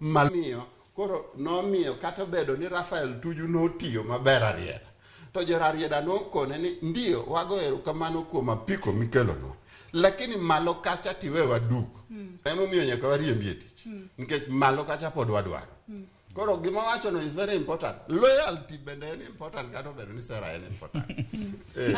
Mamiyo koro nomiyo kata obedo ni Rafael Tuju notiyo maber Rarieda, to jo Rarieda nokone ni ndio wago erokamano kuom apiko mikelonwa, lakini malo kacha tiwe waduk. Emomiyo nyaka wariembi e tich, nikech malo kacha pod wadwaro. Koro gima wachono is very important. Loyalty bende en important, kata obedo ni sera en important.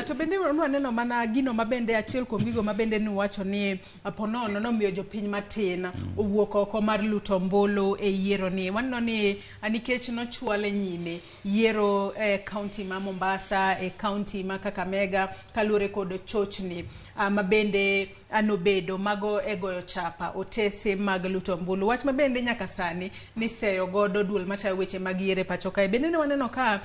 To bende nwaneno mana gino mabende achiel kuom gigo mabende nuwacho ni ponono nomiyo jopiny matin owuok oko mar luto ombulu e yiero ni. Waneno ni nikech nochwale nyime yiero e kaunti ma Mombasa, e kaunti ma Kakamega, kaluwore kod chochni mabende nobedo mago e goyo chapa otese mag luto ombulu. Wach mabende nyaka sani niseyo godo duol matayo weche mag yiero e pacho kae. Bende ne waneno ka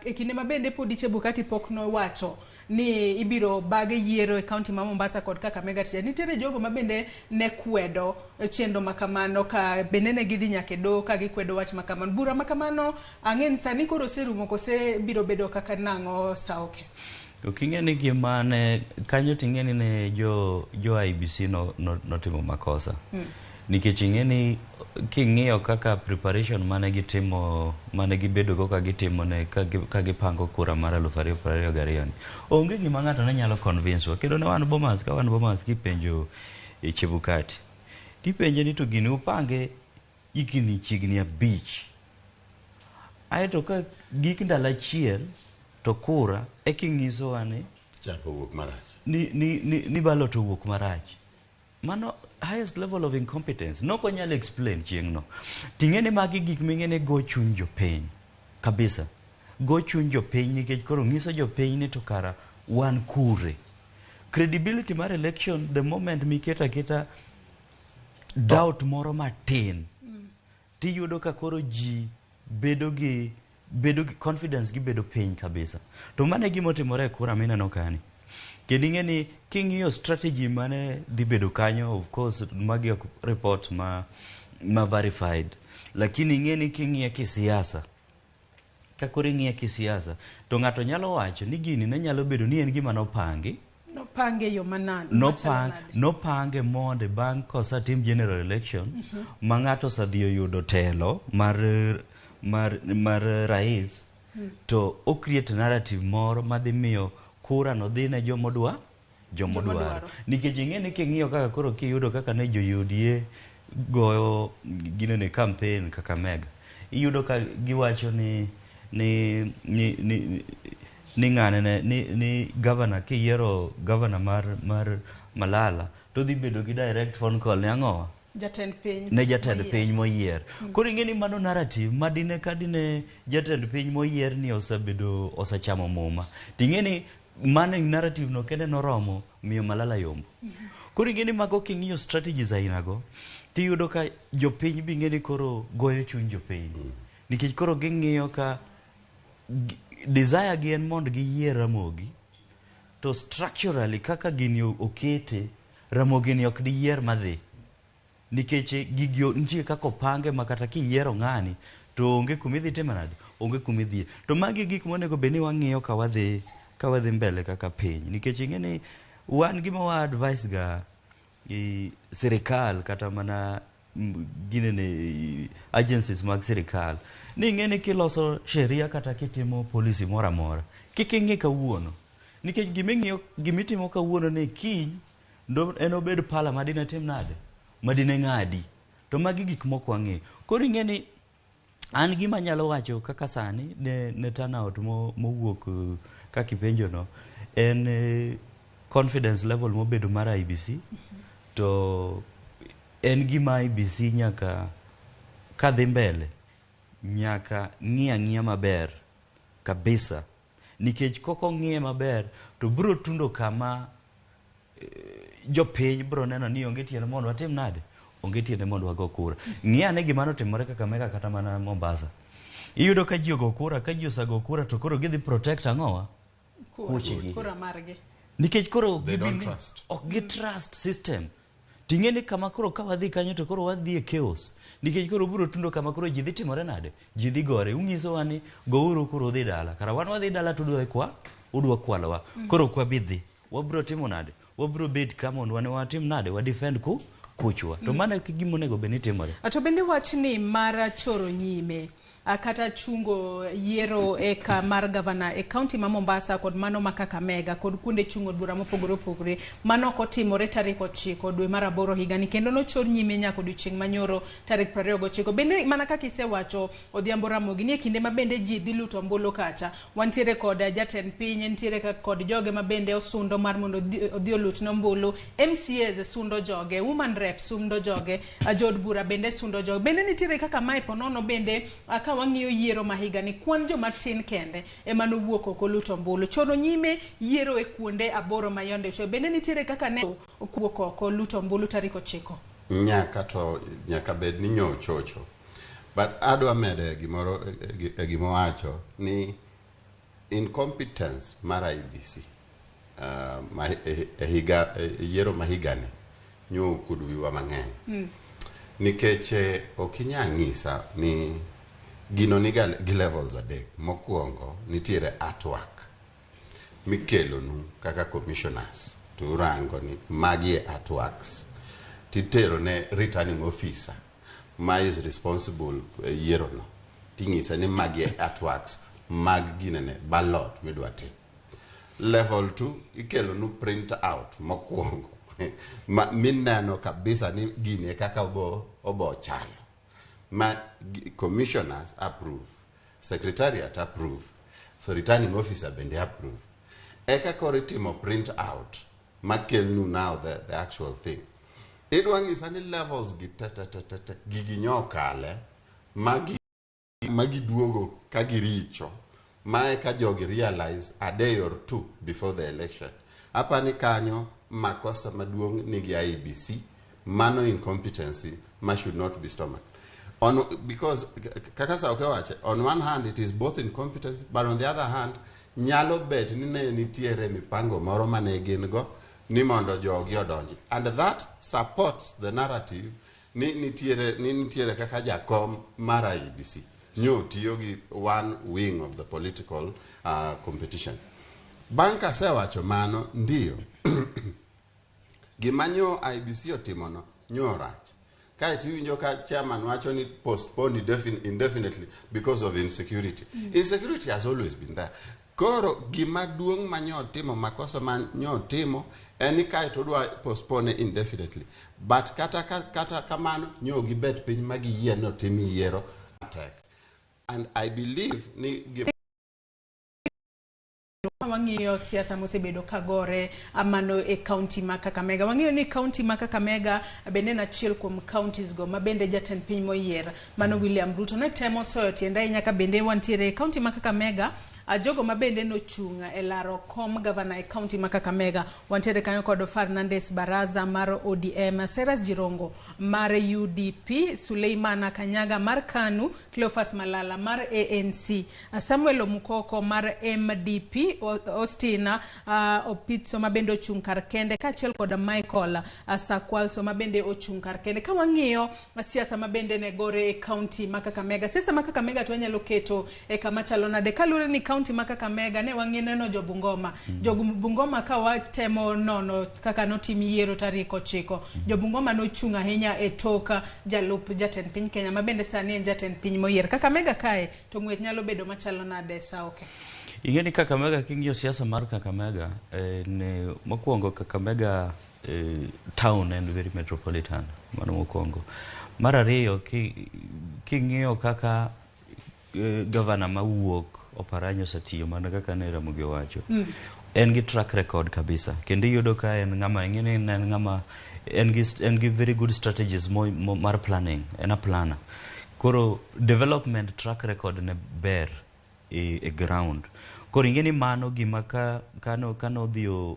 e kinde mabende podi Chebukati pok nowacho ni ibiro bage yiero e kaunti ma Mombasa kod Kakamega, tija nitiere jogo mabende ne kwedo chenro makamano, ka bende ne gidhi nyaka e doho ka gikwedo wach makamano. Bura makamano ang'e ni sani koro oserumo kose biro bedo kaka nang'o Saoke? Ok ing'e ni gima ne kanyo, to ing'e ni ne jo IEBC no, notimo makosa. Nikech ing'e ni king'iyo kaka preparation mane gitimo, mane gibedo go ka gitimo ne ka gipango kura mar 2022 ni, onge gima ng'ato ne nyalo convince wa. Kendo ne wan Bomas, ka wan Bomas, kipenjo e Chebukati, tipenje ni to gini upange higni chiegni 5, aeto ka gik ndalo achiel to kura eking'isowa ni Chapa owuok marach. Ni ballot owuok marach. Mano highest level of incompetence. Nok onyal explain chieng'no. Ting'e ni magi gik ming'e ni go chuny jopiny kabisa, go chuny jopiny, nikech koro ng'iso jopiny ni to kara wan kure. Credibility mar election, the moment miketo aketa doubt moro matin, tiyudo ka koro ji bedo gi confidence, gibedo piny kabisa. To mano e gima otimore e kura mineno kani. Kendo ing'e ni king'iyo strategy mane dhi bedo kanyo, of course magi ok report ma verified, lakini ing'e ni king'iye kisiasa, ka koro ing'iye kisiasa, to ng'ato nyalo wacho ni gini ne nyalo bedo ni en gima nopangi. Nopange e yo manade? Nopang, nopange monde bang' kosetim general election ma ng'ato osedhi oyudo telo mar rais, to o create narrative moro madhi miyo kura no dhi ne jomodwa jomodwaro. Jomodwaro. Nikech ing'e ni king'iyo kaka koro kiyudo kaka ne jo UDA goyo ginene campaign Kakamega, iyudo ka giwacho ni ng'ane ne ni governor, kiyiero governor mar Malala, to dhi bedo gi direct phone call ne ang'owa? Jatend piny. Ne jatend moyier. Piny moyier. Koro ing'e ni mano narrative ma dine ka dine jatend piny moyier ni osebedo osechamo muma, ting'e ni mano narrative no kende noromo miyo Malala yombo. Koro ing'e ni mago king'iyo strategies ainago, tiyudo ka jopiny bi ng'e ni koro goyo chuny jopiny, nikech koro ging'iyo ka desire gi en mondo giyier Ramogi, to structurally kaka gini okete, Ramogi ni ok diyier madhi, nikech gigi nitie kaka opange ma kata kiyiero ng'ani to onge kumidhi timo nade, onge kumidhiye. To magi gik monego bed ni wang'iyo ka wadhi mbele kaka piny, nikech ing'e ni wan gima wa advice ga i sirikal kata mana ginene agencies mag sirikal ni ing'e ni kiloso sheria kata kitimo policy moro amora, kik ing'i kawuono, nikech giming'iyo gimitimo kawuono ni kiny ndo en obed pala madine tim nade, madine ng'adi. To magi gik mok wang'eyo. Koro ing'e ni an gima anyalo wacho kaka sani ne turnout mowuok kaka ipenjo no en confidence level mobedo mar IEBC. To en gima IEBC nyaka kadhi mbele, nyaka ng'i ang'iya maber kabisa, nikech kok ong'iye maber to biro tundo kama jopiny biro neno ni onge tiende mondo watim nade, onge tiende mondo wago kura. Ng'i ane gima notimore Kakamega kata mana Mombasa. Iyudo ka ji ogo kura, ka ji osego kura to koro gidhi protect ang'owa? Kuchgi. Kura margi. Nikech koro They don't trust. Ok gi trust system. Ting'e ni kama koro ka wadhi kanyo to koro wadhi e chaos, nikech koro biro tundo kama koro ji dhi timore nade, ji dhi gore. Unyisowa ni gouru koro udhi dala, kara wan wadhi dala to udwa kwa udwa kwalowa. Koro ok wabi dhi, wabiro timo nade? Wabiro bet ka mondo wan watim nade? Wa defend ku kuchwa to mano e gima onego bed ni timore. To bende wachni mar choro nyime kata chungo yiero e ka mar gavana e kaunti ma Mombasa kod mano ma Kakamega kod kuonde chungo bura mopogore opogore mano ok otimore tarik 9 dwe mar 8 higani kendo nochor nyime nyaka odiochieng' manyoro tarik 29. Bende mana kaka isewacho Odhiambo Ramogi ni e kinde ma bende ji dhi luto ombulu kacha wantiere kod jatend piny, nitiere kod joge ma bende osundo mar mondo odhi olut ne ombulu, MCAs sundo joge, woman reps sundo joge, jood bura bende sundo joge. Bende nitiere kaka mae ponono bende ka wang'iyo yiero ma higani kwan joma tin kende ema nowuok oko luto ombulu. Choro nyime yiero e kuonde 8 ma yonde cho. Bende nitiere kaka ne owuok oko luto ombulu tarik 9. Nyaka bed ni nyochocho. But adwa medo gimoro e gimowacho ni incompetence mar IEBC e higa e yiero ma higani nyo okuodo wiwa mang'eny. Nikech ok inyal ng'isa ni gino niga gi levels 3. Mokwongo nitiere artwork mikelonu kaka commissioners to urango ni magi e artworks titero ne returning officer ma is responsible e yiero no ting'ise ni magi e artworks mag ginene ballot midwa tim. Level 2 ikelonu print out mokwongo ma mineno kabisa ni gini e kaka obo chalo ma commissioners approve, secretariat approve, so returning officer bende approve. Eka koro itimo print out makelnu now the actual thing. Idwa ng'isa ni levels gi te te te te te gigi nyokale magi duogo ka giricho ma eka jogi realize a day or two before the election. Apani kanyo makosa maduong' nigi IEBC, mano incompetency ma should not be stomached. Because kaka Sauke wache, on one hand it is both incompetence, but on the other hand nyalo bet ni ne nitiere mipango moro mane gin go ni mondo jogi odonji, and that supports the narrative ni nitiere kaka jakom mar IEBC nyo tiyo gi one wing of the political competition. Bang' kasewacho mano, ndiyo gima nyo IEBC otimono nyo rach. Kaeto iwinjo ka chairman wacho ni postpone indefinitely because of insecurity. Insecurity has always been there. Koro gima duong' ma nyo timo, makosa ma nyo timo en ni kaeto odwa postpone indefinitely. But kata kamano nyo gibet piny ma giyie ni otim yiero tek. And I believe ni Wang'iyo siasa mosebedo kagore mano e kaunti ma Kakamega. Wang'iyo ni kaunti ma Kakamega bende en achiel kuom counties go ma bende jatend piny moyier mano William Ruto ne temo soyo tiende ahinya ka bende wantiere e kaunti ma Kakamega, jogo ma bende nochung' e laro kom gavana e kaunti ma Kakamega. Wantiere kanyo kod Fernandes Baraza mar ODM, Cyrus Jirongo mar UDP, Suleimana Kanyaga mar KANU, Cleophas Malala mar ANC, Samuel Omukoko mar MDP, Austin Opitso ma bende ochung' kar kende kaachiel kod Michael Sakwalso ma bende ochung' kar kende. Ka wang'iyo siasa ma bende ne gore e kaunti ma Kakamega, siasa ma Kakamega to wanyalo keto e kama chalo nade? Kaluwore ni kaunti ma Kakamega ne wang'i neno jo Bungoma. Jo Bungoma ka watemo nono kaka notim yiero tarik 9, jo Bungoma nochung' ahinya e tok jalup jatend piny Kenya ma bende sani en jatend piny moyier. Kakamega kae to ng'wech nyalo bedo machalo nade, Saoke? Ing'e ni Kakamega, king'iyo siasa mar Kakamega, ne mokwongo Kakamega town en very metropolitan, mano mokwongo. Mar ariyo, king'iyo kaka gavana mawuok Oparanya osetiyo mana kaka ne Ramogi owacho. En gi track record kabisa kendo iyudo ka en ng'ama ing'e ni en ng'ama en gi very good strategies mar planning, en a planner. Koro development track record ne ber e ground. Koro ing'e ni mano gima ka kano kano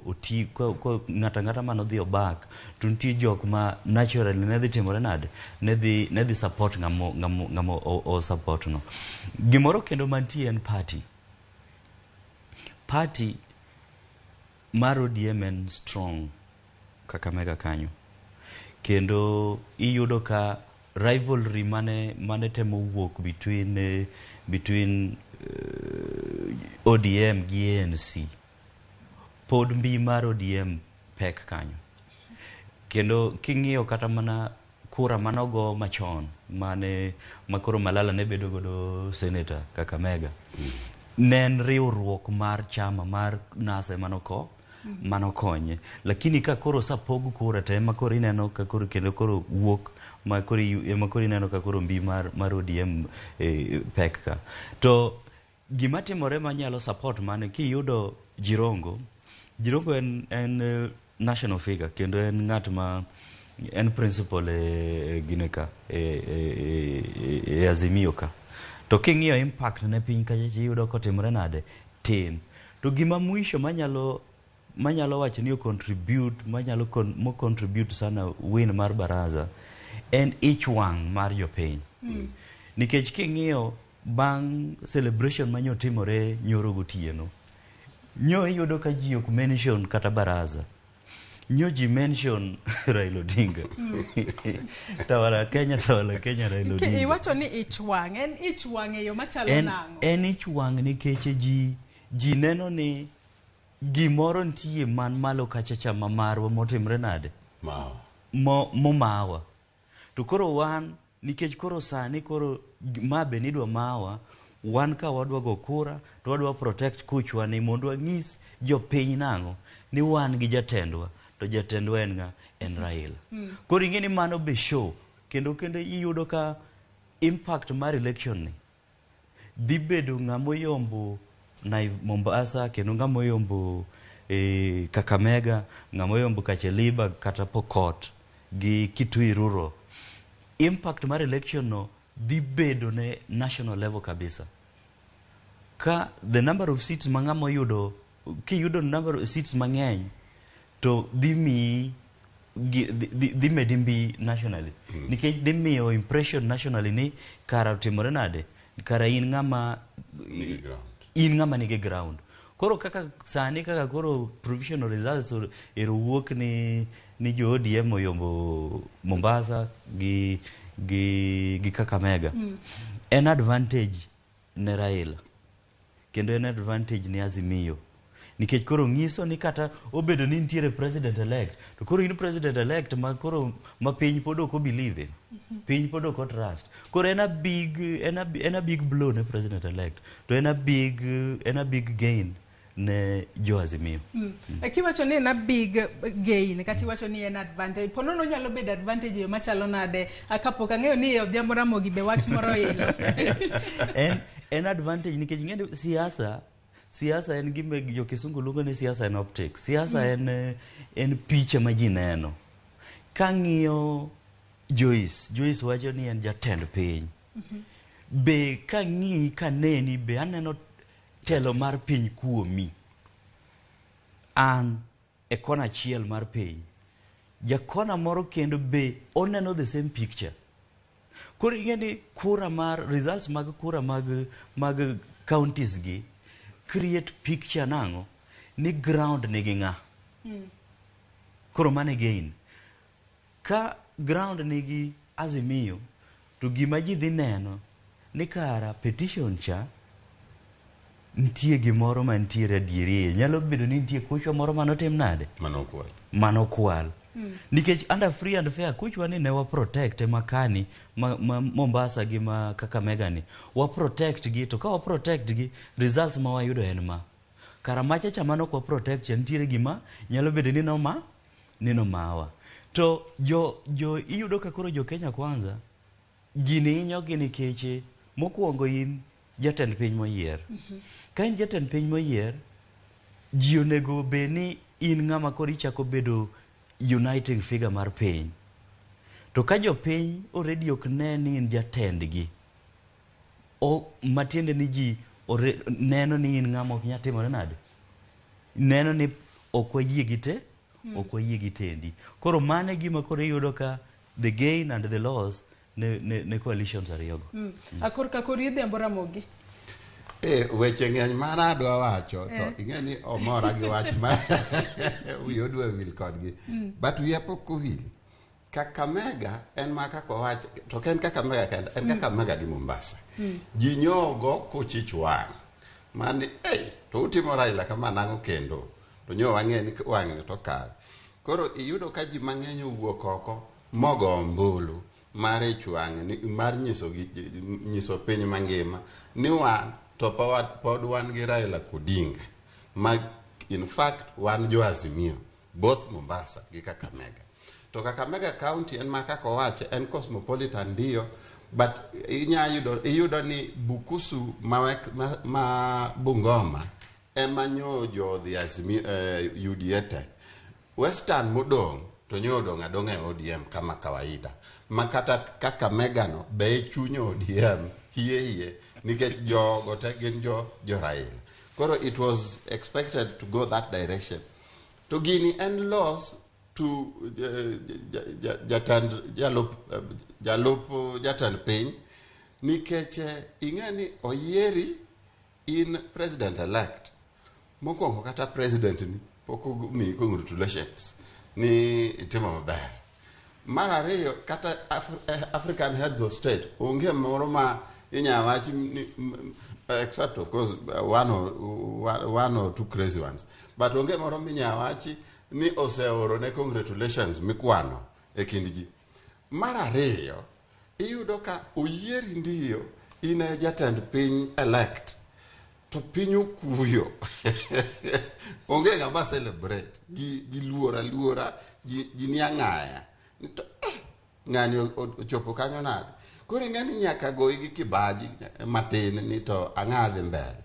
oti ko ng'ata ng'ata manodhi obak to nitie jok ma naturally ne dhi timore nade, ne dhi support ng'amo o support no. Gimoro kendo mantie en party mar ODM en strong Kakamega kanyo kendo iyudo ka rivalry mane temo wuok between ODM gi ANC pod mbi mar ODM pek kanyo. Kendo king'iyo kata mana kura manogo machon mane makoro Malala ne bedo godo senator Kakamega, ne en riwruok mar chama mar NASA emanoko manokonye. Lakini ka koro osapog kura to ema koro ineno ka koro kendo koro wuok ma koro ema koro ineno ka koro mbi mar ODM pek ka. To gima timore manyalo support mane kiyudo Jirongo, Jirongo en national figure kendo en ng'at ma en principal e gine ka e Azimio ka. To king'iyo impact ne piny kacha iyudo kotimore nade tin. To gima mwisho manyalo wacho ni o contribute manyalo mo contribute sana win mar baraza en ich wang' mar jopiny. Nikech king'iyo bang' celebration manyo timore nyoro gotieno, nyo iyudo ka ji ok mention kata baraza. Nyo ji mention Raila Odinga. Tawala Kenya, tawala Kenya, Raila Odinga. Iwacho ni ich wang', en ich wang' e yo machalo nang'o? En ich wang' nikech ji neno ni gimoro nitie man malo kacha cha ma marwa motimre nade? Momawa. To koro wan, nikech koro sani koro ma be nidwa mawa, wan ka wadwa go kura, to wadwa protect kuchwa ni mondo wanyis jopiny nang'o, ni wan gi jatendwa, to jatendwa en ng'a? En Raila. Koro ing'e ni mano be show, kendo iyudo ka impact mar election ni dhi bedo ng'ama oyombo Mombasa, kendo ng'ama oyombo Kakamega, ng'ama oyombo Kacheliba kata Pokot gi Kitui Rural. Impact mar election no dhi bedo ne national level kabisa. Ka the number of seats ma ng'ama oyudo, kiyudo number of seats mang'eny, to dhi miyi dhi medi mbi nationally. Nikech dhi miyo impression nationally ni kara otimore nade, kara in ng'ama nigi ground. In ng'ama nigi ground. Koro kaka sani kaka koro provisional results ero wuok ni jo ODM oyombo Mombasa gi Kakamega. En advantage ne Raila. Kendo en advantage ne Azimio. Nikech koro nyiso ni kata obedo ni nitiere president elect, to koro in president elect ma koro ma piny pod ok believe in. Piny pod ok trust. Koro en a big blow ne president elect. To en a big gain ne jo Azimio. Kiwacho ni en a big gain kata iwacho ni en advantage, po nono nyalo bedo advantage e yo machalo nade? Kapok ang'eyo ni Odhiambo Ramogi be wach moro ilo. En advantage nikech ing'e ni siasa en gima jo kisungu luongo ni siasa en optics. Siasa en picha ma ji neno. Kang'iyo Joyce wacho ni en jatend piny. Be kang'iyi kaneni be aneno telo mar piny kuomi. An e kona achiel mar piny. Jakona moro kendo be oneno the same picture. Koro ing'e ni kura mar results mag kura mag counties gi create picture nang'o ni ground nigi ng'a. Koro mano e gain. Ka ground nigi Azimio to gima ji dhi neno ni kara petition cha nitie gimoro mantiere adieri e iye. Nyalo bedo ni nitie kuchwa moro manotim nade? Mano kwal. Manokwal. Nikech under free and fair kuchwa ni ne wa protect ema kani ma Mombasa gi ma Kakamega ni wa protect gi, to ka wa protect gi, results ma wayudo en ma. Kara macha cha mano ok wa protect cha nitiere gima nyalo bedo ni noma ni nomawa. To jo iyudo ka koro jo Kenya Kwanza gini hinyogi nikech mokwongo in jatend piny moyier. Ka in jatend piny moyier, ji onego bed ni in ng'ama koro ichako bedo uniting figure mar piny. To ka jopiny already ok ne ni in jatendgi, o matiende ni ji neno ni in ng'ama ok nyal timore nade? Neno ni ok wayie gi te, ok wayie gi tendi. Koro mano e gima koro iyudo ka the gain and the loss ne coalitions ariyogo. Korka kori Odhiambo Ramogi. Weche ng'eny mana adwa wacho to ing'e ni omora gi wach ma wiya odwa wil kodgi. But wiya pok owil. Kakamega en ma kaka owach to ok en Kakamega kende, en Kakamega gi Mombasa. Ji nyogo kochich wang' mani ei to utimo Raila kama nang'o kendo to nyo wang'e ni wang'ni to kawe. Koro iyudo ka ji mang'eny owuok oko mogo ombulu mar ich wang' ni, mar nyiso, gi, nyiso piny mangima ni wan to pod wan gi Raila Odinga ma in fact wan jo Azimio both Mombasa gi Kakamega. To Kakamega County en ma kaka owache en cosmopolitan ndio, but inya yudo, iyudo ni Bukusu ma Bungoma ema nyo jodhi Azimio, UDA te. Western modong' to nyo odong' adong'a e ODM kama kawaida. Ma kata Kakamega no be e chuny ODM hie hie nikech jogo te gin jo Raila. Koro it was expected to go that direction. To gini en loss to jatend jalup jatend piny nikech ing'e ni oyieri in president elect. Mokwongo kata president ni pok omiyi congratulations ni itimo maber. Mar ariyo kata African heads of state onge moro ma inya wach ni, except of course one or two crazy ones, but onge moro minya wachi ni oseoro ne congratulations mikwano e kind ji. Mar ariyo iyudo ka oyieri ndiyo in e jatend piny elect to piny okuyo onge ng'ama celebrate ji luor aluora ji ni ang'aya to ng'ani ochopo kanyo nade. Koro ing'e ni nyaka goyi gi kibaji matin ni to ang'a dhi mbele.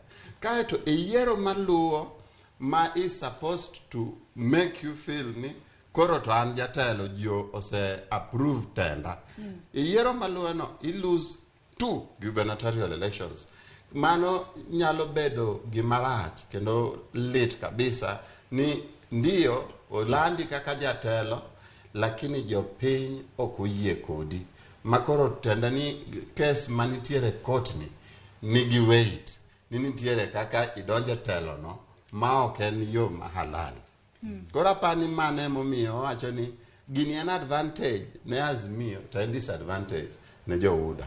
Kaeto e yiero maluwo ma is supposed to make you feel ni koro to an jatelo ji ose approve tenda. E yiero maluwo no i lose 2 gubernatorial elections. Mano nyalo bedo gimarach kendo lit kabisa ni ndiyo olandi kaka jatelo lakini jopiny ok oyie kodi. Makoro tenda ni kes manitiere court ni nigi weight ni nitiere kaka idonje telo no ma ok en yo ma halal. Koro apani mano emomiyo owacho ni gini en advantage ne Azimio to en disadvantage ne jo UDA.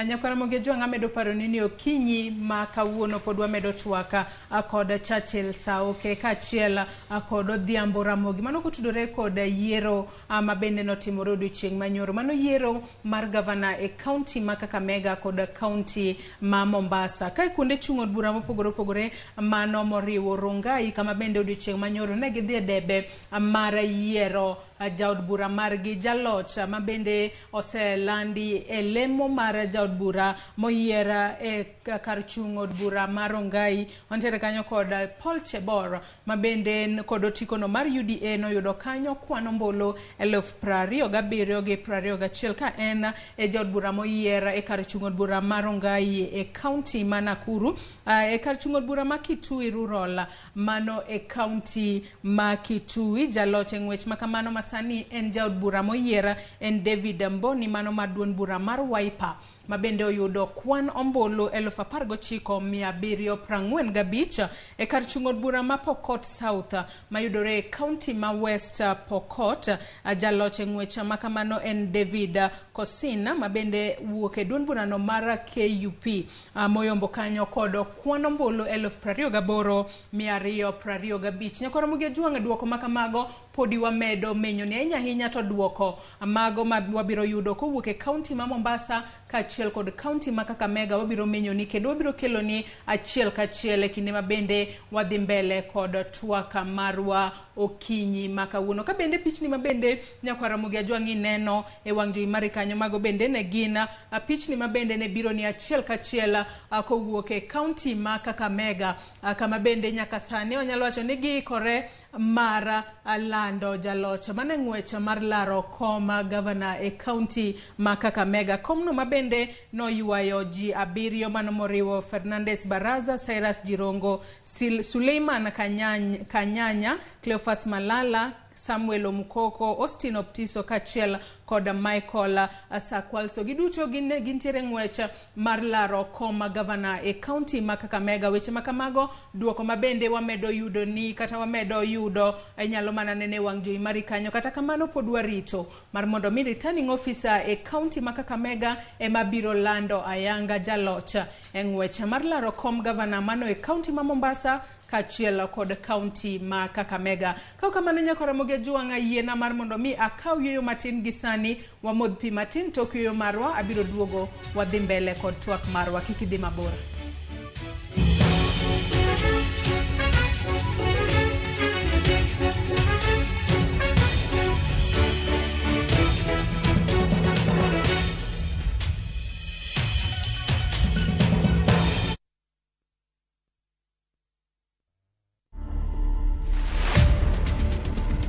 Nyakwara Mogi Jwang' amedo paro ni okinyi ma kawuono pod wamedo twak kod Churchill Saoke kaachiel kod Odhiambo Ramogi. Mano kotudore kod yiero ma bende notimore odiochieng' manyoro. Mano yiero mar gavana e kaunti ma Kakamega kod kaunti ma Mombasa. Kae kuonde chung' od bura mopogore opogore mano moriwo Rongai kama bende odiochieng' manyoro ne gidhi e debe mar yiero jaod bura margi jaloch ma bende oselandi e lemo mar jaod bura moyier e kar chung' od bura mar Rongai. Wantiere kanyo kod Paul Chebor ma bende en kod otikono mar UDA noyudo kanyo kwan ombulu 27,021 ka en e jaod bura moyier e kar chung' od bura mar Rongai e kaunti ma Nakuru. E kar chung' od bura ma Kitui Rural mano e kaunti ma Kitui. Jaloch e ng'wech makamano masani en jaod bura moyier en David Mboni mano mar duond bura mar Wiper ma bende oyudo kwan ombulu 19,745 e kar chung' od bura ma Pokot South mayudore e kaunti ma West Pokot. Jaloch e ng'wech makamano en David Kosina ma bende wuok e duond burano mar KUP moyombo kanyo kod kwan ombulu 28,225. Nyakwara Mogi Ajwang' duoko makamago podi wamedo menyo ni ahinya ahinya to duoko mago ma wabiro yudo kowuok e kaunti ma Mombasa kaachiel kod kaunti ma Kakamega wabiro menyo ni kendo wabiro kelo ni achiel kachiel e kinde ma bende wadhi mbele kod twak marwa okinyi ma kawuono. Ka bende pichni ma bende nyakwara Ramogi Ajwang' ineno e wang' jowi mari kanyo mago bende ne gin pichni ma bende ne biro ni achiel kachiel kowuok e kaunti ma Kakamega kama bende nyaka sani wanyalo wacho ni giikore mar lando jaloch mane ng'wech mar laro kom gavana e kaunti ma Kakamega. Komno ma bende noywayo ji 7 mano moriwo Fernandez Baraza, Cyrus Jirongo, Suleiman Kanyanya, Cleophas Malala, Samuel Omukoko, Austin Optiso kaachiel kod Michael Sakwalso. Giduto gintiere ng'wech mar laro kom gavana e kaunti ma Kakamega. Weche ma kamago duoko ma bende wamedo yudo ni kata wamedo yudo inyalo mana nene wang' jowi mari kanyo. Kata kamano pod warito mar mondo mi returning officer e kaunti ma Kakamega ema biro lando ayanga jaloch e ng'wech mar laro kom gavana mano e kaunti ma Mombasa kaachiel kod kaunti ma Kakamega. Kaok kamano nyako Ramogi Ajwang' yiena mar mondo mi akaw yueyo matin gi sani wamodh pi matin tok yueyo marwa abiro duogo wadhi mbele kod twak marwa kik idhi mabor.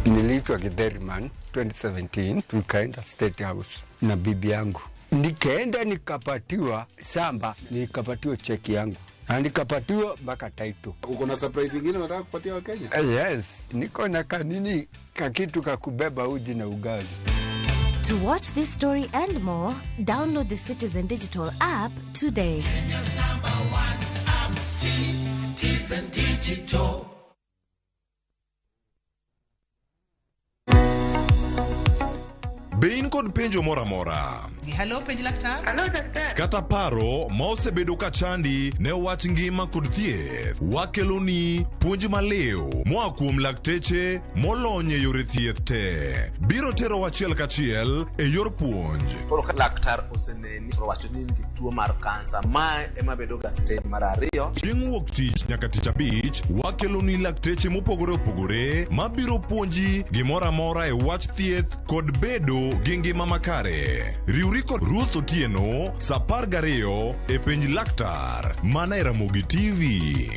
Niliitwa Githeriman 2017, tukaenda State House na bibi yangu, nikaenda nikapatiwa samba, nikapatiwa cheki yangu na nikapatiwa mpaka title. Uko na surprise ingine unataka kupatia Wakenya? Yes, niko na kanini kakitu kakubeba uji na ugali. To watch this story and more, download the Citizen Digital app today. Be in kod penjo moro amora? Hello, penj laktar. Hello, daktari. Kata paro ma osebedo ka chandi ne wach ngima kod thieth, wakeloni puonj maliw moa kuom lakteche molony e yore thieth te. Biro terowa achiel kachiel e yor puonj. Koro ka laktar oseneni to owacho ni in gi tuo mar kansa, mae ema bedo ga stage mar ariyo. Chieng' wuok tich nyaka tich abich, wakeloni lakteche mopogore opogore mabiro puonji gimoro amora e wach thieth kod bedo gi ngima makare. Riwri kod Ruth Otieno sa 12 e penj laktar mana e Ramogi TV.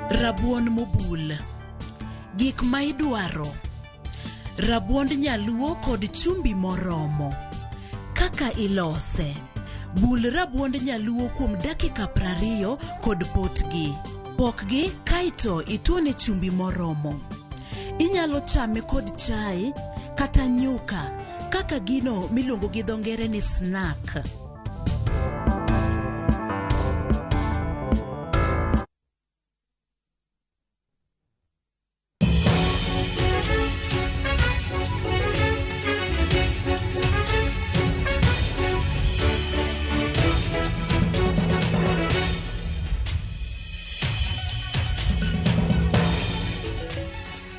Rabuon mobul. Gik ma idwaro. Rabuond nyaluo kod chumbi moromo. Kaka ilose. Bul rabuond nyaluo kuom dakika 20 kod potgi. Pokgi kaeto ituone chumbi moromo. Inyalo chame kod chai kata nyuka kaka gino miluongo gi dho ngere ni snack.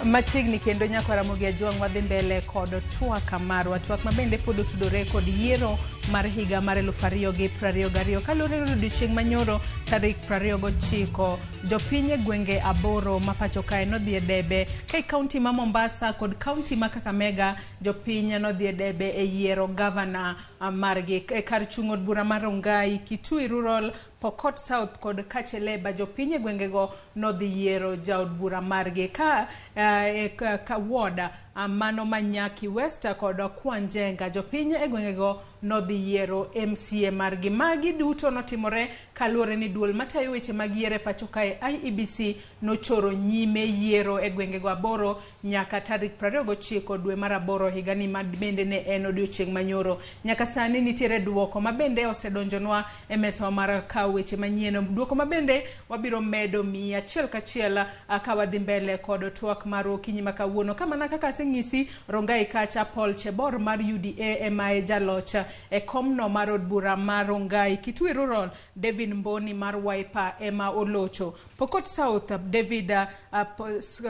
Machiegni kendo nyako Ramogi Ajwang' wadhi mbele kod twak marwa, twak mabende pod otudore kod yiero mar higa mar 2022. Kaluwore gi odiochieng' manyoro tarik 29, jopiny e gwenge 8 ma pacho kae nodhi e debe. Ka e kaunti ma Mombasa kod kaunti ma Kakamega, jopiny nodhi e debe e yiero gavana margi. E kar chung' od bura mar Rongai, Kitui Rural, Pokot South kod Kacheleba, jopiny e gwengego nodhi yiero jaod bura margi. Ka ka ward mano Manyaki West kod Kwanjenga, jopiny e gwengego nodhi yiero MCA margi. Magi duto notimore kaluwore ni duol matayo weche mag yiero e pacho kae IEBC nochoro nyime yiero e gwengego 8 nyaka tarik 29 dwe mar 8 higani ma bende ne en odiochieng' manyoro. Nyaka sani nitiere duoko mabende osedonjonwa e mesa mar kawo weche manyien. Duoko mabende wabiro medo miyi achiel kachiel ka wadhi mbele kod twak mar okinyi ma kawuono. Kamana kaka aseng'isi, Rongai kacha Paul Chebor mar UDA ema e jaloch e komno mar od bura mar Rongai. Kitui Rural, David Mboni mar Wiper ema olocho. Pokot South, David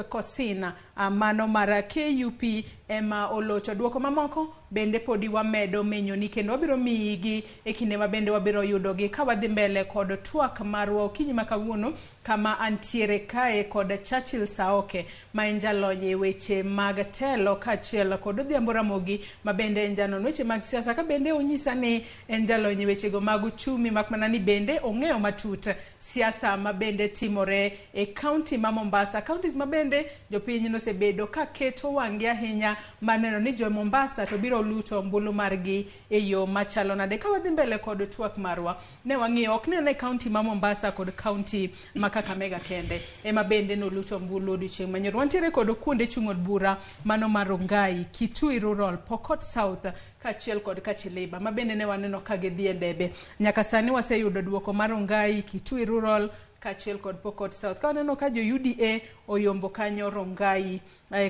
Kosina mano mar KUP ema olocho. Duoko mamoko bende podi wamedo menyoni kendo wabiro miyigi e kinde ma bende wabiro yudogi ka wadhi mbele kod twak marwa okinyi ma kawuono, kama antiere kae kod Churchill Saoke ma en jalony e weche mag telo kaachiel kod Odhiambo Ramogi ma bende en janon weche mag siasa, ka bende onyisa ni en jalony e wechego mag uchumi, mak mana ni bende ong'eyo matut siasa ma bende timore e kaunti ma Mombasa, counties ma bende jopiny nosebedo ka keto wang'gi ahinya maneno ni jo Mombasa to biro luto ombulu margi e yo machalo nade. Ka wadhi mbele kod twak marwa, ne wang'iyo ok ne kaunti ma Mombasa kod kaunti ma Kakamega kende ema bende noluto ombulu odiochieng' manyoro. Wantiere kod kuonde chung' od bura mano mar Rongai, Kitui Rural, Pokot South kaachiel kod Kachiliba ma bende ne waneno ka gidhi e debe. Nyaka sani waseyudo duoko mar Rongai, Kitui Rural, kaachiel kod Pokot South. Ka waneno ka jo UDA oyombo kanyo Rongai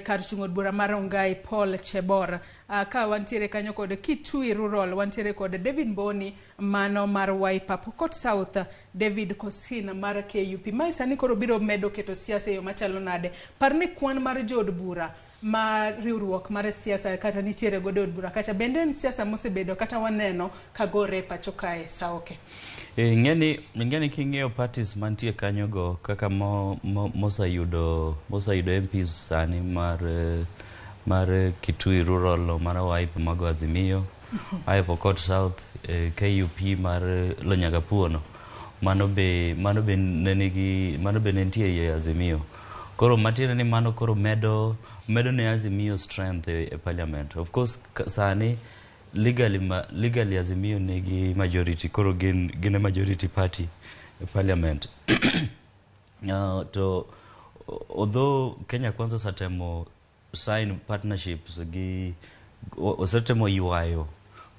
kar chung' od bura mar Rongai Paul Chebor. Ka wantiere kanyo kod Kitui Rural, wantiere kod David Mboni mano mar Wiper. Pokot South, David Kosin mar KUP. Mae sani koro biro medo keto siasa e yo machalo nade? Par ni kwan mar jood bura ma riwruok mar siasa kata nitiere godo e od bura kacha bende en siasa mosebedo kata waneno ka gore e pacho kae Saoke. Ing'eni king'iyo parties mantie kanyo go kaka moseyudo MPs sani mar Kitui Rural no mar Wiper mago Azimio, ae Pokot South, KUP mar Lonyangapuo no mano be ne nitie e Azimio. Koro matiende ni mano koro medo ne Azimio strength e parliament. Of course sani legally Azimio nigi majority, koro gin e majority party e parliament. To although Kenya Kwanza osetemo sign partnerships gi osetemo ywayo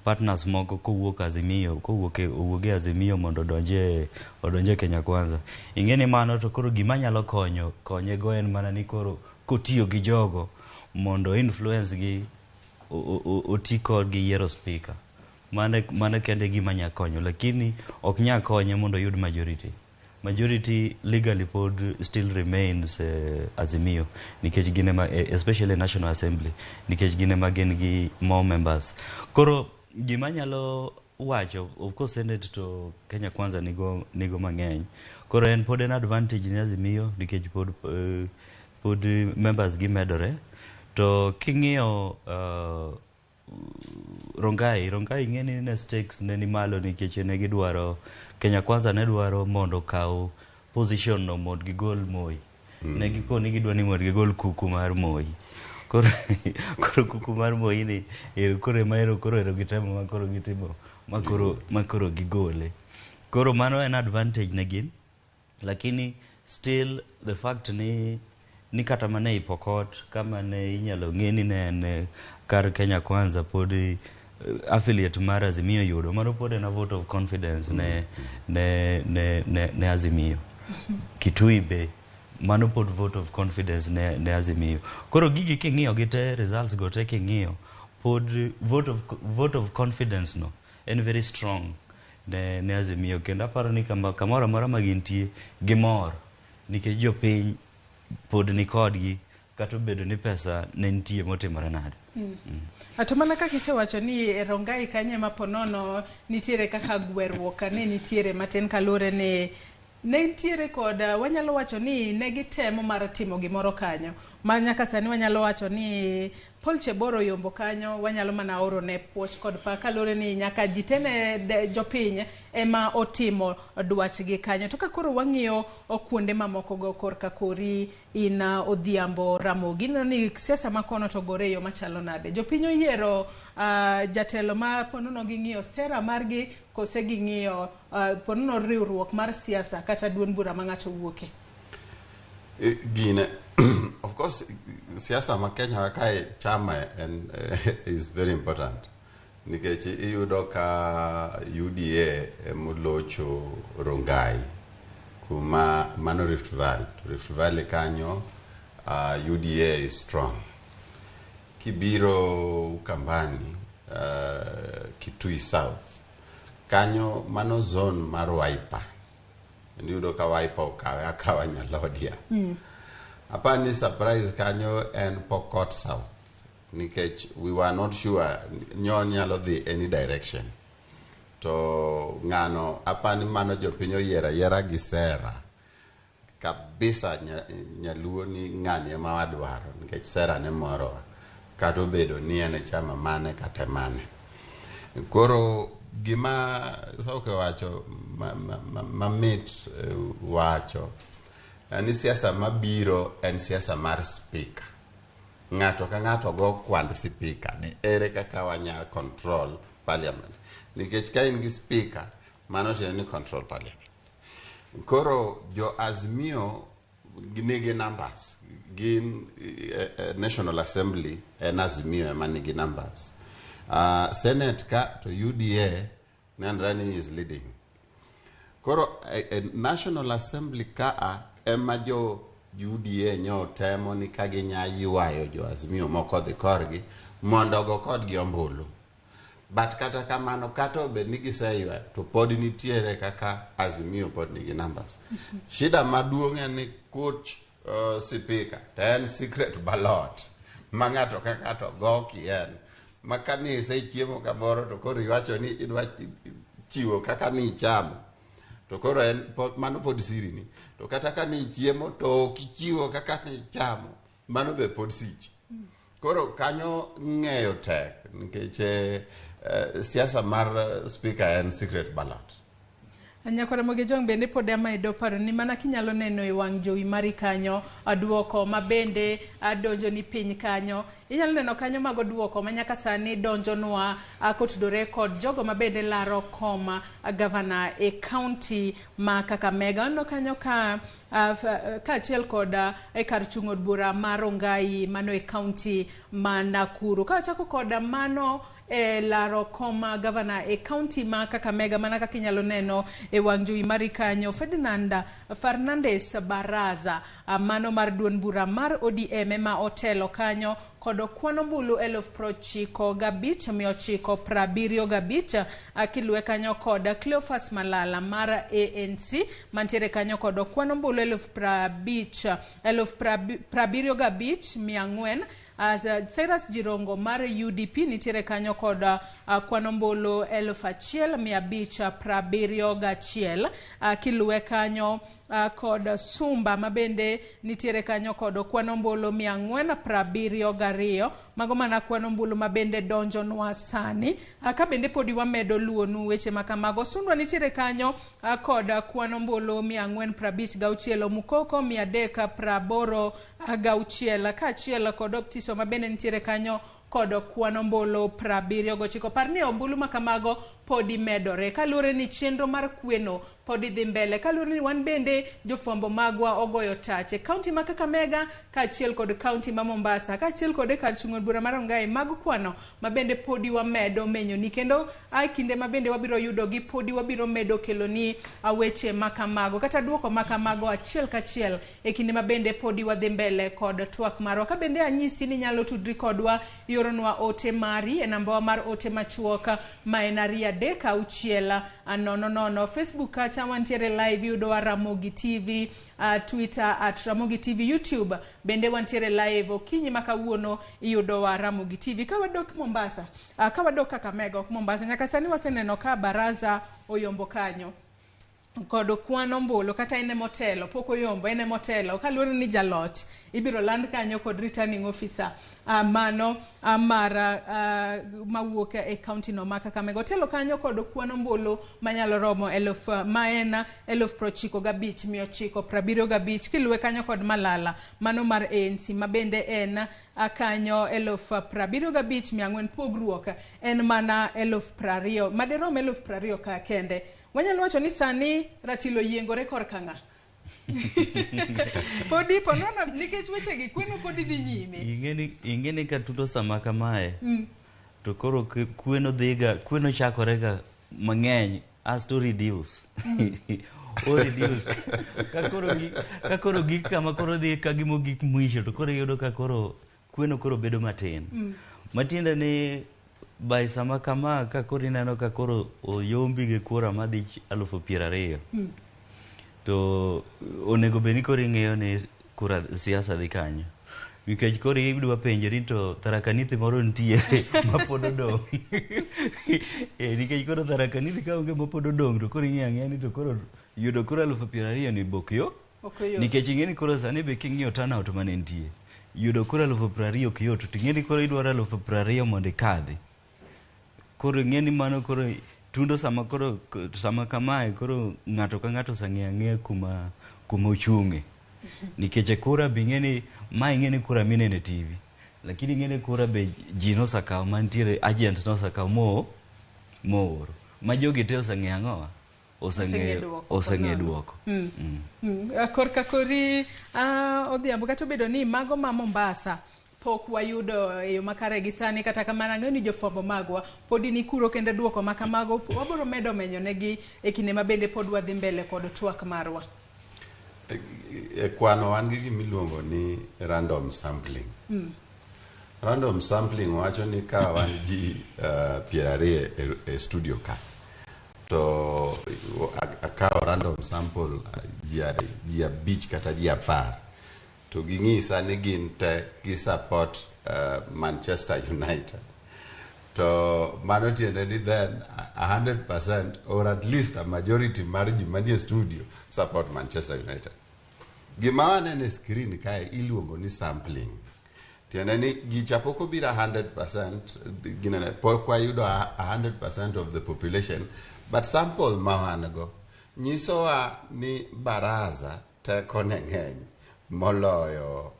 partners moko kowuok Azimio, kowuok e Azimio mondo odonje Kenya Kwanza. Ing'e ni mano to koro gima nyalo konye go en mana ni koro kotiyo gi jogo mondo influence gi oti kodgi yiero speaker. Mano kende gima nya konyo, lakini ok nya konye mondo oyud majority. Majority legally pod still remains Azimio nikech gin ema, especially National Assembly, nikech gin ema gin gi more members. Koro gima nyalo wacho, of course Senate to Kenya Kwanza nigo mang'eny. Koro en pod en advantage ne Azimio nikech pod members gi medore. To king'iyo Rongai ing'e ni ne stakes ne ni malo nikech ne gidwaro Kenya Kwanza ne dwaro mondo okaw position no mondo gigol Moi. Ne gikoni gidwa ni mondo gigol kuku mar Moi. Koro kuku mar Moi ni koro ema ero koro ero gitemo ma koro gitimo ma koro gigole. Koro mano en advantage ne gin. Lakini still the fact ni kata mana ei Pokot kama ne inyalo ng'e ni ne en kar Kenya Kwanza pod affiliate mar Azimio yudo mano pod en a vote of confidence ne Azimio. Kitui be mano pod vote of confidence ne Azimio. Koro gigi king'iyo gi te results go te king'iyo pod vote of confidence no en very strong ne Azimio. Kendo aparo ni kamoro amora ma gintie gimor nikech jopiny pod ni kodgi kata obedo ni pesa ne nitie motimore nade. To mana kaka isewacho ni Rongai kanyo ema ponono nitiere kaka gweruok ne nitiere matin kaluwore ni ne nitiere kod wanyalo wacho ni ne gitemo mar timo gimoro kanyo ma nyaka sani wanyalo wacho ni Paul Chebor oyombo kanyo, wanyalo mana oro ne puoch kod pak kaluwore ni nyaka ji te ne jopiny ema otimo dwachgi kanyo. To ka koro wang'iyo kuonde mamoko go korka kori in Odhiambo Ramogi, ineno ni siasa ma kono to gore e yo machalo nade? Jopiny oyiero jatelo ma ponono ging'iyo sera margi kose ging'iyo ponono riwruok mar siasa kata duond bura ma ng'ato wuoke? Gine, of course, siasa ma Kenya kae chama en is very important. Nikech iyudo ka UDA emolocho Rongai kuma mano Rift Valley. To Rift Valley kanyo UDA is strong. Kibiro Ukambani, Kitui South, kanyo mano zone mar Wiper. Iyudo ka Wiper okawe akawa Nyalodia. Apani surprise kanyo en Pokot South. Nikech we were not sure nyo nyalo dhi any direction. To ng'ano apani mano jopiny oyiero ayiera gi sera. Kabisa nyaluo ni ng'ani ema wadwaro nikech sera ne morowa. Kata obedo ni en e chama mane kata mane. Koro gima Sauke wacho mamit wacho en siasa mabiro en siasa mar speaker. Ng'ato ka ng'ato go kwand speaker ni ere kaka wanyalo control parliament. Nikech ka in gi speaker mano tiende ni control parliament. Koro jo Azimio nigi numbers. Gin National Assembly en Azimio ema nigi numbers. Senate ka to UDA nenre ni is leading. Koro e National Assembly kaa ema jo UDA nyo temo ni ka ginya ywayo jo Azimio moko dhi korgi mondo ogo kodgi ombulu. But kata kamano, kata obed ni giseywayo, to pod nitiere kaka Azimio pod nigi numbers. Shida maduong' en ni kuch sipika to en secret ballot ma ng'ato ka ng'ato go kien ma kani isechiemo kamoro to koro iwacho ni idwa chiwo kaka ni ichamo, to koro en mano pod siri ni, to kata ka ni ichiemo to ok ichiwo kaka ni ichamo, mano be pod sich. Koro kanyo ng'eyo tek nikech siasa mar speaker en secret ballot. Nyakwara Mogejong bende pod amedo paro ni mana kinyalo neno e wang' jowi mari kanyo duoko ma bende donjo ni piny kanyo. Inyalo neno kanyo mago duoko ma nyaka sani donjonwa kotudore kod jogo ma bende laro kom gavana e kaunti ma Kakamega. Waneno kanyo ka kaachiel kod e kar chung' od bura mar Rongai mano e kaunti ma Nakuru. Ka wachako kod mano e laro kom gavana e kaunti ma Kakamega, mana kaka inyalo neno e wang' jowi mari kanyo, Ferdinand Fernandez Baraza mano mar duond bura mar ODM ema otelo kanyo kod kwan ombulu 95,975, kiluwe kanyo kod Cleophas Malala mar ANC mantiere kanyo kod kwan ombulu 75,400. Cyrus Jirongo mar UDP nitiere kanyo kod kwan ombulu 1,571, kiluwe kanyo kod Sumba mabende nitiere kanyo kod kwan ombulu 472. Mago mana kwan ombulu mabende donjonwa sani. Ka bende podi wamedo luonu weche makamago. Sundwa nitiere kanyo kod kwan ombulu 456, Mukoko 386, kaachiel kod Optiso mabende nitiere kanyo kod kwan ombulu 79. Par ni ombulu makamago podi medore kaluwore ni chenro mar kweno podi dhi mbele, kaluwore ni wan bende jofwambo magwa ogoyo tach e kaunti ma Kakamega kaachiel kod kaunti ma Mombasa kaachiel kod e kar chung' od bura mar Rongai mag kwano ma bende podi wamedo menyoni, kendo a kinde ma bende wabiro yudogi podi wabiro medo keloni weche makamago kata duoko makamago achiel kachiel e kinde ma bende podi wadhi mbele kod twak marwa. Ka bende anyisi ni inyalo tudri kodwa, ioronwa ote mari e nambawa mar ote machuok ma en 2 3 6 0 0. Facebook kacha wantiere live, iyudowa Ramogi TV, Twitter at Ramogi TV, YouTube bende wantiere live okinyi ma kawuono iyudowa Ramogi TV. Ka wadok Mombasa, ka wadok Kakamega ok Mombasa, nyaka sani waseneno ka Baraza oyombo kanyo kod kwan ombulu, kata en emotelo, pok oyombo, en emotelo kaluwore ni jaloch ibiro land kanyo kod returning officer mano mar mawuok e kaunti no ma Kakamega. Otelo kanyo kod kwan ombulu manyalo romo eluf ma en 95,975, kiluwe kanyo kod Malala mano mar ANC ma bende en kanyo 75,400. Pogruok en mana 20,000 maderom 20,000 ka kende. Wanyalo wacho ni sani ratilo yiengore korka ng'a? Podi ponono nikech wechegi kweno podi dhi nyime. Ing'eni ka tuto sama kamae, to koro kweno dhiga, kweno chakorega mang'eny asto reduce. O reduce. Ka koro gik kama koro dhi ka gimo gik mwisho, to koro iyudo ka koro kweno koro bedo matin. Matiende ni by sama kama ka koro ineno ka koro oyombi gi kura madhi 20,000, to onego bed ni koro ing'eyo ni kura siasa dhi kanyo. Nikech koro idwa penjori to Tharaka Nithi moro nitiere mapod odong'. Nikech koro Tharaka Nithi ka onge mapod odong' to koro ing'eyo ang'eya ni to koro yudo kura 20,000 ni bok yo. Nikech ing'e ni koro sani be king'iyo turnout mane nitie, yudo kura 20,000 ok yot, to ing'e ni koro idwaro 20,000 mondo ikadhi. Koro ing'e ni mano koro tundo sama koro sama kamae koro ng'ato ka ng'ato oseng'eyo ang'eya kuma ochung'e. Nikech e kura be ing'e ni ma ing'e ni kura mineno e TV, lakini ing'e ni kura be ji nosekawo mantiere agents nosekawo mooro. Ma jogi te oseng'eyo ang'owa? Oseng'eyo duoko. Korka kori Odhiambo, kata obedo ni mago ma Mombasa Pok wayudo e yo makare gi sani, kata kamano ang'eyo ni jofwambo magwa podi ni kuro kendo duoko ma kamago wabiro medo menyo negi e kinde ma bende pod wadhi mbele kod twak marwa. E kwano wan gi gimiluongo ni random sampling. Random sampling wacho ni ka wan ji 20 e studio ka to akawo random sample ji 5 kata ji 10 to ging'isa ni gin te gi support Manchester United, to mano tiende ni then 100% or at least a majority mar ji manie studio support Manchester United. Gima waneno e screen kae iluongo ni sampling. Tiende ni gicha pok obiro 100%, ginene, pok wayudo 100% of the population, but sample ma wan go nyisowa ni Baraza teko ne ng'eny moloyo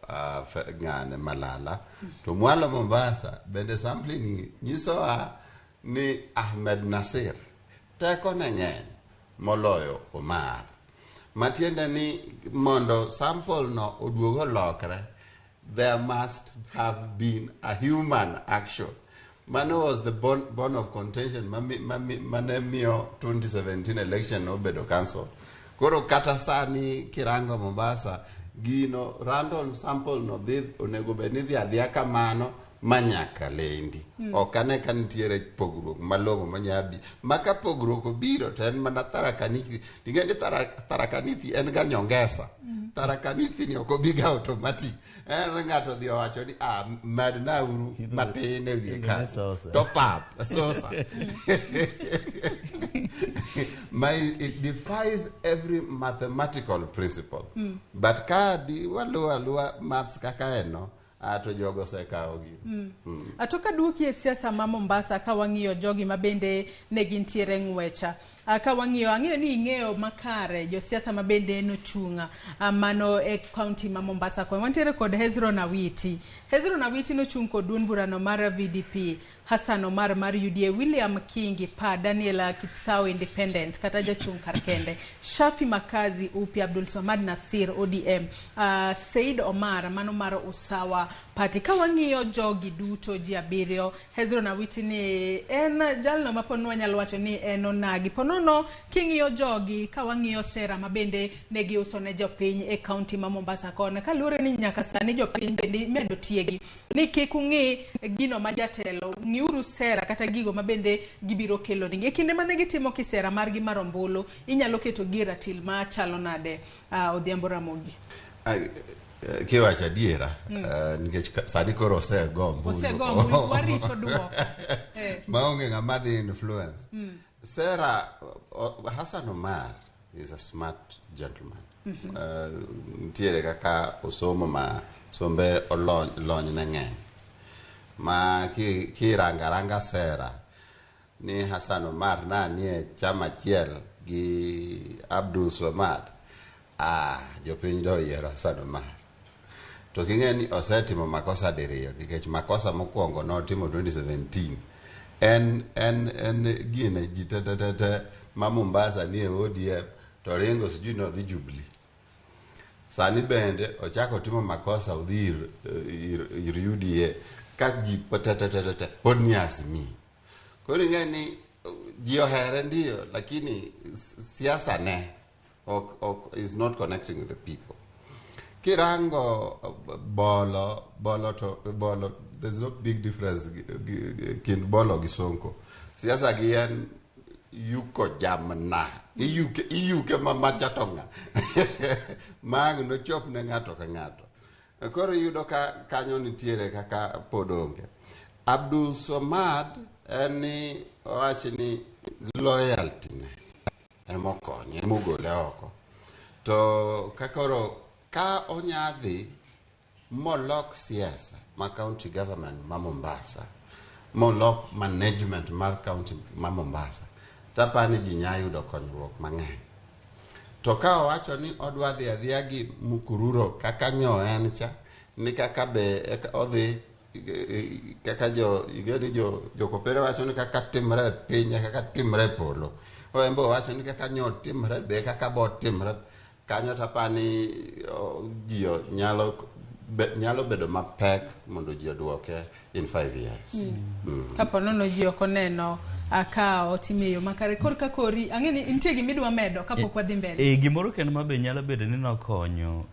ng'ane Malala. To mwalo Mombasa bende sampling nyisowa ni Ahmed Nasir teko ne ng'eny moloyo Omar. Matiende ni mondo sample no oduog olokre, there must have been a human action. Mano was the bone of contention mane miyo 2017 election nobedo cancelled. Koro kata sani kirango Mombasa, gino random sample no dhi onego bed ni dhi adhiya kamano manyaka lendi. Ok ane ka nitiere pogruok malong'o manyabi. Ma ka pogruok obiro to en mana Tharaka Nithi. Ing'e ni Tharaka Nithi en ga nyongesa. Tharaka Nithi ni ok obi ga automatic. En ng'ato dhi owacho ni medna uru matin e wiye ka. To pap, sosa. Ma it defies every mathematical principle. But ka di waluwo aluwa maths kaka eno, to jogo osekawo gino. To kaduoki e siasa ma Mombasa, ka wang'iyo jogi ma bende ne gintiere ng'wecha, ka wang'iyo, ang'eyo ni ing'eyo makare josiasa ma bende nochung' mano e county ma Mombasa koni. Wantiere kod Hezron Awiti. Hezron Awiti nochung' kod duond burano mar VDP, Hassan Omar mar UDA, William Kingi pa Daniel Kitsao Independent kata jachung' kar kende, Shafi Makazi Upya, Abdul Samad Nasir ODM, Said Omar mano mar Usawa Party. Ka wang'iyo jogi duto ji 7, Hezron Awiti ni en jalno ma pod wanyalo wacho ni en onagi. Ponono king'iyo jogi, ka wang'iyo sera ma bende ne giuso ne jopiny e county ma Mombasa koni, kaluwore ni nyaka sani jopiny bende imedo tiegi ni kik ung'i gino ma jatelo, ng'iuru sera kata gigo ma bende gibiro kelo nigi. E kinde mane gitimo kisera margi mar ombulu, inyalo keto gi ratil machalo nade, Odhiambo Ramogi? Kiwacho adiera, nikech sani koro osego ombulu. Osego ombulu, warito duoko. Maonge ng'ama dhi influence. Sera, Hassan Omar is a smart gentleman. Nitiere kaka osomo ma sombe olony ne ng'eny. Ma kiranga ranga sera ni Hassan Omar na nie chama achiel gi Abdul Swamad, jopiny do oyiero Hassan Omar. To king'e ni osetimo makosa diriyo, nikech makosa mokwongo notimo 2017 en gine ji te te te te ma Mombasa nie ODM to ringo sijui nodhi Jubilee. Sani bende ochako timo makosa odhi ir UDA ka ji te te te te pod ni Azimio. Koro ing'e ni ji ohere ndiyo, lakini siasa ne ok is not connecting with the people. Kirango Bolo to Bolo, there's no big difference kind Bolo gi Sonko. Siasa gi en yuko jamna, iyuke mamacha to ng'a. Mag nochop ne ng'ato ka ng'ato. Koro iyudo ka kanyo nitiere kaka pod onge. Abdul Swamad en ni owach ni loyalty ne emokonye, emogole oko. To kakoro ka onyadhi molok siasa ma county government ma Mombasa, molok management mar county ma Mombasa, tapani ji nya yudo konyruok mang'eny. To ka owacho ni odwa dhi adhiya gi Mukururo kaka nyo en cha, ni kaka be odhi kaka jo ing'e jo jokopere wacho ni kaka timre e piny kaka timre e polo. Oembe owacho ni kaka nyo timre be kaka bo timre kanyo tapani ji nyalo nyalo bedo mapek mondo ji oduoke in 5 years. Kapo nono ji ok oneno ka otime e yo makare. Kor ka kori ang'e ni nitie gimidwa medo kapok wadhi mbele. E, gimoro kendo ma be nyalo bedo ni nokonyo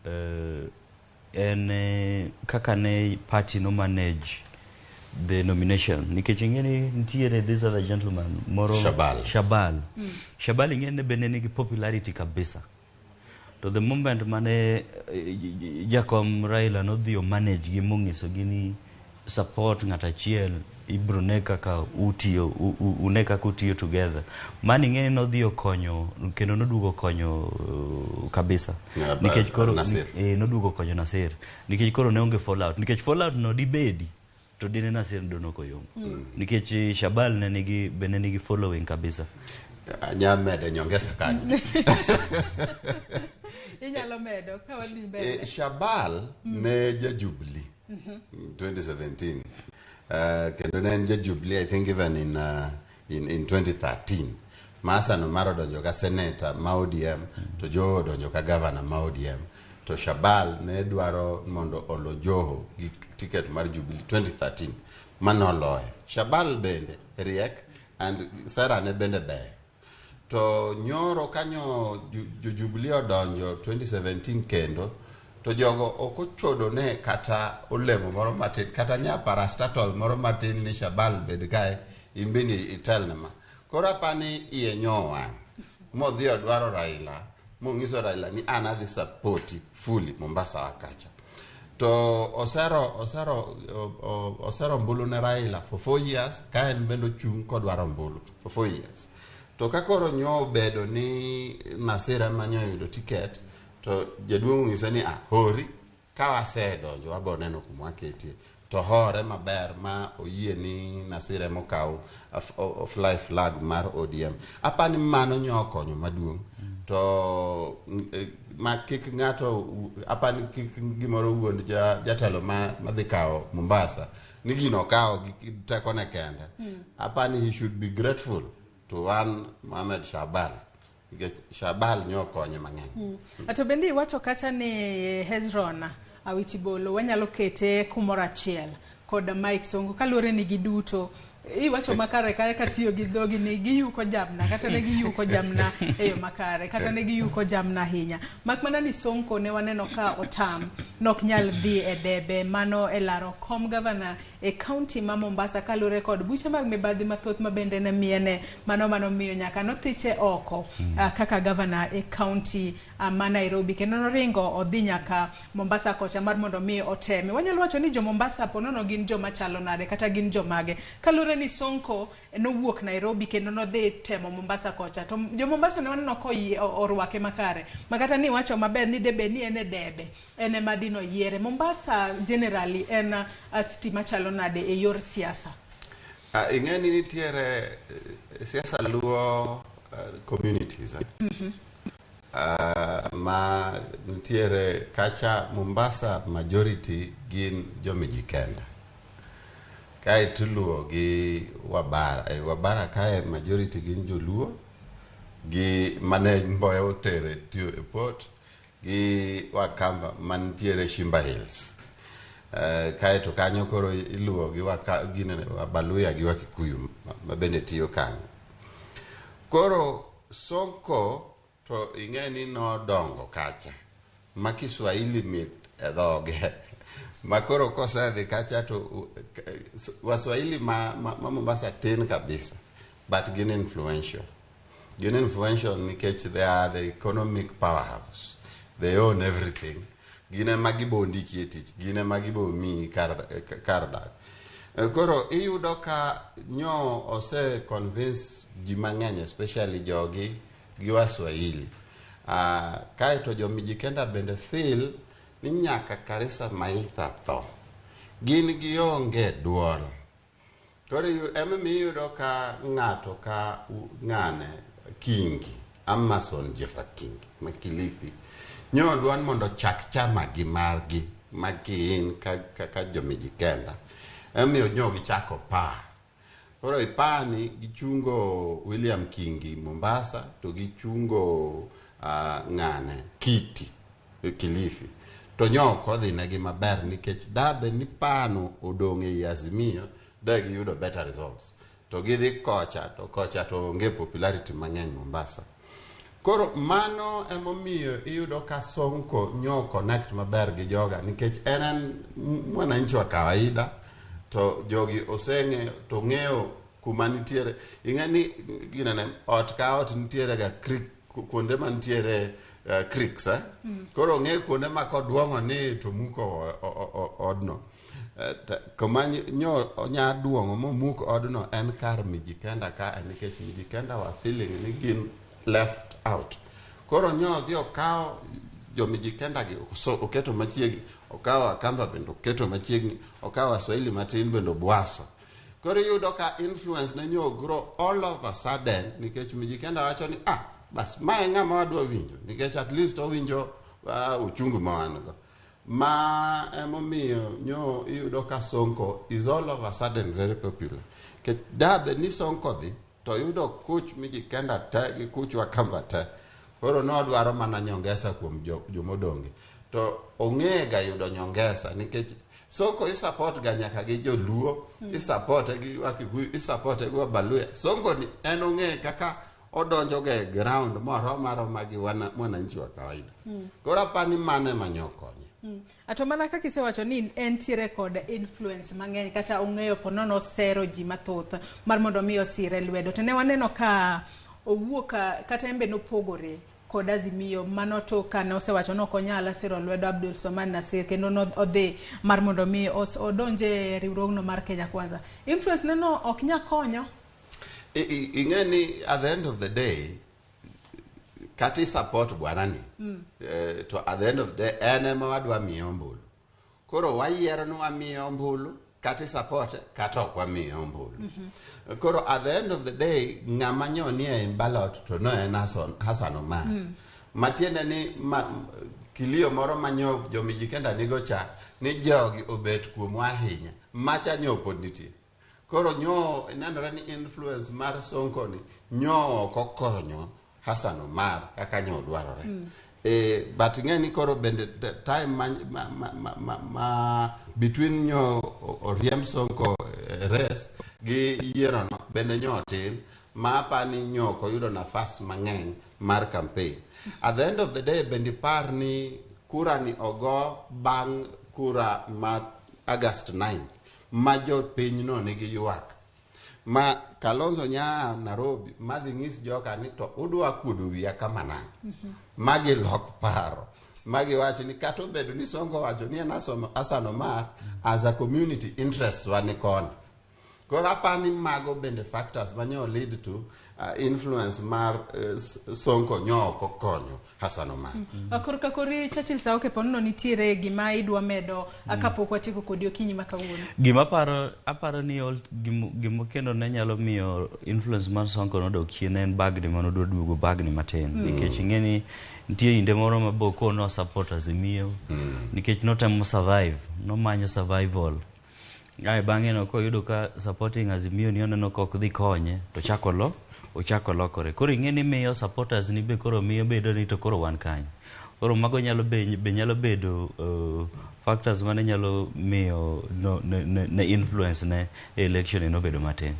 en kaka ne party no manage the nomination, nikech ing'e ni nitiere this other gentleman moro. Shabal. Shabal. Shabal ing'e ni bende nigi popularity kabisa, to the moment mane jakom Raila nodhi o manage gi mong'isogi ni support ng'at achiel, ibro ne kaka utiyo une kaka utiyo together, mano ing'e ni nodhi okonyo kendo noduogo konyo kabisa. Yeah, nikech koro Nasir. Noduogo konyo Nasir nikech koro ne onge fallout, nikech fallout no dibedi to dine Nasir dono koyombo, nikech Shabal ne nigi bende nigi following kabisa. Anya mede nyongesa kanyo. Inyalo medo ka wadhi mbele. Shabal ne ja Jubilee 2017, kendo ne en ja Jubilee, I think, even in 2013 Masa no mar odonjo ka senator ma ODM to Joho odonjo ka governor ma ODM, to Shabal ne dwaro mondo olo Joho gi ticket mar Jubilee 2013 manoloye. Shabal bende riek and sera ne bende ber, to nyoro kanyo jo Jubilee odonjo 2017 kendo to jogo ok ochodo ne kata olemo moro matin, kata nya parastatol moro matin ni Shabal bed kae, in bende itelne ma. Koro apani iye nyo wang' modhi odwaro Raila, mong'iso Raila ni an adhi support fully Mombasa wa kacha, to osero ombulu ne Raila for 4 years, ka en bende ochung' kodwaro ombulu for 4 years. To ka koro nyo obedo ni Nasir ema nyo oyudo ticket, to jaduong' onyise ni ah, hori ka wasedonjo wabo neno kuma waketie, to hore maber ma oyie ni Nasir ema okaw fly flag mar ODM. Apani mano nyo okonyo maduong', to ma kik ng'ato apani kik gimoro wuond jatelo ma madhi kawo Mombasa ni gino okawo gi tekone kende. Apani he should be grateful to one Mohamed Shabal, nikech Shabal nyo okonye mang'eny. To bende iwacho kacha ni Hezron Awiti Bolo wanyalo kete kumoro achiel kod Mike Sonko, kaluwore ni giduto iwacho makare kae katiyo gi dhogi ni giyuko jamna, kata ne giyuko jamna e yo makare, kata ne giyuko jamna ahinya, mak mana ni Sonko ne waneno ka otam nok nyal dhi e debe mano e laro kom gavana e kaunti ma Mombasa, kaluwore kod buche mag mibadhi mathoth ma bende ne miene mano miyo nyaka nothiche oko kaka gavana e kaunti ma Nairobi, kendo noringo odhi nyaka Mombasa kocha mar mondo mi oteme. Wanyalo wacho ni jo Mombasa ponono gin joma chalo nade, kata gin jomage, kaluwore ni Sonko nowuok Nairobi kendo nodhi temo Mombasa kocha, to jo Mombasa ne waneno ka orwake makare, makata ni wacho maber ni debe ni en e debe en ema dino yiere. Mombasa generally en city machalo nade e yor siasa? Ing'e ni nitiere siasa luwo communities, eh? Ma nitiere kacha Mombasa majority gin jomijikenda, kae tiluwo gi Wabara. Wabara kae majority gin joluo gi mane Mboya otere tiyo e port, gi Wakamba mantiere Shimba Hills. Kae to kanyo koro iluwo gi ginene, Wabaluya gi Wakikuyu ma bende tiyo kanyo. Koro Sonko to ing'e ni nodongo kacha ma Kiswahili mit e dhoge, ma koro kosedhi kacha to Waswahili ma Mombasa tin kabisa, but gin influential. Gin influential nikech they are the economic powerhouse, they own everything. Gin ema gibo ndiki e tich, gin ema gibo miyi kar dak. Koro iyudo ka nyo ose convince ji mang'eny, especially jogi gi Waswahili. Kaeto jo Mijikenda bende feel ni nyaka Karisa Maitha tho, gin gionge duol. Koro emomiyo iyudo ka ng'ato ka ng'ane Kingi, Amason Jeffa Kingi ma Kilifi nyo dwan mondo ochak chama gi margi ma gin ka jo Mijikenda, emomiyo nyo gichako PAA. Koro e PAA ni gichungo William Kingi Mombasa, to gichungo ng'ane Kiti e Kilifi. To nyo ok odhi negi maber nikech dabe ni pano odong' ei Azimio de giyudo better results. To gidhi kocha to kocha to onge popularity mang'eny Mombasa. Koro mano emomiyo iyudo ka Sonko nyo connect maber gi joga nikech en en mwananchi wa kawaida to jogi oseng'eyo to ng'eyo kuma nitiere ing'e ni ginene ot ka ot nitiere ga creek kuonde mantiere creeks eh? Koro ong'e kuonde ma koduong'o ni to muko odno. Kuma nyo onya duong'o momuk odno en kar Mijikenda ka nikech Mijikenda wa feeling ni gin left out. Koro nyo odhi okawo jo Mijikenda gi so, oketo machiegni, okawo Akamba bende oketo machiegni, okawo Waswahili matin bende obwaso. Koro iyudo ka influence ne nyo grow all of a sudden nikech Mijikenda wacho ni ah bas mae ng'ama wadwa winjo nikech at least owinjo uchungu ma wan go. Ma emomiyo nyo iyudo ka Sonko is all of a sudden very popular. Nikech dabe ni Sonko dhi to yudo kuch Mijikenda te gi kuch Wakamba te. Koro nodwaro mana nyongesa kuom jomodonge. To ong'e ga yudo nyongesa nikech Sonko isupport ga nyaka gi joluo, isupport gi Wakikuyu, isupport gi Wabaluya. Sonko ni en ong'e kaka odonjo ga e ground moroma aroma gi mwananchi wa kawaida. Koro apani mano ema nyo konye. Ato mana kaka isewacho ni entiere kod influence mang'eny kata ong'eyo ponono osero ji mathoth mar mondo mi osire lwedo. To ne waneno ka owuok kata en be nopogore kod Azimio mano to kane osewacho ni ok onyal siro lwedo Abdul Somad Nasir kendo nodhi mar mondo mi odonje e riwruogno mar Kenya Kwanza. Influence neno ok nya konyo. Ing'e ni at the end of the day kata i support bwana ni to at the end of the day en ema wadwa miye ombulu. Koro wayiero ni wamiye ombulu kata i support kata ok wamiye ombulu. Koro at the end of the day ng'ama nyo ni e ballot to no en Hassan Omar. Matiende ni kilio moro manyo jomijikenda nigo cha ni jogi obet kuomwa ahinya macha nyo pod nitie. Koro nyo nenore ni influence mar Sonko ni nyo ok okonyo Hassan Omar kaka nyo dwarore. But ing'e ni koro bende time ma between nyo oriemb Sonko race gi yiero no bende nyo otin ma apani nyo ok oyudo nafas mang'eny mar campaign. At the end of the day bende ipar ni kura ni ogo bang' kura ma August 9th ma jopinyno nigi ywak ma Kalonzo nya Nairobi madhi nyis joka ni to udwa kuodo wiya kama nang'o ma gilok paro ma giwacho ni kata obedo ni Sonko wacho ni en Hassan Omar as a community interest wa ni koni. Koro apani mago bende factors manyo lead to influence mar Sonko nyo ok okonyo Hassan Omar. Korka kori Churchill Saoke ponono nitiere gima idwa medo kapok watieko kodi okinyi ma kawuono. Gima aparo ni gima kendo ne nyalo miyo influence mar Sonko nodok chien en bagni manodwa duogo bagni matin. Nikech ing'e ni nitie kinde moro ma Boko no support Azimio nikech notemo survive, nomanyo survival. Ae bang'e no koyudo ka supporting Azimio ni oneno ka ok dhi konye to ochako lokore. Koro ing'e ni miyo supporters ni be koro miyo bedo ni to koro wan kanye. Koro mago nyalo be nyalo bedo factors mane nyalo miyo no, ne influence ne election nobedo matin.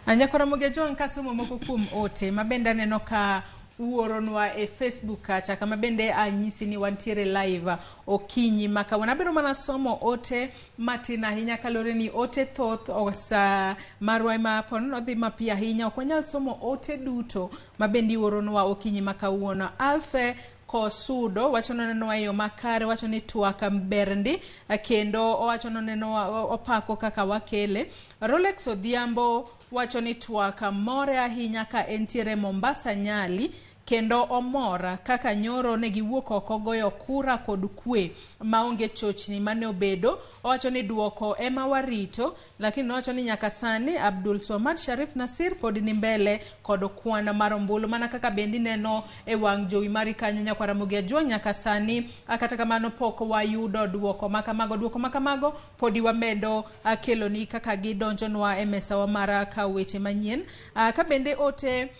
Anyakora Moge John kasomo moko kuom ote ma bende aneno ka uoronwa e Facebook kacha kama bende anyisi ni wantiere live okinyi ma kawuono. Abiro mana somo ote matin ahinya kaluwore ni ote thoth osa marwa ema ponono dhi mapiyo ahinya ok wanyal somo ote duto ma bende ioronwa okinyi ma kawuono. Alfe Kosudo wacho nonenowa e yo makare, wacho ni twak ber ndi kendo owacho nonenowa opako kaka wakele. Rolex Odhiambo wacho ni twak more ahinya ka entiere Mombasa Nyali kendo omor kaka nyoro ne giwuok oko goyo kura kod kwe maonge chochni mane obedo. Owacho ni duoko ema warito, lakini owacho ni nyaka sani Abdul Swamad Sharif Nasir pod ni mbele kod kwan mar ombulu mana kaka bendi neno e wang' jowi mari kanyo nyakwar Ramogi Ajwang' nyaka sani kata kamano pok wayudo duoko makamago. Duoko makamago podi wamedo keloni kaka gidonjonwa e mesawa mar kawo weche manyien. Ka bende ote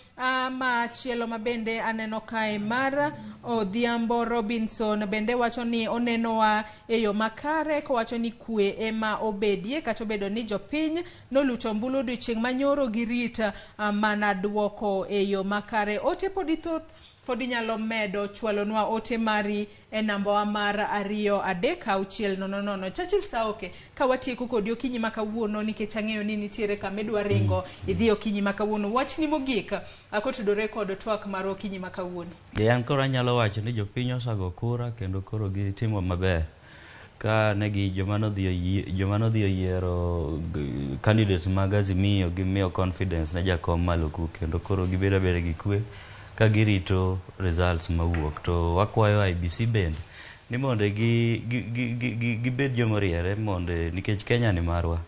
machielo mabende bende aneno kae mar Odhiambo Robinson bende wacho ni onenowa e yo makare, kowacho ni kwe ema obedie kata obedo ni jopiny noluto ombulu odiochieng' manyoro girit mana duoko e yo makare. Ote podi thoth, pod inyalo medo chwalonwa ote mari e nambawa mar 2 3 6 0 0. Churchill Saoke, ka watieko kodi okinyi ma kawuono, nikech ang'eyo ni nitiere kama idwa ringo idhi okinyi ma kawuono, wachni mogik kotudore kod twak mar okinyi ma kawuono. An koro anyalo wacho ni jopiny osago kura kendo koro gitimo maber. Ka negi joma nodhi oyiero candidates mag Azimio gimiyo confidence ne jakom malo ku, kendo koro gibedo abeda gi kwe ka girito results mawuok. To wakwayo IEBC bende ni mondo gibed jomoriere, mondo nikech Kenya ni marwa,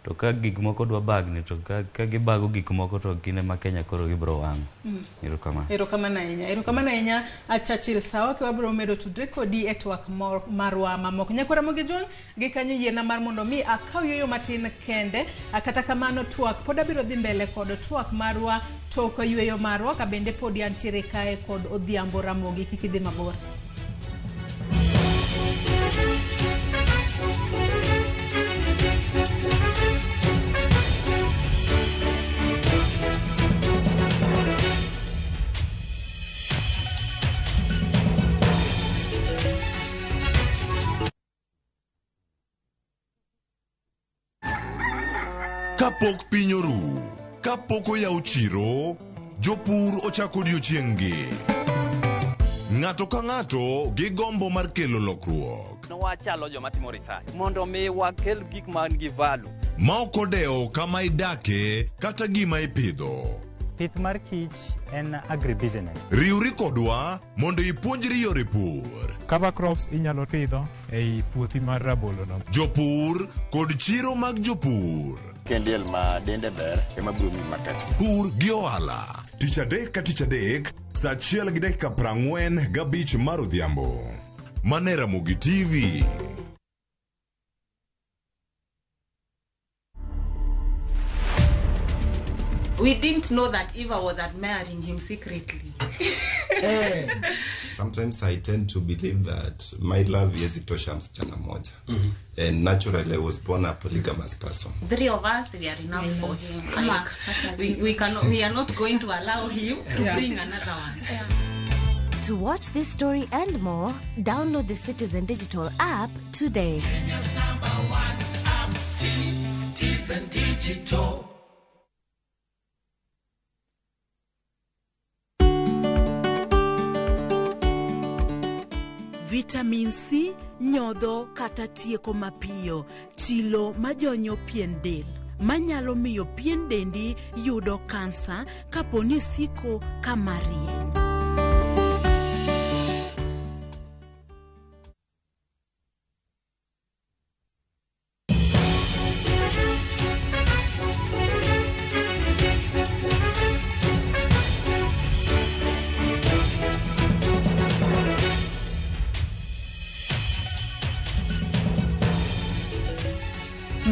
to ka gik moko dwa bagni to ka gibago gik moko to gin ema Kenya koro gibiro wang'o. Erokamano. Erokamano ahinya. Erokamano ahinya Churchill Saoke, wabiro medo tudre kodi e twak marwa mamoko. Nyakwara Ramogi Jwang', gi kanyo yiena mar mondo mi akaw yueyo matin kende, kata kamano twak pod abiro dhi mbele kod twak marwa tok yueyo marwa, ka bende podi antiere kae kod Odhiambo Ramogi, kik idhi mabor. Kapok piny oru, kapok oyaw chiro, jopur ochako odiochieng'-gi. Ng'ato ka ng'ato gi gombo mar kelo lokruok. Wachalo joma timo research mondo mi wakel gik man gi value. Ma ok odewo kama idake kata gima ipidho. Pith mar kich en agribusiness. Riwri kodwa mondo ipuonjri yore pur. Cover crops inyalo pidho ei puothi mar rabolo no. Jopur kod chiro mag jopur. Kendiel ma dende ber ema biro miyi market. Pur gi ohala. Tich adek ka tich adek, saa 1:45 mar odhiambo. Mane Ramogi TV. We didn't know that Eva was admiring him secretly. Sometimes I tend to believe that my love haiwezi tosha msichana moja. And naturally I was born a polygamous person. Three of us, we are enough for him. Like, we cannot, we are not going to allow him to bring another one. To watch this story and more, download the Citizen Digital app today. Kenya's number one app, Citizen Digital. Vitamin C nyodho kata tieko mapiyo chilo majonyo pien del manyalo miyo pien dendi yudo kansa kapo ni siko kama rieny.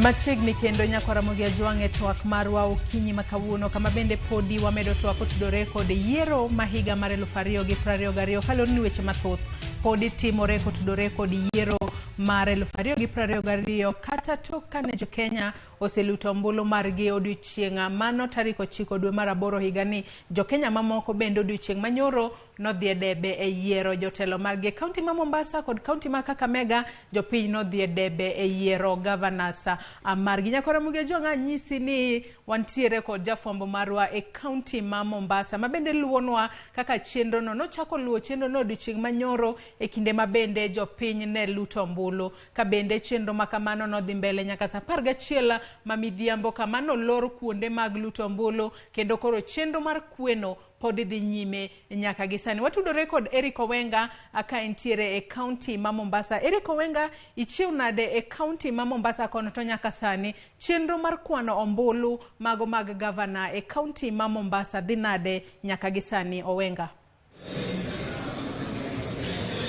Machiegni kendo nyakwara Ramogi Ajwang' e twak marwa okinyi ma kawuono, kama bende podi wamedo twak otudore kod yiero ma higa mar 2022, kaluwore ni weche mathoth podi timore kotudore kod yiero mar 2022, kata tok kane jo Kenya oseluto ombulu margi odiochieng' mano tarik 9 dwe mar 8 higani. Jo Kenya mamoko bende odiochieng' manyoro nodhi e debe e yiero jotelo margi e kaunti ma Mombasa kod kaunti ma Kakamega. Jopiny nodhi e debe e yiero governors margi. Nyakwara Ramogi Ajwang' anyisi ni wantiere kod jafwambo marwa e kaunti ma Mombasa ma bende luwonwa kaka chenro no nochako luwo chenro no odiochieng' manyoro e kinde ma bende jopiny ne luto ombulu, ka bende chenro ma kamano nodhi mbele nyaka saa 11 ma midhiambo, kama nolor kuonde mag luto ombulu, kendo koro chenro mar kweno pod dhi nyime nyaka gi sani. Watudore kod Eric Owenga ka entiere e kaunti ma Mombasa. Eric Owenga, ichiew nade e kaunti ma Mombasa kono to nyaka sani chenro mar kwano ombulu mago mag gavana e kaunti ma Mombasa dhi nade nyaka gi sani, Owenga?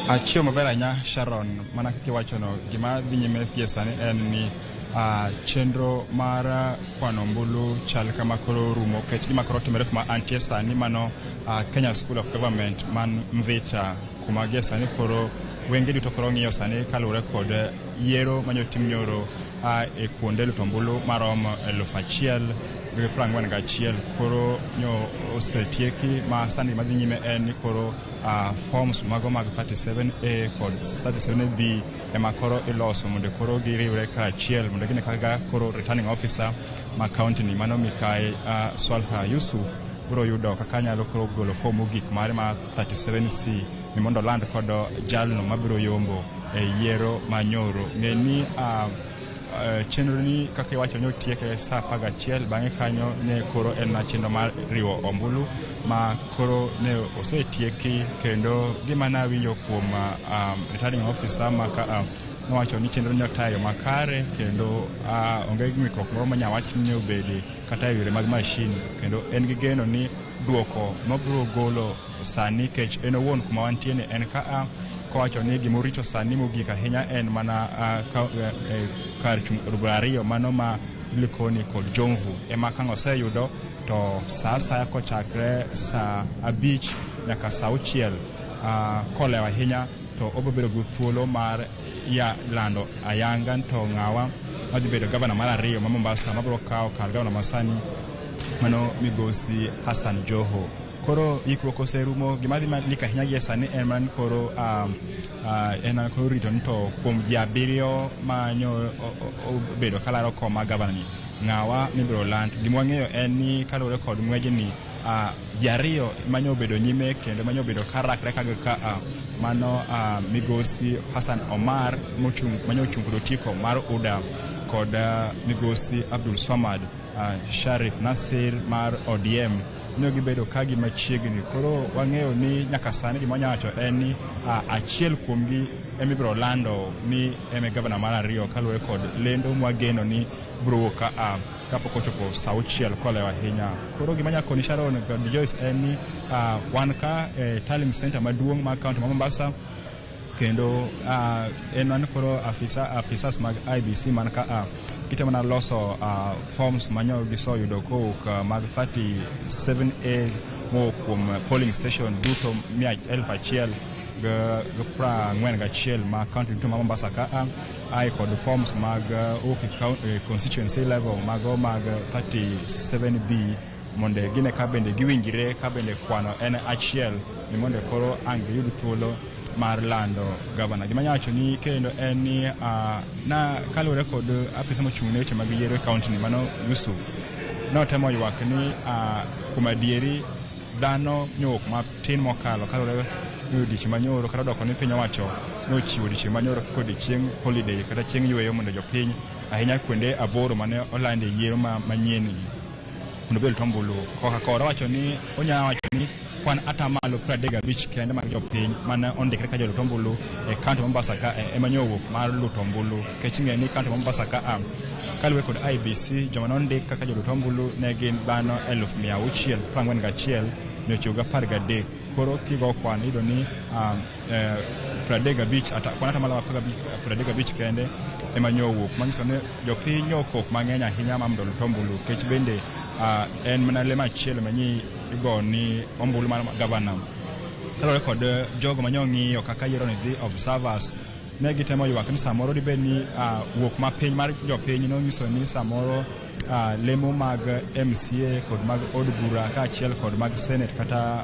Achiew maber ahinya Sharon, mana kaka iwachono, gima dhi nyime gie sani en ni Chenro mar kwano ombulu chal kama koro rumo kech gima koro timore kuma antie sani mano Kenya School of Government man Mvita, kuma gie sani koro wenge duto koro ng'iyo sani kaluwore kod yiero manyotim nyoro e kuonde luto ombulu maromo 1,041. Koro nyo osetieki ma sani madhi nyime en ni koro forms mago mag 37A kod 37B ema koro iloso mondo koro giriwre kaachiel mondo gine kaka koro returning officer ma county ni, mano Mikai Swalha Yusuf, biro yudo kaka nyalo koro golo form mogik mare ma 37C ni mondo oland kod jalno mabiro yombo e yiero manyoro. Ng'e ni chenro ni kaka iwacho ni otieke sa 11. Bang'e kanyo ne koro en na chenro mar riwo ombulu ma koro ne osetieki, kendo gima nawinjo kuom returning officer ma ka nowacho ni chenro ni otayo makare kendo onge ng'ikruok moro manya wach ni obede kata e yore mag mashin, kendo en gi geno ni duoko mabiro golo sani kech en owuon kuma wantie ni en ka kowacho ni gimorito sani mogik ahinya en mana kar chung' od bura ariyo, mano ma Likoni kod Jomvu, ema kang' oseyudo to sa asaya kochakre sa 5 nyaka sa 6 kolewo ahinya to obiro bedo gi thuolo mar ya lando ayanga to ng'awa madhi bedo gavana mar ariyo ma Mombasa mabiro kawo kar gavana masani, mano Migosi Hassan Joho. Koro ikruok oserumo. Gima dhi malik ahinya gie sani en mana ni koro en koro rito ni to kuom ji abiriyo ma nyo obedo kalaro kom mar gavana ni, ng'awa mibiro land. Gima wang'eyo en ni kaluwore kod ng'wejni, ji ariyo manyo obedo nyime kendo manyo obedo karakre ka ka mano Migosi Hassan Omar mochung' manyo ochung' kod otiko mar UDA kod Migosi Abdul Swamad Sharif Nasir mar ODM, ne gibedo ka gi machiegni. Koro wang'eyo ni nyaka sani gima wanyalo wacho en ni achiel kuomgi ema ibiro lando ni en e gavana mar ariyo kaluwore kod lendo mwageno ni biro wuok ka kapok ochopo sa 6 kolewo ahinya. Koro gima nyalo koni, Sharon kod Joyce, en ni wan ka e tallying center maduong' mar county ma Mombasa, kendo en wan koro apisas mag IEBC man ka gitemo mana loso forms manyo giseyudo kowuok mag 37A mowuok kuom polling station duto 1,041 ma county duto ma Mombasa ka ae kod forms mag wuok e constituency level mago mag 37B mondo gine ka bende giwinjre ka bende kwano en achiel ni mondo koro ang' giyud thuolo mar lando gavana. Gima anyalo wacho ni kendo en ni na kaluwore kod afisa mochung' ne weche mag yiero e county ni, mano Yusuf, notemo ywak ni kuom adieri dhano nyowuok matin mokalo kaluwore ni odiochieng' manyoro kata odoko ni piny owacho nochiwo odiochieng' manyoro kaka odiochieng' holiday kata chieng' yweyo mondo jopiny ahinya kuonde aboro mane olande yiero manyien gi mondo obed ombulu. Koka koro owacho ni onyalo wacho ni kwan 35% kende mag jopiny mane ondikre ka jolut ombulu e kaunti Mombasa ka ema nyo owuok mar luto ombulu, nikech ing'eyo ni kaunti Mombasa ka kaluwore kod IEBC, joma nondik kaka jolut ombulu ne gin dhano 641,913. Koro kigo kwan iyudo ni 35 ata, kwan 35% kende ema nyo owuok, manyiso ni jopiny nyo okok mang'eny ahinya ma mondo olut ombulu, nikech bende en mana lemo achiel manyi igo ni ombulu mar gavana. Kaluwore kod jogo manyo ng'iyo kaka yiero ni dhi, observers, ne gitemo ywak ni samoro dibed ni wuok mapiny mar jopiny nonyiso ni samoro lemo mag MCA kod mag od bura kaachiel kod mag senate kata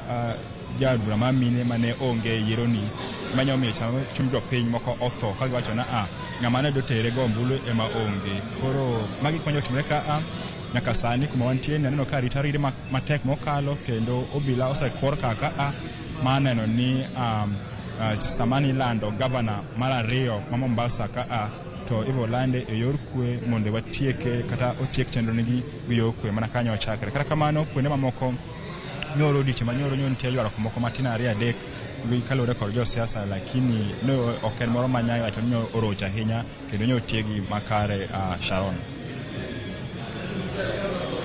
jaod bura ma mine mane onge e yiero ni manya omiyo samoro chuny jopiny moko otho ka giwacho na ng'ama ne dotere go ombulu ema onge. Koro magi gik manyo timore ka nyaka sani kuma wantie ni aneno ka arita riri matek mokalo, kendo obila osekwor kaka mar neno ni sama nilando gavana mar ariyo ma Mombasa ka to ibiro lande e yor kwe mondo watieke kata otiek chenro nigi gi yor kwe mana kanyo ochakre. Kata kamano kuonde mamoko nyoro odiochieng' manyoro nyo nitie ywaruok moko matin ariyo adek kaluwore kod josiasa, lakini ne ok en moro manya wacho ni orocho ahinya kendo nyo otiegi makare. Sharon.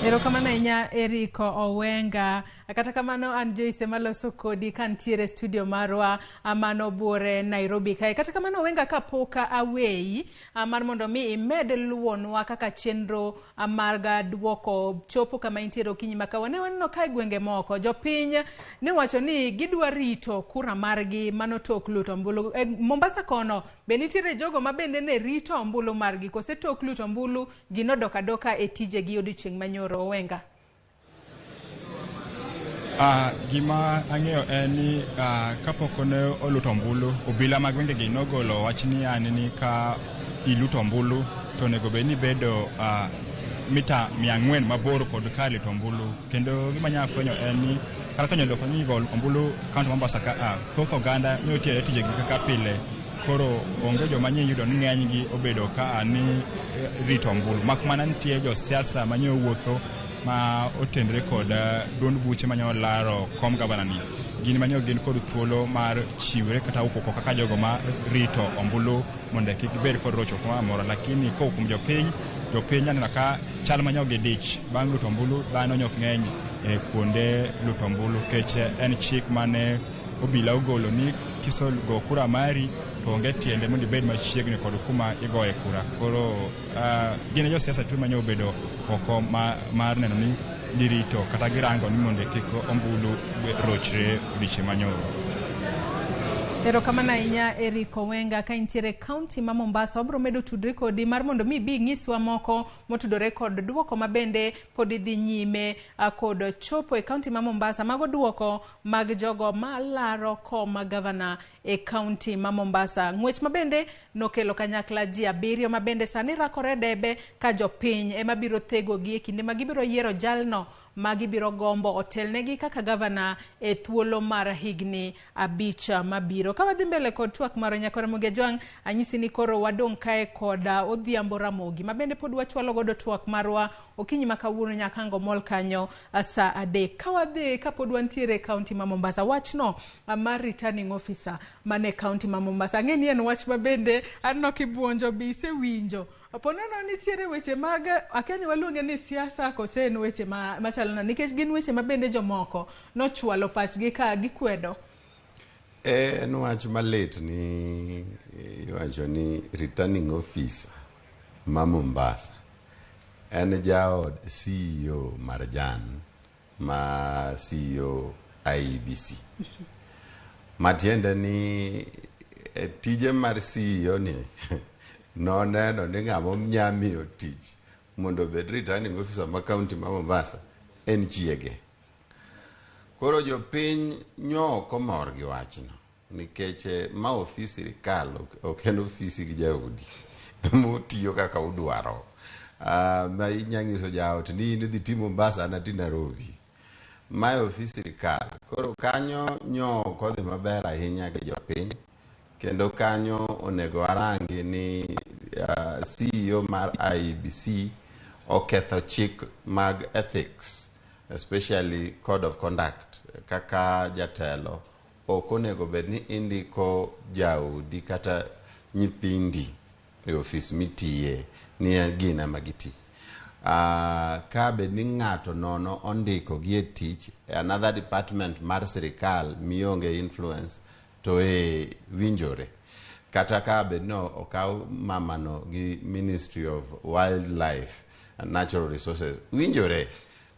Erokamano ahinya, Eric Owenga. Kata kamano an Joyce maloso kodi kantiere studio marwa mano buore Nairobi kae. Kata kamano Owenga, kapok aweyi mar mondo mi imed luwonwa kaka chenro mar duoko chopo kama intiere okinyi ma kawuono. Ne waneno ka e gwenge moko jopiny ne wacho ni gidwa rito kura margi mano tok luto ombulu. E Mombasa kono be nitiere jogo ma bende ne rito ombulu margi kose tok luto ombulu ji nodok adoka e tijegi odiochieng' manyoro Owenga? Gima ang'eyo en ni kapok ne oluto ombulu, obila mag gwengegi nogolo wach ni yani ni ka iluto ombulu to onego bed ni ibedo mita 400 mabor kod kar luto ombulu. Kendo gima anya fwenyo en ni kata ka nyalo ni go ombulu kaunti Mombasa ka thoth oganda nyo tiyo tijegi kaka pile. Koro onge joma nye yudo ni ng'enygi obedo ka ni rito ombulu. Mak mana nitie josiasa manye wuotho ma otenre kod duond buche manyalo laro kom gavana ni. Gin manyo gin kod thuolo mar chiwre kata wuok kaka jogo ma rito ombulu mondo kik gibed kod rochruok moro amora. Lakini kowuok kuom jopiny, jopiny aneno ka chal manyo gidich bang' luto ombulu dhano nyok ng'eny e kuonde luto ombulu nikech en chik mane obila ogolo ni kisego kura mari to onge tiende mondo ibed machiegni kod kuma igoye kura. Koro gin josiasa tu manyo obedo oko mar neno ni girito kata girango ni mondo kik ombulu rochre odiochieng' manyoro. Erokamano ahinya Eric Owenga ka intiere kaunti ma Mombasa. Wabiro medo tudre kodi mar mondo mi ibi ing'iswa moko motudore kod duoko ma bende pod dhi nyime kod chopo e kaunti ma Mombasa. Mago duoko mag jogo malaro kom gavana e kaunti ma Mombasa. Ng'wech ma bende nokelo kanyakla ji 7 ma bende sani rakore debe ka jopiny ema biro thegogi e kinde ma gibiro yiero jalno ma gibiro gombo otelnegi kaka gavana e thuolo mar higni 5 mabiro. Ka wadhi mbele kod twak marwa nyakora Ramogi Ajwang', anyisi ni koro wadong' kae kod Odhiambo Ramogi ma bende pod wachwalo godo twak marwa okinyi ma kawuono nyaka ango mol kanyo saa 3. Ka wadhi kapod wantiere e kaunti ma Mombasa, wachno mar returning officer mane kaunti ma Mombasa, ang'e ni en wach ma bende aneno kibuonjo bi isewinjo. Ponono nitiere weche mag akia ni waluonge ni siasa kose en weche machalo nade, nikech gin weche ma bende jomoko nochwalo pachgi ka gikwedo. En wach malit ni iwacho ni returning officer ma Mombasa en jaod CEO Marjan ma CEO IEBC. Matiende ni tije mar CEO ni noneno ni ng'ama nya miyo tich mondo obed returning officer ma kaunti ma Mombasa en chiege. Koro jopiny nyo ok omor gi wachno nikech ma ofis sirikal ok en ofisi gi jaodi motiyo kaka udwaro. Ma inya nyiso jaot ni in idhi ti Mombasa an ati Nairobi. Mae ofis sirikal. Koro kanyo nyo ok odhi maber ahinya gi jopiny. Kendo kanyo onego warangi ni CEO mar IEBC oketho chik mag ethics, especially code of conduct. Kaka jatelo ok onego bed ni indiko jaodi kata nyithindi e ofis mitiye ni gin ema giti. Ka bed ni ng'ato nono ondiko gi e tich e another department mar sirikal mionge influence to e winjore. Kata ka bed no okaw mamano gi Ministry of Wildlife and Natural Resources winjore.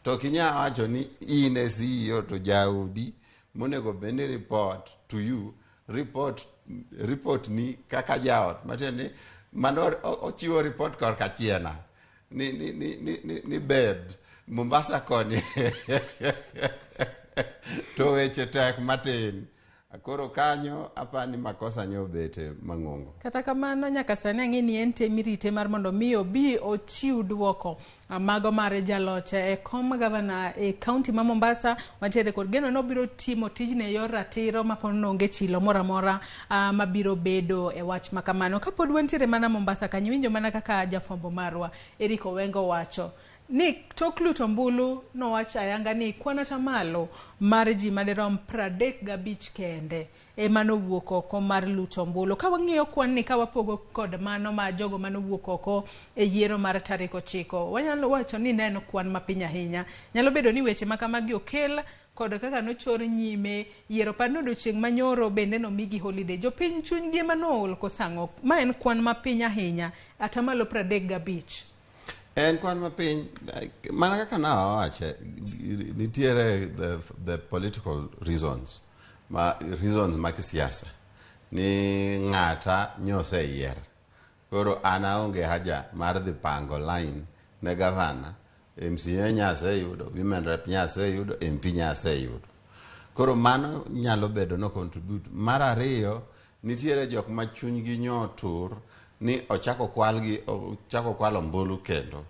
To ok inyal wacho ni in e CEO to jaodi monego bed ni report to you, report ni kaka jaot. Matiende ni mano ochiwo report korka chiena ni babes Mombasa koni to weche tek matin. Koro kanyo apani makosa nyo obete mang'ongo. Kata kamano nyaka sani ang'e ni en tem irite mar mondo mi obi ochiw duoko mago mar jaloch e kom gavana e kaunti ma Mombasa. Wantiere kod geno ni obiro timo tijni e yor ratiro ma pod onge chilo moro amora mabiro bedo e wach ma kamano. Kapod wantiere mana Mombasa kanyo, iwinjo mana kaka jafwambo marwa Eric Owengo wacho ni tok luto ombulu nowacho ayanga ni kwan atamalo mar ji madirom 35 kende ema nowuok oko mar luto ombulu. Ka wang'iyo kwan ni ka wapogo kod mano ma jogo manowuok oko e yiero mar tarik 9, wanyalo wacho ni ne en kwan mapiny ahinya. Nyalo bedo ni weche ma kamagi okel kod kaka nochor nyime yiero par ni odiochieng' manyoro bende nomigi holiday. Jopiny chunygi ema nool kosang'o. Ma en kwan mapiny ahinya, atamalo 35. En kwan mapiny, mana kaka nawache, nitiere the political reasons, ma reasons mag siasa ni ng'ata nyoseyier. Koro an aonge haja mar dhi pango line ne gavana, MCA nyaseyudo, women rep nyaseyudo, MP nyaseyudo. Koro mano nyalo bedo no contribute. Mar ariyo, nitiere jok ma chunygi nyo tur ni ochako kwalgi, ochako kwalo ombulu kendo.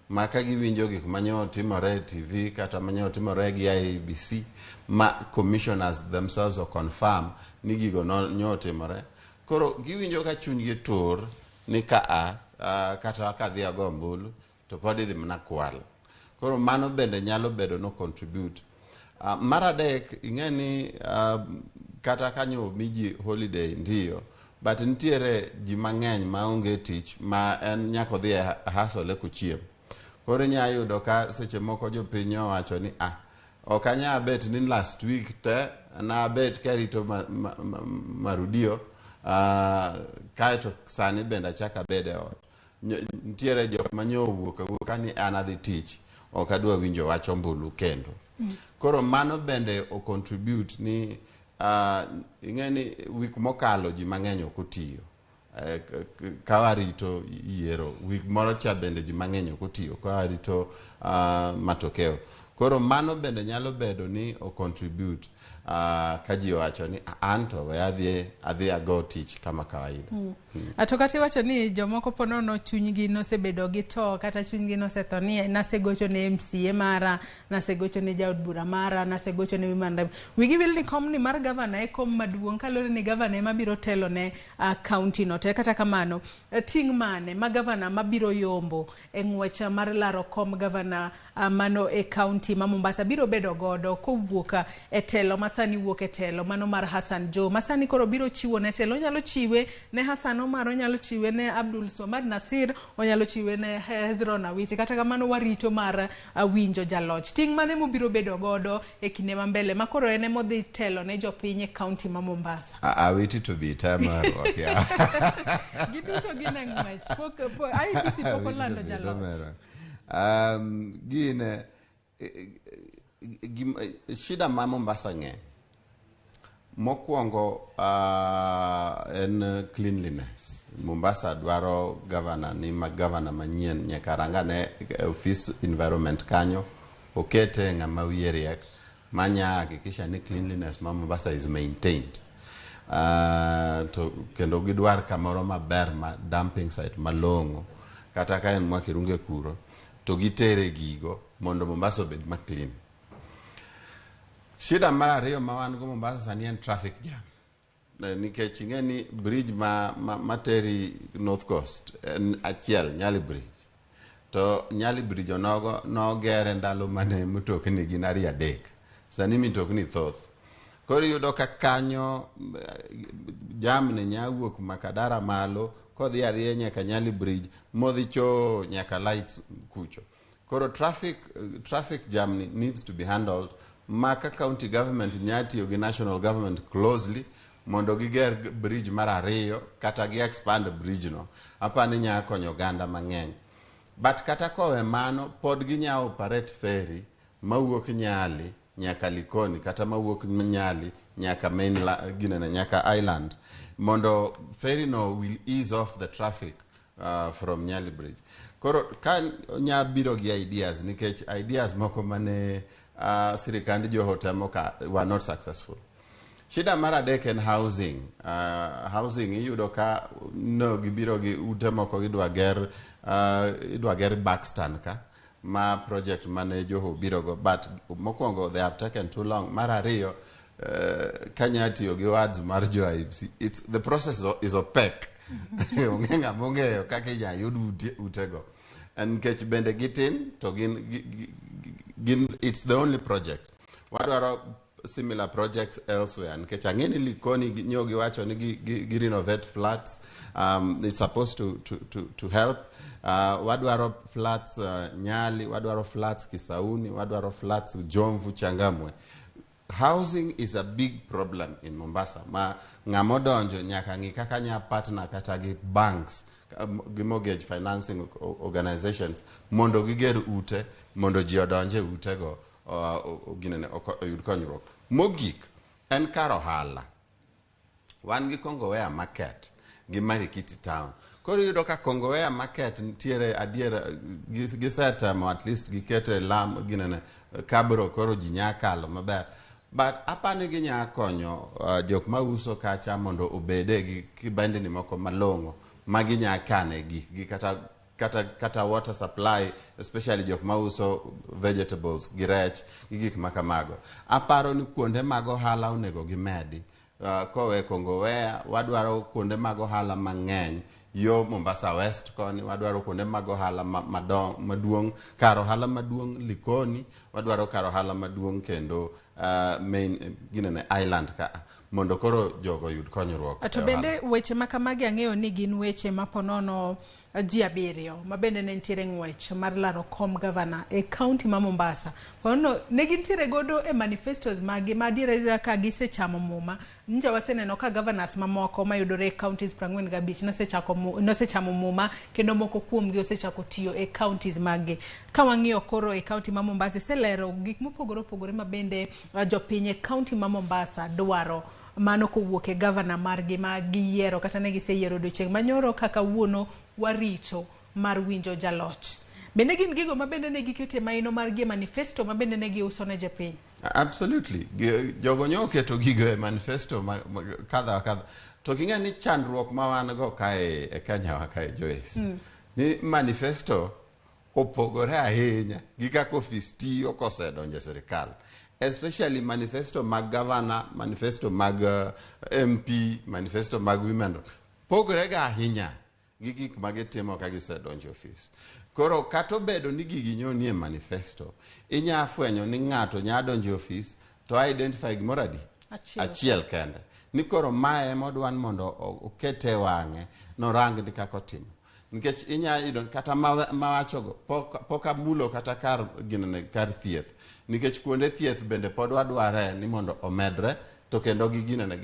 Ma ka giwinjo gik manyo timore e TV kata manyo timore gi IEBC ma commissioners themselves o confirm ni gigo nyo timore. Koro giwinjo ka chunygi tur ni ka a kata ka dhi ago ombulu to pod idhi mana kwal. Koro mano bende nyalo bedo no contribute. Mar adek, ing'e ni kata kanyo miji holiday ndiyo, but nitiere ji mang'eny maonge tich ma en nyaka odhi e hustle kochiem. Koro inya yudo ka seche moko jopiny owacho ni ok anya bet ni last week te nabet karito marudio kaeto sani bende achako abed e ot. Nitiere jok manyo owuok awuoka ni an adhi tich, ok adwa winjo wach ombulu kendo. Koro mano bende o contribute ni ing'e ni wik mokalo ji mang'eny ok otiyo. Ka warito yiero, wik moro cha bende ji mang'eny ok otiyo ka warito matokeo. Koro mano bende nyalo bedo ni o contribute ka ji owacho ni an to we adhi ago tich kama kawaida. To kata iwacho ni jomoko po nono chunygi nosebedo gi to kata chunygi nosetho ni nasegocho ne MCA mara, nasegocho ne jaod bura mara, nasegocho ne women rep. Wigi wil ni kom ni mar gavana e kom maduong' kaluwore ni gavana ema biro telo ne county no. To kata kamano, ting' mane ma gavana mabiro yombo e ng'wech mar laro kom gavana mano e county ma Mombasa biro bedo godo kowuok e telo masani wuok e telo mano mar Hassan Joho masani koro biro chiwo ne telo. Onyalo chiwe ne Hassan Omar, onyalo chiwe ne Abdul Swamad Nasir, onyalo chiwe ne Hezron Awiti. Kata kamano warito mar winjo jaloch. Ting' mane mobiro bedo godo e kinde ma mbele ma koro en emodhi telo ne jopiny e county ma Mombasa? Awiti to be tamarruok ya. Giduto gin e ng'wech. Pok IEBC pok olando jaloch. Gine shida ma Mombasa ng'eny. Mokwongo en cleanliness. Mombasa dwaro governor ni ma governor manyien nyaka rangane office environment kanyo okete ng'ama wiye riek manya hakikisha ni cleanliness ma Mombasa is maintained. To kendo gidwar kamoro maber ma dumping site malong'o kata ka en Mwakirunge kuro to gitere gigo mondo Mombasa obed ma clean. Shida mar ariyo ma wan go Mombasa sani en traffic jam. Nikech ing'e ni bridge ma teri North Coast en achiel, Nyali Bridge. To Nyali Bridge onogo nogere ndalo mane mtokni gin 2-3. Sani mitokni thoth. Koro iyudo ka kanyo jamni nya wuok Makadara malo kodhi adhiya nyaka Nyali Bridge modhi cho nyaka lights kucho. Koro traffic jam needs to be handled ma ka county government nya tiyo gi national government closely mondo giger bridge mar ariyo kata gi expand bridge no. Apani nya konyo oganda mang'eny. But kata kowe mano pod ginya operate ferry mawuok Nyali nyaka Likoni kata mawuok Nyali nyaka main ginene nyaka island mondo ferry no will ease off the traffic from Nyali Bridge. Koro ka nya biro gi ideas nikech ideas moko mane sirikand Joho temo ka were not successful. Shida mar adek en housing. Housing iyudo ka no gibiro gi ute moko gidwa ger idwa ger Buxton ka ma project mane Joho biro go, but mokwongo they have taken too long. Mar ariyo kanya tiyo gi words mar jo IEBC, it's the process is opaque. Onge ng'ama ong'eyo kaka inya yud utego. Nikech bende gitin to gin it's the only project. Wadwaro similar projects elsewhere nikech ang'e ni Likoni nyo giwacho ni gi renovate flats, it's supposed to help. Wadwaro flats Nyali, wadwaro flats Kisauni, wadwaro flats Jomvu, Changamwe. Housing is a big problem in Mombasa ma ng'ama odonjo nyaka ng'i kaka nya partner kata gi banks, gi mortgage financing organizations mondo giger ute mondo ji odonje utego, ginene oyud konyruok. Mogik en kar ohala. Wan gi Kongowea Market gi Marikiti Town. Koro iyudo ka Kongowea Market nitiere adier gisetemo at least gikete lam ginene kabro, koro ji nya kalo maber, but apani ginya konyo jok mauso kacha mondo obede gi kibendni moko malong'o ma ginya kane gikgi kata water supply, especially jok mauso vegetables gi rech gi gik ma kamago. Aparo ni kuonde mag ohala onego gimedi. Kowe Kongowea, wadwaro kuonde mag ohala mang'eny yo Mombasa West koni, wadwaro kuonde mag ohala maduong', kar ohala maduong' Likoni, wadwaro kar ohala maduong' kendo main ginene island ka mondo koro jogo oyud konyruok. To bende weche ma kamagi ang'eyo ni gin weche ma ponono ji 7 ma bende ne nitiere ng'wech mar laro kom gavana e kaunti ma Mombasa. Ponono ne gintiere godo e manifestos magi ma adiera adiera ka gisechamo muma. Nja waseneno ka governors mamoko mayudore e counties 45 nosechamo muma kendo moko kuomgi osechako tiyo e counties maggi. Ka wang'iyo koro e county ma Mombasa, iselero gik mopogore opogore ma bende jopiny e county ma Mombasa dwaro mano kowuok e gavana margi ma giyiero kata ne giseyiero odiochieng' manyoro kaka wuono warito mar winjo jaloch. Bende gin gigo ma bende ne gikete maino margi e manifesto ma bende ne giuso ne jopiny? Absolutely. Jogo nyo oketo gigo e manifesto ma kadha wa kadha. To king'e ni chandruok ma wan go kae e Kenya wa kae, Joyce, ni manifesto opogore ahinya gi kaka ofis tiyo kosedonjo e sirikal. Especially manifesto mag governor, manifesto mag MP, manifesto mag women pogore ga ahinya gi gik ma gitimo ka gisedonjo e ofis. Koro kata obedo ni gigi nyo nie manifesto, inya fwenyo ni ng'ato nya donjo e ofis to identify gimoro adi? Achiel. Achiel kende. Ni koro mae ema odwa ni mondo okete wang'e, norang ni kaka otimo. Nikech inya yudo kata mawachogo, pok amulo kata kar ginene, kar thieth. Nikech kuonde thieth bende pod wadware ni mondo omedre, to kendo gi ginene,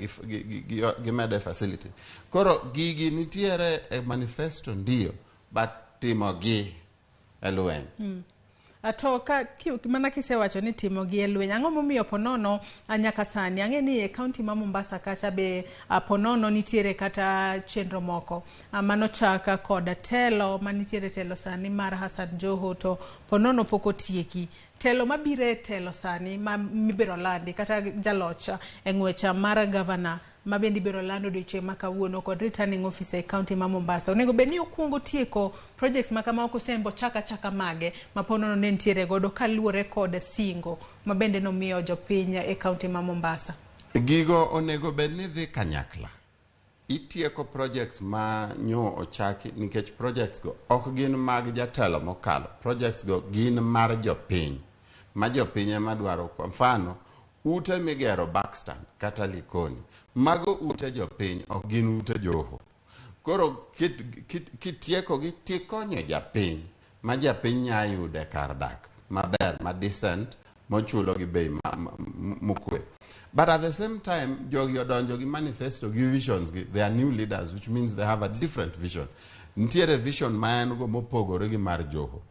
gimede facility. Koro gigi nitiere e manifesto ndio, but timogi e lweny. To ka mana kisewacho ni timogi e lweny, ang'o momiyo ponono nyaka sani ang'e ni e kaunti ma Mombasa kacha be ponono nitiere kata chenro moko manochak kod telo manitiere telo sani mar Hassan Joho, to ponono pok otieki. Telo mabiro e telo sani ma mibiro landi kata jaloch e ng'wech mar gavana ma bende ibiro lando odiochieng' ma kawuono kod returning officer e kaunti ma Mombasa, onego bed ni okuongo tieko projects ma kamago kosembo chaka chaka mage ma ponono ne nitiere godo kaluwore kod singo ma bende nomiyo jopiny e kaunti ma Mombasa. Gigo onego bed ni dhi kanyakla. Itieko projects ma nyo ochaki nikech projects go ok gin mag jatelo mokalo. Projects go gin mar jopiny. Ma jopiny ema dwaro. Kwa mfano, ute migero Buxton kata Likoni, mago ute jopiny, ok gin ute Joho. Koro kitieko gi tikonyo japiny, ma japiny nya yude kar dak maber, ma decent, mochulo gi bei mokwe. But at the same time, jogi odonjo gi manifesto gi visions gi, they are new leaders, which means they have a different vision. Nitiere vision ma en go mopogore gi mar Joho.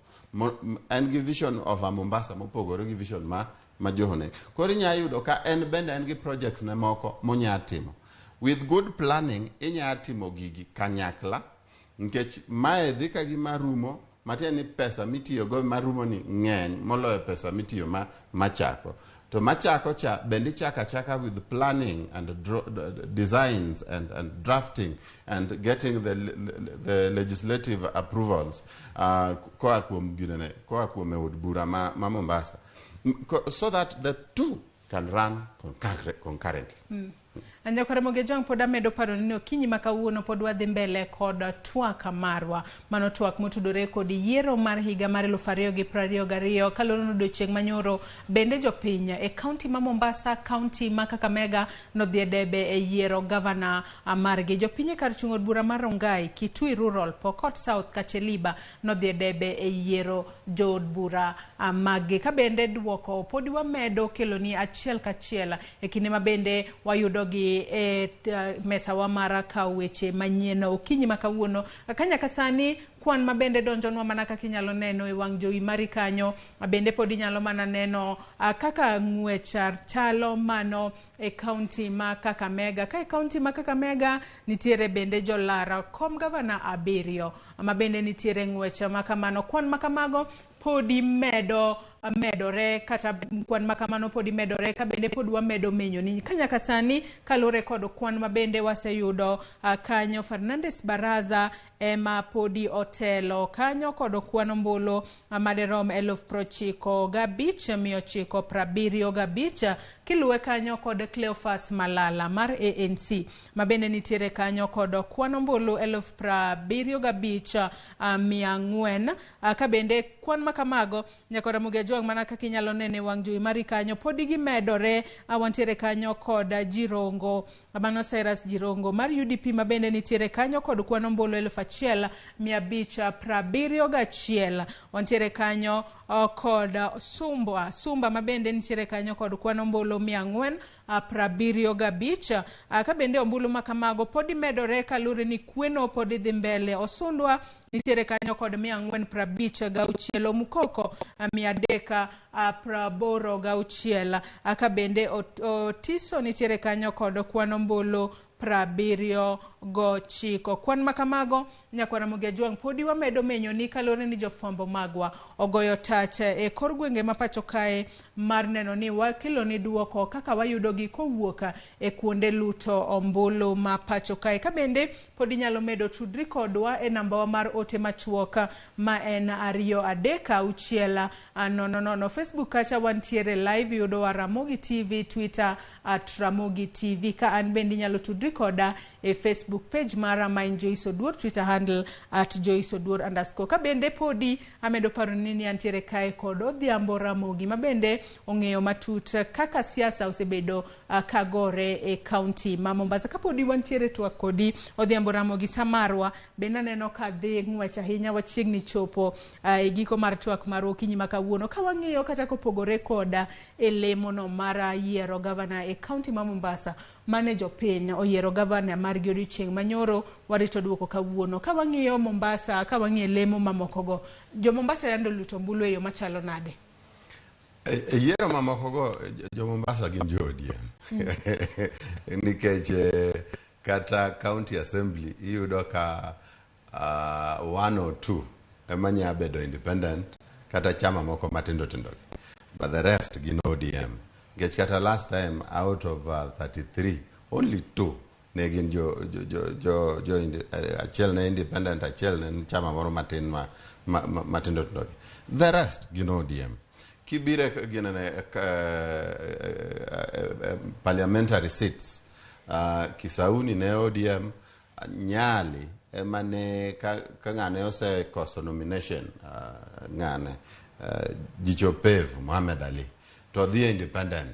En gi vision of a Mombasa mopogore gi vision ma Joho ne. Koro inya yudo ka en bende en gi projects ne moko monya timo. With good planning, inya timo gigi kanyakla, nikech mae dhi ka gima rumo, matiende ni pesa mitiyogo marumo ni ng'eny moloyo pesa mitiyo ma machako. To machako cha bende ichako achaka with planning and designs and drafting and getting the legislative approvals koa kuom ginene, koa kuom e od bura ma Mombasa. So that the two can run concurrently. Nyakore Jong pod amedo paro ni okinyi ma kawuono pod wadhi mbele kod twak marwa. Mano twak motudore kod yiero mar higa mar 2022 kaluwore ni odiochieng' manyoro bende jopiny e kaunti ma Mombasa, kaunti ma Kakamega nodhi e debe e yiero gavana margi. Jopiny e kar chung' od bura mar Rongai, Kitui Rural, Pokot South, Kacheliba nodhi e debe e yiero jood bura maggi. Ka bende duoko podi wamedo keloni achiel kachiel e kinde ma bende wayudogi e mesawa mar kawo weche manyien okinyi ma kawuono. Ka nyaka sani kwan ma bende donjonwa mana kaka inyalo neno e wang' jowi mari kanyo, bende pod inyalo mana neno kaka ng'wech chalo mano e kaunti ma Kakamega. Ka e kaunti ma Kakamega nitiere bende jolar kom gavana 7 ma bende nitiere ng'wech ma kamano. Kwan ma kamago podi medore kata kwan ma kamano podi medore ka bende pod wamedo menyo ni ka nyaka sani kaluwore kod kwan ma bende waseyudo kanyo. Fernandes Baraza ema podi otelo kanyo kod kwan ombulu maderom 95,975, kiluwe kanyo kod Cleophas Malala mar ANC ma bende nitiere kanyo kod kwan ombulu 75,400. Ka bende kwan ma kamago nyakora Jwang' mana kaka inyalo nene wang' jowi mari kanyo podi gimedore. Wantiere kanyo kod Jirongo, mano Cyrus Jirongo mar UDP ma bende nitiere kanyo kod kwan ombulu 1,571. Wantiere kanyo kod Sumba ma bende nitiere kanyo kod kwan ombulu 475. Ka bende ombulu ma kamago podi medore kaluwore ni kweno podi dhi mbele. Osundwa nitiere kanyo kod 456, Omukoko 386, ka bende Otiso nitiere kanyo kod kwan ombulu 79. Kwan ma kamago nyakwara Jwang' podi wamedo menyo ni kaluwore ni jofwambo magwa ogoyo tach e kor gwenge ma pacho kae mar neno ni wakelo ni duoko kaka wayudogi kowuok e kuonde luto ombulu ma pacho kae. Ka bende pod inyalo medo tudri kodwa e nambawa mar ote machuok ma en 2 3 6 0 0. Facebook kacha wantiere live, yudowa Ramogi TV, Twitter @Ramogi TV. Ka an bende inyalo tudri koda e Facebook page mara ma en Joyce Oduor, Twitter handle @JoyceOduor_. Ka bende podi amedo paro ni antiere kae kod Odhiambo Ramogi ma bende ong'eyo matut kaka siasa osebedo kagore e kaunti ma Mombasa. Kapodi wantiere twak kodi Odhiambo Ramogi, samarwa bende aneno ka dhi ng'wech ahinya, wachiegni chopo e giko mar twak mar okinyi ma kawuono. Ka wang'iyo kata kopogore koda e lemono mar yiero gavana e kaunti ma Mombasa mane jopiny oyiero gavana margi odiochieng' manyoro, warito duoko kawuono. Ka wang'iyo Mombasa, ka wang'iyo lemo mamokogo, jo Mombasa yando luto ombulu e yo machalo nade? E yiero mamokogo jo Mombasa gin jo ODM nikech kata county assembly iyudo ka 1 or 2 ema nya bedo independent kata chama moko matindo tindo, but the rest gin ODM. Nikech kata last time out of 33 only 2 ne gin jo achiel ne independent, achiel ne chama moro matin ma matindo tindo, the rest gin ODM. Kibire ginene parliamentary seats, Kisauni ne ODM, Nyali ema ne ka ng'ane osekoso nomination, ng'ane Jicho Pevu Mohamed Ali to dhi independent,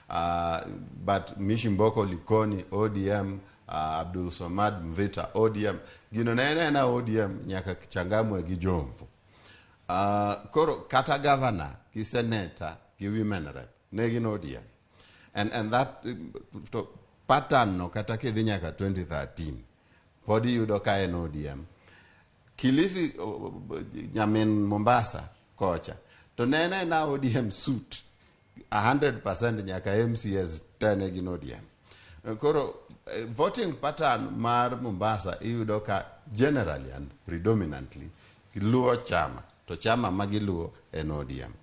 but Mishi Mboko Likoni ODM, Abdul Somad Mvita ODM, gino ne en ODM nyaka Changamwe gi Jomvu. Koro kata governor gi senator gi women rep ne gin ODM. And that to pattern no kata kidhi nyaka 2013 pod iyudo ka en ODM. Kilifi nyamin Mombasa kocha to ne en ODM suit 100% nyaka MCS tene gin ODM. Koro voting pattern mar Mombasa iyudo ka generally and predominantly luwo chama, to chama magiluwo en ODM.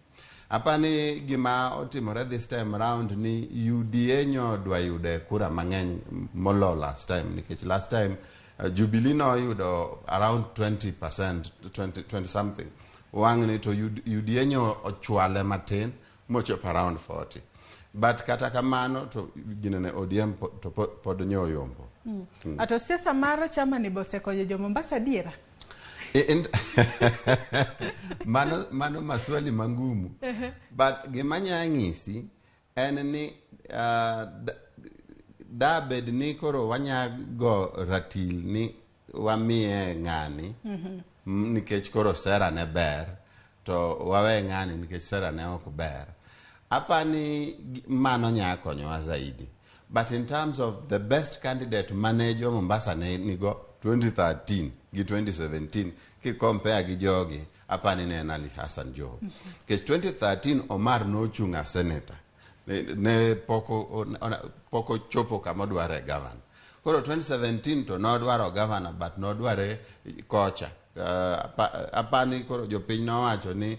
Apani gima otimore this time round ni UDA nyodwa yude kura mang'eny molo last time, nikech last time Jubilee noyudo around 20%, 20 something. Wang'ni to UDA nyo ochwale matin mochopo around 40. But kata kamano to ginene ODM to pod nyo yombo. Ato siasa mar chama ni be osekonyo jo Mombasa adiera? Mano maswali mangumu. But gima nya ng'isi en ni da bed ni koro wanya go ratil ni wamiye ng'ani nikech koro sera ne ber to wawe ng'ani nikech sera ne ok ber. Apani mano nya konyowa zaidi. But in terms of the best candidate mane jo Mombasa ne nigo 2013 gi 2017 ki compare gi jogi, apani ne en Ali Hassan Joho. Nikech 2013 Omar nochung' a senator. Ne pok ochopo kama odware governor. Koro 2017 to nodwaro governor but nodware kocha. Apani koro jopiny nowacho ni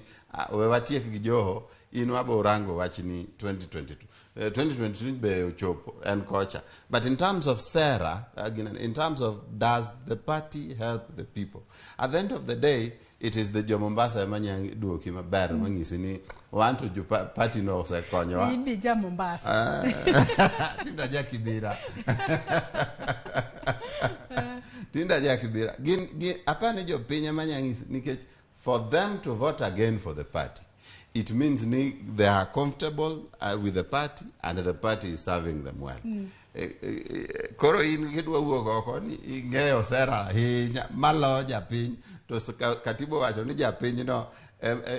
we watiek gi Joho, in wabo rango wachni 2022. 2022 be ochopo en kocha. But in terms of sera, again, in terms of does the party help the people? At the end of the day, it is the jo Mombasa ema nya duoki maber mang'isi ni wan to jo party no osekonyowa. Ibi ja Mombasa. Tinda ja Kibera. Tinda ja Kibera. Gin apani jopiny ema nya ng'isi nikech for them to vote again for the party, it means ni they are comfortable with the party and the party is serving them well. Koro in kidwa wuok oko ni ing'eyo sera ahinya malo japiny to katiba wacho ni japiny no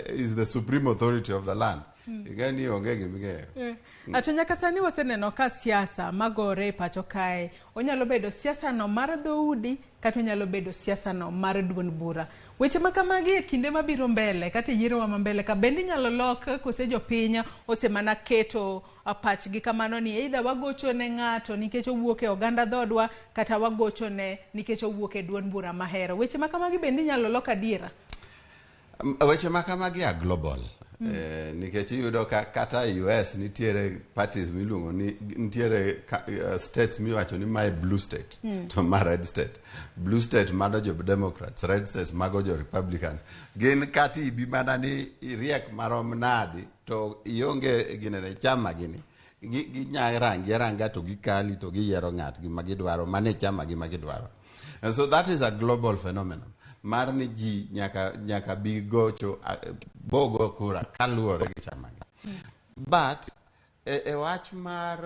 is the supreme authority of the land. Ing'e ni onge giming'eyo. Ato nyaka sani waseneno ka siasa magore e pacho kae onyalo bedo siasa no mar dhoudi kata onyalo bedo siasa no mar duond bura. Weche ma kamagi e kinde mabiro mbele kata e yierowa ma mbele ka bende inyalo lok kose jopiny osemana keto pachgi kamano ni either wagocho ne ng'ato nikech owuok e oganda dhodwa kata wagocho ne nikech owuok e duond bura mahero. Weche ma kamagi bende inyalo lok adiera? Weche ma kamagi are global. Nikech iyudo ka kata e US nitiere parties miluongo ni nitiere states miwacho ni mae blue state to ma red state. Blue state mago jo Democrats, red state mago jo Republicans. Gin kata ibi mana ni iriek marom nadi to ionge ginene chama gini. Ginya rangi aranga to gikali to giyiero ng'atgi ma gidwaro mane chama gi ma gidwaro. And so that is a global phenomenon. Mar ni ji nyaka bi gocho bogo kura kaluwore gi chama gi. But e wach mar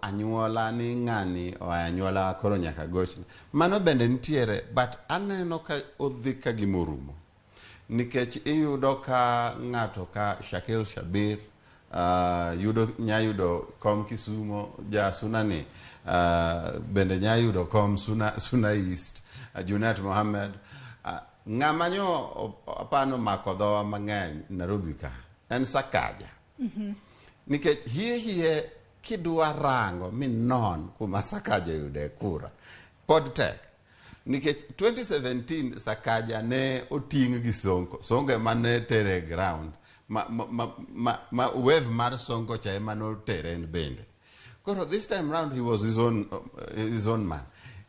anyuola ni ng'ani oa anyuola koro nyaka gochne. Mano bende nitiere but aneno ka odhi ka gimorumo. Nikech iyudo ka ng'ato ka Shakil Shabir yudo nya yudo kom Kisumo ja Suna ni bende nya yudo kom Suna East, Junet Mohammed, ng'ama nyo apano mako dhowa mang'eny Nairobi ka en Sakaja. Nikech hie kidwa rango minon kuma Sakaja oyude kura pod tek. Nikech 2017 Sakaja ne oting' gi Sonko. Sonko ema ne tere e ground. Ma wave mar Sonko cha ema notere en bende. Koro this time round he was his own man.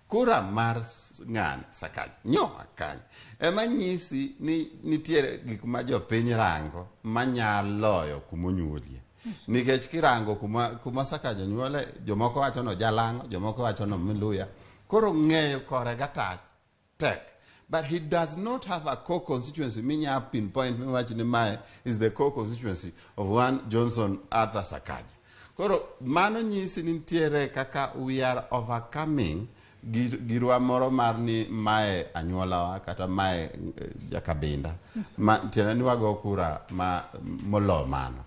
Kura mar ng'ani Sakaja nyo kanyo ema nyisi ni nitiere gik ma jopiny rango manya loyo kumonyuolie. Nikech kirango kuma Sakaja nyuole, jomoko wacho no Jalang'o, jomoko wacho no Miluya. Koro ng'eyo kore gata tek. But he does not have a core constituency. Minya pinpoint miwach ni mae is the core constituency of one Johnson Arthur Sakaja. Koro mano nyisi ni nitiere kaka we are overcoming girwa moro mar ni mae anyuolawa kata mae jakabinda. Ma tiende ni wago kura ma molo mano.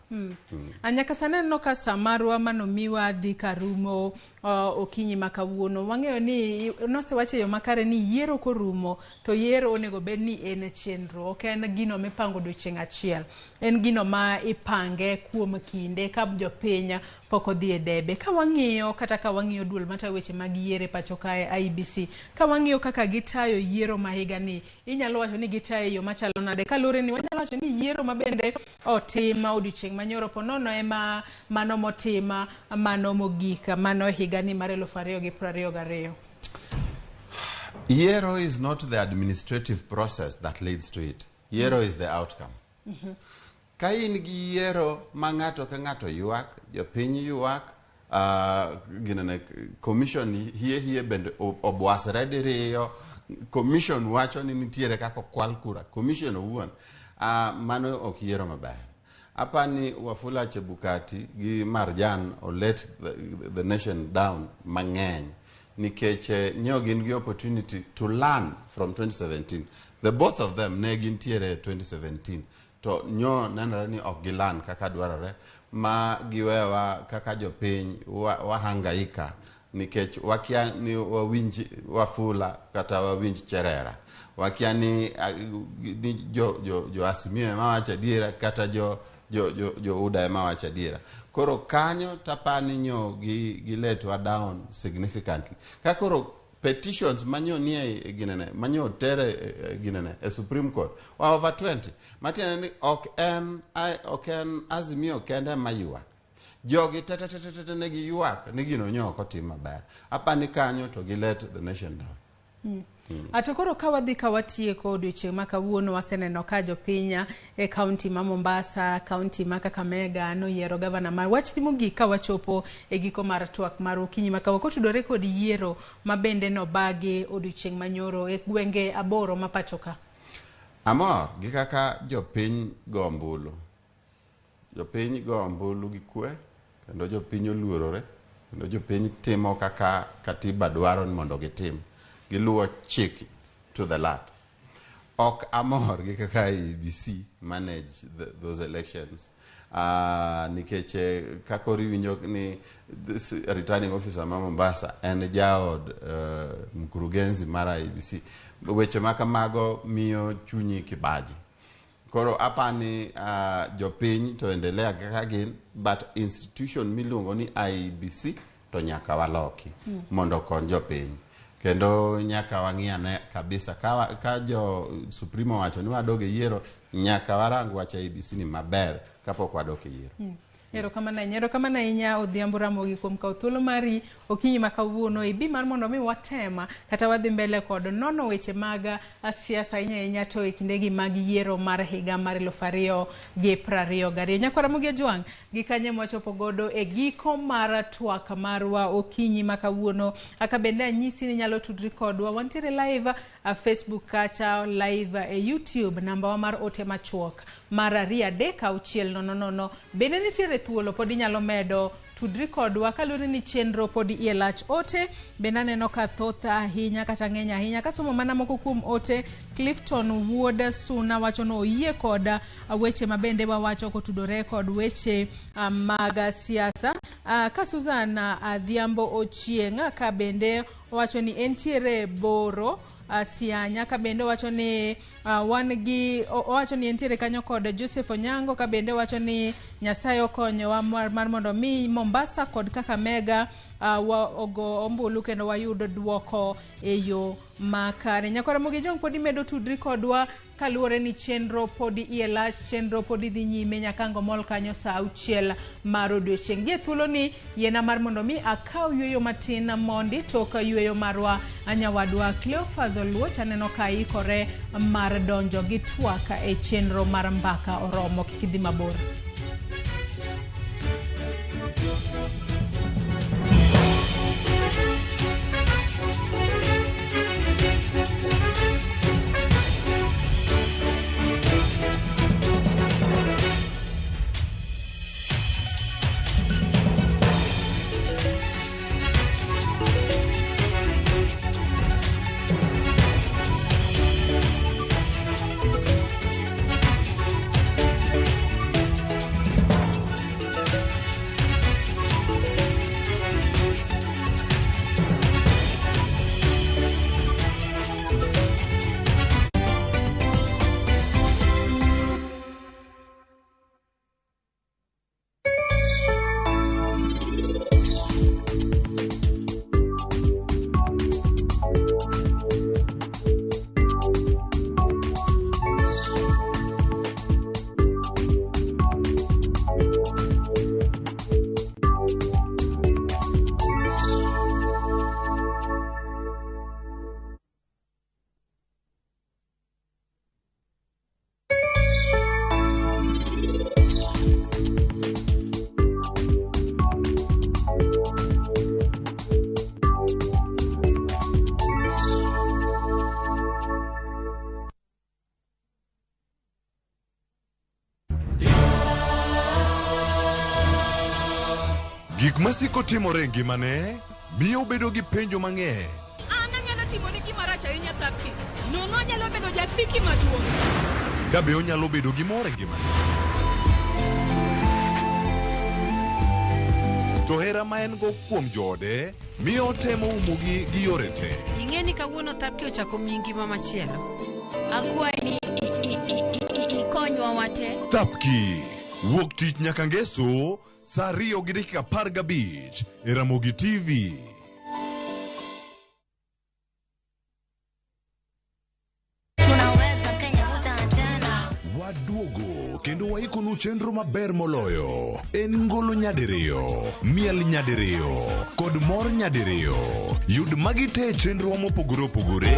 Nyaka sani aneno ka sa marwa manomiwa dhi karumo okinyi ma kawuono. Wang'eyo ni nosewach e yo makare ni yiero korumo to yiero onego bed ni en chenro, ok en gino mipango odiochieng' achiel. En gino ma ipange kuom kinde ka jopiny pok odhi e debe. Ka wang'iyo kata ka wang'iyo duol matayo weche mag yiero e pacho kae IEBC, ka wang'iyo kaka gitayo yiero ma higa ni, inyalo wacho ni gitayo e yo machalo nade? Kaluwore ni wanyalo wacho ni yiero ma bende otim odiochieng' manyoro po nono ema mano motim mano mogik mano higa ni mar 2022. Yiero is not the administrative process that leads to it. Yiero is the outcome. Ka in gi yiero ma ng'ato ka ng'ato ywak, jopiny ywak, ginene, commission hie hie bende obwasre diriyo, commission wacho ni nitiere kaka okwal kura, commission owuon, mano ok yiero maber. Apani Wafula Chebukati gi Marjan o let the nation down mang'eny nikech nyo gin gi opportunity to learn from 2017. The both of them ne gintiere e 2017 to nyo nenore ni ok gilearn kaka dwarore ma giwewa kaka jopiny wahangaika nikech wakia ni wawinj Wafula kata wawinj Cherera, wakia ni jo Azimio ema wacho adiera kata jo UDA ema wacho adiera. Koro kanyo tapani nyo gi letwa down significantly. Ka koro petitions manyo nie ginene manyo tere ginene e Supreme Court wa over 20, matiende ni ok en Azimio kende ema ywak, jogi te ne giywak ni gino nyo ok otim maber. Apani kanyo to gi let the nation down. Ato koro ka wadhi ka watieko odiochieng' ma kawuono, waseneno ka jopiny e kaunti ma Mombasa, kaunti ma Kakamega noyiero gavana mar wach mogik. Ka wachopo e giko mar twak mar okinyi ma kawuono kotudore kod yiero ma bende nobagi odiochieng' manyoro e gwenge 8 ma pacho ka. Amor gi kaka jopiny go ombulu. Jopiny go ombulu gi kwe, kendo jopiny oluorore, kendo jopiny timo kaka katiba dwaro ni mondo gitim. Giluwo chik to the letter. Ok amor gi kaka IEBC manage those elections. Nikech kaka iwinjo ni this returning officer ma Mombasa en jaod mkurugenzi mar IEBC. Weche ma kamago miyo chunyi kibaji. Koro apani jopiny to endelea kaka gin, but institution miluongo ni IEBC to nyaka waloki mondo okony jopiny. Kendo nyaka wang'i ane kabisa ka jo Supreme owacho ni wadog e yiero, nyaka warang wach IEBC ni maber kapok wadok e yiero. Erokamano ahinya, erokamano ahinya, Odhiambo Ramogi, kuom kawo thuolo mari okinyi ma kawuono ibi mar mondo mi watema kata wadhi mbele kod nono weche mag siasa, ahinya ahinya to e kindegi mag yiero mar higa mar 2022. Nyakwa Ramogi Ajwang', gi kanye mwachopo godo e giko mar twak marwa okinyi ma kawuono. Aka bende anyisi ni nyalo tudri kodwa, wantiere live Facebook kacha, live e YouTube. Namba wa mar ote machuok mar 23600 bende nitiere thuolo, pod inyalo medo tudri kodwa kaluwore ni chenro pod iye lach. Ote bende aneno ka thoth ahinya kata ng'eny ahinya. Kasomo mana moko kuom ote, Clifton Wuod Suna wacho ni oyie kod weche ma bende wawacho kotudore kod weche mag siasa. Ka Susan Adhiambo Ochieng' ka bende owacho ni entiere Boro Sianya, ka bende owacho ni wan gi owacho ni entiere kanyo kod Joseph Onyango, ka bende owacho ni Nyasaye okonyowa mar mondo mi Mombasa kod Kakamega wa ogo ombulu kendo wayud duoko e yo makare. Nyakwa Ramogi Jong, pod imedo tudri kodwa kaluwore ni chenro pod iye lach, chenro pod dhi nyime nyaka ang' omol kanyo saa 6 mar odiochieng'. Gi e thuoloni yiena mar mondo mi akaw yweyo matin mondi tok yweyo marwa nyawadwa Cleophas Oluoch aneno ka ikore mar donjo gi twak e chenro mar Mbaka Oromo. Kik idhi mabor. Gik masiko timore e ngimane miyo obedo gi penjo mang'eny. An anyalo timoni gima rach ahinya Thapki. Nono anyalo bedo jasiki maduong'. Ka be onyalo bedo gi mor e ngimane. To hera ma en go kuom joode miyo otemo umogi gi yore te. Ing'e ni kawuono Thapki ochako miyi ngima machielo. Akwayi ni ikonywa wate. Thapki wuok tich nyaka ngeso saa 2:15 e Ramogi TV. Tunaweza Kenya tutaachana. Waduogo kendo waikonu chenro maber moloyo. En ngolo nyadiriyo, miel nyadiriyo, kod mor nyadiriyo. Yud magi te e chenrowa mopogore opogore.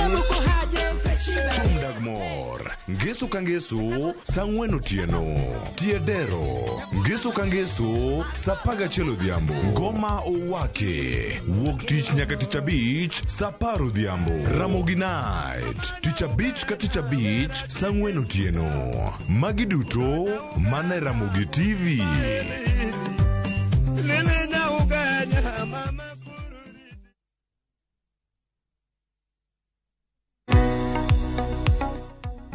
Thum dag mor, ngeso ka ngeso, saa 4 otieno. Tie dero, ngeso ka ngeso, saa 11 odhiambo. Ngoma owake, wuok tich nyaka tich abich, saa 10 odhiambo. Ramogi Night, tich abich ka tich abich, saa 4 otieno. Magi duto mana e Ramogi TV.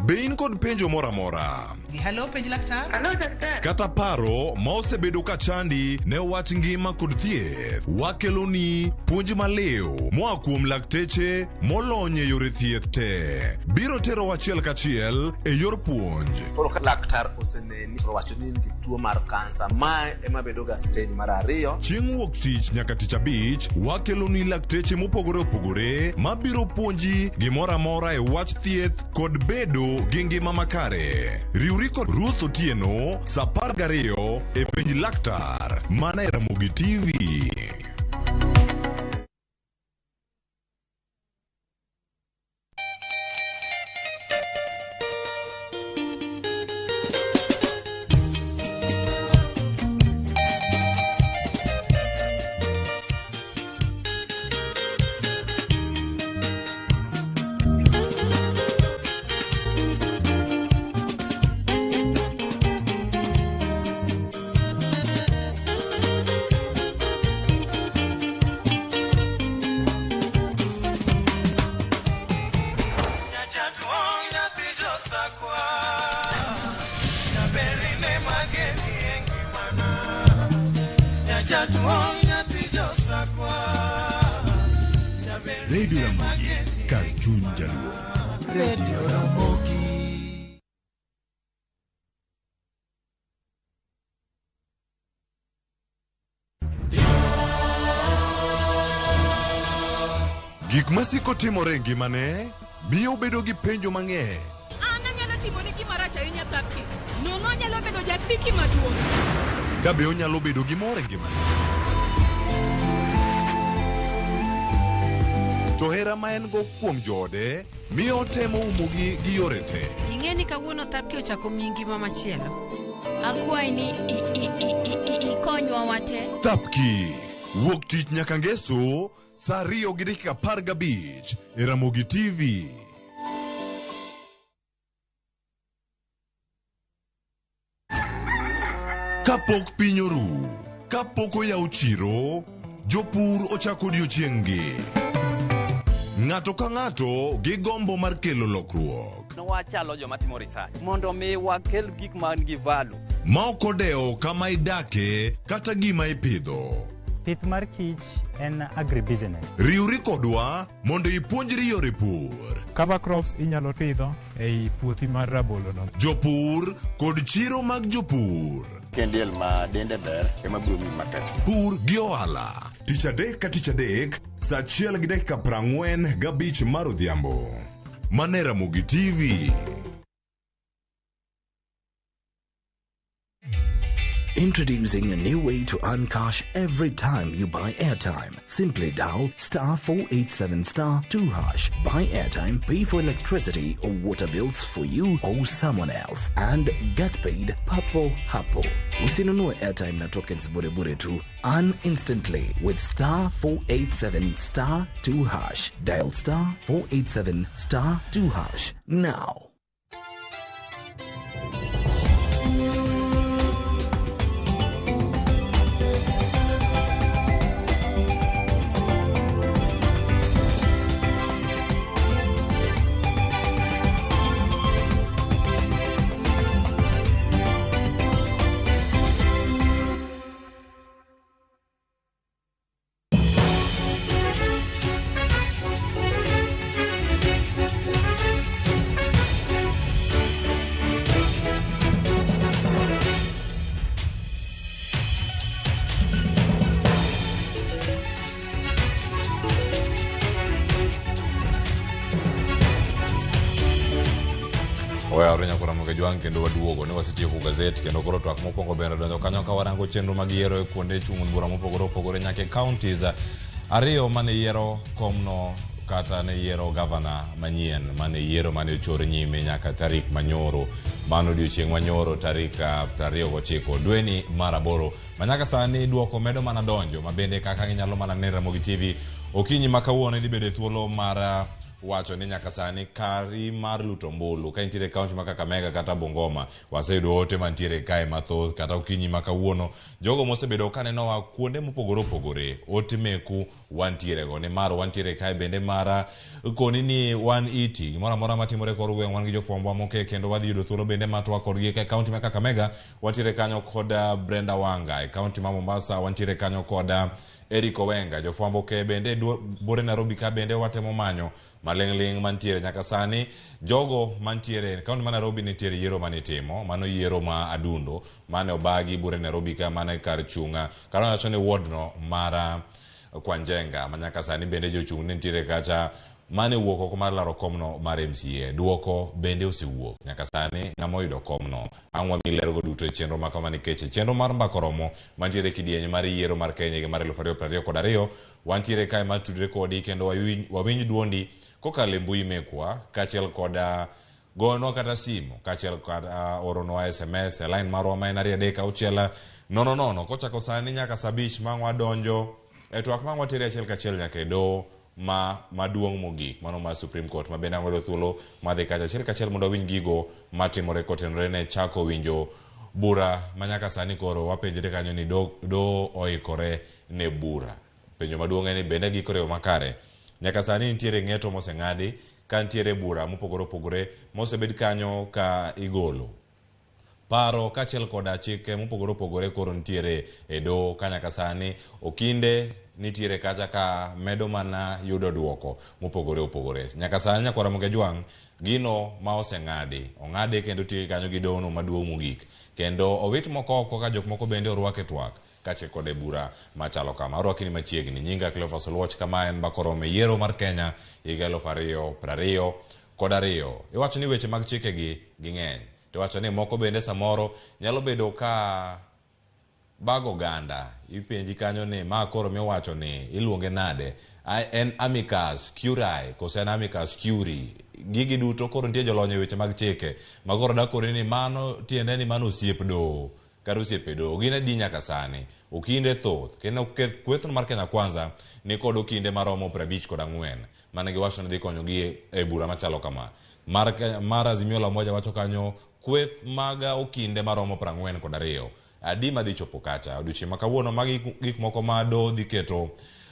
Be in kod penjo moro amora? Hello, penj laktar. Hello, daktari. Kata paro ma osebedo ka chandi ne wach ngima kod thieth, wakeloni puonj maliw moa kuom lakteche molony e yore thieth te. Biro tero achiel kachiel e yor puonj. Koro ka laktar oseneni to owacho ni in gi tuo mar kansa, mae ema bedo ga stage mar ariyo. Chieng' wuok tich nyaka tich abich, wakeloni lakteche mopogore opogore mabiro puonji gimoro amora e wach thieth kod bedo gi ngima makare. Riwri kod Ruth Otieno saa 12 e penj laktar mana e Ramogi TV. Radio Ramogi, kar chuny jaluo. Radio Ramogi. Gik masiko timore e ngimane miyo obedo gi penjo mang'eny. An anyalo timoni gima rach ahinya Thapki. Nono anyalo bedo jasiki maduong'. Ka be onyalo bedo gi mor e ngimane. To hera ma en go kuom joode miyo otemo umogi gi yore te. Ing'e ni kawuono Thapki ochako miyi ngima machielo. Akwayi ni ikonywa wate. Thapki wuok tich nyaka ngeso saa 2:15 e Ramogi TV. Kapok piny oru, kapok oyaw chiro, jopur ochako odiochieng'-gi. Ng'ato ka ng'ato gi gombo mar kelo lokruok. Wachalo joma timo research mondo mi wakel gik man gi value. Ma ok odewo kama idake kata gima ipidho. Pith mar kich en agribusiness. Riwri kodwa mondo ipuonjri yore pur. Cover crops inyalo pidho ei puothi mar rabolo no. Jopur kod chiro mag jopur. Kendiel ma dende ber ema biro miyi market. Pur gi ohala. Tich adek ka tich adek, saa 1:45 mar odhiambo. Mana e Ramogi TV. Introducing a new way to earn cash every time you buy airtime. Simply dial star 487 star 2 hash. Buy airtime, pay for electricity or water bills for you or someone else, and get paid papo hapo. Usinunue airtime na tokens bure bure tu. Earn instantly with star 487 star 2 hash. Dial star 487 star 2 hash now. Jwang' kendo waduogo ne wasetieko gazet kendo koro twak mokwongo bende donjo kanyo ka warango chenro mag yiero e kuonde chung' od bura mopogore opogore nyaka e counties ariyo mane yiero komno kata ne yiero gavana manyien mane yiero mane ochor nyime nyaka tarik manyoro mano odiochieng' manyoro tarik 29 dweni mar aboro manyaka sani duoko medo mana donjo mabende kaka ginyalo mana neno Ramogi TV okinyi ma kawuono idhi bedo e thuolo mar wacho ni nyaka sani kari mar luto ombulu ka intiere e kaunti ma Kakamega kata Bungoma waseyudo ote mantiere kae mathoth kata okinyi ma kawuono jogo mosebedo kanenowa kuonde mopogore opogore ote meku wantiere go nimar wantiere kae bende mara koni ni wan iti gimoro amora matimore kor gweng' wan gi jofwambo moke kendo wadhi yudo thuolo bende mar twak kodgi e kaunti ma Kakamega wantiere kanyo kod Brenda Wanga e kaunti ma Mombasa wantiere kanyo kod Eric Owenga jofwambo ke bende bore Nairobi ka bende watemo manyo maling'ling' mantiere nyaka sani jogo mantiere e kaunti ma Nairobi nitiere yiero manitimo mano yiero ma Adundo mane obagi bure Nairobi ka mane kar chunga kata wacho ni ward no mar Kwanjenga ma nyaka sani bende jochung' ne nitiere kacha mane wuok oko mar laro komno mar MCA. Duoko bende osewuok. Nyaka sani ng'ama oyudo komno. Ang' wami lergo duto e chenro ma kama nikech e chenro mar mbaka oromo mantiere e kidieny mar yiero mar Kenya higa mar 2022 wantiere kae mar tudre kodi kendo wawinj duondi kokalo e mbui mekwa kaachiel kod gonwa kata simu kaachiel kod oronwa SMS e line marwa ma en 236 000 kochako sani nyaka saa abich ma wadonjo e twak ma watere achiel kachiel nyaka e doho ma maduong' mogik mano mar Supreme Court ma bende ang'wedo thuolo madhi kacha achiel kachiel mondo wawinj gigo matimore kotenore ne chako winjo bura ma nyaka sani koro wapenjre kanyo ni doho oikore ne bura. Penjo maduong' en ni bende giikore e yo makare. Nyaka sani nitiere ng'eto moseng'adi ka nitiere bura mopogore opogore mosebed kanyo ka igolo paro kaachiel koda chike mopogore opogore koro nitiere e doho ka nyaka sani okinde nitiere kacha ka medo mana yudo duoko mopogore opogore. Nyaka sani nyakwar Ramogi Ajwang' gino ma oseng'adi ong'adi kendo tieke kanyo gi dohono maduong' mogik kendo owit moko oko ka jok moko bende orwak e twak kaachiel kod e bura machalo kama. Arwaki ni machiegni. Nyinga Cleophas Oluoch kama en mbaka oromo e yiero mar Kenya higa 2022. Iwacho ni weche mag chikegi ging'eny. Tiwacho ni moko bende samoro nyalo bedo ka bago oganda. Ipenji kanyo ni ma koro miwacho ni iluonge nade? En amicus curiae kose en amicus curiae? Gigi duto koro nitie jolony e weche mag chike ma koro dakoni ni mano tiende ni mano osiep doho kata osiepe doho. Gin adi nyaka sani? Okinde thoth. Kendo kwethno mar Kenya Kwanza ni kod okinde maromo 54 mane giwacho ni dhi konyogi e bura machalo kama. Mar Azimio la Umoja wacho kanyo kweth mag okinde maromo 42. Adi madhi chopo kacha. Odiochieng' ma kawuono magi gik moko ma doho dhi keto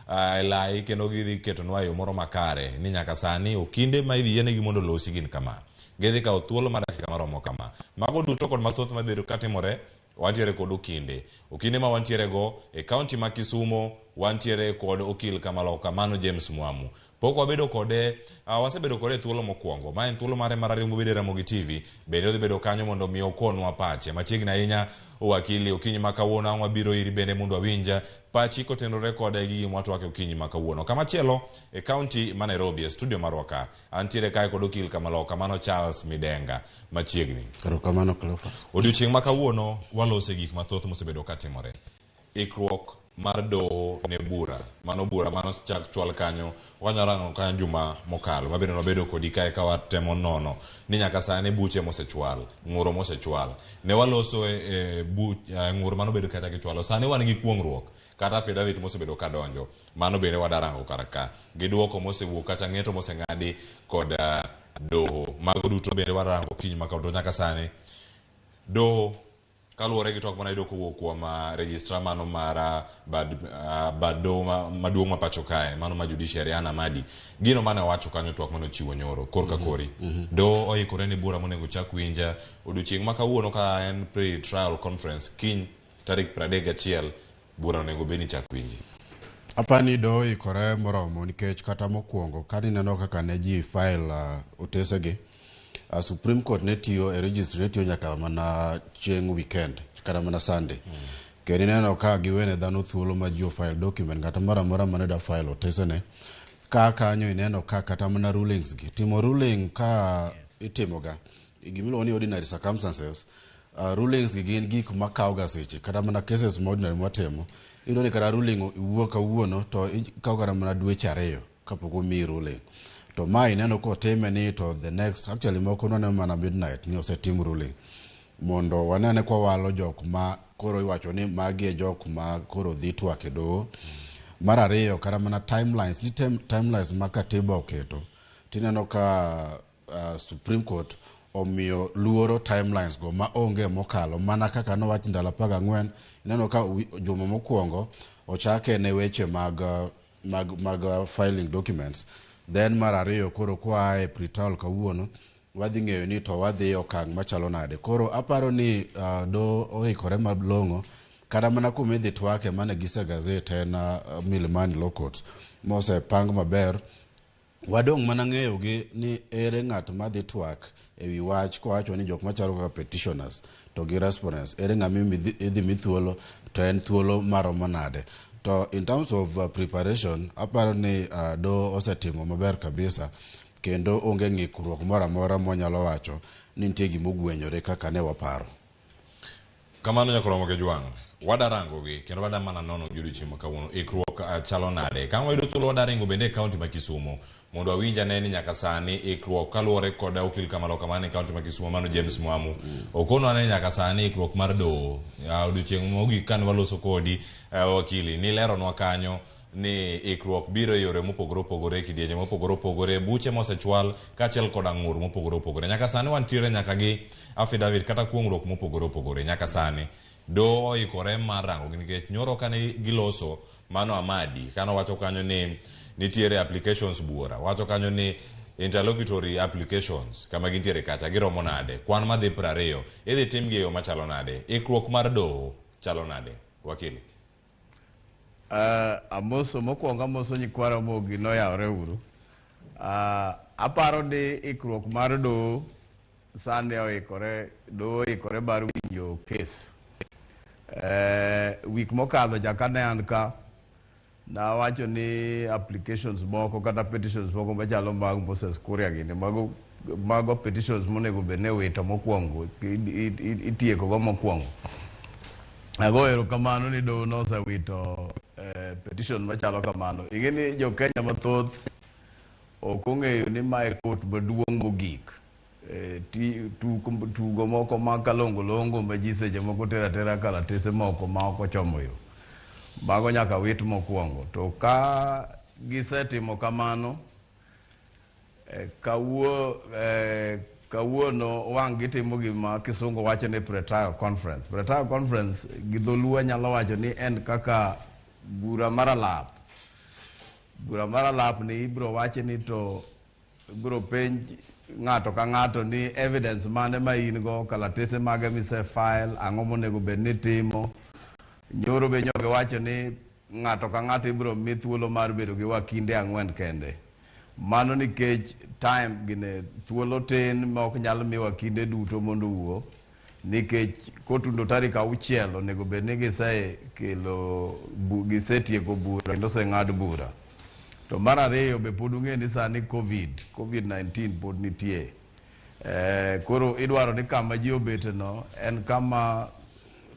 e lai kendo gidhi ketonwa e yo moro makare ni nyaka sani okinde ma idhi yienegi mondo olosi gin kama. Gidhi kawo thuolo mar dakika maromo kama. Mago duto kod mathoth madhi bedo katimore wantiere kod okinde. Okinde ma wantiere go e kaunti ma Kisumo wantiere kod okil kamaloka mano James Mwamu. Pok wabedo kode, wasebedo kode e thuolo mokwongo. Ma en thuolo mare mar ariyo mobedo e Ramogi TV. Bende odhi bedo kanyo mondo mi okonwa pache. Machiegni ahinya wakili okinyi ma kawuono ang' wabiro iri bende mondo wawinj pachi kotenore kode gi gima watwake okinyi ma kawuono. Kamachielo e kaunti ma Nairobi e studio marwa ka antiere kae kod okil kamaloka mano Charles Midenga machiegni. Erokamano Cleophas. Odiochieng' ma kawuono walose gik mathoth mosebedo katimore. Ikruok mar doho ne bura. Mano bura mano chak chwal kanyo. Wanyalo rango kanyo juma mokalo. Mabende wabedo kodi kae ka watemo nono ni nyaka sani buche mosechwal, ng'uro mosechwal. Ne waloso e ng'ur manobedo kata kichwalo. Sani wan gi kuong'ruok kata affidavit mosebedo kadonjo. Mano bende wadarango kar ka. Gi duoko mosewuok kata ng'eto moseng'adi kod doho. Mago duto bende warango kiny ma kawuono nyaka sani. Doho kaluwore gi twak mane ayudo kowuok kuom registrar mano mar bad doho maduong' ma pacho kae mano ma judiciary Anna Amadi gino mane owacho kanyo twak mane ochiwo nyoro korka kori doho oikore ni bura monego chak winja odiochieng' ma kawuono ka en pre-trial conference kiny tarik 31 bura onego bed ni chak winji. Apani doho oikore moromo nikech kata mokwongo ka nineno kaka ne ji file otesegi Supreme Court ne tiyo e registry ne tiyo nyaka mana chieng' weekend kata mana Sunday. Kendo ineno ka giwene dhano thuolo ma ji o file document ng'ato moro amora mane dwa file otesene. Ka kanyo ineno ka kata mana rulings gi timo ruling ka itimoga gimiluongo ni ordinary circumstances, rulings gi gin gik makawo ga seche. Kata mana cases ma ordinary mwatimo, iyudo ni kata ruling wuok kawuono to ikawo kata mana dweche 2 kapok omiyi ruling. To ma ineno kotime ni to the next, actually moko nwaneno mana midnight ni osetim ruling. Mondo wanene kwawalo jok ma koro iwacho ni magi e jok ma koro dhi twak e doho. Mar ariyo, kata mana timelines, nitie timelines ma katiba oketo. Tineno ka Supreme Court omiyo luoro timelines go ma onge mokalo mana kaka nowach ndalo 14. Ineno ka juma mokwongo ochake ne weche mag filing documents. Then mar ariyo koro koa e pre-trial kawuono wadhi ng'eyo ni to wadhi e okang' machalo nade. Koro aparo ni doho oikore malong'o kata mana kuma idhi twake mane gise gazette en Milimani Law Courts mosepang maber. Wadong' mana ng'eyo gi ni ere ng'at madhi twak ewi wach kowacho ni jok machalo kaka petitioners to gi respondents, ere ng'ama idhi mi thuolo to en thuolo maromo nade. To in terms of preparation, aparo ni doho osetimo maber kabisa kendo onge ng'ikruok moro amora mwanyalo wacho ni nitie gimogwenyore kaka ne waparo. Kamano nyakoromo ke jwang', wada rango gi kendo wada mana nono gi odiochieng' ma kawuono ikruok chalo nade. Ka wayudo thuolo wada ringo bende e kaunti ma Kisumu mondo wawinj ane ni nyaka sani ikruok kaluwore kod okil Kamaloka man e kaunti ma Kisumu mano James Mwamu. Okonwa ni nyaka sani ikruok mar doho odiochieng' mogik kane waloso kodi wakili nileronwa kanyo ni ikruok biro e yore mopogore opogore, kidienje mopogore opogore, buche mosechwal kaachiel kod ang'ur mopogore opogore. Nyaka sani wantiere nyaka gi affidavit kata kuong'ruok mopogore opogore. Nyaka sani doho oikore mar rango gi nikech nyoro kane giloso mano Amadi kane owacho kanyo ni nitiere applications buora, wacho kanyo ni interlocutory applications kama gintiere kacha giromo nade, kwan madhi 20 idhi timgi e yo machalo nade, ikruok mar doho chalo nade, wakili? Amoso mokwongo amoso nyikwa Ramogi noyawre uru. Aparo ni ikruok mar doho sani oikore, doho oikore mar winjo kes. Wik mokadho cha kane an ka, nawacho ni applications moko kata petitions moko machalo mag Moses Kuria gini, mago petitions monego bed ni iwito mokwongo, itieko go mokwongo. Ago erokamano ni doho nosewito petition machalo kamano. Ing'e ni jo Kenya mathoth ok ong'eyo ni mae court maduong' mogik. Tugo moko ma kalongolongo ma ji seche moko tero atera kalatese moko ma ok ochomo yo. Mago nyaka wit mokwongo. To ka gisetimo kamano, kawuono wang' gitimo gima kisungu wacho ni pre-trial conference. Pre-trial conference gi dholuo nyalo wacho ni en kaka bura mar alap. Bura mar alap ni ibro wache ni to ibro penj ng'ato ka ng'ato ni evidence mane ma in go, kalatese mage mise file, ang'o monego bed ni timo. Nyoro be nyoge wacho ni ng'ato ka ng'ato ibro mi thuolo mar bedo gi wakinde 4 kende. Mano nikech time gine thuolo tin ma ok nyal mi wakinde duto mondo owuo, nikech kotundo tarik 6 onego bed ni gisetieko bura kendo oseng'ad bura. To mar ariyo be pod ung'eyo ni sani COVID-19 pod nitie. Koro idwaro ni kama ji obete no en kama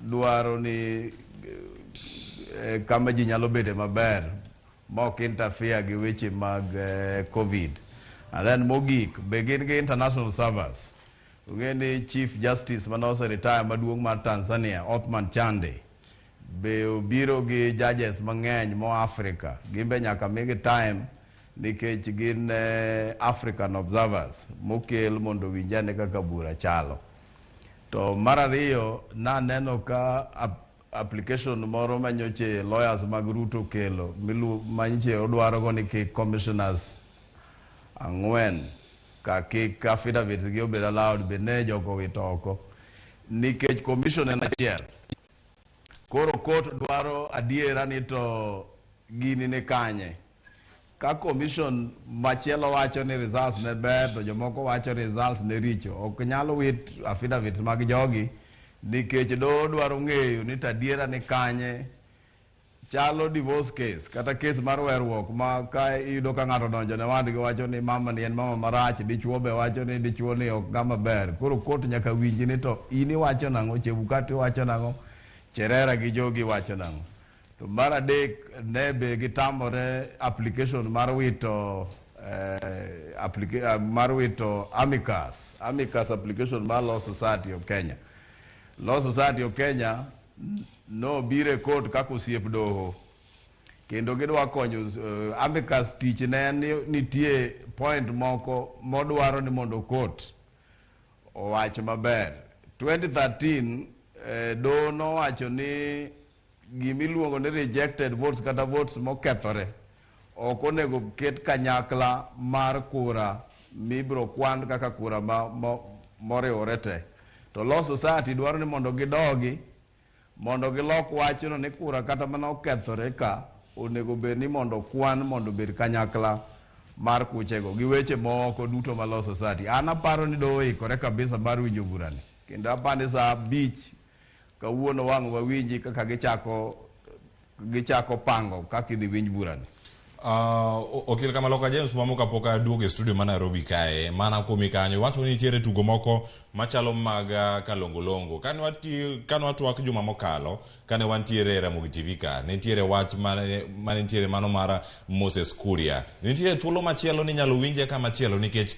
dwaro ni kama ji nyalo bede maber ma ok interfere gi weche mag COVID. And then mogik be gin gi international servers. Ung'e ni Chief Justice mane oseretire maduong' mar Tanzania, Othman Chande, be obiro gi judges mang'eny moa Africa. Gin be nyaka migi time nikech gin African observers mokel mondo owinj ane kaka bura chalo. To mar ariyo, naneno ka application moro manyoche lawyers mag Ruto kelo, manyoche odwaro go ni kik commissioners 4 ka kik affidavits gi obed allowed, be ne jogo owito oko nikech commission en achiel. Koro court dwaro adiera ni to gini ni kanye. Ka commission machielo wacho ni results ne ber to jomoko wacho results ne richo, ok nyal wit affidavits mag jogi nikech doho dwaro ng'eyo ni to adiera ni kanye, chalo divorce case kata case mar weruok ma ka iyudo ka ng'ato donjo ne wadgi wacho ni mama ni en mama marach, dichuo be wacho ni dichuo ni ok ng'ama ber. Koro court nyaka winji ni to in iwacho nang'o, Chebukati wacho nang'o, Cherera gi jogi wacho nang'o. To mar adek ne be gitamore application mar wito mar wito amicus application mar Law Society of Kenya. Law Society of Kenya no biro e court kaka osiep doho kendo gidwa konyo amicus. Tich ne en ni nitie point moko modwaro ni mondo court owach maber. 2013 doho nowacho ni gimiluongo ni rejected votes kata votes mokethore ok onego ket kanyakla mar kura mibiro kwan kaka kura moriwore te. To Law Society dwaro ni mondo gidogi mondo gilok wachno ni kura kata mana okethore ka onego bed ni mondo kwan mondo obed kanyakla mar kuchego gi weche moko duto ma Law Society. An aparo ni doho oikore kabisa mar winjo burani kendo aparo ni saa 5 kawuono wang' wawinji kaka gichako pango kaka idhi winj burani. Okil Kamaloka James Mamo, kapok aduogo e studio ma Nairobi kae, mana kuomi kanyo iwacho ni nitiere tugo moko machalo mag kalongolongo. Kane watwak juma mokalo, kane wantiere e Ramogi TV ka, nitiere wach mane nitiere mano mar Moses Kuria. Nitiere thuolo machielo ni inyalo winje kamachielo nikech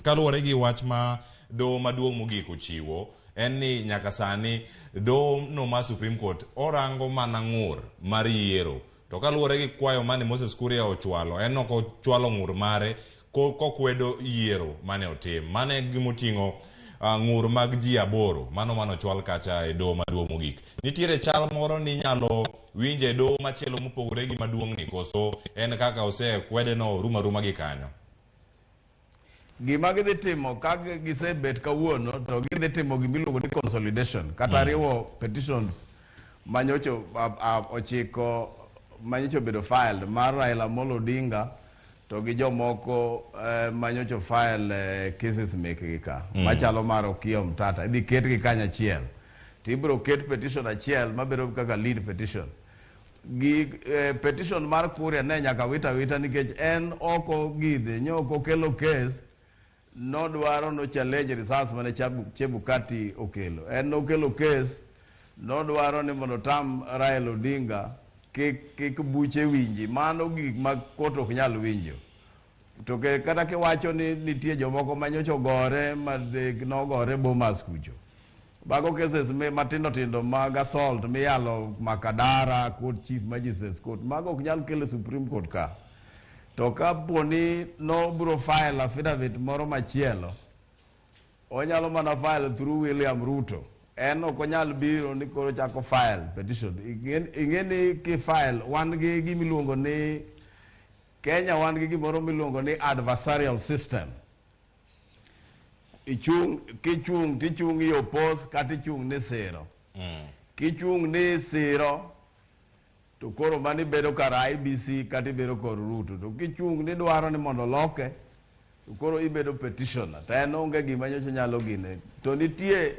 kaluwore gi wach ma doho maduong' mogik ochiwo en ni nyaka sani doho no mar Supreme Court orango mana ng'ur mar yiero. To kaluwore gi kwayo mane Moses Kuria ochwalo, en ok ochwalo ng'ur mare kokwedo yiero mane otim. Mane gimoting'o ng'ur mag ji 8 mano mane ochwal kacha e doho maduong' mogik. Nitiere chal moro ni inyalo winje e doho machielo mopogore gi maduong' ni koso en kaka osekwede no orumo aruma gi kanyo? Gima gidhi timo ka gisebet kawuono to gidhi timo gimiluongo ni consolidation kata riwo petitions manyocha ochiko manyocha obedo filed mar Raila Amolo Odinga to gi jomoko manyocha file cases mekgi ka machalo mar Okiya Omtata idhi ketgi kanyachiel to ibiro ket petition achiel mabedo kaka lead petition. Gi petition mar Kuria ne nyaka wita wita nikech en ok ogidhe nyo ok okelo case nodwaro no challenge results mane Chebukati okelo. En nokelo case nodwaro ni mondo tam Raila Odinga kik buche winji. Mano gik ma court ok nyal winjo. To kata kiwacho ni nitie jomoko manyocha ogore ma nogore Bomas kucho. Mago cases matindo tindo mag assault miyalo Makadara Court, Chief Magistrates Court, mago ok nyal kelo Supreme Court ka. To kapo ni nobiro file affidavit moro machielo, onyalo mana file through William Ruto. En ok onyal biro ni koro chako file petition. Ing'e ni ki file wan gi gimiluongo ni Kenya wan gi gimoro miluongo ni adversarial system. Ichung' kichung' tichung' i oppose kata ichung' ni siro. Kichung' ni siro to koro mano ibedo kar IEBC kata ibedo kor Ruto. To kichung' ni dwaro ni mondo oloke to koro ibedo petitioner. To en onge gima nyocha nyalo gine. To nitie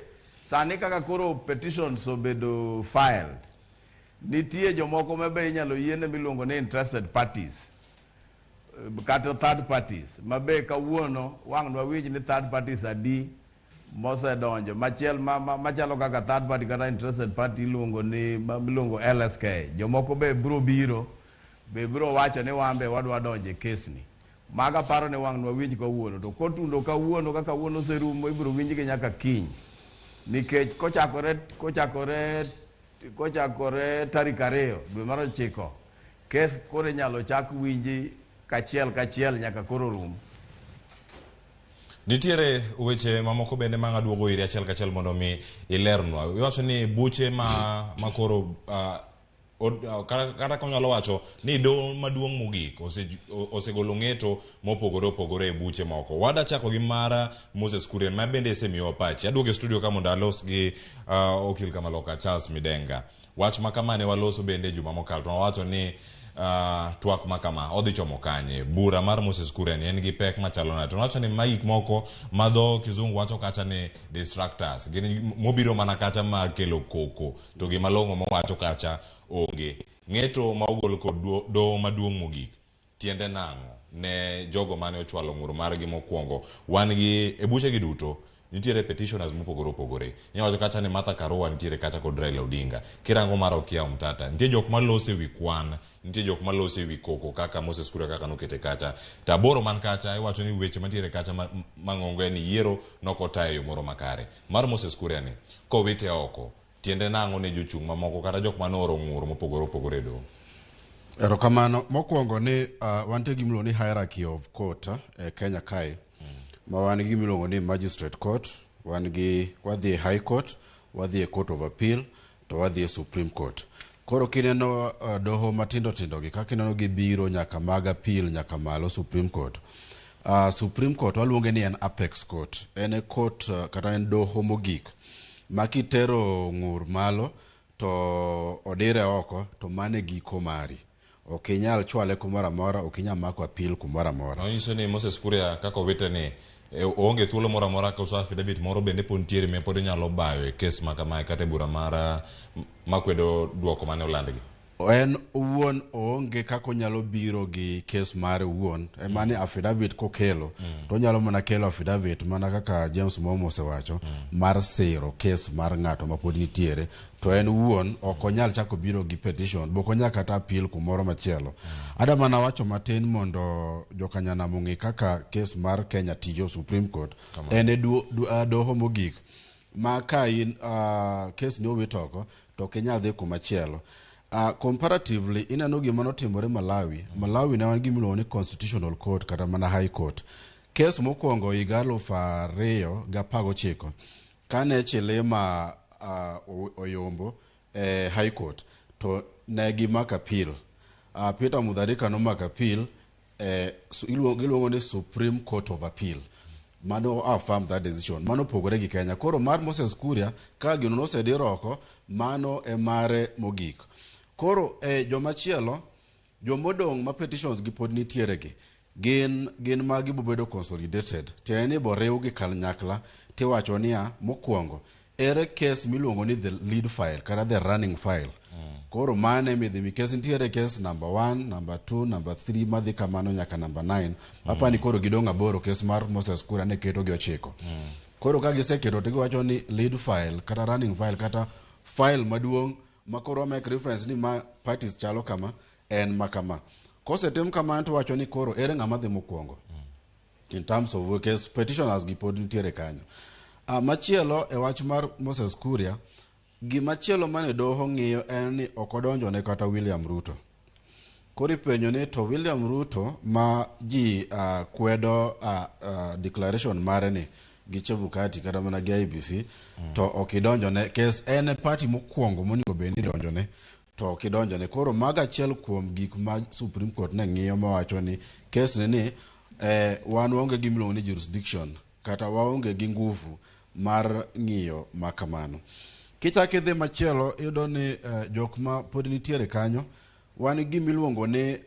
sani kaka koro petitions obedo filed, nitie jomoko ma be inyalo yiene miluongo ni interested parties kata third parties ma be kawuono wang' nwawinj ni third parties adi mosedonjo. Machiel machalo kaka third party kata interested party iluongo ni miluongo LSK. Jomoko be biro biro be biro wacho ni wan be wadwa donjo e case ni. Mago aparo ni wang' nwawinj kawuono. To kotundo kawuono kaka kawuono oserumo ibiro winjgi nyaka kiny. Nikech kochakore tarik 2 dwe mar 9 kes koro inyalo chak winji kachiel kachiel nyaka koro rum. Nitiere weche mamoko bende ma aduogo iri achiel kachiel mondo mi ilernwa. Iwacho ni buche ma koro kata konyalo wacho ni doho maduong' mogik osegolo ng'eto mopogore opogore e buche moko. Wada chako gi mara Moses Kuria ma bende osemiyowa pachi. Aduogo e studio ka mondo alos gi okil Kamaloka Charles Midenga. Wach ma kama ne waloso bende juma mokalo to wawacho ni Twak ma kama odhi chomo kanye? Bura mar Moses Kuria ni en gi pek machalo nade? To nowacho ni ma gik moko ma dho kizungu wacho kacha ni distractors, gin mobiro mana kacha mar kelo koko, to gima long'o mowacho kacha onge. Ng'eto ma ogol kod doho maduong' mogik tiende nang'o ne jogo mane ochwalo ng'ur margi mokwongo? Wan gi e buchegi duto nitiere petitioners mopogore opogore. Inyalo wacho kacha ni Martha Karua nitiere kacha kod Raila Odinga. Kirango mar Okiya Omtata, nitie jok maloso ewi kwan, nitie jok maloso ewi koko kaka Moses Kuria kaka nokete kacha. To aboro man kacha iwacho ni weche mantiere kacha mang'ongo en ni yiero nokota e yo moro makare. Mar Moses Kuria ni, kowite oko, tiende nang'o ne jochung' mamoko kata jok mane ooro ng'ur mopogore opogore e doho? Erokamano. Mokwongo ni wantie gi gimiluongo ni hierarchy of court e Kenya kae. Ma wan gi gimiluongo ni magistrate court, wan gi wadhi e high court, wadhi e court of appeal, to wadhi e supreme court. Koro kineno doho matindo tindo gi kaka ineno gibiro nyaka mag appeal nyaka malo supreme court. Supreme court waluonge ni en apex court. En e court kata en doho mogik ma kitero ng'ur malo to odire oko to mano e giko mari. Ok inyal chwale kumoro amora, ok inyal mako appeal kumoro amora. Nonyiso ni Moses Kuria kaka owite ni oonge thuolo moro amora koso affidavit moro bende pod nitiere ma pod inyalo bayo e kes ma kamae kata e bura mar makwedo duoko mane olandgi. En owuon oonge kaka onyalo biro gi kes mare owuon, ema ni affidavit kokelo to onyalo mana kelo affidavit mana kaka James Momo osewacho mar siro kes mar ng'ato ma pod nitiere, to en owuon ok onyal chako biro gi petition, bok onyal kata appeal kumoro machielo. Ada mana wacho matin mondo jokanyanam ong'e kaka kes mar Kenya tiyo Supreme Court. En e doho mogik ma ka in kes ni owit oko to ok inyal dhi kumachielo. Comparatively ineno gima notimore Malawi. Malawi ne wan gi gimiluongo ni Constitutional Court kata mana High Court. Kes mokwongo higa 2019 kane Chilima oyombo e High Court to ne gimako appeal. Peter Mutharika nomako appeal giluongo ni Supreme Court of Appeal. Mano affirm that decision. Mano opogore gi Kenya. Koro mar Moses Kuria ka gino nosedir oko, mano e mare mogik. Koro jomachielo, jomodong' ma petitions gi pod nitiere gi, gin magi bobedo consolidated. Tiende ni boriwgi kanyakla tiwacho niya, mokwongo, ere case miluongo ni the lead file kata the running file. Koro mane midhi mi case nitiere case number 1, number 2, number 3 madhi kamano nyaka number 9. Apani koro gidong' aboro, case mar Moses Kuria ne keto gi 9. Koro ka giseketo to giwacho ni lead file kata running file kata file maduong' ma koro make reference ni ma parties chalo kama en ma kama. Kosetim kamano to wacho ni koro ere ng'ama dhi mokwongo in terms of case petitioners gi pod nitiere kanyo. Machielo e wach mar Moses Kuria, gimachielo mane doho ng'iyo en ni ok odonjone kata William Ruto. Koro ipenjo ni to William Ruto ma ji kwedo declaration mare ni gi Chebukati kata mana gi IEBC to ok idonjone, kes en e party mokwongo monego bed ni idonjone to ok idonjone. Koro mago achiel kuom gik ma Supreme Court ne ng'iyo mawacho ni kes ni ni wan waonge gi gimiluongo ni jurisdiction kata waonge gi nguvu mar ng'iyo ma kamano. Kichako idhi machielo iyudo ni jok ma pod nitiere kanyo wan gi gimiluongo ni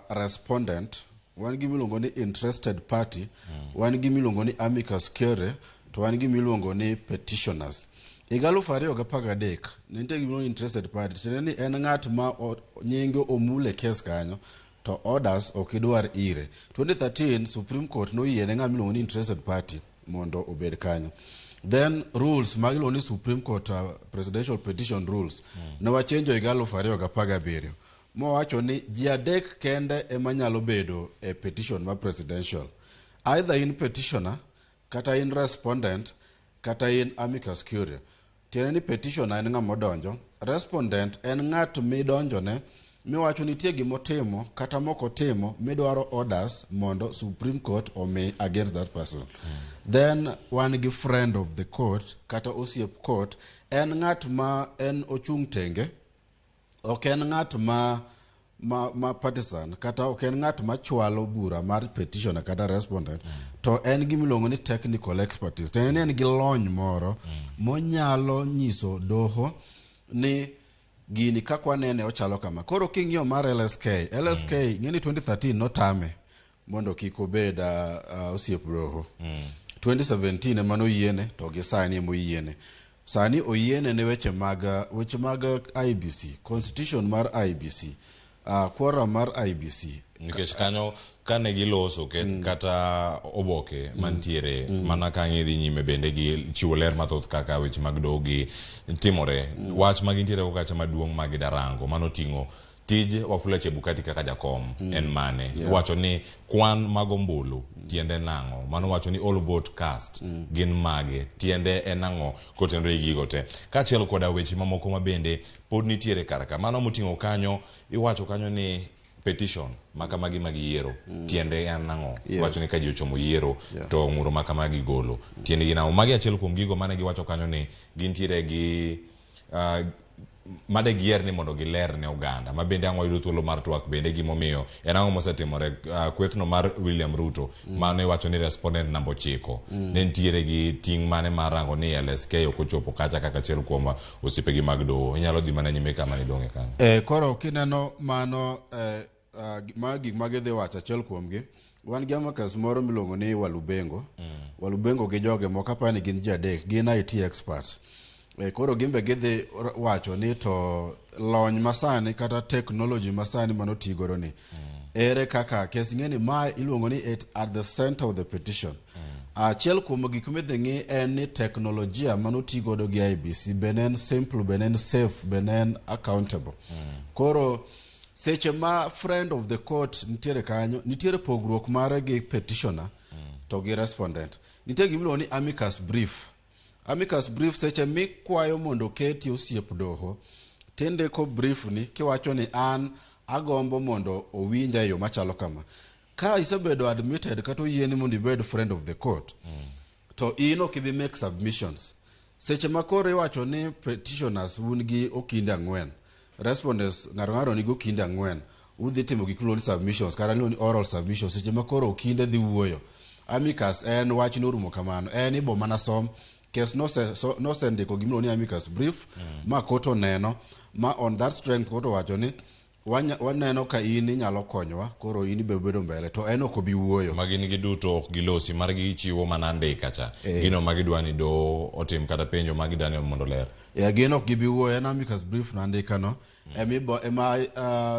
respondent, wan gi gimiluongo ni interested party, wan gi gimiluongo ni amicus curiae, to wan gi gimiluongo ni petitioners. Higa 2013 ne nitie gimiluongo ni interested party, tiende ni en ng'at ma nyinge omul e kes kanyo to orders ok idwar ire. 2013 Supreme Court noyie ne ng'ama iluongo ni interested party mondo obed kanyo. Then rules mag iluongo ni Supreme Court Presidential Petition Rules ne wachenjo higa 2017 mowacho ni ji adek kende ema nyalo bedo e petition ma presidential. Either in petitioner, kata in respondent, kata in amicus curiae. Tiende ni petitioner en ng'ama odonjo, respondent en ng'at midonjone miwacho nitie gimotimo kata mokotimo midwaro orders mondo Supreme Court omi against that person. Then wan gi friend of the court kata osiep court, en ng'at ma en ochung' tenge, ok en ng'at ma partisan kata ok en ng'at ma chwalo bura mar petitioner kata respondent, to en gimiluongo ni technical expertise. Tiende ni en gi lony moro monyalo nyiso doho ni Gini kaka wanene ochalo kama. Koro king'iyo mar LSK, LSK ng'e ni 2013 notame mondo kik obed osiep doho. 2017 ema noyiene to gi sani ema oyiene. Sani oyiene ne weche mag IEBC, constitution mar IEBC, quorum mar IEBC. Nikech kanyo kane giloso kata oboke mantiere mana ka ng'idhi nyime bende gi chiwo ler mathoth kaka weche mag doho gi timore. Wach ma gintiere go kacha maduong' ma gidarango mano ting'o tij Wafula Chebukati kaka jakom en mane. Iwacho ni kwan mag ombulu tiende nang'o, mano wacho ni all vote cast gin mage, tiende en ang'o kotenore gi gigo te, kaachiel koda weche mamoko ma bende pod nitiere kar ka. Mano moting'o kanyo iwacho kanyo ni petition makamagi mag yiero tiende en ang'o. Iwacho ni ka ji ochomo yiero to ng'uro makamagi golo tiende gin ang'o. Magi achiel kuom gigo mane giwacho kanyo ni gintiere gi made gier ni mondo giler ne oganda ma bende ang' wayudo thuolo mar twak bende gimomiyo en ang'o mosetimore. Kwethno mar William Ruto mano iwacho ni respondent namba 9 ne nitiere gi ting' mane mar rango ni LSK ok ochopo kacha kaka achiel kuom osiepegi mag doho. Inyalo dhi mana nyime kama nidong'e kanyo. Koro kineno mano ma gik ma gidhi wacho achiel kuomgi, wan gi amicus moro miluongo ni Walubengo. Walubengo gi joge moko apani ni gin ji adek, gin IT experts. Koro gimbe gidhi wacho ni to lony masani kata technology masani manoti godo ni ere kaka kes ng'e ni ma iluongo ni it at the center of the petition. Achiel kuom gik midhi ng'i en ni teknolojia manoti godo gi IEBC be ne en simple, be ne en safe, be ne en accountable. Koro seche ma friend of the court nitiere kanyo, nitiere pogruok mare gi petitioner to gi respondent. Nitie gima iluongo ni amicus brief. Amicus brief seche mikwayo mondo oketi osiep doho, tindiko brief ni kiwacho ni an agombo mondo owinja e yo machalo kama. Ka isebedo admitted kata oyieni mondo ibed friend of the court, to in ok ibi make submissions. Seche ma koro iwacho ni petitioners un gi okinde 4, respondents ng'ato ng'ato nigi okinde 4, udhi timo gik miluongo ni submissions kata iluongo ni oral submissions. Seche ma koro okinde dhi wuoyo, amicus en wach norumo kamano, en ibo mana som kes nosendiko gimiluongo ni amicus brief ma court oneno ma on that strength court owacho ni waneno ka in inyalo konyowa, koro in ibe bedo mbele to en ok obi wuoyo. Ma gin giduto ok gilosi margi gichiwo mana andika cha. Gino ma gidwa ni doho otim kata penjo ma gidwa ni mondo ler. Gin ok gibi wuoyo, en amicus brief no andika no ema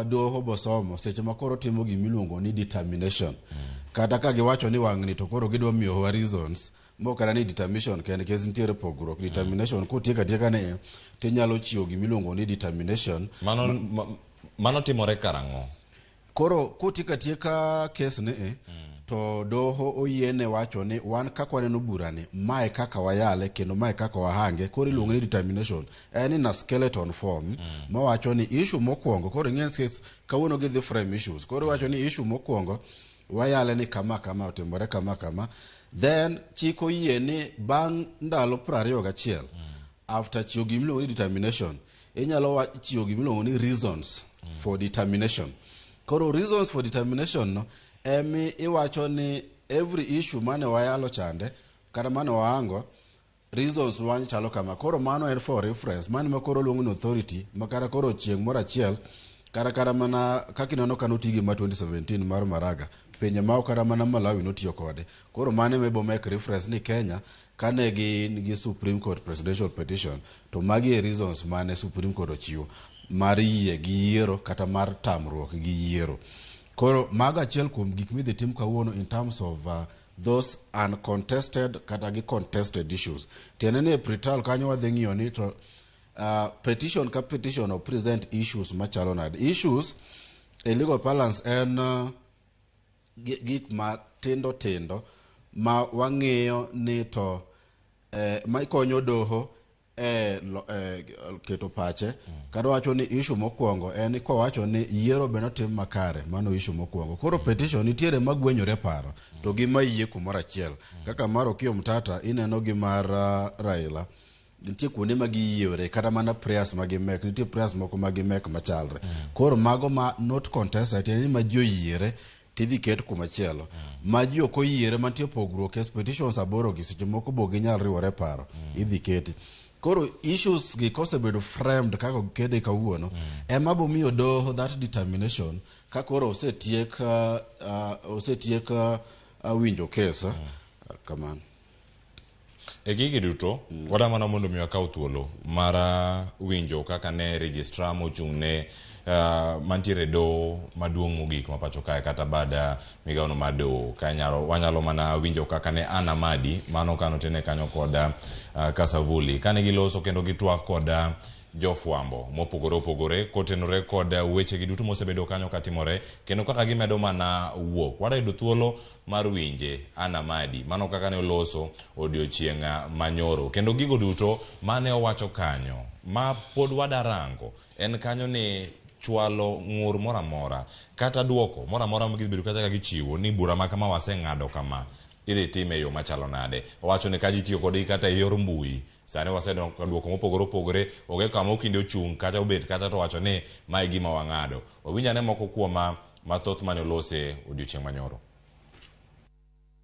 doho bosomo seche ma koro timo gimiluongo ni determination. Kata ka giwacho ni wang'ni to koro gidwa miyowa reasons mok kata ni determination kende nikech nitiere pogruok. Determination kotiek atieka ni tinyalo chiwo gimiluongo ni determination. Mano timore karang'o? Koro kotiek atieka kes ni to doho oyiene wacho ni wan kaka waneno burani, mae kaka wayale kendo mae kaka wahange. Koro iluongo ni determination. En in a skeleton form mawacho ni issue mokwongo, koro ing'e kes kawuono gidhi frame issues. Koro iwacho ni issue mokwongo wayale ni kama kama otimore kama kama. Then chik oyie ni bang' ndalo 21 after chiwo gimiluongo ni determination, inyalo chiwo gimiluongo ni reasons for determination. Koro reasons for determination no emi iwacho ni every issue mane wayalo chande kata mane wahango reasons wany chalo kama. Koro mano en for reference, mano ma koro luongo ni authority ma kata koro chieng' moro achiel kata mana kaka ineno ka noti gi ma 2017 mar Maraga, pinje maoko kata mana Malawi notiyo kode. Koro mano ema ibo make reference ni Kenya kane gin gi Supreme Court presidential petition to magi e reasons mane Supreme Court ochiwo mar yie gi yiero kata mar tamruok gi yiero. Koro mago achiel kuom gik midhi tim kawuono in terms of those uncontested kata gi contested issues. Tiende ni e pre-trial kanyo wadhi ng'iyo ni to petition ka petition o present issues machalo nade. Issues e legal parlance en gik matindo tindo ma wang'iyo ni to ma konyo doho keto pache. Kata wacho ni issue mokwongo en kowacho ni yiero be notim makare, mano issue mokwongo. Koro petition nitiere magwenyore paro to gi mayie kumoro achiel. Kaka mar Okiya Omtata ineno gi mar Raila nitie kuonde ma giyiewore kata mana prayers ma gimek, nitie prayers moko ma gimek machalre. Koro mago ma not contested tiende ni ma ji oyiere tidhi ket kumachielo. Ma ji ok oyiere mantie pogruok e petitions 8 gi seche moko bo ginyal riwore paro idhi keti. Koro issues gi kosebedo framed kaka okede kawuono, ema bomiyo doho that determination ka koro osetiek winjo kes kamano. E gigi duto, wadwa mana mondo mi wakaw thuolo mar winjo kaka ne registrar mochung' ne mantiere e doho maduong' mogik ma pacho kae kata bad migawono mar doho. Ka wanyalo mana winjo kaka ne Anna Madi mano kanotene kanyo kod Kasavuli kane giloso kendo gitwak kod jofwambo mopogore opogore kotenore kod weche gi duto mosebedo kanyo katimore kendo kaka gimedo mana wuok. Wadwa yudo thuolo mar winje Anna Madi mano kaka ne oloso odiochieng' manyoro kendo gigo duto mane owacho kanyo ma pod wadarango en kanyo ni chwalo ng'ur moro amora kata duoko moro amora ma gibedo kacha ka gichiwo ni bura ma kama waseng'ado kama idhi time e yo machalo nade. Owacho ni ka ji tiyo kodgi kata e yor mbui sani waseneno duoko mopogore opogore onge kama okinde ochung' kata obet kata to wacho ni mae gima wang'ado. Wawinj ane moko kuom mathoth mane olose odiochieng' manyoro.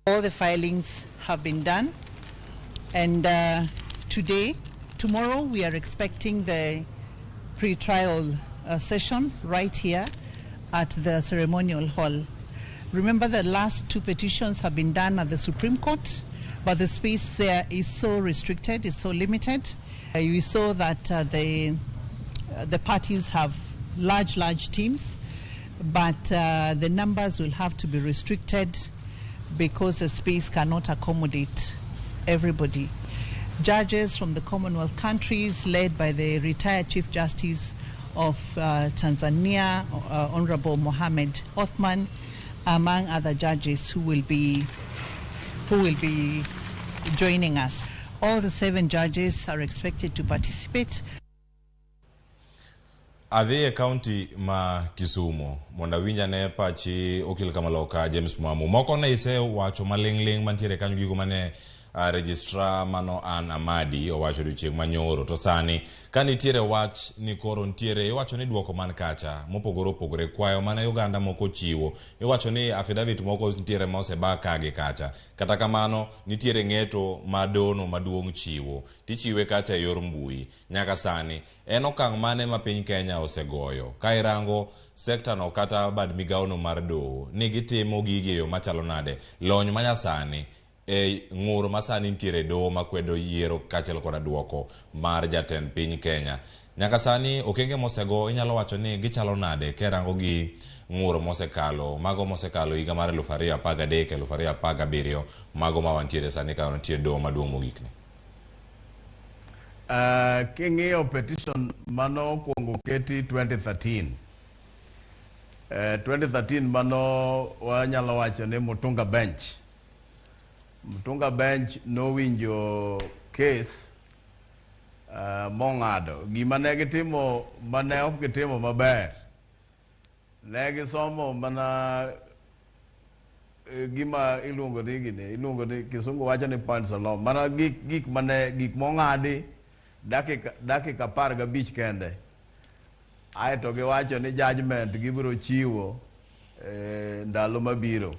All the filings have been done, and tomorrow we are expecting the pre-trial session right here at the ceremonial hall. Remember, the last two petitions have been done at the Supreme Court, but the space there is so restricted, it's so limited. You saw that the parties have large, large teams, but the numbers will have to be restricted because the space cannot accommodate everybody. Judges from the Commonwealth countries, led by the retired Chief Justice of Tanzania, Honorable Mohamed Othman, among other judges who will be joining us. All the 7 judges are expected to participate. Adhi e kaunti ma Kisumu mondo awinj ane pachi okil Kamaloka James Mwamu. Moko ne isewacho maling'ling' mantiere kanyo gigo mane registrar mano Ann Amadi owacho odiochieng' manyoro. To sani ka nitiere wach ni koro nitiere iwacho ni duoko man kacha mopogore opogore kwayo mane oganda moko chiwo iwacho ni affidavit moko nitiere ma oseba ka gi kacha. Kata kamano nitiere ng'eto ma dono maduong' chiwo tichiwe kacha e yor mbui. Nyaka sani en okang' mane ma piny Kenya osegoyo ka irango sekta no kata bad migawono mar doho ni gitimo gigi e yo machalo nade lony manyasani e ng'ur masani nitiere doho makwedo yiero kaachiel koda duoko mar jatend piny Kenya. Nyaka sani okenge mosego inyalo wacho ni gichalo nade kerango gi ng'ur mosekalo mago mosekalo higa mar 2013 2017 mago ma wantiere sani ka nitie doho maduong' mogik ni. King'iyo petition mano okuongo keti 2013. 2013 mano wanyalo wacho ni Mutunga Bench. Mutunga Bench nowinjo case mong'ado. Gima ne gitimo mane ok gitimo maber, ne gisomo mana gima iluongo ni gini, iluongo ni kisungu wacho ni points of law, mana gik mane gik mong'adi dakika 15 kende. Aeto giwacho ni judgment gibiro chiwo ndalo mabiro.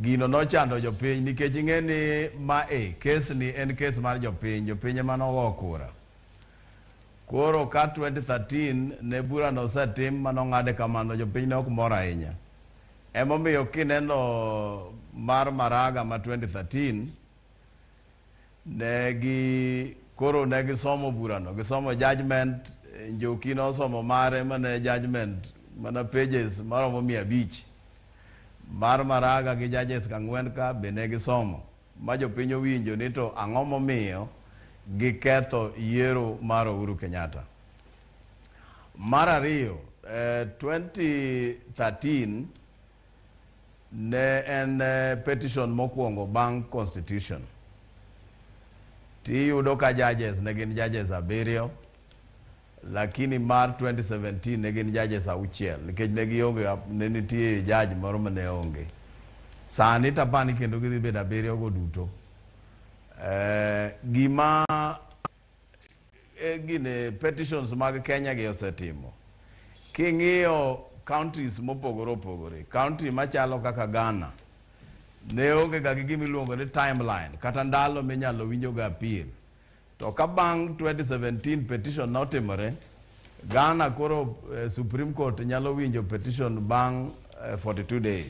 Gino nochando jopiny nikech ing'e ni mae kes ni en kes mar jopiny, jopiny ema nogo kura. Koro ka 2013 ne bura no osetim manong'ade kamano, jopiny ne ok mor ahinya. Emomiyo kineno mar Maraga ma 2013 negi koro ne gisomo burano, gisomo judgment. Njoki nosomo mare mane judgment mana pages maromo 500. Mar Maraga gi judges kang'wen ka be ne gisomo ma jopiny owinjo ni to ang'o momiyo giketho yiero mar Uhuru Kenyatta. Mar ariyo, 2013 ne en petition mokwongo bang' constitution. Tiyudo ka judges ne gin judges 7, lakini mar 2017 ne gin judges 6 nikech ne gionge, ne nitie judge moro mane onge. Sani tapani kendo gidhi bedo 7 go duto. Gima gine petitions mag Kenya gi osetimo. King'iyo counties mopogore opogore, county machalo kaka Ghana ne onge ga gi gima iluongo ni timeline kata ndalo minyalo winjo ga appeal. To ka bang' 2017 petition notimore, Ghana koro Supreme Court nyalo winjo petition bang' 42 days.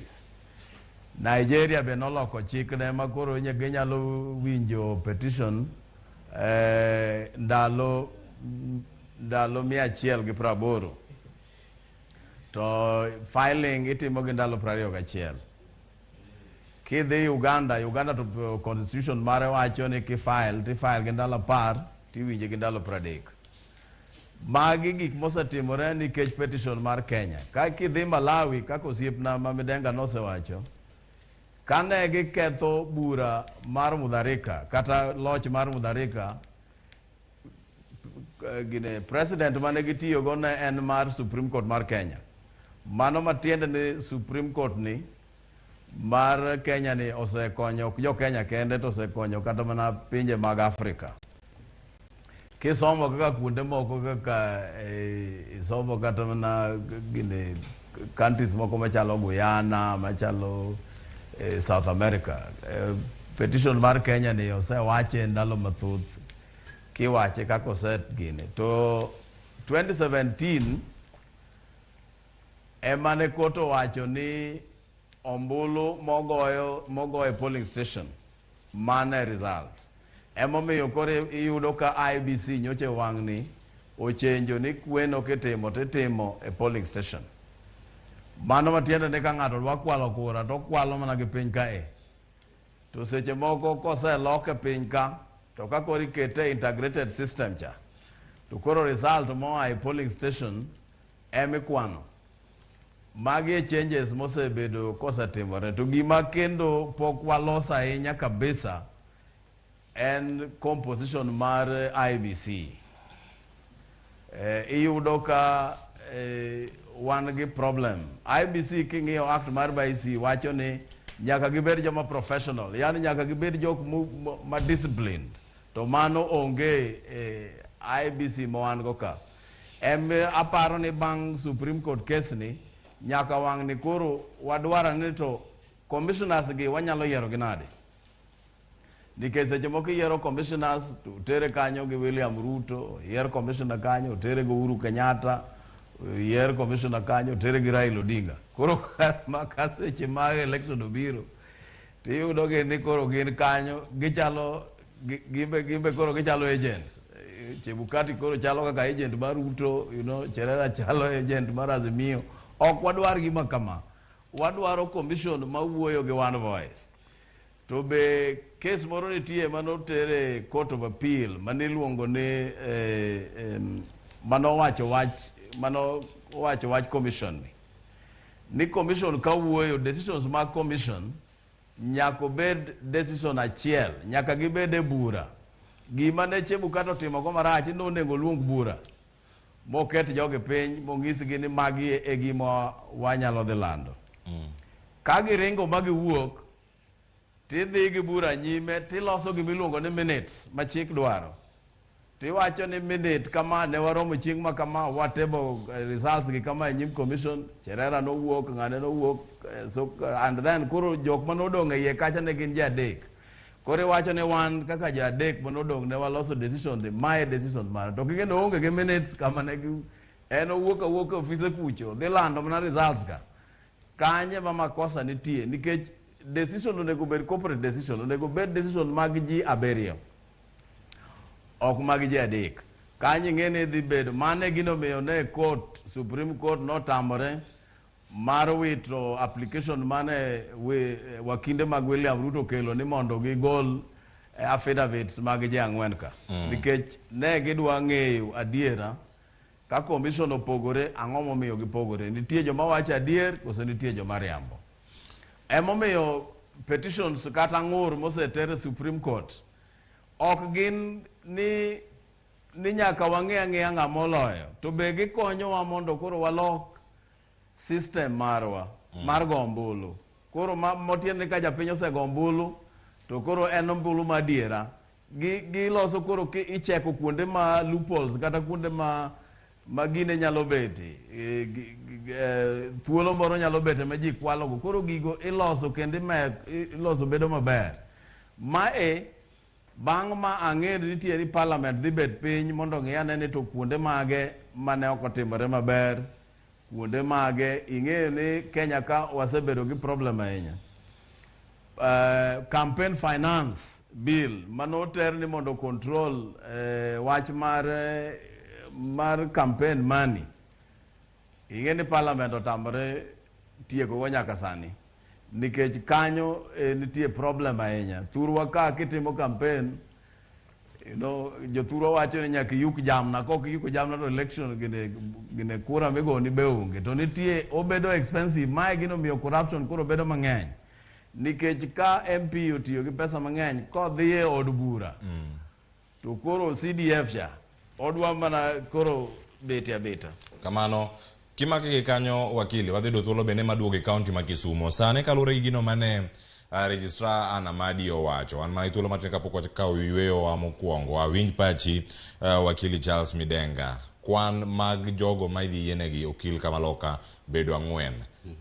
Nigeria be noloko chikne ma koro ginyalo winjo petition ndalo 180. To filing itimo gi ndalo 21. Kidhi Uganda, Uganda to constitution mare wacho ni kifile, tifile gi ndalo 10, tiwinje gi ndalo 30. Magi gik mosetimore nikech petition mar Kenya. Ka kidhi Malawi, kaka osiepna ma Midenga nosewacho, kane giketho bura mar Mutharika, kata loch mar Mutharika, gine president mane gitiyogo ne en mar Supreme Court mar Kenya. Mano matiende ni Supreme Court ni mar Kenya ni osekonyo ok jo Kenya kende to osekonyo kata mana pinje mag Afrika. Kisomo kaka kuonde moko kaka isomo kata mana gine countries moko machalo Guyana, machalo South America. Petition mar Kenya ni osewache ndalo mathoth kiwache kaka oset gine. To 2017 ema ne court owacho ni ombulu mogoyo polling station mane result. Emomiyo koro iyudo ka IEBC nyocha wang'ni ochenjo ni kweno kitimo titimo e polling station. Mano matiende ni ka ng'ato dwa kwalo kura to okwalo mana gi piny kae. To seche moko koseloke piny ka to ka koro ikete integrated system cha to koro result moa e polling station emikwano. Magi e changes mosebedo kosetimore. To gima kendo pok waloso ahinya kabisa en composition mar IEBC. Iyudo ka wan gi problem. IEBC king'iyo act mar IEBC wacho ni nyaka gibed joma professional, yani nyaka gibed jok ma disciplined. To mano onge IEBC ma wan go ka. Aparo ni bang' Supreme Court case ni nyaka wang' ni koro wadwaro ni to commissioners gi wanyalo yiero gi nade. Nikech seche moko iyiero commissioners to tere kanyo gi William Ruto, yier commissioner kanyo tere gi Uhuru Kenyatta, yier commissioner kanyo tere gi Raila Odinga. Koro ma ka seche mag election obiro tiyudo gi ni koro gin kanyo gichalo gimbe koro gichalo agents. Chebukati koro chalo kaka agent mar Ruto, you know, Cherera chalo agent mar Azimio. Ok wadwar gima kama. Wadwaro commission mawuoyo gi one voice. To be case moro nitie manotere Court of Appeal maniluongo ni manowacho wach commission ni commission kawuoyo decisions mag commission nyaka obed decision achiel, nyaka gibed e bura. Gima ne Chebukati otimo go marach ni onego luong bura moket jogi piny monyisgi ni magi e gima wanyalo dhi lando. Ka giringo ma giwuok tidhi gi bura nyime tiloso gimiluongo ni minutes ma chik dwaro. Tiwacho ni minute kama ne waromo chieng' ma kama watable results gi kama e nyim commission, Cherera nowuok, ng'ane nowuok, so and then koro jok manodong' e iye kacha ne gin ji adek. Koro iwacho ni wan kaka ji adek manodong' ne waloso decision ni mae decision mare. To king'e onge gi minutes kama ne gi en owuok awuoka e ofise kucho dhi lando mana results ka. Kanye ma makosa nitie nikech decision onego bed corporate decision, onego bed decision mag ji abiriyo, ok mag ji adek. Kanyo ing'e ni dhi bedo mane gino miyo ne court, Supreme Court notamore mar wito application mane wakinde mag William Ruto okelo ni mondo gigol affidavits mag ji ang'wen ka. Nikech ne gidwa ng'eyo adiera ka commission opogore, ang'o momiyo gipogore. Nitie joma wacho adier koso nitie joma riambo. Emomiyo petitions kata ng'ur moseter e Supreme Court ok gin ni nyaka wang'e ang'eya ng'ama oloyo, to be gikonyowa mondo koro walok system marwa mar go ombulu. Koro motiende ni ka japiny osego ombulu to koro en ombulu madiera. Giloso koro icheko kuonde ma loopholes kata kuonde ma gine nyalo bete, thuolo moro nyalo bete ma ji kwalogo. Koro gigo iloso kendo iloso bedo maber. Mae Bang' ma ang'e ni nitie ni parliament dhi bet piny mondo ong'i ane ni to kuonde mage mane ok otimore maber, kuonde mage ing'eyo ni Kenya ka wasebedo gi problem ahinya. Campaign finance bill manoter ni mondo control wach mar campaign money. Ing'e ni parliament otamore tieko go nyaka sani nikech kanyo nitie problem ahinya. Thurwa ka kitimo campaign, jothurwa wacho ni nyaka iyuk jamna, kok iyuko jamna to election gine kura migoni be onge. To nitie obedo expensive, mae gino miyo corruption koro bedo mang'eny. Nikech ka MP otiyo gi pesa mang'eny kodhi e od bura, to koro CDF cha odwa mana koro bete abeta. Kamano kimake gi kanyo wakili, wadhi yudo thuolo bende maduogo e kaunti ma Kisumo. Sani kaluwore gi gino mane registrar Anna Madi owacho, wan mana gi thuolo matin kapok wakawo yweyo wa mokwongo. Awinj pachi wakili Charles Midenga. Kwan mag jogo ma idhi yienegi okil kamaloka bedo 4.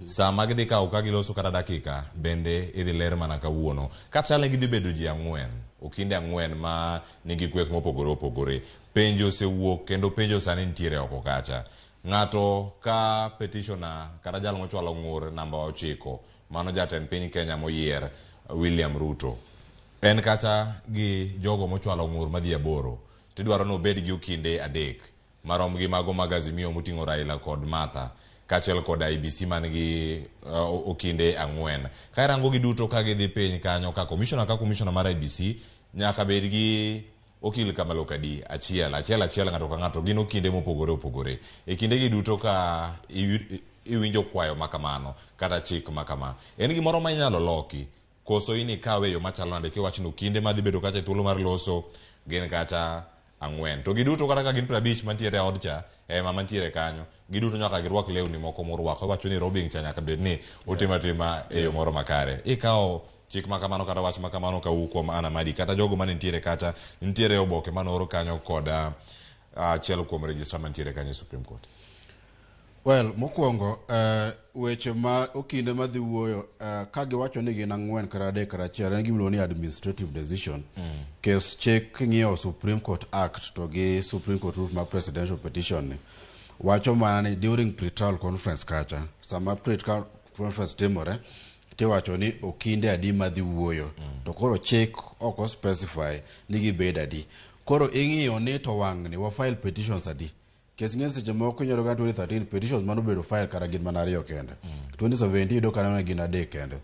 Sama gidhi kawo ka giloso kata dakika bende idhi ler mana kawuono. Kachal ni gidhi bedo ji 4, okinde 4 ma nigi kweth mopogore opogore. Penjo osewuok kendo penjo sani nitiere oko kacha. Ng'ato ka petitioner kata jal mochwalo ng'ur namba 9, mano jatend piny Kenya moyier William Ruto. En kata gi jogo mochwalo ng'ur madhi 8, tidwaro ni obed gi okinde 3 marom gi mago mag Azimio moting'o Raila kod Martha, kaachiel kod IEBC man gi okinde 4. Ka irango gi duto ka gidhi piny kanyo ka commissioner ka commissioner mar IEBC nyaka bed gi okil kamaloka adi achiel, achiel achiel ng'ato ka ng'ato gin okinde mopogore opogore. E kinde gi duto ka iwinjo kwayo makamano kata chik makama, en gimoro ma inyalo loki koso in ikawe e yo machalo nade kiwacho ni okinde madhi bedo kacha e thuolo mar loso gin kacha 4. To giduto kata ka gin 50 mantiere e od cha, ema mantiere kanyo, giduto nyaka girwak lewni moko morwako. Iwacho ni robing cha nyaka bed ni otimo atima e yo moro makare. Ikawo chik makamano kata wach makamano kawuok kuom Anna Madi kata jogo mane nitiere kacha, nitiere oboke manoor kanyo kod achiel kuom registrar mantiere kanyo e Supreme Court. Well, mokwongo weche ma okinde madhi wuoyo ka giwacho ni gin 4 kata 3 kata 1 en gima iluongo ni administrative decision. Kes chik king'iyo Supreme Court Act to gi Supreme Court Rules mar presidential petition ni wacho mana ni during pre-trial conference kacha, sama pre-trial conference timore tiwacho ni okinde adi madhi wuoyo. To koro chik ok o specify ni gibed adi. Koro ing'iyo ni to wang'ni wa file petitions adi. Kes ng'eny seche moko inyalo ka 2013 petitions mano bedo file kata gin mana 2 kende. 2017 iyudo kata mana gin 3 kende.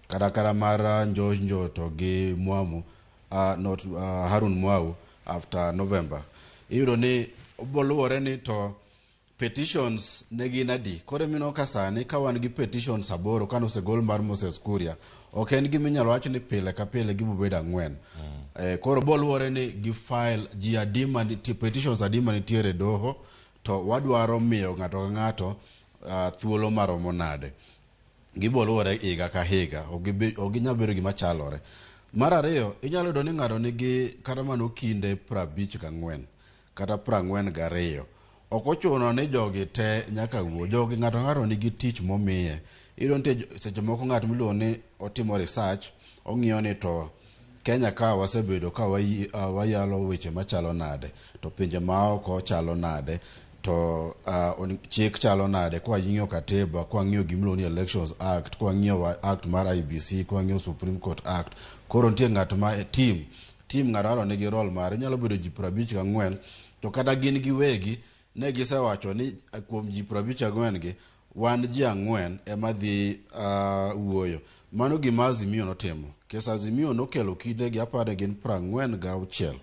Kata mar Njonjo to gi Mwamu, not Harun Mwau after November. Iyudo ni boluwore ni to petitions ne gin adi. Koro mineno ka sani ka wan gi petitions 8 kane osegol mar Moses Kuria, ok en gima inyalo wach ni pile ka pile gibo bedo 4. Koro boluwore ni gi file ji adi manitie, petitions adi manitiere e doho, to wadwaro miyo ng'ato ka ng'ato thuolo maromo nade. Gibo luwore higa ka higa, ok ginyal bedo gima chalore. Mar ariyo, inyalo yudo ni ng'ato nigi kata mana okinde 54 kata 42. Ok ochuno ni jogi te nyaka wuo. Jogi ng'ato ng'ato nigi tich momiye. Iyudo nitie seche moko ng'at miluongo ni otimo research, ong'iyo ni to Kenya ka wasebedo ka wayalo weche machalo nade, to pinje maoko chalo nade, to chik chalo nade, kwa ng'iyo katiba, kwa ng'iyo gimiluongo ni Elections Act, kwa ng'iyo Act mar IEBC, kwa ng'iyo Supreme Court Act. Koro nitie ng'at ma team ng'ato ng'ato nigi role mare. Inyalo bedo ji 54 to kata gin giwegi ne gisewacho ni kuom ji 54 gi wan ji 4 ema dhi wuoyo. Mano gima Azimio notimo. Kes Azimio nokelo kinde gi apar ni gin 46.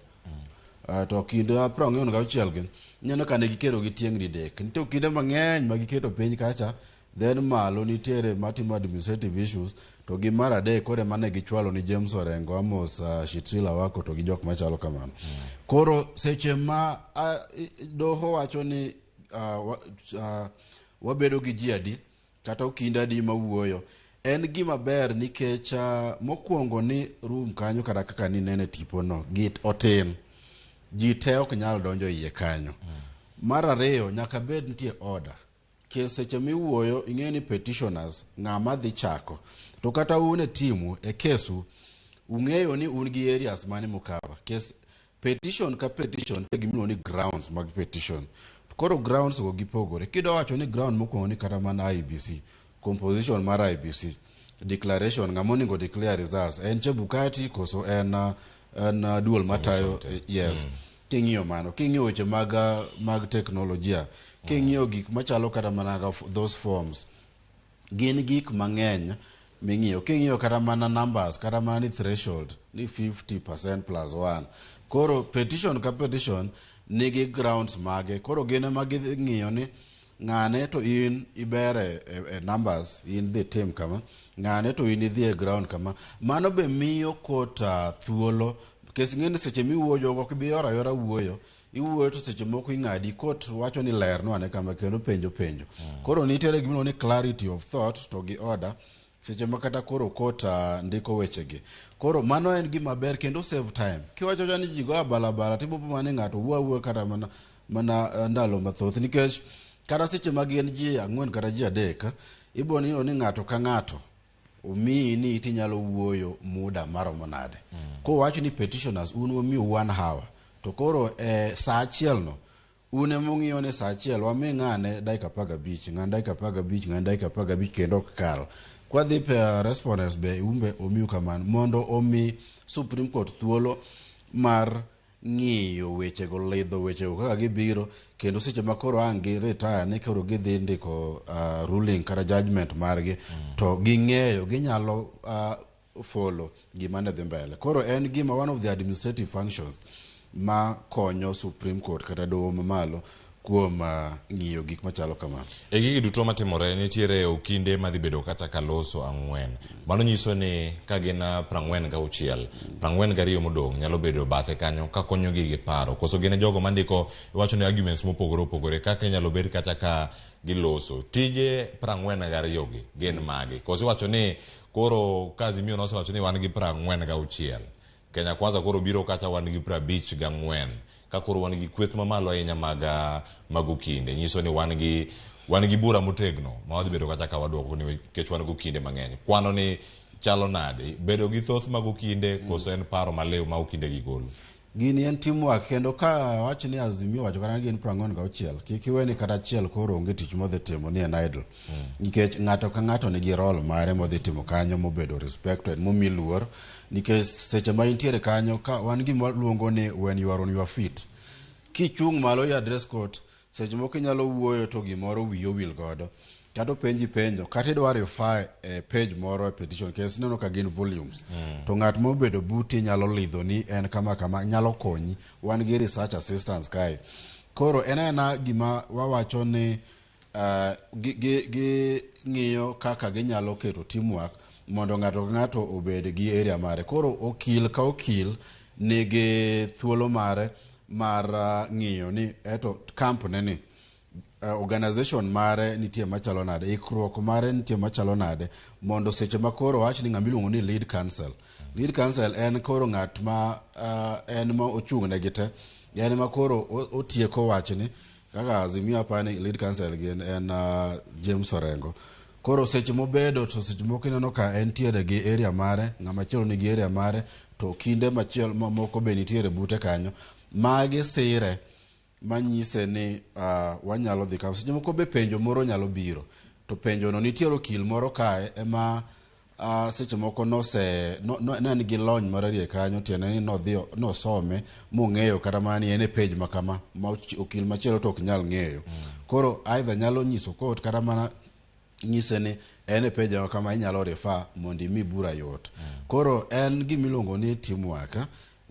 To kinde 46 gi ineno ka ne giketo gi tieng' didek. Nitie okinde mang'eny ma giketo piny kacha, then malo nitiere matimo administrative issues, to gi mar adek koro ema ne gichwalo ni James Orengo, Amos Shitila Wako to gi jok machalo kamano. Koro seche ma doho wacho ni wabedo gi ji adi kata okinde adi mawuoyo, en gima ber nikech mokwongo ni room kanyo kata kaka ninene tipo no gi otin, ji te ok nyal donjo iye kanyo. Mar ariyo, nyaka bed nitie order. Kes seche miwuoyo ing'eyo ni petitioners ng'ama dhi chako. To kata un e timu e kesu Ung'eyo ni un gi areas mane mukava. Kes petition ka petition nitie gimiluongo ni grounds mag petition. Koro grounds go gipogore. Kidwa wacho ni ground mokwongo ni kata mana IEBC, composition mar IEBC, declaration, ng'ama onego declare results, en Chebukati koso en, en duol matayo, yes. King'iyo mano, king'iyo weche mag, mag teknolojia, king'iyo gik machalo kata mana those forms, gin gik mang'eny ming'iyo. King'iyo kata mana numbers, kata mana ni threshold ni 50% plus 1. Koro petition ka petition nigi grounds mage. Koro gin ema ging'iyo ni ng'ane to in iber e, e, e numbers, in dhi tim kama, ng'ane to in idhi e ground kama. Mano be miyo court thuolo, nikech ing'e ni seche miwuoyo ok ibi yoro ayora wuoyo, iwuoyo to seche moko ing'adi, court wacho ni lernwa ane kama kendo penjo penjo. Koro nitiere gimiluongo ni clarity of thought to gi order seche ma kata koro court ndiko wechegi. Koro mano en gima ber kendo save time. Kiwacho cha ni ji go abalabala tibopo mana ni ng'ato wuo awuoya kata mana, mana ndalo mathoth nikech kata seche ma gin ji ang'wen kata ji adek, ibo neno ni ng'ato ka ng'ato omiyi ni tinyalo wuoyo muda maromo nade. Kowach ni petitioners un wamiyo 1 hour, to koro e saa achiel no un emong'iyo ni saa achiel wami ng'ane dakika 15, ng'ane dakika 15, ng'ane dakika 15 kendo ok kal. Kwadhi pe respondents be umbe omiu kamano mondo omi Supreme Court thuolo mar ng'iyo wechego, lidho wechego kaka gibiro, kendo seche ma koro ang' gi retire ni koro gidhi ndiko ruling kata judgment margi, to ging'eyo ginyalo follow gima ne dhi mbele. Koro en gima one of the administrative functions ma konyo Supreme Court kata doho mamalo kuom ng'iyo gik machalo kama. E gigi duto matimore nitiere okinde madhi bedo kata kaloso 4. Mano nyiso ni ka gin 46, 42 modong' nyalo bedo bathe kanyo ka konyogi gi paro. Koso gin jogo mandiko iwacho ni arguments mopogore opogore kaka inyalo bed kata ka giloso. Tije 42 gi gin magi. Koso iwacho ni koro ka Azimio nosewacho ni wan gi 46. Kenya Kwanza koro biro kacha wan gi 54. Ka koro wan gi kweth mamalo ahinya mag mag okinde nyiso ni wan gi bura motegno ma wadhi bedo kacha ka waduoko nikech wan gi okinde mang'eny. Kwano ni chalo nade? Bedo gi thoth mag okinde koso en paro maliw ma okinde gi golo? Gini en teamwork kendo ka wach ni Azimio wacho kata ni gin 46, kik iwe ni kata achiel koro onge tich modhi timo ni en idle. Nikech ng'ato ka ng'ato nigi role mare modhi timo kanyo mobedo respected, momi luor. Nikech seche ma intiere kanyo ka wan gima luongo ni when you are on your feet. Kichung' malo i address court, seche moko inyalo wuoyo to gimoro wiyi owil godo. Kata openji penjo, kata idwa refer e page moro e petition, nikech ineno ka gin volumes. To ng'at mobedo buti nyalo lidho ni en kama kama, nyalo konyi. Wan gi research assistants kae. Koro en aena gima wawacho ni gi ng'iyo kaka ginyalo keto teamwork mondo ng'ato ka ng'ato obed gi area mare. Koro okil ka okil nigi thuolo mare mar ng'iyo ni eto camp ne ni organization mare nitie machalo nade, ikruok mare nitie machalo nade, mondo seche ma koro wach ni ng'ama iluongo ni lead counsel. Lead counsel en koro ng'at ma en ma ochung' negi te, en ma koro otieko wachni kaka Azimio apani lead counsel gin en James Orengo. Koro seche mobedo to seche moko ineno ka entiere gi area mare, ng'ama chielo nigi area mare, to kinde machielo mamoko be nitiere bute kanyo. Magi sire manyise ni wanyalo dhi kama. Seche moko be penjo moro nyalo biro, to penjo no nitiere okil moro kae ema seche moko nose no, no, ne en gi lony mararier kanyo, tiende ni nodhi nosome mong'eyo kata mana ni en e page ma kama ma okil machielo to ok nyal ng'eyo. Koro either nyalo nyiso court kata mana nyise ni en e page ma kama inyalo refer mondo imi bura yot. Koro en gimiluongo ni teamwork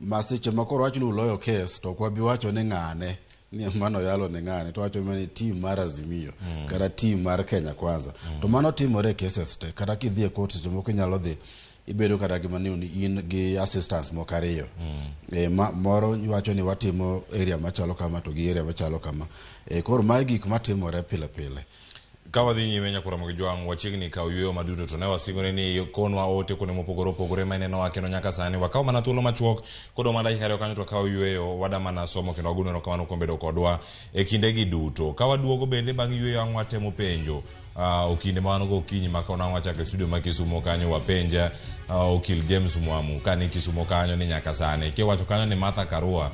ma seche ma koro wach ni uloyo case to ok wabi wacho ni ng'ane ni mano yalo ni ng'ane, to wacho mana ni team mar Azimio kata team mar Kenya Kwanza. To mano timore e cases te, kata kidhi e court seche moko inyalo dhi ibedo kata gima ni in gi assistants moko ariyo. Moro wacho ni watimo area machalo kama to gi area machalo kama. Koro mae gik matimore pile pile. Ka wadhi nyime nyakora Ramogi Jwang', wachiegni kawo yueyo maduto, to ne wasingore ni konwa ote kuonde mopogore opogore ma inenowa kendo nyaka sani wakawo mana thuolo machuok kodong' mana dakika 2 kanyo to wakawo yueyo, wada mana somo kendo wagono erokamano kuom bedo kodwa e kindegi duto. Ka waduogo bende bang' yueyo ang' watemo penjo Okinde ma wan go okinyi ma kona wachako e studio ma Kisumo kanyo wapenja okil James Mwamu kani Kisumo kanyo ni nyaka sani kiwacho kanyo ni Martha Karua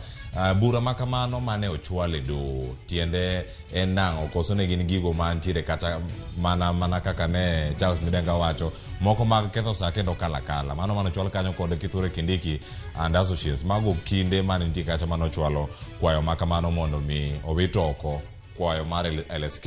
bura ma kamano mane ochwal e doho tiende en nang'o koso ne gin gigo mantiere kata mana mana kaka ne Charles Midenga wacho moko mag ketho sa kendo kalakala mano mane ochwal kanyo kod Kithure Kindiki and Associates mago kinde mane nitie kacha mane ochwalo kwayo ma kamano mondo mi owit oko kwayo mar LSK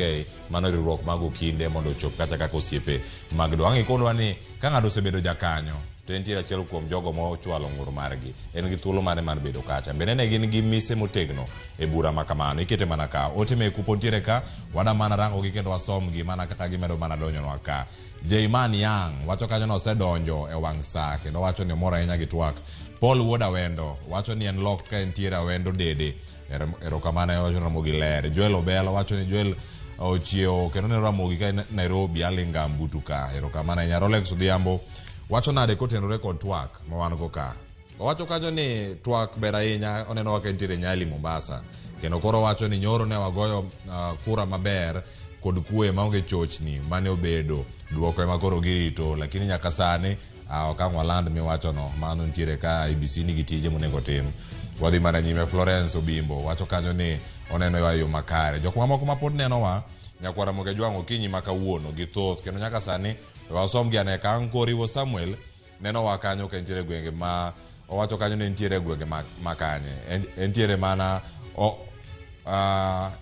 mano riwruok mag okinde mondo ochop kacha kaka osiepe mag doho. Ang' ikonwa ni ka ng'ato osebedo jakanyo to entiere achiel kuom jogo mochwalo ng'ur margi en gi thuolo mane mar bedo kacha bende ne gin gi mise motegno e bura ma kamano ikete mana ka ote meku pod ntiere ka wada mana rangogi kendo wasomgi mana kaka gimedo mana donjonwa ka Jayman Yang wacho kanyo nosedonjo e wang' sa kendo wacho ni omor ahinya gi twak Paul Wuod Awendo wacho ni en locked ka entiere Awendo Dede erokamano wacho ni Ramogi ler Joel Obela wacho ni Joel ochiewo kendo neno Ramogi ka en Nairobi Alinga Mbutu ka erokamano ahinya Rolex Odhiambo wacho nade kotenore kod twak ma wan go ka owacho kanyo ni twak ber ahinya oneno kaka entiere Nyali Mombasa kendo koro owacho ni nyoro ne wagoyo kura maber kod kwe maonge chochni mane obedo duoko ema koro girito lakini nyaka sani ok ang' waland miwachono mano nitiere ka IEBC nigi tije monego tim wadhi mana nyime Florence Obimbo wacho kanyo ni oneno e yo makare jok mamoko ma pod nenowa nyakwar Ramogi Ajwang' okinyi ma kawuono gi thoth kendo nyaka sani wasomgi ane ka Ankoriwo Samuel nenowa kanyo ka entiere gwenge ma owacho kanyo ni entiere gwenge ma kanye entiere mana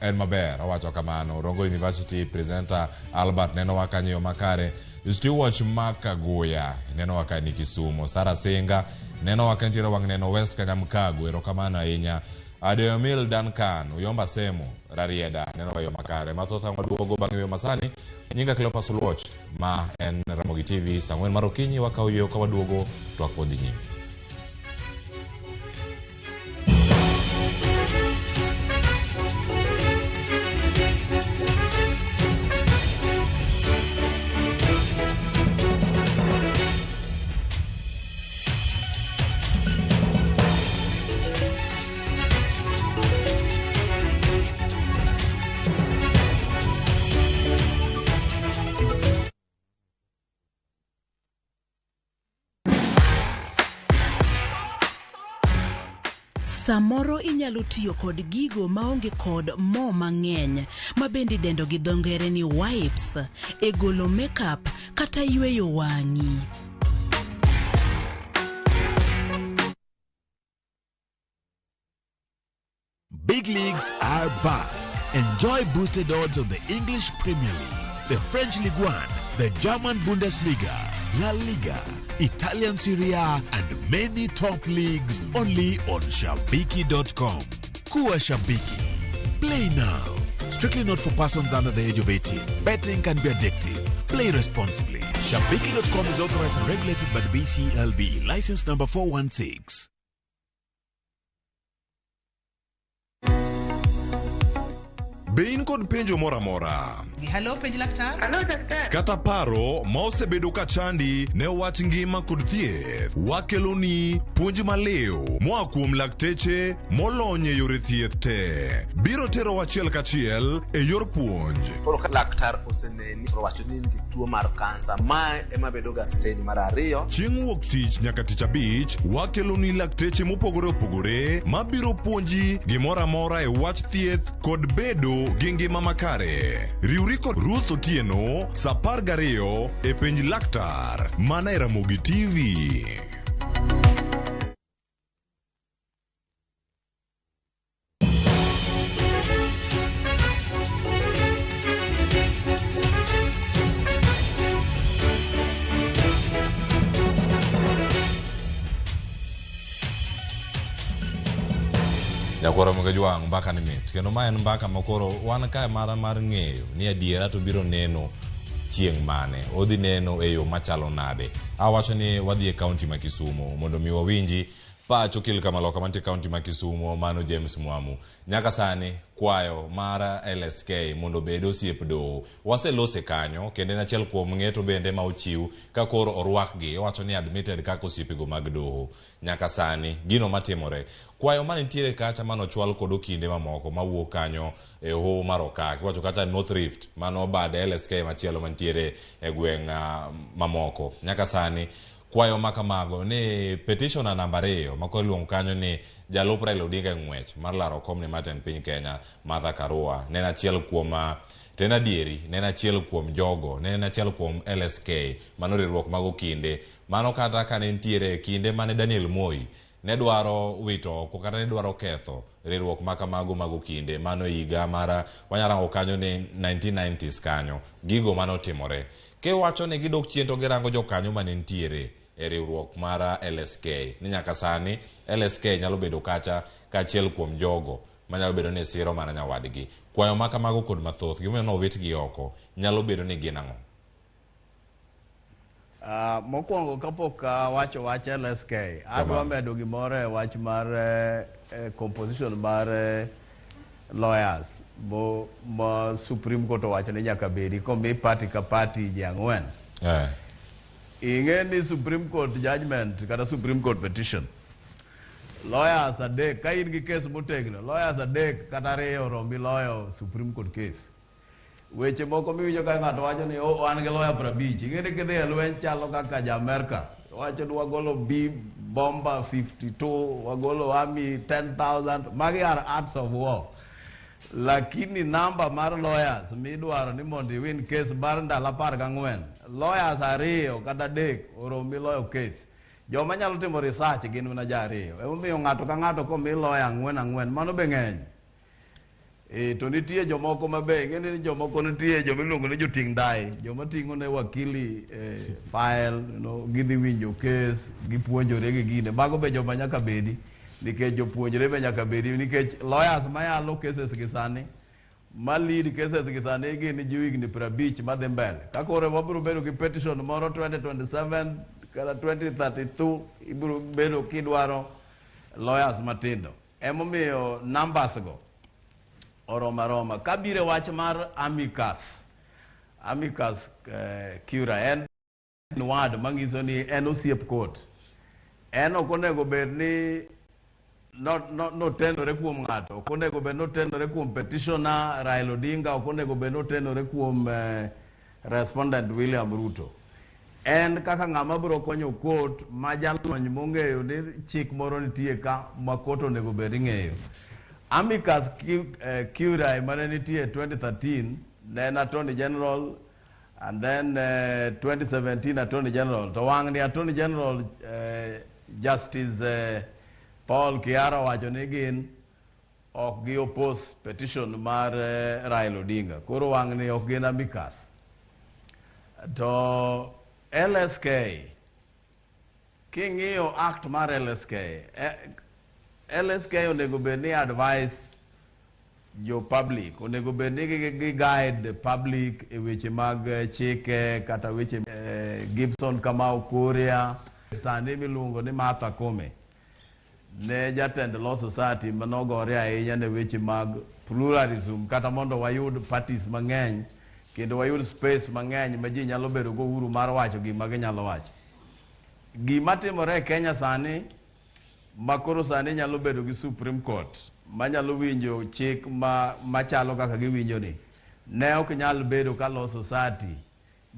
en maber owacho kamano Rongo University presenter Albert nenowa kanyo e yo makare Stewart Makaguya nenowa ka ni Kisumo Sara Singa nenowa ka entiere wang' neno West Kanyamkago erokamano ahinya Adeomil Duncan Uyomba Semo Rarieda nenowa e yo makare mathoth ang' waduogo bang' yo masani nyinga Cleophas Oluoch ma en Ramogi TV saa ang'wen mar okinyi wakawo yweyo ka waduogo twak pod dhi nyime. Samoro inyalo tiyo kod gigo maonge kod mo mang'eny ma bende idendo gi dho ngere ni wipes e golo makeup kata yweyo wang'i. Big leagues are back. Enjoy boosted odds on the English Premier League, the French Ligue 1, the German Bundesliga, La Liga, Italian Serie A, and many top leagues only on Shabiki.com. Kuwa Shabiki. Play now. Strictly not for persons under the age of 18. Betting can be addictive. Play responsibly. Shabiki.com is authorized and regulated by the BCLB. License number 416. Be in kod penjo moro amora? Hello, penj laktar. Hello, daktari. Kata paro ma osebedo ka chandi ne wach ngima kod thieth, wakeloni puonj maliw moa kuom lakteche molony e yore thieth te. Biro terowa achiel kachiel e yor puonj. Koro ka laktar oseneni to owacho ni in gi tuo mar kansa, mae ema bedo ga stage mar ariyo. Chieng' wuok tich nyaka tich abich, wakeloni lakteche mopogore opogore mabiro puonji gimoro amora e wach thieth kod bedo gi ngima makare. Riwri kod Ruth Otieno sa 12 e penj laktar mana e Ramogi TV. Nyakwar Ramogi Ajwang' mbaka ni mit kendo ma en mbaka ma koro wan kae mana mar ng'eyo ni adiera to biro neno chieng' mane odhi neno e yo machalo nade awacho ni wadhi e kaunti ma Kisumo mondo mi wawinji Pacho Kil Kamaloka mantie kaunti ma Kisumo, mano James Mwamu. Nyaka sani kwayo mar LSK mondo obed osiep doho waselose kanyo, kendo en achiel kuom ng'eto bende ma ochiw ka koro orwakgi, owacho ni admitted kaka osiepego mag doho. Nyaka sani gino matimore, kwayo manitiere kacha manochwal kod okinde mamoko mawuok kanyo e hoho mar Okak, iwacho kacha North Rift, mano bad LSK machielo mantiere e gweng' mamoko. Nyaka sani kwayo makamago ni petitioner namba 2 ma koro iluongo kanyo ni jalup Raila Odinga e ng'wech mar laro kom ni mar tend piny Kenya, Martha Karua, ne en achiel kuom to en adieri ne en achiel kuom jogo, ne en achiel kuom LSK, mano riwruok mag okinde mano kata ka ne nitiere kinde mane Daniel Moi ne dwaro wito oko kata ne dwaro ketho riwruok ma kamago mag okinde, mano higa mar wanyarango kanyo ni 1990s kanyo gigo manotimore. Kiwacho ni gidok chien to girango jokanyo mane nitiere e riwruok mar LSK ni nyaka sani LSK nyalo bedo kacha kaachiel kuom jogo manyalo bedo ni siro mana nyawadgi. Kwayo ma kamago kod mathoth gimomiyo nowitgi oko nyalo bedo ni gin ang'o? Mokwongo kapok awacho wach LSK, adwa medo gimoro e wach mar composition mar lawyers ma Supreme Court owacho ni nyaka bedi komi party ka party ji 4. Ing'e ni Supreme Court judgment kata Supreme Court petition, lawyers 3, ka in gi case motegno, lawyers 3 kata 2 oromi loyo Supreme Court case. Weche moko miwinjo ka ng'ato wacho ni oh, an gi lawyer 50, ing'e ni kidhi e lweny chalo kaka ja Amerka wacho ni wagolo B bomber 52, wagolo army 10,000, magi are arts of war. Lakini namba mar lawyers midwaro ni mondo iwin case mar ndalo 14, lawyers 2 kata 3 oromi loyo case. Joma nyalo timo research gin mana ji 2. Emomiyo ng'ato ka ng'ato komi lawyer 4 4, mano be ng'eny. To nitie jomoko mabe, ing'e ni jomoko nitie joma iluongo ni joting' ndai, joma ting'o ne wakili file, gidhi winjo case, gipuonjore gi gine. Mago be joma nyaka bedi, nikech jopuonjre be nyaka bedi, nikech lawyers mayalo cases gi sani, ma lead cases gi sani gin ji higni 50 madhi mbele. Ka koro wabiro bedo gi petition moro 2027 kata 2032, ibiro bedo kidwaro lawyers matindo. Emomiyo numbers go oromo aroma. Kabiro wach mar amicus curiae en word manyiso ni en osiep court. En ok onego bed ni notenore kuom ng'ato, ok onego bed notenore kuom petitioner Raila Odinga, ok onego bed notenore kuom respondent William Ruto. En kaka ng'ama biro konyo court ma jalony mong'eyo ni chik moro nitie ka ma court onego bed ng'eyo. Amicus curiae mane nitie 2013 ne en Attorney General, and then 2017 Attorney General. To wang' ni Attorney General Justice Paul Kiara owacho ni gin ok gi oppose petition mar Raila Odinga. Koro wang' ni ok gin amicus. To LSK, king'iyo act mar LSK, LSK onego bed ni advice jo public, onego bed ni gi guide the public e weche mag chike kata weche Gibson Kamau Kuria, sani miluongo ni Martha Koome, ne jatend Law Society manogore ahinya ne weche mag pluralism, kata mondo wayud parties mang'eny kendo wayud space mang'eny ma ji nyalo bedo go uhuru mar wacho gima ginyalo wacho. Gima timore e Kenya sani, ma koro sani nyalo bedo gi Supreme Court manyalo winjo chik machalo kaka giwinjo ni, ne ok nyal bedo ka Law Society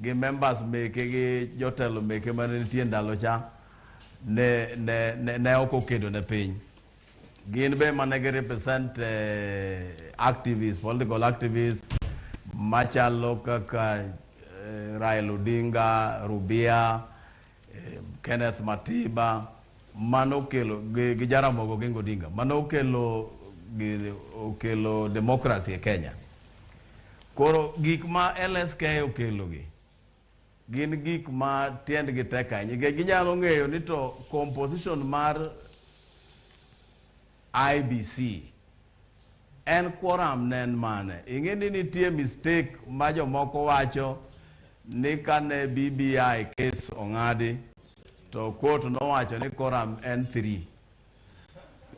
gi members meke gi jotelo meke mane nitie ndalo cha ne ok okedo ne piny. Gin be mane gi represent activists, political activists machalo kaka Raila Odinga, Rubia, Kenneth Matiba, mano okelo gi Jaramogi Oginga Odinga, mano okelo democracy e Kenya. Koro gik ma LSK okelo gi gin gik ma tiendgi tek ahinya, nikech ginyalo ng'eyo ni to composition mar IBC en quorum ne en mane. Ing'e ni nitie mistake ma jomoko wacho ni kane BBI case ong'adi to court nowacho ni quorum en 3.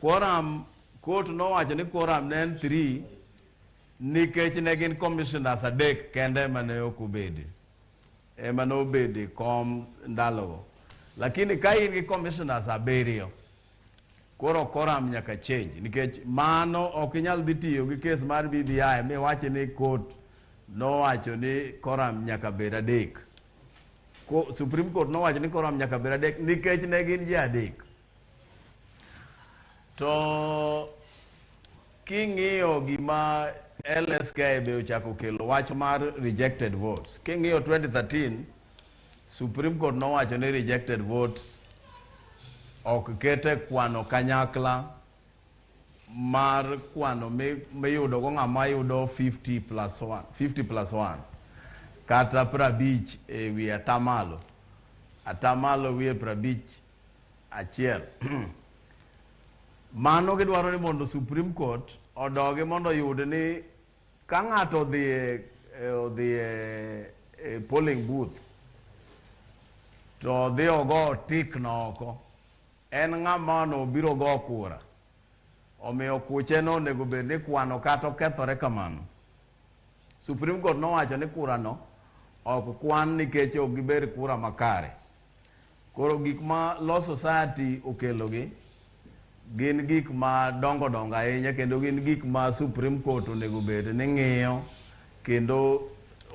Quorum, court nowacho ni quorum ne en 3 nikech ne gin commissioners adek kende ema ne ok obede. Ema ne obede kom ndalogo. Lakini ka in gi commissioners abiriyo, koro quorum nyaka change nikech mano ok inyal dhi tiyo gi case mar BBI miwach ni court nowacho ni quorum nyaka bed adek. Supreme Court nowacho ni quorum nyaka bed adek nikech ne gin ji adek. To king'iyo gima LSK be ochako kelo wach mar rejected votes. King'iyo 2013, Supreme Court nowacho ni rejected votes ok kete kwano kanyakla mar kwano miyudo go ng'ama yudo 50 plus 1, 50 plus 1 kata 50 ewi atamalo, atamalo wiye 51. Mano gidwaro ni mondo Supreme Court odogi mondo oyud ni ka ng'ato odhi e polling booth to odhi ogo tik no oko, en ng'ama no biro go kura. Omiyo kuche no onego bed ni kwano kata okethore kamano. Supreme Court nowacho ni kura no ok kwan nikech ok gibed kura makare. Koro gik ma Law Society okelogi gin gik ma dongo dongo ahinya kendo gin gik ma Supreme Court onego bed ni ng'iyo kendo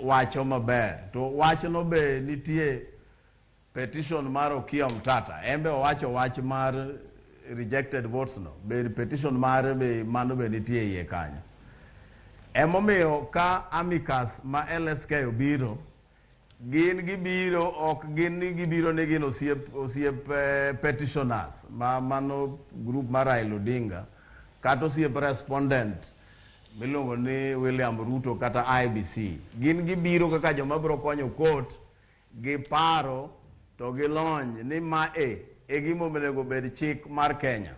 wacho maber. To wachno be nitie petition mar Okiya Omtata. En be owacho wach mar rejected votes no. Be petition mare be mano be nitie iye kanyo. Emomiyo ka amicus ma LSK obiro, gin gibiro ok gin ni gibiro ni gin osiep petitioners ma mano group mar Raila Odinga kata osiep respondent miluongo ni William Ruto kata IEBC. Gin gibiro kaka joma biro konyo court gi paro to gi lony ni ma e gima onego bed chik mar Kenya.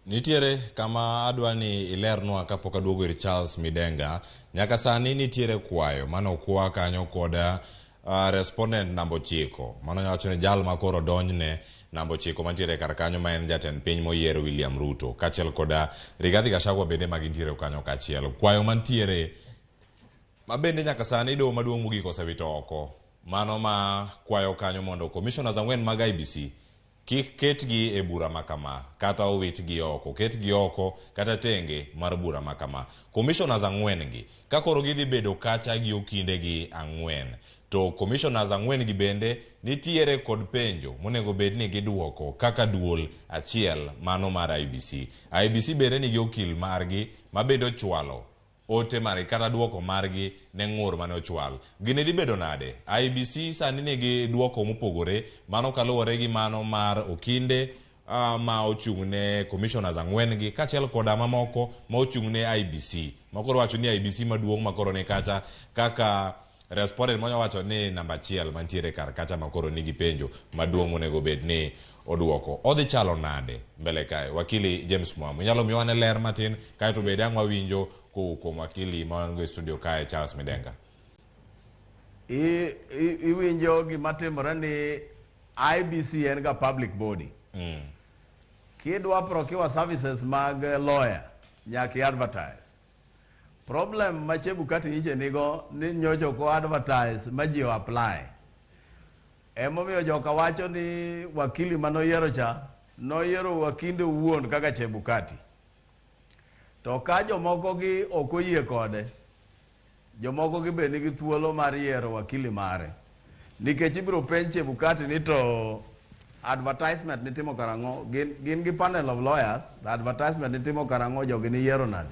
Nitiere kama adwa ni ilernwa kapok aduogo ir Charles Midenga. Nyaka sani nitiere kwayo mane okwa kanyo kod respondent namba 9. Mano wacho ni jal ma koro donjne namba 9 mantiere kar kanyo ma en jatend piny moyier William Ruto kaachiel kod Rigathi Gachagua bende ma gintiere kanyo kaachiel. Kwayo mantiere ma bende nyaka sani doho maduong' mogik osewito oko. Mano ma kwayo kanyo mondo commissioners 4 mag IEBC kik ketgi e bura makama kata owitgi oko, ketgi oko kata tenge mar bura makama. Commissioners 4 gi ka koro gidhi bedo kacha gi okinde gi 4 to commissioners 4 gi bende nitiere kod penjo monego bed ni giduoko kaka duol achiel mano mar IEBC. IEBC bende nigi okil margi ma bende ochwalo ote margi kata duoko margi ne ng'ur mane ochwal. Gini dhi bedo nade? IEBC sani nigi duoko mopogore mano kaluwore gi mano mar okinde ma ochung' ne commissioners 4 gi kaachiel koda mamoko ma ochung' ne IEBC. Ma koro wacho ni IEBC maduong' ma koro ni kacha kaka respondent monya wacho ni namba 1 mantiere kar kacha ma koro nigi penjo maduong' monego bed ni oduoko. Odhi chalo nade mbele kae? Wakili James Mwamu, inyalo miwa ne ler matin kaeto bende ang' wawinjo kowuok kuom wakili ma wan go e studio kae Charles Midenga. Iwinjo gima timore ni IEBC en ga public body. Kidwa procure services mag lawyer, nyaka i-advertise. Problem ma Chebukati nyiche nigo ni nyocha ok o-advertise ma ji o-apply. Emomiyo joka wacho ni wakili manoyiero cha, noyiero wakinde owuon kaka Chebukati. To ka jomoko gi ok oyie kode, jomoko gi be nigi thuolo mar yiero wakili mare. Nikech ibiro penj Chebukati ni to advertisement nitimo karang'o, gin gi panel of lawyers, advertisement nitimo karang'o, jogi niyiero nade.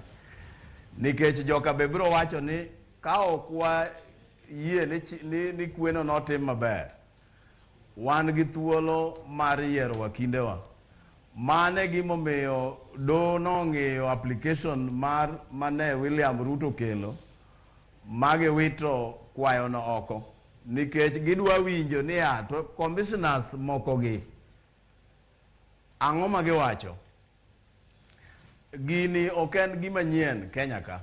Nikech joka be biro wacho ni ka ok wayie ni kweno notim maber, wan gi thuolo mar yiero wakindewa. Mane gimomiyo doho nong'iyo application mar mane William Ruto kelo magiwito kwayono oko. Nikech gidwa winjo niya to commissioners moko gi ang'o ma giwacho. Gini ok en gima nyien Kenya ka.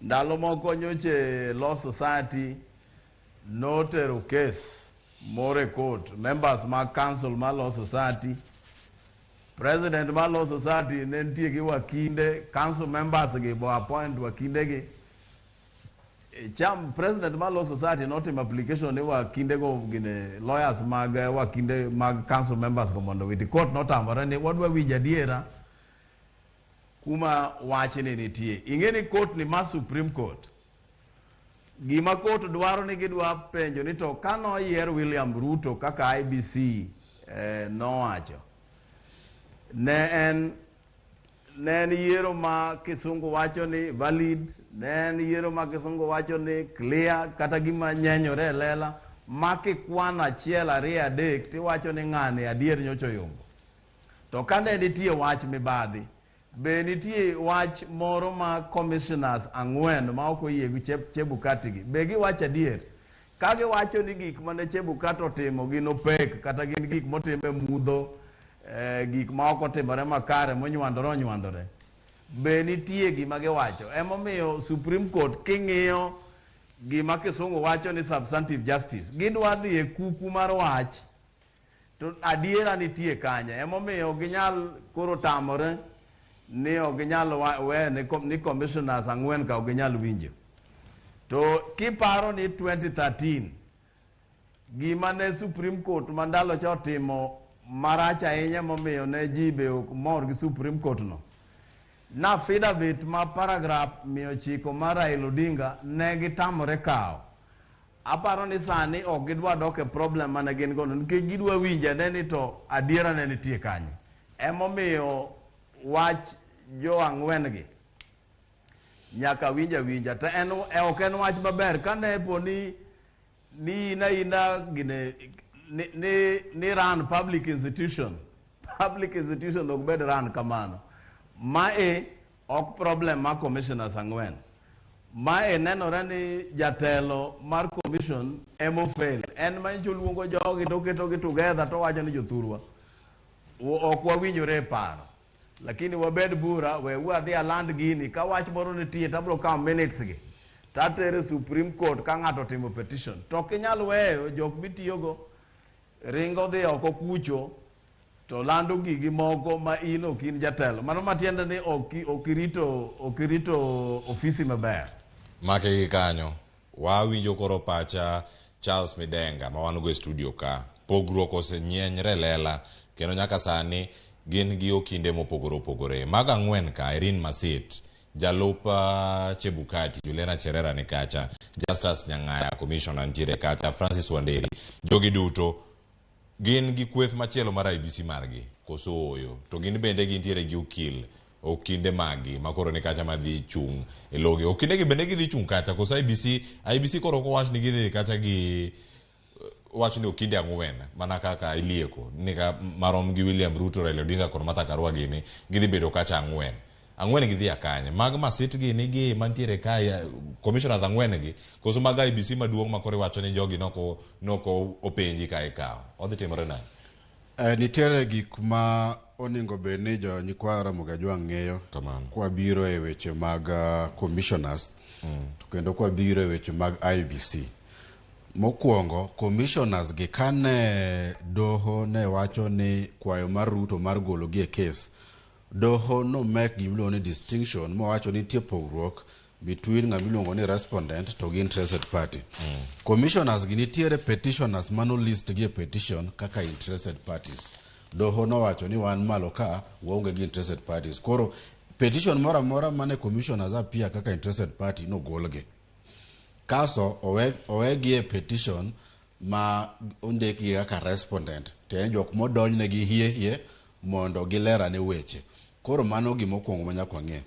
Ndalo moko nyoche Law Society notero case moro e court, members mag council mar Law Society President mar Law Society ne nitie gi wakinde, council members gi bo appoint wakinde gi. Cham president mar Law Society notimo application ni wakinde go gine lawyers mag wakinde mag council members go mondo owiti. Court notamore ni wadwa winjo adiera kuma wachni nitie. Ing'e ni court ni mar Supreme Court. Gima court dwaro ni gidwa penjo ni to ka noyier William Ruto kaka IEBC nowacho, ne en yiero ma kisungu wacho ni valid, ne en yiero ma kisungu wacho ni clear, kata gima nyenyore e lela, ma kikwano 1, 2, 3 tiwacho ni ng'ani adier nyocha oyombo. To ka ne nitie wach mibadhi, be nitie wach moro ma commissioners 4 ma ok oyie gi Chebukati gi, be giwacho adier? Ka giwacho ni gik mane Chebukati otimo gin opek, kata gin gik motime mudho, gik ma ok otimore makare monywandore onywandore, be nitie gima giwacho? Emomiyo Supreme Court king'iyo gima kisungu wacho ni substantive justice, gidwa dhi e kuku mar wach to adiera nitie kanye. Emomiyo ginyal koro tamore ni ok ginyal we ni commissioners 4 ka ok ginyal winjo. To kiparo ni 2013 gima ne Supreme Court ma ndalo cha otimo marach ahinya momiyo ne ji be ok mor gi Supreme Court no, na affidavit ma paragraph 900 mar Raila Odinga ne gitamore kawo. Aparo ni sani ok gidwa dok e problem mane gin go no, nikech gidwa winjo ane ni to adiera ne nitie kanye. Emomiyo wach jo 4 gi nyaka winja winja. To en ok en wach maber kane po ni ina gine ni run public institution. Public institution ok bed run kamano. Mae ok problem mar commissioners 4. Mae nenore ni jatelo mar commission emo fail. En ma nyicho luongo jogi to oketogi together to wacho ni jothurwa ok wawinjore e paro, lakini wabed bura, we wadhi aland gini. Ka wach moro nitie to abiro kawo minutes gi tatere Supreme Court ka ng'ato otimo petition. To ok inyal weyo jok mitiyogo ringo dhi oko kucho to lando gigi moko ma in ok in jatelo. Mano matiende ni ok irito ofisi maber. Make gi kanyo wawinjo koro pacha Charles Midenga ma wan go e studio ka. Pogruok osenyenyre lela kendo nyaka sani gin gi okinde mopogore opogore. Mag 4 ka Irene Masit, jalup Chebukati, Juliana Cherera ni kacha, Justus Nyang'aya commissioner nitiere kacha, Francis Wanderi. Jogi duto gin gi kweth machielo mar IEBC margi koso ooyo? To gin bende gintiere gi okil, okinde magi makoro ni kacha madhi chung' e logi. Okinde gi bende gidhi chung' kacha koso IEBC koro ok owach ni gidhi kacha gi wach ni okinde 4 mana kaka ilieko ni ka marom gi William Ruto, Raila Odinga kod Martha Karua gini gidhi bedo kacha 4. 4 gidhi akanye? Mag Masit gi nigi mantiere kae commissioners 4 gi koso mag IEBC maduong' ma koro iwacho ni jogi noko openji ka ikawo. Odhi timore nade? Nitiere gik ma onego bed ni jo nyikwa Ramogi Ajwang' ng'eyo kwa biro e weche mag commissioners to kendo kwa biro e weche mag IEBC. Mokwongo, commissioners gi kane doho ne wacho ni kwayo mar Ruto mar golo gi e case, doho no make gimiluongo ni distinction mowacho ni nitie pogruok between ng'ama iluongo ni respondent to gi interested party. Commissioners gi nitiere petitioners mano list gi e petition kaka interested parties. Doho nowacho ni wan malo ka waonge gi interested parties. Koro petition moro amora mane commissioners appear kaka interested party nogolgi. Kaso owegi e petition ma ondikgi kaka respondent, to en jok modonjnegi hie mondo gilerane weche. Koro mano gima okwongo ma nyaka wang'e.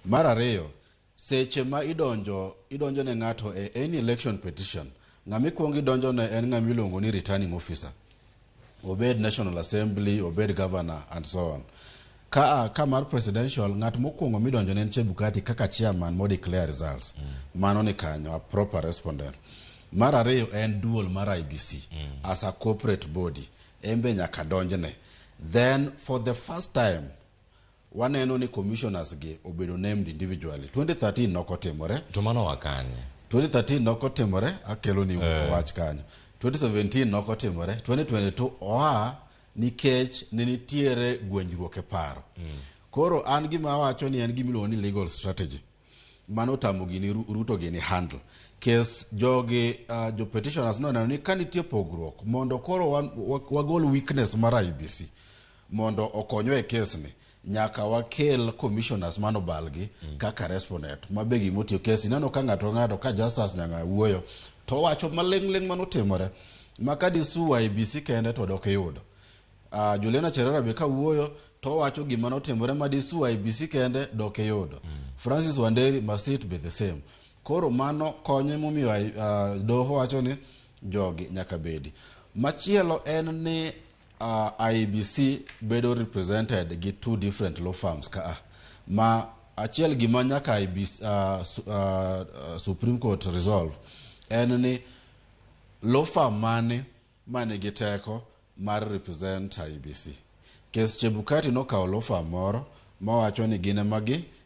Mar ariyo, seche ma idonjo ne ng'ato e any election petition, ng'ama ikwongo idonjo ne en ng'ama iluongo ni returning officer. Obed National Assembly, obed governor and so on. Ka mar presidential, ng'at mokwongo midonjo ne en Chebukati kaka chairman mo declare results. Mano ni kanyo, a proper respondent. Mar ariyo en dual mar IEBC as a corporate body. En be nyaka donjne. Then for the first time waneno ni commissioners gi obedo named individually. 2013 nokotimore. To mano wakanye? 2013 nokotimore, akelo ni wach kanyo. 2017 nokotimore, 2022 oa Nikech ne nitiere gwenjruok e paro. Koro an gima awacho ni en gima iluongo ni legal strategy. Mano otamo gini Ruto gini handle. Kes jogi jo petitioners noneno ni ka nitie pogruok mondo koro wagol weakness mar IEBC mondo okonywa e kes ni nyaka wakel commissioners manobalgi kaka respondent mabe gimotiyo kes ineno ka ng'ato ka ng'ato ka Justus Nyang'aya wuoyo to owacho maling'ling' manotimore ma ka disu IEBC kende to dok iyudo. Juliana Cherera be kawuoyo to owacho gima notimore ma disu IEBC kende dok iyudo. Francis Wanderi Masit be the same. Koro mano konye momiyo doho wacho ni jogi nyaka bedi. Machielo en ni IEBC bedo represented gi two different law firms ka ma achiel gima nyaka IEBC, Supreme Court resolve en ni law firm mane manigi teko mar represent IEBC. Kes Chebukati nokawo law firm moro mawacho ni gin ema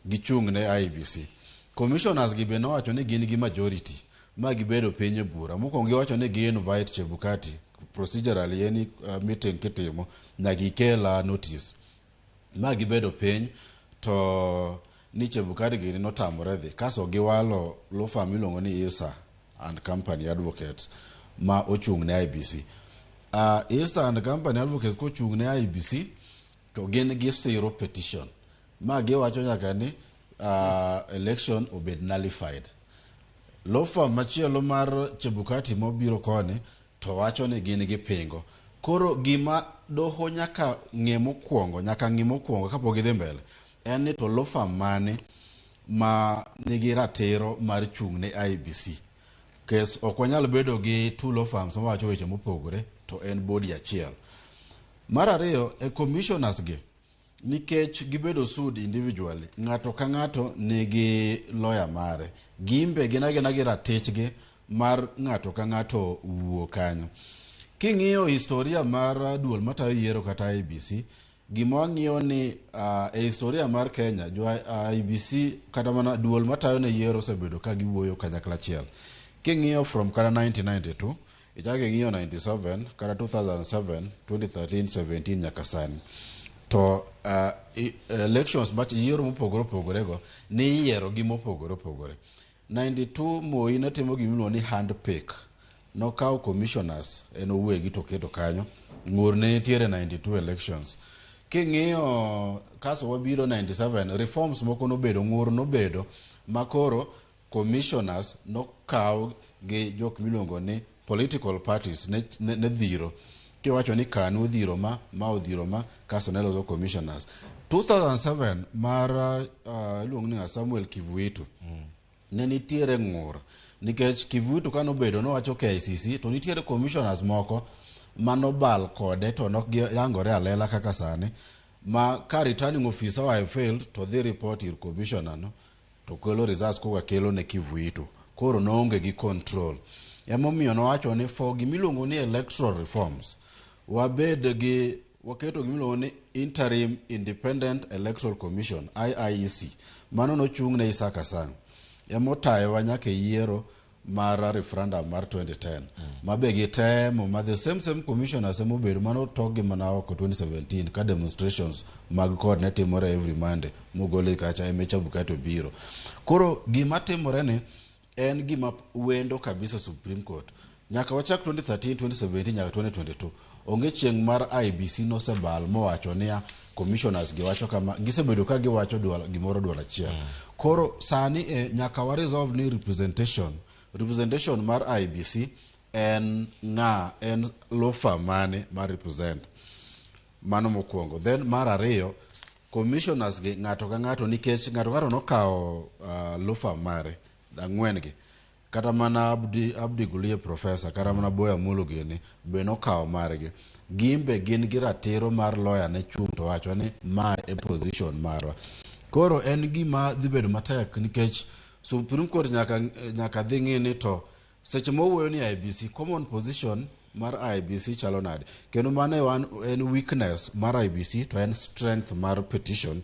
gichung' ne IEBC. Commissioners gi be nowacho ni gin gi majority ma gibedo piny e bura. Mokwongo giwacho ni gi invite Chebukati procedurally any meeting kitimo nyaka ikel notice. Ma gibedo piny to ni Chebukati gini notamore dhi. Kaso giwalo law firm miluongo ni Isa and Company Advocates ma ochung' ne IEBC. Isa and Company Advocates kochung' ne IEBC to gin gisiro petition. Ma giwacho nyaka ni election obed nullified. Law firm machielo mar Chebukati mobiro koni to wacho ni gin gipingo. Koro gima doho nyaka ng'e mokwongo, nyaka ng'i mokwongo kapok gidhi mbele, en ni to law firm mane ma nigi ratiro mar chung' ne IEBC. Kes ok wanyal bedo gi two law firms mawacho weche mopogore to en body achiel. Mar ariyo, e commissioners gi, nikech gibedo sued individually, ng'ato ka ng'ato nigi lawyer mare. Gimbe gin agina gi ratichgi mar ng'ato ka ng'ato wuo kanyo. King'iyo historia mar duol matayo yiero kata IEBC, gima wang'iyo ni e historia mar Kenya, jo IEBC kata mana duol matayo ne yiero osebedo ka giwuoyo kanyakla achiel. King'iyo from kata 1992, ichako ing'iyo 97, kata 2007, 2013, 17 nyaka sani. To elections mach yiero mopogore opogore go ni yiero gi mopogore opogore. 92 Moi ne timo gimiluongo ni hand pick. Nokawo commissioners en owegi to oketo kanyo. Ng'ur ne nitiere 92 elections. King'iyo kaso wabiro 97 reforms moko nobedo ng'ur nobedo makoro commissioners nokaw gi jok miluongo ni political parties ne dhiro kiwacho ni KANU odhiro ma odhiro ma kasto ne loso commissioners 2007 mar iluongo ni Samuel Kivuitu ne nitiere ng'ur nikech Kivuitu kanobedo nowacho KICC to nitiere commissioners moko manobal kode to nok giyangore alela kaka sani ma ka returning officer wa failed to dhi report ir commissioner no to kelo results koka kelo ne Kivuitu koro noonge gi control emomiyo nowacho ni for gimiluongo ni electoral reforms wabed gi waketo gimiluongo ni interim independent electoral commission IIEC mano nochung' ne Isaac Sang emotayowa nyaka e yiero mar referendum mar 2010 ma be gitemo ma the same commissioners emobedo mano tokgi mana oko 2017 ka demonstrations mag CORD ne timore every Monday mogole kacha eme Chebukati obiro koro gima timore ni en gima wendo kabisa Supreme Court nyaka wachak 2013 2017 nyaka 2022 onge chieng' mar IEBC nosebal mowacho niya commissioners giwacho kama gisebedo ka giwacho duol, gimoro duol achiel koro sani e, nyaka wa resolve ni representation mar IEBC en ng'a en law firm mane mar represent mano mokwongo then mar ariyo commissioners gi ng'ato ka ng'ato nikech ng'ato ka ng'ato nokawo law firm mare ang'wen gi kata mana Abdi Gulie professor kata mana Boya Amolo gini be nokawo margi gimbe gin gi ratiro mar lawyer ne chung' to wacho ni ma e position marwa koro en gima dhi bedo matek nikech Supreme Court nyaka dhi ng'i ni to seche mowuoyo ni IEBC common position mar IEBC chalo nade kendo mano e en weakness mar IEBC to en strength mar petition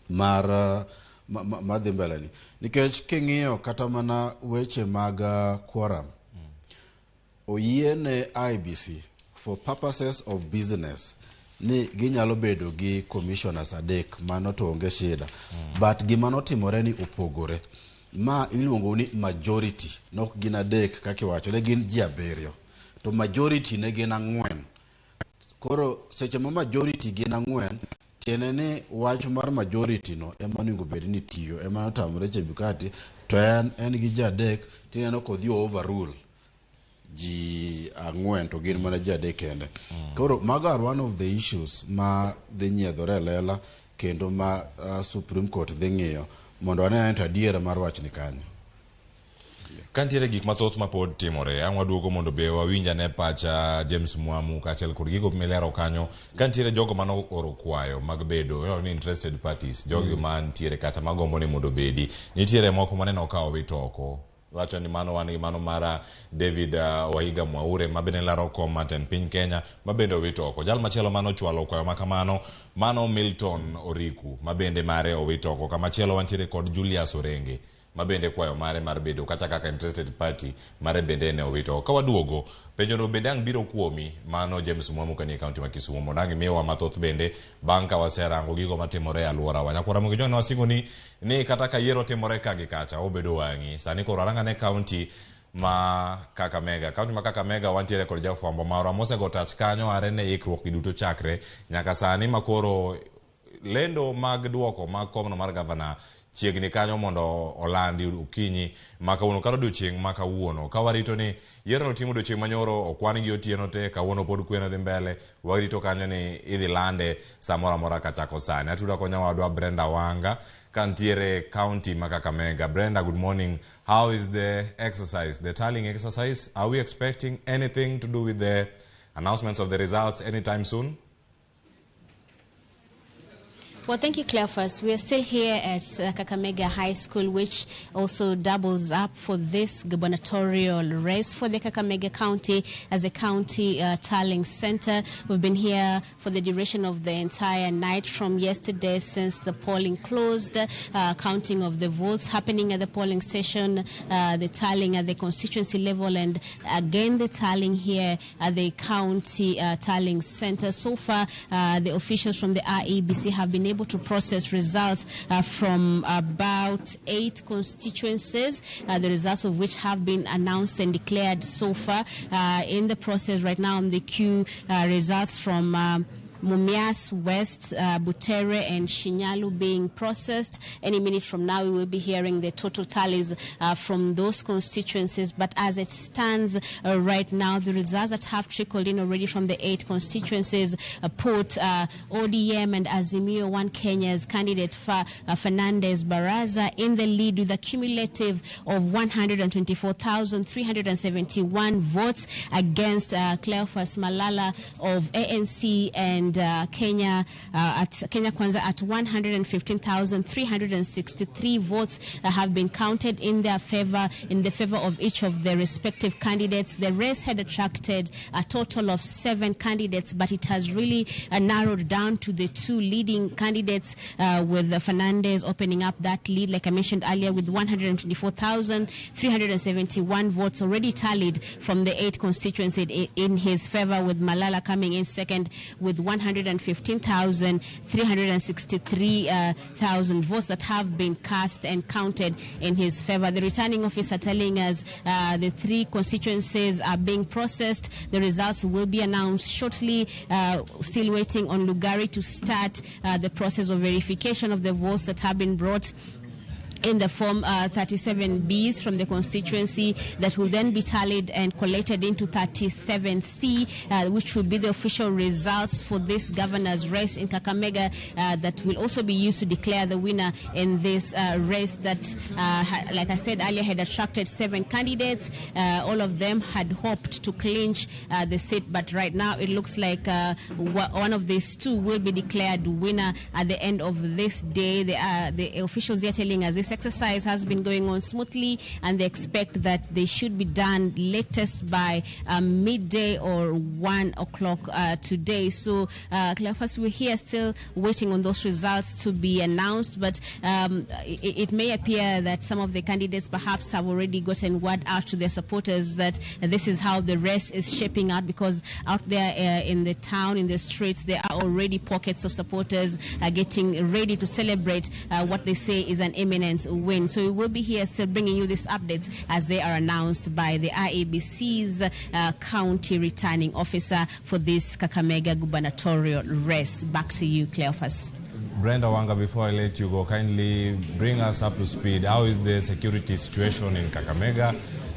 mar madhi mbele ni nikech king'iyo kata mana weche mag quorum oyiene IEBC for purposes of business. ni ginyalo bedo gi commissioners adek, mano to onge shida. But gima notimore ni opogore. Ma iluongo ni majority, nok gin adek kaka iwacho, ne gin ji abiriyo. To majority ne gin ang'wen. Koro seche ma majority gin ang'wen, tiende ni wach mar majority no ema onego bed ni tiyo, ema notamore Chebukati, to en gi ji adek, tineno kodhi overrule ji ang'wen to gin mana ji adek kende. Koro mago are one of the issues ma dhi nyiedhore e lela kendo ma Supreme Court dhi ng'iyo mondo wane to adiera mar wach ni kanyo. Ka nitiere gik mathoth ma pod timore, ang' waduogo mondo be wawinj ane pacha James Mwamu kaachiel kod gigo milero kanyo. Ka nitiere jogo mano oro kwayo mag bedo ni interested parties, jogi mantiere kata magombo ni mondo obedi. Nitiere moko maneno ka owit oko. Wacho ni mano wan gi mano mara David Waiga Mwaure ma bende laro kom mar tend piny Kenya ma bende owit oko. Jal machielo mano ochwalo kwayo ma kamano mano Milton Oriku ma bende mare owit oko. Kamachielo wantiere kod Julius Orenge ma bende kwayo mare mar bedo kata kaka interested party mare bende ne owito. Ka waduogo, penjono bende ang' biro kuomi mano James Mwamu kanie kaunti ma Kisumu mondo ang' imiwa mathoth bende bang' ka waserango gigo matimore e alworawa. Nyakwara Ramogi Ojwang' ne wasingo ni kata ka yiero timore ka gi kacha obedo wang'i. Sani koro aranga ne kaunti ma Kakamega. Kaunti ma Kakamega wantiere kod jafwambo marwa mosego tach kanyo are ne ikruok gi duto chakre nyaka sani makoro lendo mag duoko mag komno mar gavana chiegni kanyo mondo olandi okinyi ma kawuono kata odiochieng' ma kawuono. Ka warito ni yiero no timo odiochieng' manyoro okwan gi otieno te, kawuono pod kweno dhi mbele, warito kanyo ni idhi lande samoro amora kachako sani. Atudo konya wadwa Brenda Wanga kantiere county ma Kakamega. Brenda, good morning. How is the exercise, the tallying exercise? Are we expecting anything to do with the announcements of the results anytime soon? Well, thank you, Cleophas. We are still here at Kakamega High School, which also doubles up for this gubernatorial race for the Kakamega County as a county tallying center. We've been here for the duration of the entire night from yesterday since the polling closed, counting of the votes happening at the polling station, the tallying at the constituency level, and again the tallying here at the county tallying center. So far, the officials from the IEBC have been able to process results from about 8 constituencies, the results of which have been announced and declared so far. In the process right now on the queue, results from Mumias West, Butere and Shinyalu being processed. Any minute from now, we will be hearing the total tallies from those constituencies. But as it stands right now, the results that have trickled in already from the 8 constituencies put ODM and Azimio One Kenya's candidate Fernandez Baraza in the lead with a cumulative of 124,371 votes against Cleophas Malala of ANC and Kenya at Kenya Kwanza at 115,363 votes have been counted in their favor, in the favor of each of the respective candidates. The race had attracted a total of 7 candidates, but it has really narrowed down to the 2 leading candidates, with Fernandez opening up that lead, like I mentioned earlier, with 124,371 votes already tallied from the 8 constituencies in his favor, with Malala coming in second with 115,363 thousand votes that have been cast and counted in his favor. The returning officer telling us the 3 constituencies are being processed. The results will be announced shortly. Still waiting on Lugari to start the process of verification of the votes that have been brought in the form 37Bs from the constituency that will then be tallied and collated into 37C, which will be the official results for this governor's race in Kakamega, that will also be used to declare the winner in this race that, like I said earlier, had attracted 7 candidates. All of them had hoped to clinch the seat, but right now it looks like one of these 2 will be declared winner at the end of this day. The officials here telling us this exercise has been going on smoothly, and they expect that they should be done latest by midday or 1 o'clock today. So, Cleophas, we're here still waiting on those results to be announced, but it may appear that some of the candidates perhaps have already gotten word out to their supporters that this is how the race is shaping out, because out there in the town, in the streets, there are already pockets of supporters getting ready to celebrate what they say is an imminent win. So we will be here still bringing you these updates as they are announced by the IEBC's county returning officer for this Kakamega gubernatorial race. Back to you, Cleophas. Brenda Wanga, before I let you go, kindly bring us up to speed. How is the security situation in Kakamega?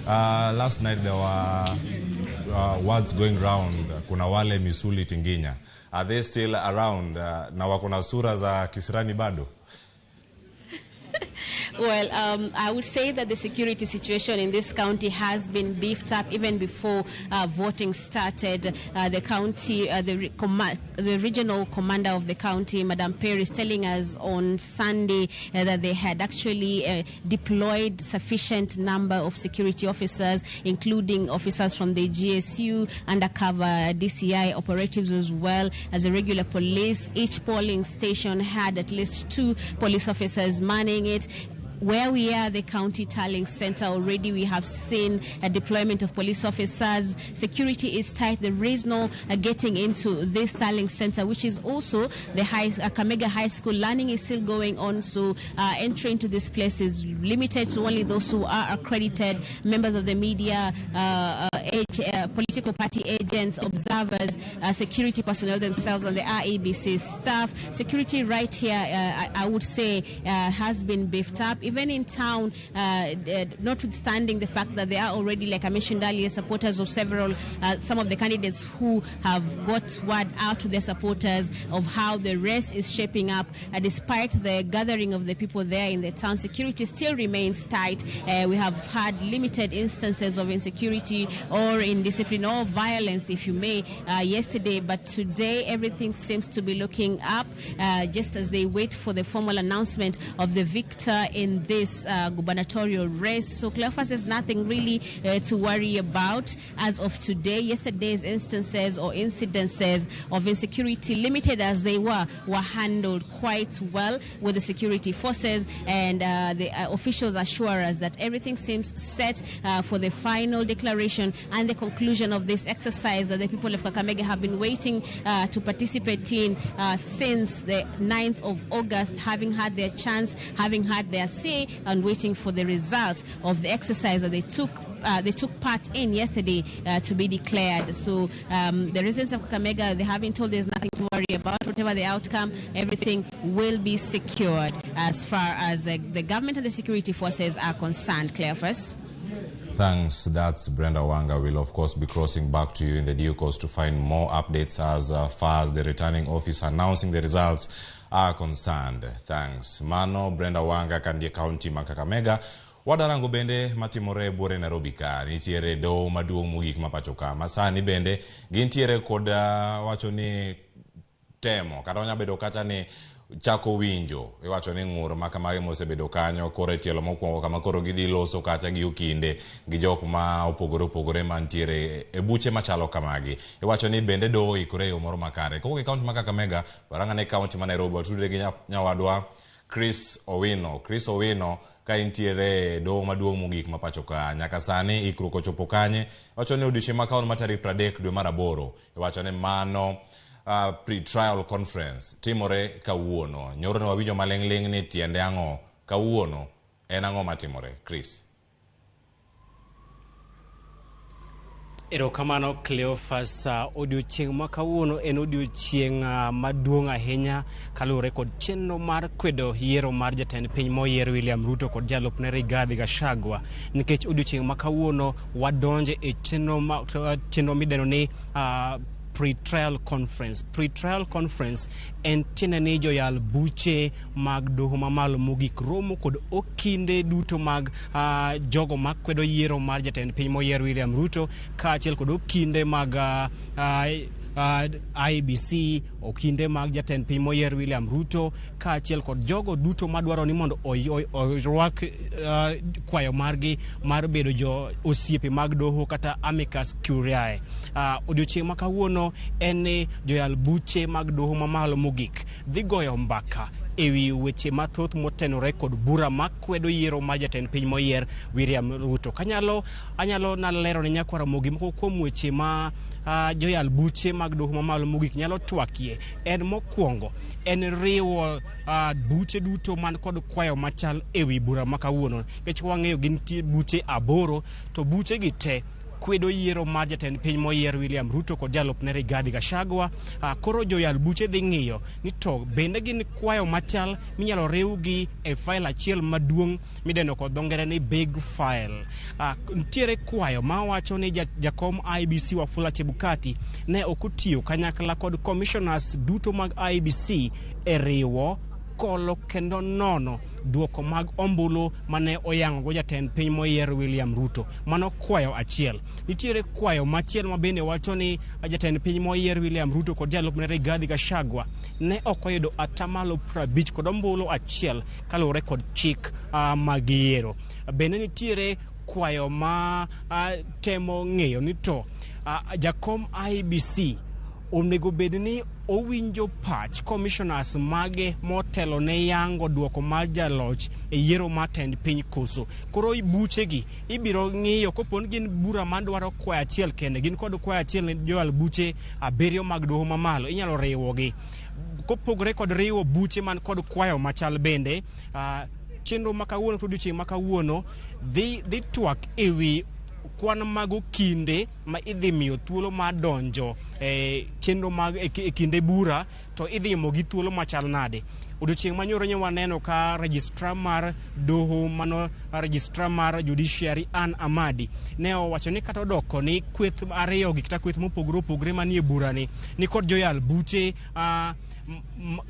Last night there were words going round. Kuna wale misuli tinginya. Are they still around? Na wako na sura za kisirani bado? Well, I would say that the security situation in this county has been beefed up even before voting started. The county, the regional commander of the county, Madam Perry, is telling us on Sunday that they had actually deployed sufficient number of security officers, including officers from the GSU, undercover DCI operatives, as well as the regular police. Each polling station had at least 2 police officers manning it. Where we are, the county tallying center, already we have seen a deployment of police officers. Security is tight. There is no getting into this tallying center, which is also the Kakamega High School. Learning is still going on, so entry into this place is limited to only those who are accredited, members of the media, political party agents, observers, security personnel themselves, and the IEBC staff. Security right here, I would say, has been beefed up. Even in town, notwithstanding the fact that there are already, like I mentioned earlier, supporters of several, some of the candidates who have got word out to their supporters of how the race is shaping up. Despite the gathering of the people there in the town, security still remains tight. We have had limited instances of insecurity or indiscipline or violence, if you may, yesterday. But today, everything seems to be looking up, just as they wait for the formal announcement of the victor in this gubernatorial race. So Cleophas, there's nothing really to worry about as of today. Yesterday's instances or incidences of insecurity, limited as they were handled quite well with the security forces, and the officials assure us that everything seems set for the final declaration and the conclusion of this exercise that the people of Kakamega have been waiting to participate in since the 9th of August, having had their chance, having had their say, and waiting for the results of the exercise that they took part in yesterday to be declared. So the residents of Kakamega, they have been told there's nothing to worry about. Whatever the outcome, everything will be secured as far as the government and the security forces are concerned. Cleophas. Thanks. That's Brenda Wanga. We'll, of course, be crossing back to you in the due course to find more updates as far as the returning office announcing the results are concerned. Thanks. Mano Brenda Wanga kandie county ma Kakamega. Wadarango bende matimore buore Nairobi ka nitiere doho maduong' mogik ma pacho ka masani bende gintiere kod wacho ni temo kata onya bedo kata ni chako winjo iwacho ni ng'ur ma kamagi mosebedo kanyo koro e tielo mokwongo kama koro gidhi loso kacha gi okinde gi jok ma opogore opogore mantiere e buche machalo kamagi. Iwacho ni bende doho oikore e yo moro makare. Kowuok e kaunti ma Kakamega, warang'ane kaunti ma Nairobi, watudre gi nyawadwa Chris Owino. Chris Owino ka intiere doho maduong' mogik ma pacho ka nyaka sani ikruok ochopo kanye? Iwacho ni odiochieng' ma kawuono ma tarik 30 dwe mar 8, iwacho ni mano pre-trial conference timore kawuono. Nyoro ne wawinjo maling'ling' ni tiende ang'o kawuono en ang'o matimore? Chris. Erokamano Cleophas. Odiochieng' ma kawuono en odiochieng' maduong' ahinya kaluwore kod chenro mar kwedo yiero mar jatend piny moyier William Ruto kod jalupne Rigathi Gachagua, nikech odiochieng' ma kawuono wadonje e chenro midendo ni pre-trial conference. Pre-trial conference en tiende ni joyal buche mag doho mamalo mogik romo kod okinde duto mag jogo makwedo yiero mar jatend piny moyier William Ruto kaachiel kod okinde mag IEBC, okinde mag jatend piny moyier William Ruto, kaachiel kod jogo duto madwaro ni mondo orwak kwayo margi mar bedo jo osiepe mag doho kata amicus curiae. Odiochieng' ma kawuono en ni joyal buche mag doho mamalo mogik dhi goyo mbaka ewi weche mathoth motenore kod bura makwedo yiero mar jatend piny moyier William Ruto. Kanyalo anyalo nalero ne nyakwar Ramogi moko kuom weche ma joyal buche mag doho mamalo mogik nyalo twakie. En mokwongo en riwo buche duto man kod kwayo machal ewi bura ma kawuono. Nikech wang'eyo gin buche 8 to buche gi te kwedo yiero mar jatend piny moyier William Ruto kod jalupne Rigathi Gachagua. Koro joyal buche dhi ng'iyo ni to bende gin kwayo machal minyalo riwgi e file achiel maduong' midendo kod dho ngere ni big file. Nitiere kwayo mawacho ni jakom IEBC Wafula Chebukati ne ok otiyo kanyakla kod commissioners duto mag IEBC e riwo, kolo kendo nono duoko mag ombulu mane oyango go jatend piny moyier William Ruto. Mano kwayo achiel. Nitiere kwayo machielo ma bende wacho ni jatend piny moyier William Ruto kod jalupne Rigathi Gachagua ne ok oyudo atamalo 50 kod ombulu achiel kaluwore kod chik mag yiero. Bende nitiere kwayo ma temo ng'eyo ni to jakom IEBC onego bed ni owinjo pach commissioners mage motelo ne yango duoko mar jaloch e yiero mar tend piny koso. Koro buchegi ibiro ng'iyo kopo ni gin bura madwaro kwayo achiel kende, gin kod kwayo achiel ne joyal buche 7 mag doho mamalo, inyalo riwogi. Kopogore kod riwo buche man kod kwayo machal bende, chenro ma kawuono to odiochieng' ma kawuono dhi twak ewi kwan mag okinde ma idhi miyo thuolo mar donjo e chenro mag e kinde bura to idhi mogi thuolo machal nade. Odiochieng' manyoro nyo waneno ka registrar mar doho mano registrar mar judiciary Ann Amadi ne owacho ni kata odoko ni kweth ariyo gi kata kweth mopogore opogore manie bura ni nikod joyal buche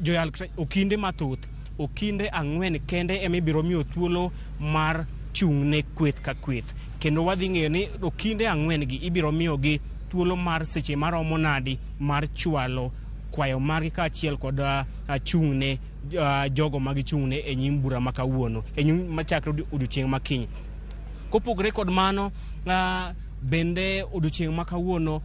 joyal okinde mathoth, okinde 4 kende ema ibiro miyo thuolo mar chung' ne kweth ka kweth. Kendo wadhi ng'eyo ni okinde 4 gi ibiro miyogi thuolo mar seche maromo nadi mar chwalo kwayo margi kaachiel kod chung' ne jogo ma gichung' ne e nyim bura ma kawuono, e nyim machakre odiochieng' ma kiny. Kopogore kod mano, bende odiochieng' ma kawuono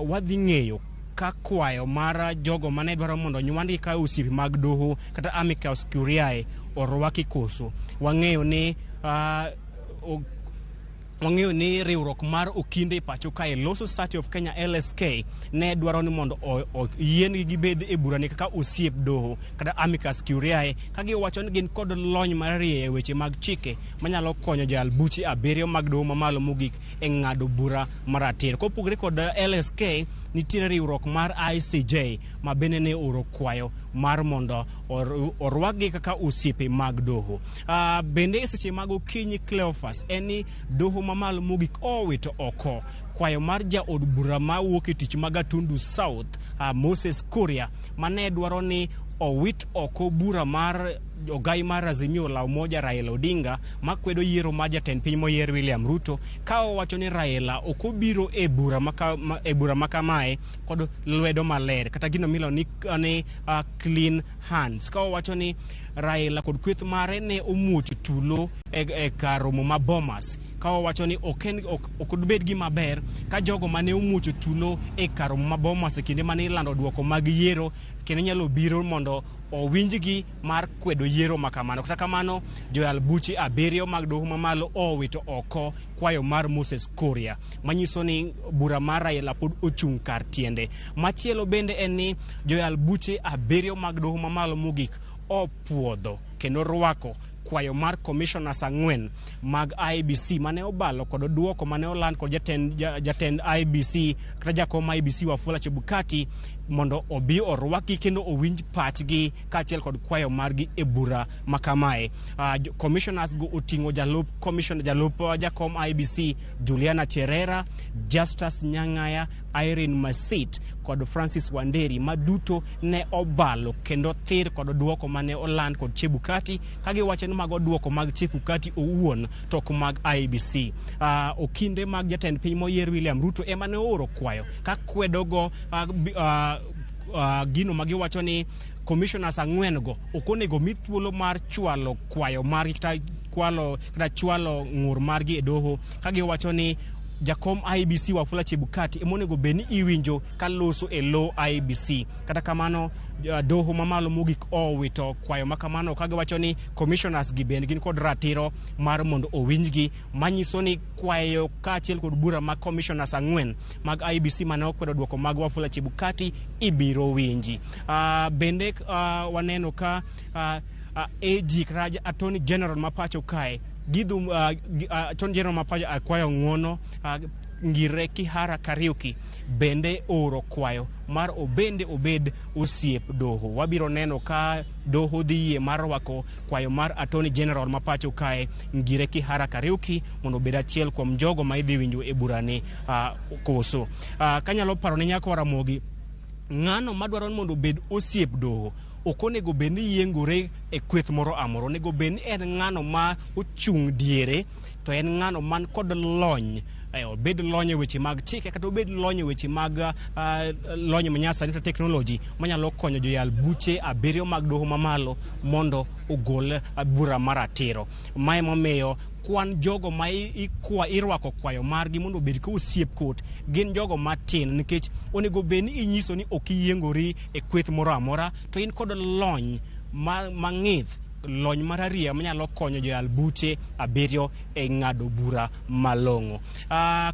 wadhi ng'eyo ka kwayo mar jogo mane dwaro mondo onywandgi ka osiepe mag doho kata amicus curiae orwaki koso. Wang'eyo ni wang'eyo ni riwruok mar okinde e pacho kae Law Society of Kenya LSK ne dwaro ni mondo oyiengi gibed e burani kaka osiep doho kata amicus curiae, ka giwacho ni gin kod lony mar rieyo weche mag chike manyalo konyo joyal buche 7 mag doho mamalo mogik e ng'ado bura maratiro. Kopogore kod LSK, nitiere riwruok mar ICJ ma bende ne ooro kwayo mar mondo orwakgi kaka osiepe mag doho. Bende e seche mag okinyi Cleophas en ni doho mamalo mogik owito oko kwayo mar jaod bura mawuok e tich ma Gatundu South, Moses Kuria, mane dwaro ni owit oko bura mar ogai mar Azimio la Umoja Raila Odinga makwedo yiero mar jatend piny moyier William Ruto, ka owacho ni Raila ok obiro e bura makamae kod lwedo maler kata gino miluongo ni clean hands, ka owacho ni Raila kod kweth mare ne omuoch tulo e kar romo ma Bomas, ka owacho ni ok obed gima ber ka jogo mane omuocho tulo e kar romo ma Bomas e kinde mane ilando duoko mag yiero kendo nyalo biro mondo owinjgi mar kwedo yiero makamano. Kata kamano, joyal buche 7 mag doho mamalo owito oko kwayo mar Moses Kuria, manyiso ni bura mar Raila pod ochung' kar tiende. Machielo bende en ni joyal buche 7 mag doho mamalo mogik opuodho kendo rwako kwayo mar commissioners 4 mag IEBC mane obalo kod duoko mane oland kod jatend IEBC kata jakom IEBC Wafula Chebukati mondo obi orwakgi kendo owinj pachgi kaachiel kod kwayo margi e bura makamae. Commissioners go oting'o jalup jakom IEBC Juliana Cherera, Justus Nyang'aya, Irene Masit kod Francis Wanderi, ma duto ne obalo kendo thir kod duoko mane oland kod Chebukati, ka giwacho ni mago duoko mag Chebukati owuon to ok mag IEBC. Okinde mag jatend piny moyier William Ruto ema ne ooro kwayo ka kwedogo gino ma giwacho ni commissioners ang'wen go ok onego mi thuolo mar chwalo kwayo margi kata chwalo ng'ur margi e doho, ka giwacho ni jakom IEBC Wafula Chebukati ema onego bed ni iwinjo ka loso e lo IEBC. Kata kamano, doho mamalo mogik owito kwayo makamano ka giwacho ni commissioners gi bende gin kod ratiro mar mondo owinjgi, manyiso ni kwayo kaachiel kod bura mag commissioners ang'wen mag IEBC mane okwedo duoko mag Wafula Chebukati ibiro winji. Bende waneno ka AG kata Attorney General ma pacho kae gidhum Attorney General ma pacho akwayo ng'uono Ngire Kihara Kariuki bende ooro kwayo mar obende obed osiep doho. Wabiro neno ka doho dhi yie mar rwako kwayo mar Attorney General ma pacho kae Ngire Kihara Kariuki mondo obed achiel kuom jogo ma idhi winjo e burani koso. Kanyalo paro ne nyako Ramogi, ng'ano madwaro ni mondo obed osiep doho ok onego bed ni yiengore e kweth moro amora, onego bed ni en ng'ano ma ochung' diere to en ng'ano man kod lony, obed lony e weche mag chike kata obed lony e weche mag lony manyasani kata teknoloji manyalo konyo joyal buche 7 mag doho mamalo mondo ogol bura maratiro. Mae momiyo kwan jogo ma irwako kwayo margi mondo obed ka osiep kot gin jogo matin, nikech onego bed ni inyiso ni ok iyiengori e kweth moro amora to in kod lony mang'ith, lony marariya manyalo konyo joyal buche 7 e ng'ado bura malong'o.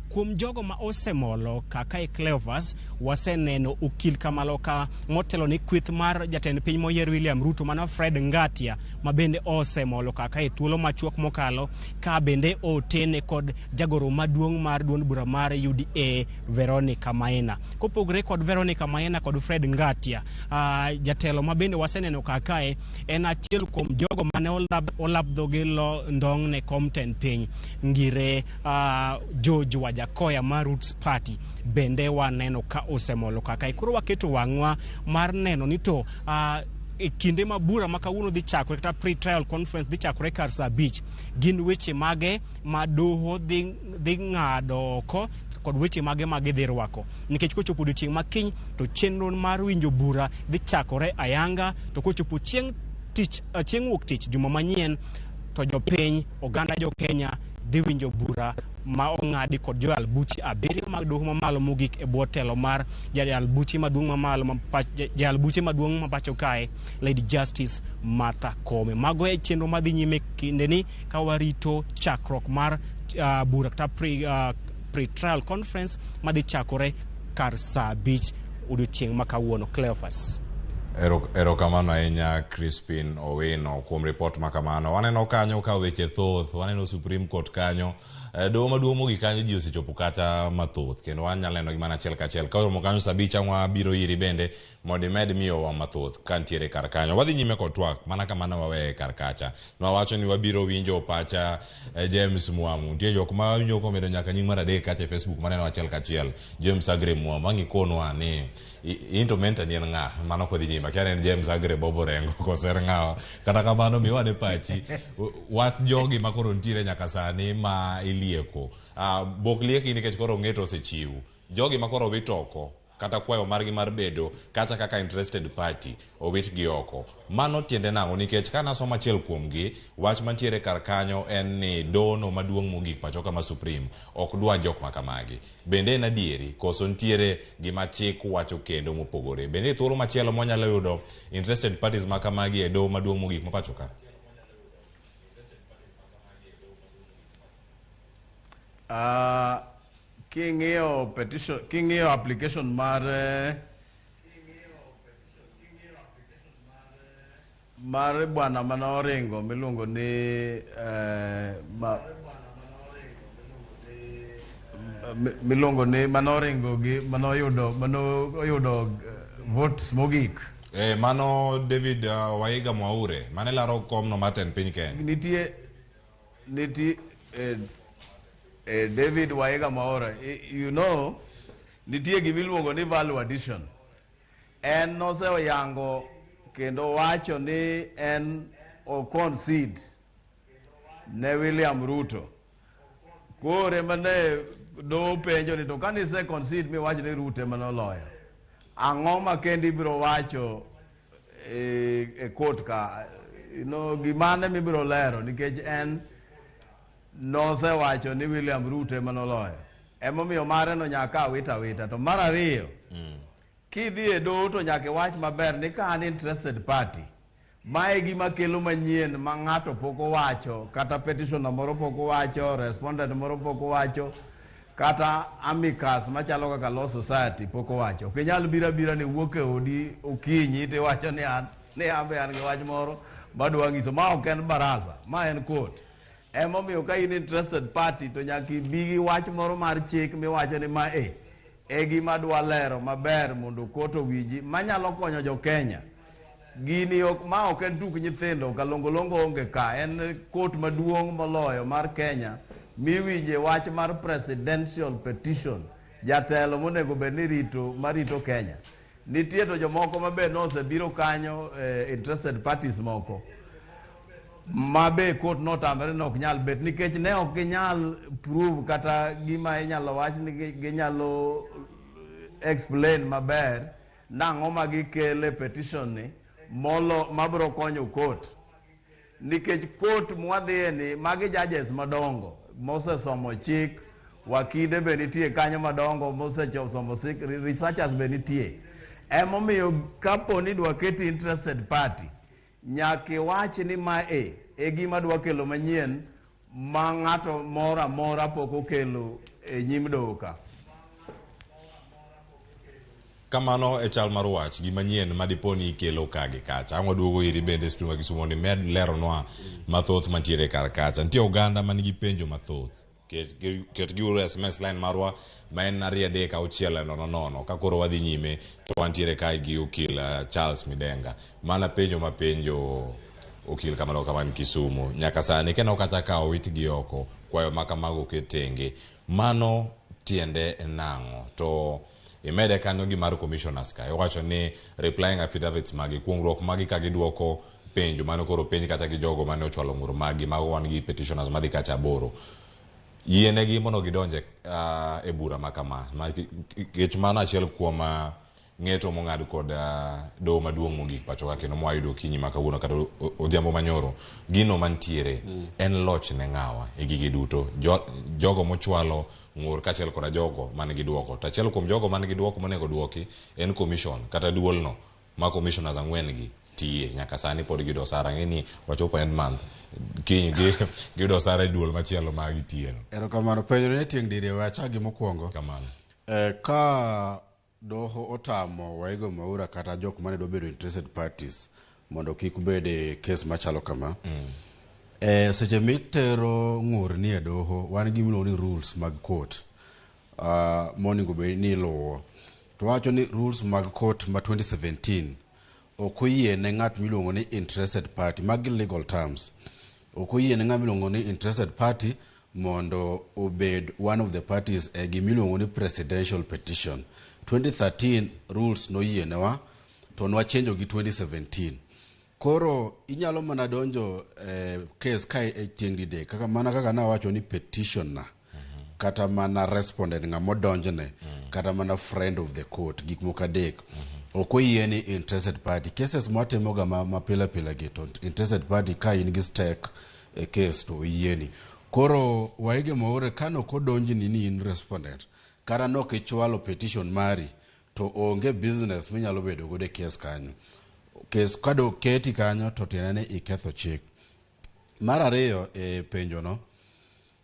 Kuom jogo ma osemolo kaka e Cleophas, waseneno okil Kamaloka motelo ni kweth mar jatend piny moyier William Ruto mano Fred Ngatia ma bende osemolo kaka e thuolo machuok mokalo, ka bende otene kod jagoro maduong' mar duond bura mar UDA Veronica Maina. Kopogore kod Veronica Maina kod Fred Ngatia, jatelo ma bende waseneno kakae en achiel kuom jogo mane olap dhogi ndong' ne kom tend piny Ngire George Wajackoyah mar Roots Party bende waneno ka osemolo kakae. Koro waketo wang'wa mar neno ni to e kinde ma bura ma kawuono dhi chakore kata pre-trial conference dhi chakore kar saa 5, gin weche mage ma doho dhi ng'ado oko kod weche mage ma gidhi rwako, nikech kochopo odiochieng' ma kiny to chenro mar winjo bura dhi chakore ayanga, to kochopo chieng' wuok tich juma manyien to jopiny oganda jo Kenya dhi winjo bura ma ong'adi kod joyal buche 7 mag doho mamalo mogik e bwo telo mar jayal buche maduong' mamalo jayal buche maduong' ma pacho kae Lady Justice Martha Koome. Mago e chenro madhi nyime kindeni ka warito chakruok mar bura kata pre-trial conference madhi chakore kar saa 5 odiochieng' ma kawuono. Cleophas. Erokamano ahinya Crispin Owino kuom ripot ma kamano. Waneno kanyo ka weche thoth, waneno Supreme Court kanyo, doho maduong' mogik kanyo ji osechopo kata mathoth, kendo wanyalo neno gi mana achiel kachiel. Ka oromo kanyo saa 5 ang' wabiro iri bende mondo imed miyowa mathoth ka ntiere kar kanyo. Wadhi nyime kod twak mana kama ne waweye kar kacha. Nwawacho ni wabiro winjo pacha James Mwamu. Nitie jok ma winjo komedo nyaka nying mar 3 kacha e Facebook maneno achiel kachiel. James Agre Mwamu ang' ikonwa ni in to mentor ni en ng'a? Mano kodhi nyime. Akia ni en James Agre Bob Orengo koso en ng'awa. Kata kamano miwa ne pachi wach jogi ma koro nitiere nyaka sani ma ilieko. Bok lieki nikech koro ng'eto osechiw. Jogi ma koro owit oko kata kwayo margi mar bedo kata kaka interested party owitgi oko. Mano tiende nang'o? Nikech ka nasomo achiel kuomgi, wach mantiere kar kanyo en ni dono maduong' mogik pacho kama Supreme ok dwa jok makamagi. Bende en adieri koso nitiere gima chik wacho kendo mopogore? Bende thuolo machielo mwanyalo yudo interested parties makamagi e doho maduong' mogik ma pacho ka? King'iyo petition, king'iyo application mar bwana mane oringo miluongo ni miluongo ni mane oringo gi mane oyudo votes mogik. Mano David Waiga Mwaure mane laro komno mar tend piny Kenya. Nitie David Waiga Mwaure, you know, nitie gimiluongo ni value addition. En noseyango kendo wacho ni en o concede ne William Ruto. Koro ema ne doho penjo ni to kane ise concede miwacho ni Ruto ema noloyo, ang'o ma kendo ibiro wacho e court ka? No, gimane mibiro lero nikech en nosewacho ni William Ruto ema noloyo. Emomiyo mare no nyaka awita awita. To mar ariyo, kidhi e doho to nyaka iwach maber ni ka an interested party, mae gima kelo manyien ma ng'ato pok owacho, kata petitioner moro pok owacho, respondent moro pok owacho, kata amicus machalo kaka Law Society pok owacho. Ok inyal biro abira ni wuok e odi okinyi tiwacho ni an ni an be an gi wach moro madwa nyiso. Ma ok en baraza, ma en court. Emomiyo ka in interested party to nyaka ibi gi wach moro mar chik miwacho ni ma e gima dwa lero maber mondo court owinji manyalo konyo jo Kenya. Gini ok ma ok en tuk nyithindo, kalongolongo onge ka, en court maduong' moloyo mar Kenya miwinje wach mar presidential petition, jatelo monego bed ni rito marito Kenya. Nitie to jomoko mabe nosebiro kanyo, interested parties moko ma be court notamre ni ok nyal bet nikech ne ok ginyal prove kata gima inyalo wach ni ginyalo explain maber nang'o ma gikele petition ni molo mabiro konyo court, nikech court mwadhiye ni magi judges madongo mosesomo chik, wakinde be nitie kanyo madongo mosesomo chik, researchers be nitie. Emomiyo kapo ni dwa ket interested party, nyaka iwach ni ma e gima dwa kelo manyien ma ng'ato moro amora pok okelo e nyim doho ka. Kamano e chal mar wach gima nyien ma dipo ni ikelo ka gi kacha. Ang' waduogo iri bende e studio ma Kisumu mondo imed leronwa mathoth mantiere kar kacha. Nitie oganda man gi penjo mathoth. Ket giuru SMS line marwa ma en 2 3 6 0 0. Ka koro wadhi nyime to wantiere kae gi okil Charles Midenga. Mana penjo ma penjo okil kamano kaman Kisumu. Nyaka sani kendo kata ka owitgi oko, kwayo ma kamago oket tenge. Mano tiende nang'o? To imede kanyo gi mar commissioners ka. Iwacho ni replying affidavits magi, kuongruok magi ka giduoko penjo mane koro penj kata gi jogo mane ochwalo ng'ur magi, mago wan gi petitioners madhi kacha 8. Yienegi mondo gidonje e bura ma kama. Nikech mano achiel kuom ng'eto mong'ad kod doho maduong' mogik pacho ka kendo mwayudo okinyi ma kawuono kata odhiambo manyoro. Gino mantiere en loch ne ng'awa e gigi duto. Jogo mochwalo ng'ur kaachiel koda jogo man gi duoko. To achiel kuom jogo man gi duoko monego duoki en commission kata duolno ma commissioners 4 gi tiye. Nyaka sani pod giyudo osara. Ang'e ni wachopo end month, kiny giyudo osara e duol machielo ma gitiye no. Erokamano. Penjo ne tieng' diriyo, we achak gi mokwongo. Kamano. Ka doho otamo Waigo Mwaura kata jok mane dwa bedo interested parties mondo kik bed e case machalo kama. Seche mitero ng'ur ni e doho, wan gi gimiluongo ni rules mag court monego bed ni iluwo. To wacho ni rules mag court ma 2017 ok oyie ne ng'at miluongo ni interested party, magi legal terms. Ok oyie ne ng'at miluongo ni interested party mondo obed one of the parties e gimiluongo ni presidential petition. 2013 rules noyienewa to nwachenjo gi 2017. Koro inyalo mana donjo case ka e tieng' didek, kaka mana kaka nawacho ni petitioner kata mana respondent ng'ama odonjne kata mana friend of the court, gik moko adek. Ok oyie ni interested party. Cases mwatimoga ma pile pile gi to interested party ka in gi stake e case to oyieni. Koro Waige Mwaura kane ok odonjni ni in respondent kata nok ichwalo petition mari to onge business minyalo bedo godo e case kanyo. Case kado keti kanyo to tiende ni iketho chik. Mar ariyo e penjo no,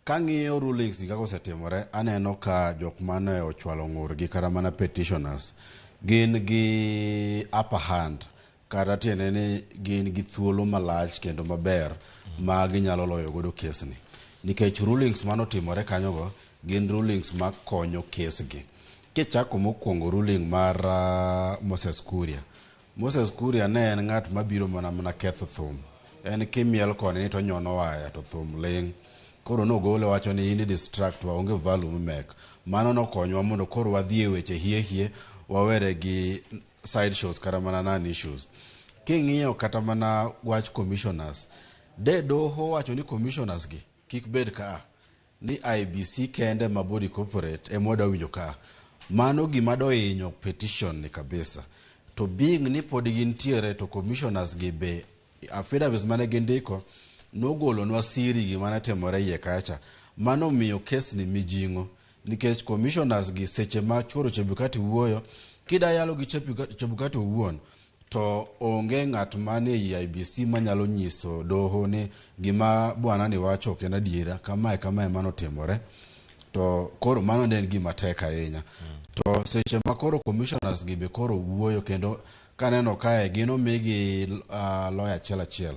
kang'iyo rulings gi kaka osetimore, aneno ka jok mane ochwalo ng'urgi kata mana petitioners gin gi upper hand, kata tiende ni gin gi thuolo malach kendo maber ma ginyalo loyo godo case ni. Nikech rulings manotimore kanyogo gin rulings makonyo case gi. Kichako mokwongo ruling mar Moses Kuria. Moses Kuria ne en ng'at mabiro mana ketho thum. En kimiel koni ni to nyono waya to thum ling'. Koro nogole wacho ni in distract wa, onge value mimek. Mano nokonywa mondo koro wadhi e weche hie hie, wawere gi side shows kata mana non issues. King'iyo kata mana wach commissioners, De doho wacho ni commissioners gi kik bed kaa, ni IEBC kende ma body corporate ema wadwa winjo kaa. Mano gima dohinyo petition ni kabisa. To being ni pod gintiere to commissioners gi be affidavits mane gindiko nogolonwa siri gima ne timore iye kacha. Mano miyo kes ni mijing'o nikech commissioners gi seche ma chuoro Chebukati wuoyo kida yalo gi Chebukati owuon to onge ng'at mane ei IEBC manyalo nyiso doho ni gima bwana ni wacho ok en adiera, kamae kamae manotimore. To koro mano ne en gima tek ahinya. To seche ma koro commissioners gi be koro wuoyo kendo kaneno kae gin omigi lawyer achiel achiel.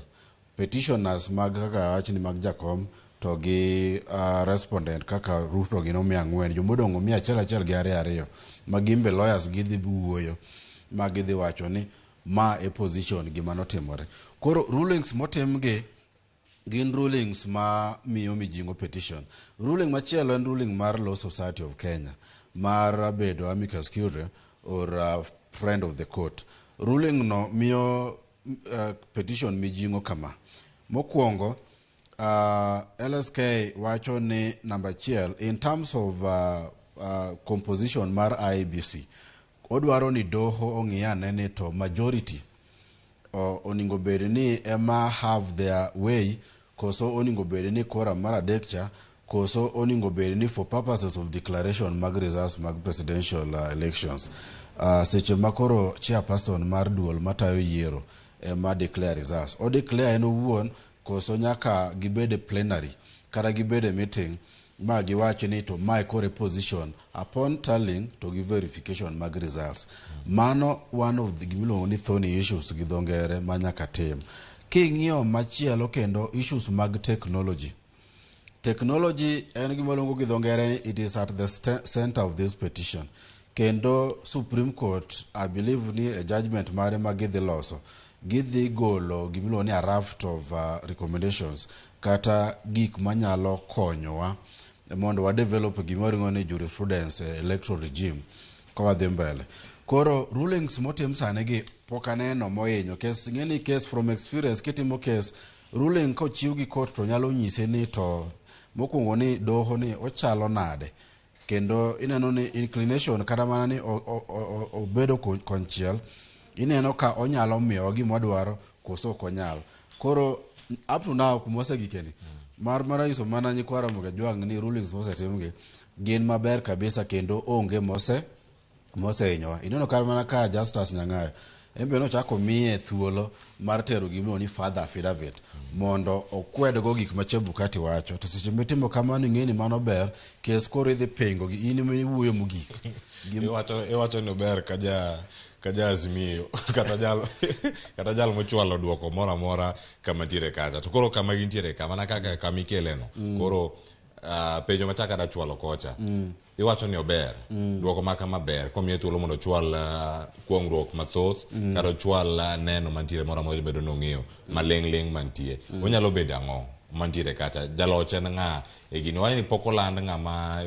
Petitioners mag kaka wach ni mag Jakom to gi respondent kaka Ruto gin omi 4, jomodong' omi achiel achiel gi 2 2 ma gin be lawyers gidhi wuoyo ma gidhi wacho ni ma e position gima notimore. Koro rulings motim gi gin rulings ma miyo mijing'o petition. Ruling machielo en ruling mar Law Society of Kenya mar bedo amicus curiae or friend of the court. Ruling no miyo petition mijing'o kama. Mokwongo, LSK wacho ni namba 1 in terms of composition mar IEBC, odwaro ni doho ong'i ane ni to majority oningo bed ni ema have their way, koso oningo bed ni quorum mar 3 cha, koso oningo bed ni for purposes of declaration mag results mag presidential elections. Seche ma koro chairperson mar duol matayo yiero ema declare results. O declare en owuon koso nyaka gibed e plenary kata gibed e meeting ma giwach ni to mae koro e position upon tallying to gi verification mag results. Mano one of the gimiluongo ni thorny issues gi dho ngere ma nyaka tim. King'iyo machielo kendo issues mag technology. Technology en gima iluongo gi dho ngere ni it is at the center of this petition. Kendo Supreme Court, I believe ni e judgment mare ma gidhi loso, gidhi golo gimiluongo ni a raft of recommendations kata gik manyalo konyowa mondo wa develop gima waluongo ni jurisprudence electoral regime ka wadhi mbele. Koro rulings motim sani gi pok aneno mohinyo. Kes ing'e ni case from experience kitimo case ruling kochiw gi court to nyalo nyise ni to mokwongo ni doho ni ochalo nade. Kendo ineno ni inclination kata mana ni obedo konchiel, ineno ka onyalo miyowa gima wadwaro koso ok onyal. Koro up to now kuma wasegikeni mar nyiso mana nyikwa Ramogi Ajwang' ni rulings mosetimgi gin maber kabisa kendo onge mosehinyowa. Ineno kata mana ka Justus Nyang'ayo en be nochako miye thuolo mar tero gimiluongo ni further affidavit mondo okwedgo gik ma Chebukati wacho. To seche mitimo kamano ing'e ni mano ber, kes koro idhi pingo gi in ema iwuoyo mogik. Iwacho ni ober ka ja Azimio kata jal mochwalo duoko moro amora kama ntiere kacha. To koro kama gintiere ka mana kaka kama ikeleno. Koro penjo machako ada chwalo kocha. Iwacho ni ober. Duoko ma kama ber komiye thuolo mondo ochwal kuong'ruok mathoth kata ochwal neno mantiere moro amora bedo nong'eyo maling' ling' mantie. Onyalo bedo ang'o mantiere kacha? Jaloch en ng'a e gini? Wach ni pok oland ng'ama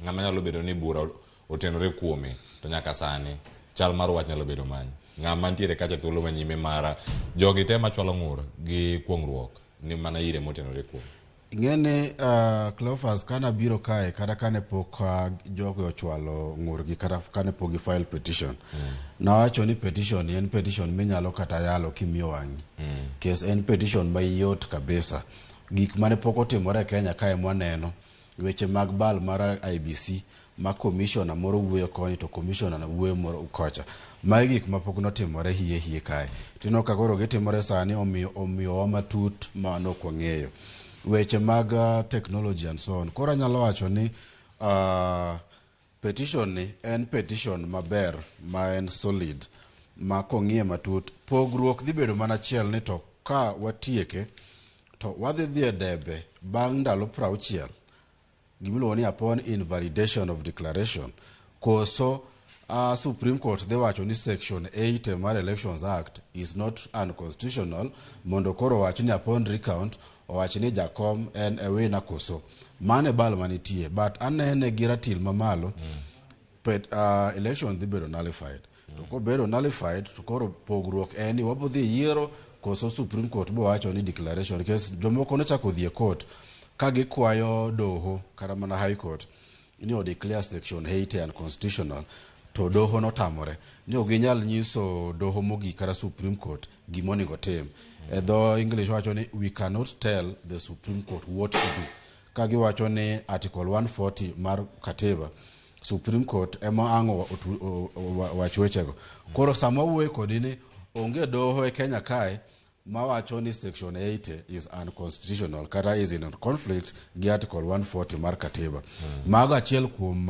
nyalo bedo ni bura otenore kuome to nyaka sani chal mar wach nyalo bedo mane? Ng'ama ntiere kacha thuolo manyime mara jogi te machwalo ng'ur gi kuong'ruok ni mana ire motenore kuome. Ing'eni Cleophas kana biro kae kata kane pok jogo ochwalo ng'urgi kata kane pok gi file petition. Nawacho ni petition en petition minyalo kata yalo kimiyo wang'i. Kes en petition mayot kabisa. Gik mane pok otimore e Kenya kae mwaneno weche mag bal mar IEBC ma commissioner moro wuoyo koni to commissioner na wuoyo moro kocha. Magi gik mapok notimore hie kae. Tineno ka koro gitimore sani omiyowa matut ma nok wang'eyo. Weche mag technology and so on. Koro anyalo wacho ni petition ni en petition maber ma en solid ma kong'iye matut. Pogruok dhi bedo mana achiel ni to ka watieke to wadhi dhi e debe bang' ndalo 60 gimiluongo ni upon invalidation of declaration koso Supreme Court dhi wacho ni section 80 mar Elections Act is not unconstitutional mondo koro wach ni upon recount owach ni Jakom en e winner koso. Mano e bal manitie but anene gi ratil mamalo election dhi bedo nullified. To kobedo nullified to koro pogruok en ni wabodhi yiero Koso Supreme Court bowacho ni declaration nikech jomoko nochako dhi e court ka gikwayo doho kata mana High Court ni o declare section 80 unconstitutional, to doho notamore ni ok ginyal nyiso doho mogik kata Supreme Court gima onego tim. E dho English wacho ni we cannot tell the Supreme Court what to do. Ka giwacho ni Article 140 mar katiba, Supreme Court ema ang' wach wechego. Koro sama wuoyo kodi ni onge doho e Kenya kae mawacho ni section 80 is unconstitutional kata is in conflict gi Article 140 mar katiba. Mago achiel kuom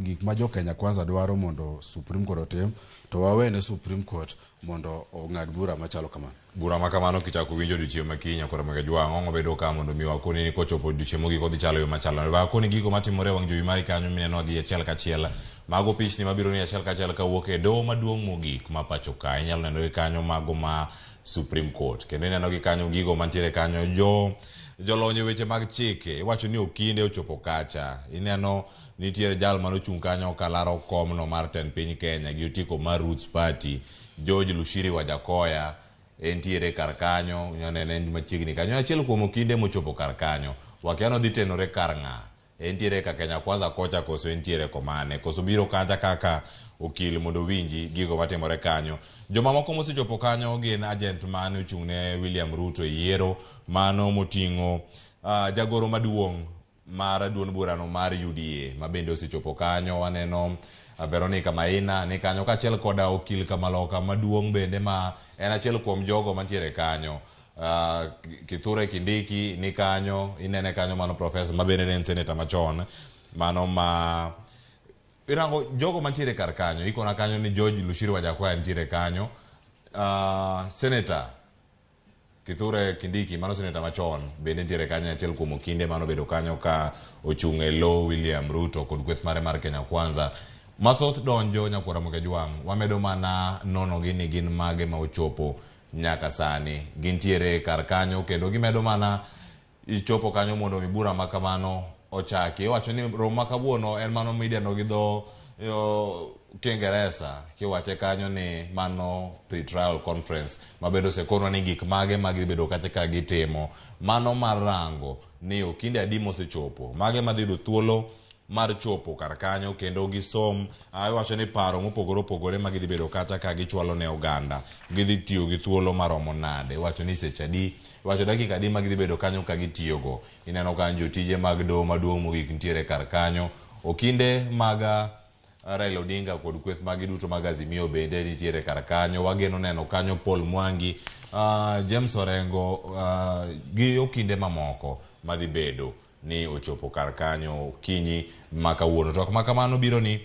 gik ma jo Kenya Kwanza dwaro mondo Supreme Court otim, to wawene Supreme Court mondo ong'ad bura machalo kamano. Bura ma kamano kichako winjo odiochieng' ma kiny koro Mwega Jwang' ong'o bedo ka mondo mi wakoni ni kochopo odiochieng' mogik odhi chalo yo machalo nade. Wakoni gigo matimore e wang' jowi mari kanyo mineno gi achiel kachiel. Mago pichni mabiro ni achiel kachiel kawuok e doho maduong' mogik ma pacho ka. Inyalo neno gi kanyo mago ma Supreme Court. Kendo ineno gi kanyo gigo mantiere kanyo jolony e weche mag chike. Iwacho ni okinde ochopo kacha. Ineno nitiere jal manochung' kanyo kalaro komno mar tend piny Kenya gi otiko mar Roots Party, George Lushiri Wajakoya. Entiere kar kanyo, nene en machiegni kanyo. Achiel kuom okinde mochopo kar kanyo. Wakia nodhi tenore kar ng'a. Entiere ka Kenya Kwanza kocha koso entiere komane. Koso biro kacha kaka okil mondo owinji gigo matimore kanyo. Jomamoko mosechopo kanyo gin agent mane ochung' ne William Ruto e yiero, mano moting'o jagoro maduong' mar duond burano mar UDA ma bende osechopo kanyo. Waneno Veronica Maina ni kanyo kaachiel koda okil Kamaloka maduong' bende ma en achiel kuom jogo mantiere kanyo. Kithure Kindiki ni kanyo, inene kanyo mano professor ma bende ne en senator machon, mano ma irango jogo mantiere kar kanyo. Ikona kanyo ni George Lushiri Wajakoya nitiere kanyo, Senator Kithure Kindiki mano senator machon bende nitiere kanyo, achiel kuom okinde mano bedo kanyo ka ochung' e lo William Ruto kod kweth mare mar Kenya Kwanza. Mathoth donjo nyakwara Mwega Jwang', wamedo mana nono gi ni gin mage ma ochopo nyaka sani. Gintiere kar kanyo kendo gimedo mana ichopo kanyo mondo mi bura ma kamano ochaki. Iwacho ni romo ma kawuono en mano midendo gi dho Kiingereza kiwache kanyo ni mano pre-trial conference ma bende osekonwa ni gik mage ma gibedo kacha ka gitimo. Mano mar rango ni okinde adi mosechopo, mage madhi yudo thuolo mar chopo kar kanyo kendo gisom. Iwacho ni paro mopogore opogore ma gidhi bedo kacha ka gichwalo ne oganda gidhi tiyo gi thuolo maromo nade. Iwacho ni seche adi, iwacho dakika adi ma gidhi bedo kanyo ka gitiyogo. Ineno kanyo jotije mag doho maduong' mogik nitiere kar kanyo. Okinde mag Raila Odinga kod kweth magi duto mag Azimio bende nitiere kar kanyo. Wageno neno kanyo Paul Mwangi, James Orengo gi okinde mamoko madhi bedo ni ochopo kar kanyo okinyi ma kawuono. To ma kamano biro ni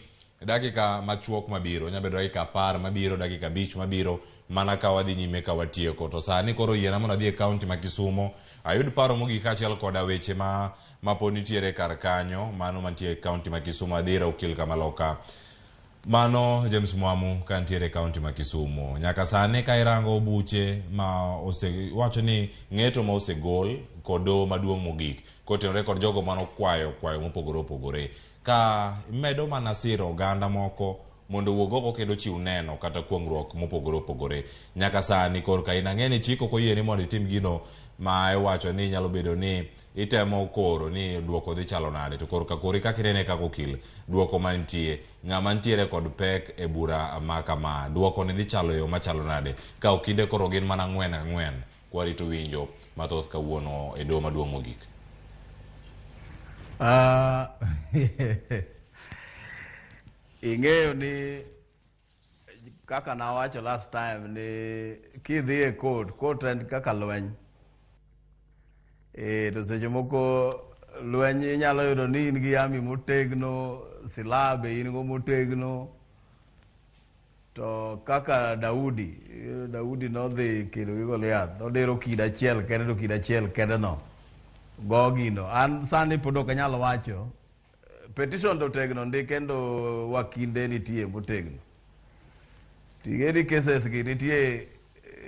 dakika machuok mabiro, nyalo bedo dakika 10 mabiro, dakika 5 mabiro, mana ka wadhi nyime ka watieko. To sani koro yiena mondo adhi e kaunti ma Kisumo, ayud paro mogik kaachiel koda weche ma pod nitiere kar kanyo, mano mantie e kaunti ma Kisumo. Adhira okil Kamaloka. Mano James Mwamu ka nitiere e kaunti ma Kisumo. Nyaka sani ka irango buche ma wacho ni ng'eto ma osegol kod doho maduong' mogik kotenore kod jogo manokwayo kwayo mopogore opogore, ka medo mana siro oganda moko mondo owuog oko kendo chiw neno kata kuong'ruok mopogore opogore. Nyaka sani korka in ang'e ni chik ok oyieni mondo itim gino ma iwacho ni nyalo bedo ni itemo koro ni duoko dhi chalo nade, to korka kori kaka inene kaka okil duoko mantie ng'ama nitiere kod pek e bura ma kama duoko ni dhi chalo yo machalo nade ka okinde koro gin mana ang'wen ang'wen kwarito winjo mathoth kawuono e doho maduong' mogik. Ing'eyo ni kaka nawacho last time ni kidhi e court, court en kaka lweny. To seche moko lweny inyalo yudo ni in gi army motegno, silaha be in go motegno. To kaka Daudi, Daudi nodhi kedo gi Goliath, nodiro kido achiel kende to kido achiel kende no. Go gino. An sani pod ok anyal wacho. Petition to tegno ndi kendo wakinde nitie motegno. Ting'e ni cases gi nitie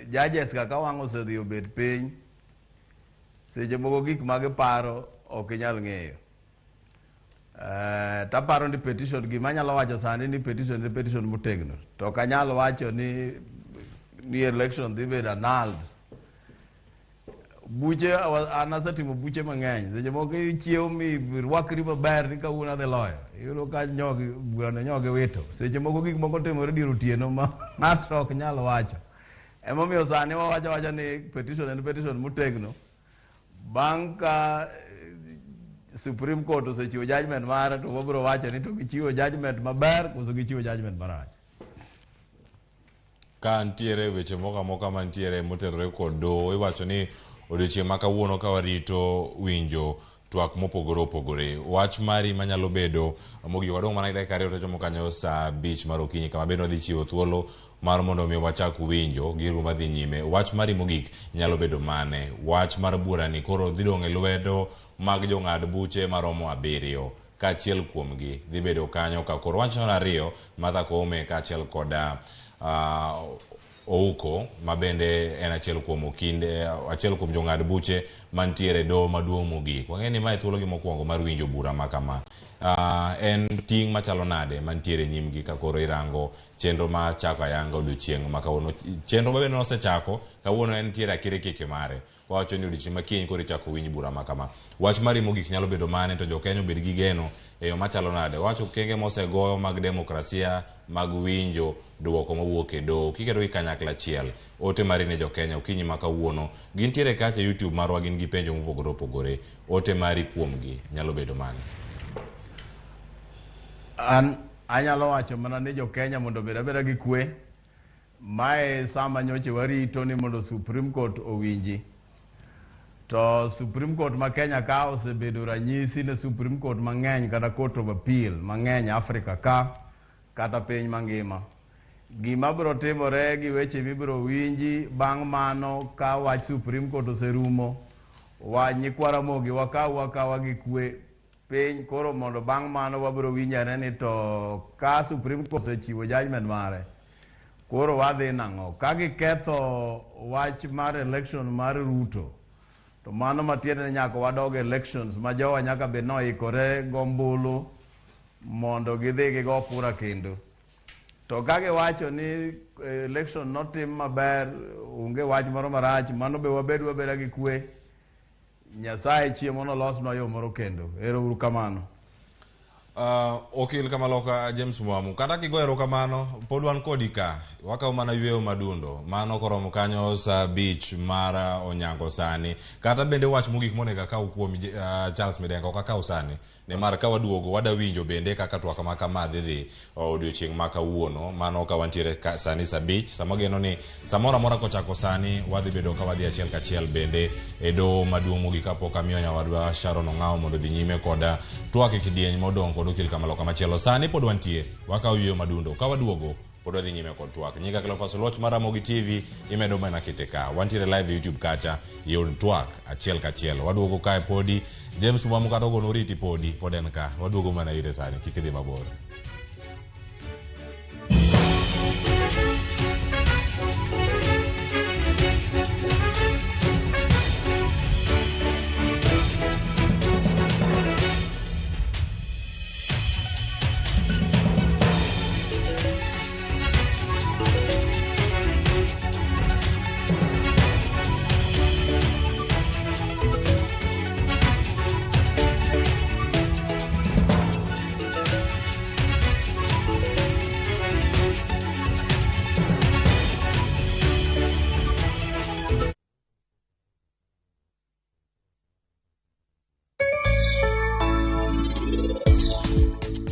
judges ka wang' osedhi obet piny, seche moko gik ma giparo ok inyal ng'eyo. Taparo ni petition, gima anyalo wacho sani ni petition ni petition motegno. To ok anyal wacho ni election dhi bedo annulled. Buche an asetimo buche mang'eny. Seche moko ichiewo mi rwakri maber ni kawuono adhi loyo. Iyudo ka nyogi burano nyogi wito. Seche moko gik moko timore dier otieno ma ng'ato ok nyal wacho. Emomiyo sani wawacho awacha ni petition en petition motegno. Bang' ka Supreme Court osechiwo judgment mare to wabiro wacho ni to gichiwo judgment maber koso gichiwo judgment marach. Ka ntiere weche moko amoka mantiere motenore kod doho, iwacho ni odiochieng' ma kawuono ka warito winjo twak mopogore opogore. Wach mari manyalo bedo mogik, wadong' mana gi dakika 2 to chomo kanyo saa 5 mar okinyi, kama bende wadhi chiwo thuolo mar mondo mi wachak winjo gigo madhi nyime. Wach mari mogik nyalo bedo mane? Wach mar burani koro dhi dong' e lwedo mag jong'ad buche maromo 7, kaachiel kuomgi dhi bedo kanyo ka koro wach mar 2 Martha Koome kaachiel koda Ouko ma bende en achiel kuom okinde, achiel kuom jong'ad buche mantiere e doho maduong' mogik. Wang'eyo ni mae thuologi mokwongo mar winjo bura ma kama. En ting' machalo nade mantiere nyimgi ka koro irango chenro ma chako ayanga odiochieng' ma kawuono. Chenro ma bende nosechako kawuono en ntiere akirikiki mare. Wawacho ni odiochieng' ma kiny koro ichako winj bura ma kama. Wach mari mogik nyalo bedo mane to jo-Kenya obed gi geno e yo machalo nade? Wacho okenge mosegoyo mag demokrasia mag winjo duoko mowuok e doho kiketo gi kanyakla achiel. Ote mari ne jo-Kenya okinyi ma kawuono. Gintiere kacha e YouTube marwa, gin gi penjo mopogore opogore. Ote mari kuomgi nyalo bedo mane? An anyalo wacho mana ni jo-Kenya mondo obed abeda gi kwe. Mae sama nyocha warito ni mondo Supreme Court owinji. To Supreme Court ma Kenya ka osebedo ranyisi ne Supreme Court mang'eny kata Court of Appeal mang'eny Afrika ka kata piny mangima. Gima biro timore gi weche mibiro winji bang' mano ka wach Supreme Court oserumo, wa nyikwa Ramogi wakaw akawa gi kwe piny koro mondo bang' mano wabiro winjane ni to ka Supreme Court osechiwo judgment mare, koro wadhi nang'o? Ka giketho wach mar election mar Ruto, to mano matiende ni nyaka wadog elections ma jowa nyaka bed noikore gombulu mondo gidhi gigo kura kendo. To ka giwacho ni election notim maber, onge wach moro marach, mano be wabed wabeda gi kwe. Nyasaye chiemo nolosnwa yo moro kendo. Ero uru kamano. Okil Kamaloka James Mwamu, kata kigo erokamano, pod wan kodi ka, wakawo mana yweyo madundo, mano koromo kanyo saa 5 mar onyango sani. Kata bende wach mogik monego akaw kuom Charles Midengo ok akaw sani, nimar ka waduogo wadawinjo bende kaka twak ma kama dhi dhi odiochieng' ma kawuono, mano ka wantiere ka sani saa 5, sama geno ni samoro amora kochako sani wadhi bedo ka wadhi achiel kachiel bende e doho maduong' mogik kapok amiyo nyawadwa Sharon Ong'awo mondo odhi nyime koda twak e kidieny modong' kod okil Kamaloka machielo. Sani pod wantie, wakawo yweyo madundo, ka waduogo pod wadhi nyime kod twak. Nyinga Cleophas Oluoch mar Ramogi TV, imedo mana kete ka. Wantiere live e YouTube kacha, yud twak achiel kachiel. Waduogo kae podi, James Mwamu kata ogono oriti podi, pod en ka. Waduogo mana ire sani, kik idhi mabor.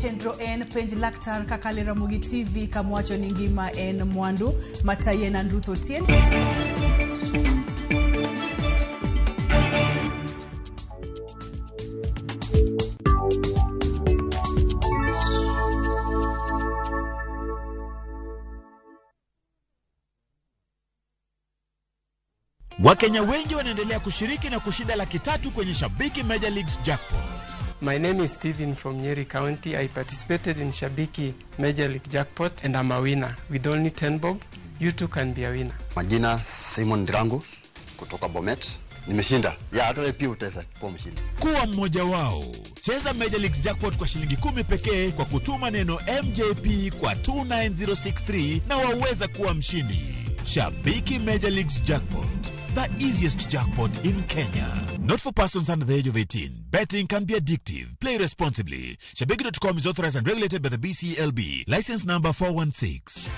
Chenro en penj laktar kaka le Ramogi TV kamwacho ni ngima en mwandu. Matayi en Ruth Otieno. Wakenya wengi wanaendelea kushiriki na kushinda 300,000 kwenye Shabiki Major Leagues Jackpot. My name is Steven from Nyeri County. I participated in Shabiki Major League Jackpot and I'm a winner. With only 10 bob, you too can be a winner. Majina Simon Ndirangu kutoka Bomet. Nimeshinda. Ya hata wewe pia utaweza kuwa mshindi. Kuwa mmoja wao. Cheza Major League Jackpot kwa shilingi 10 pekee kwa kutuma neno MJP kwa 29063 na waweza kuwa mshindi. Shabiki Major Leagues Jackpot. the easiest jackpot in Kenya. Not for persons under the age of 18. Betting can be addictive. Play responsibly. Shabiki.com is authorized and regulated by the BCLB. License number 416.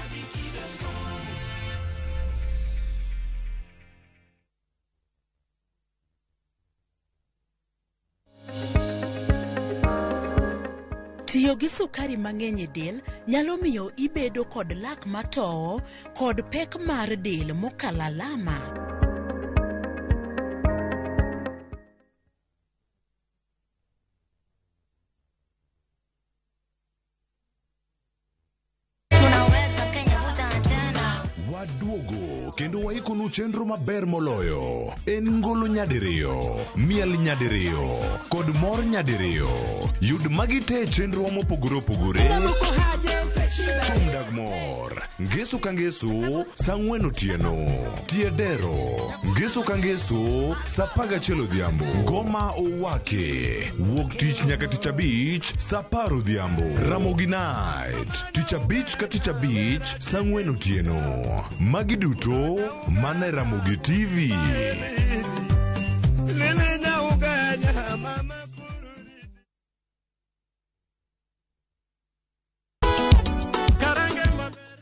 Tiyo gi sukari mang'eny e del nyalo miyo ibedo kod lak matowo kod pek mar del mokalo alama. Tunaweza Kenya hutaachana. Waduogo kendo waikonu chenro maber moloyo. En ngolo nyadiriyo, miel nyadiriyo, kod mor nyadiriyo. Yud magi te e chenrowa mopogore opogore. Thum dag mor, ngeso ka ngeso, sa 4 otieno. Tie dero, ngeso ka ngeso, sa 11 odhiambo. Ngoma owake, wuok tich nyaka tich abich, sa 10 odhiambo. Ramogi Night, tich abich ka tich abich, sa 4 otieno. Magi duto mana e Ramogi TV.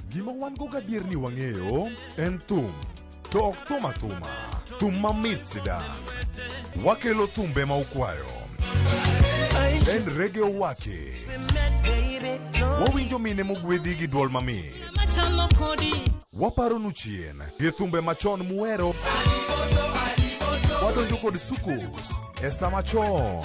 Gima wan go gadier ni wang'eyo en thum, to ok thum athuma, thum mamit sidang'. Wakelo thumbe ma ukwayo. En reggae owake. Wawinjo mine mogwedhi gi duol mamit. Waparonu chien gi thumbe machon muhero. Wadonjo kod sukus e sama chon.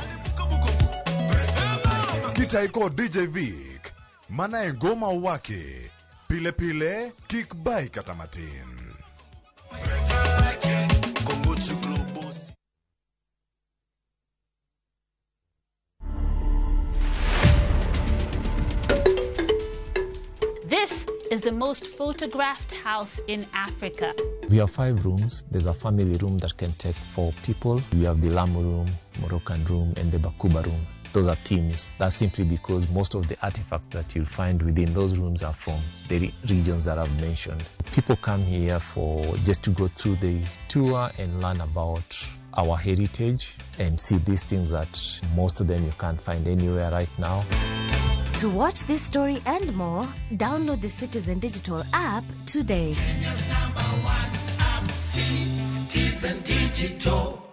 Kitai kod DJ Vic, mana e ngoma owake. Pile pile, kik bai kata matin. This is the most photographed house in Africa. We have 5 rooms. There's a family room that can take 4 people. We have the Lamu room, Moroccan room, and the Bakuba room. Those are themes. That's simply because most of the artifacts that you'll find within those rooms are from the regions that I've mentioned. People come here for just to go through the tour and learn about our heritage and see these things that most of them you can't find anywhere right now. To watch this story and more, download the Citizen Digital app today. Kenya's number one app, Citizen Digital.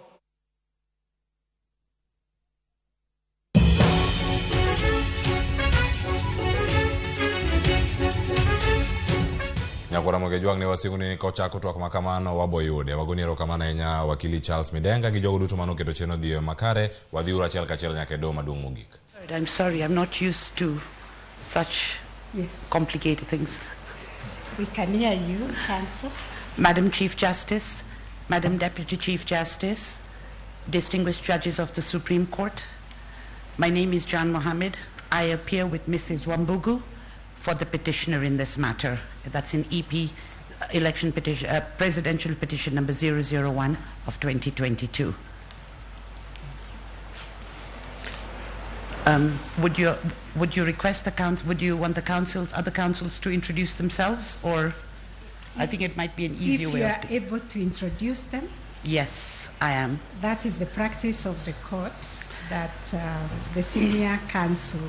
Nyakora Moge Jwang' ne wasigu ni kochako twak ma kamano waboyude. Wagoni erokamano ahinya wakili Charles Midenga gi jogo duto manoketo chenro dhi e makare. Wadhiuru achiel kachiel nyaka e doho maduong' mogik. I'm sorry, I'm not used to such complicated things. We can hear you, Counsel. Madam Chief Justice, Madam Deputy Chief Justice, distinguished judges of the Supreme Court, my name is John Mohammed. I appear with Mrs. Wambugu for the petitioner in this matter. That's in EP election petition, presidential petition number 001 of 2022. Would you request the council? Would you want the councils, other councils, to introduce themselves, or I think it might be an easier way. If you are able to introduce them. Yes, I am. That is the practice of the court, that the senior counsel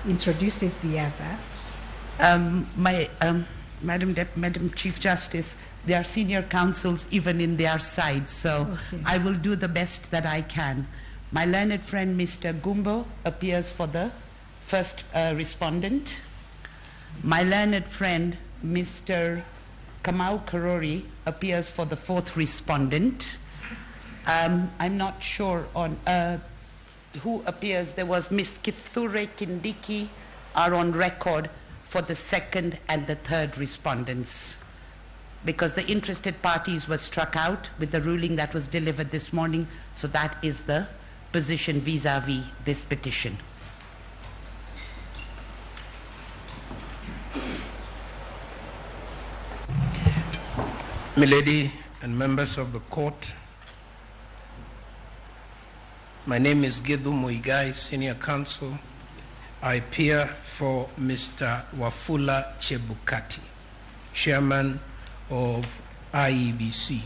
introduces the others. Madam Chief Justice, there are senior counsels even in their side, so okay. I will do the best that I can. My learned friend, Mr. Gumbo, appears for the first respondent. My learned friend, Mr. Kamau Karori, appears for the fourth respondent. I'm not sure on who appears. There was Ms. Kithure Kindiki are on record for the second and the third respondents, because the interested parties were struck out with the ruling that was delivered this morning, so that is the position vis-a-vis this petition. Milady and members of the court, my name is Githu Muigai, Senior Counsel. I appear for Mr. Wafula Chebukati, Chairman of IEBC.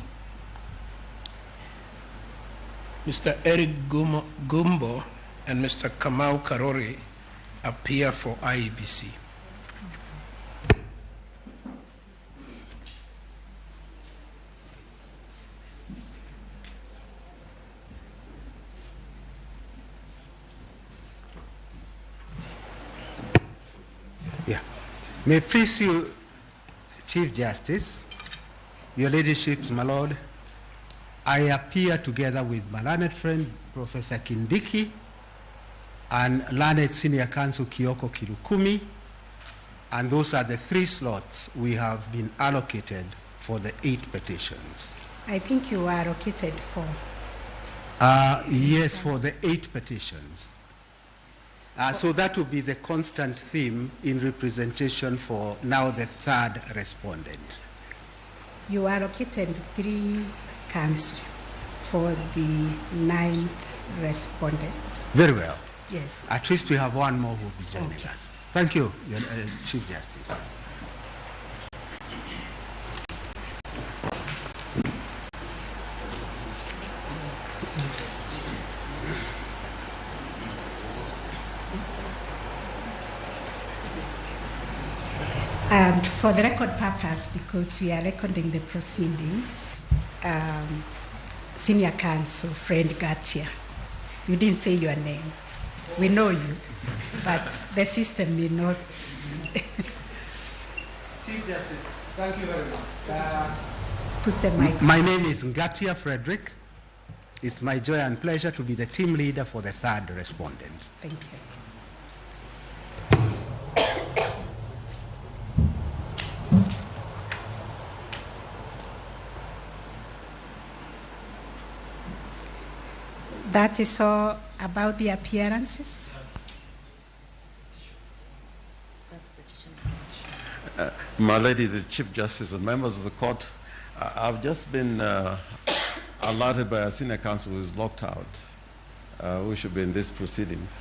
Mr. Eric Gumbo and Mr. Kamau Karori appear for IEBC. Yeah. May it please you, Chief Justice, Your Ladyships, my Lord, I appear together with my learned friend, Professor Kindiki, and learned Senior Counsel Kioko Kilukumi, and those are the 3 slots we have been allocated for the 8 petitions. I think you were allocated 4. Yes, for the 8 petitions. So that will be the constant theme in representation for now the 3rd respondent. You allocated 3 counsel for the 9th respondent. Very well. Yes. At least we have one more who will be joining us. Thank you, Chief Justice. And for the record purpose, because we are recording the proceedings, Senior Counsel Friend Gatia, you didn't say your name. We know you, but the system may not. Chief Justice, thank you very much. Put the mic. My name is Ngatia Frederick. It's my joy and pleasure to be the team leader for the 3rd respondent. Thank you. That is all about the appearances. My Lady, the Chief Justice and members of the court, I've just been alerted by a senior counsel who is locked out, who should be in these proceedings.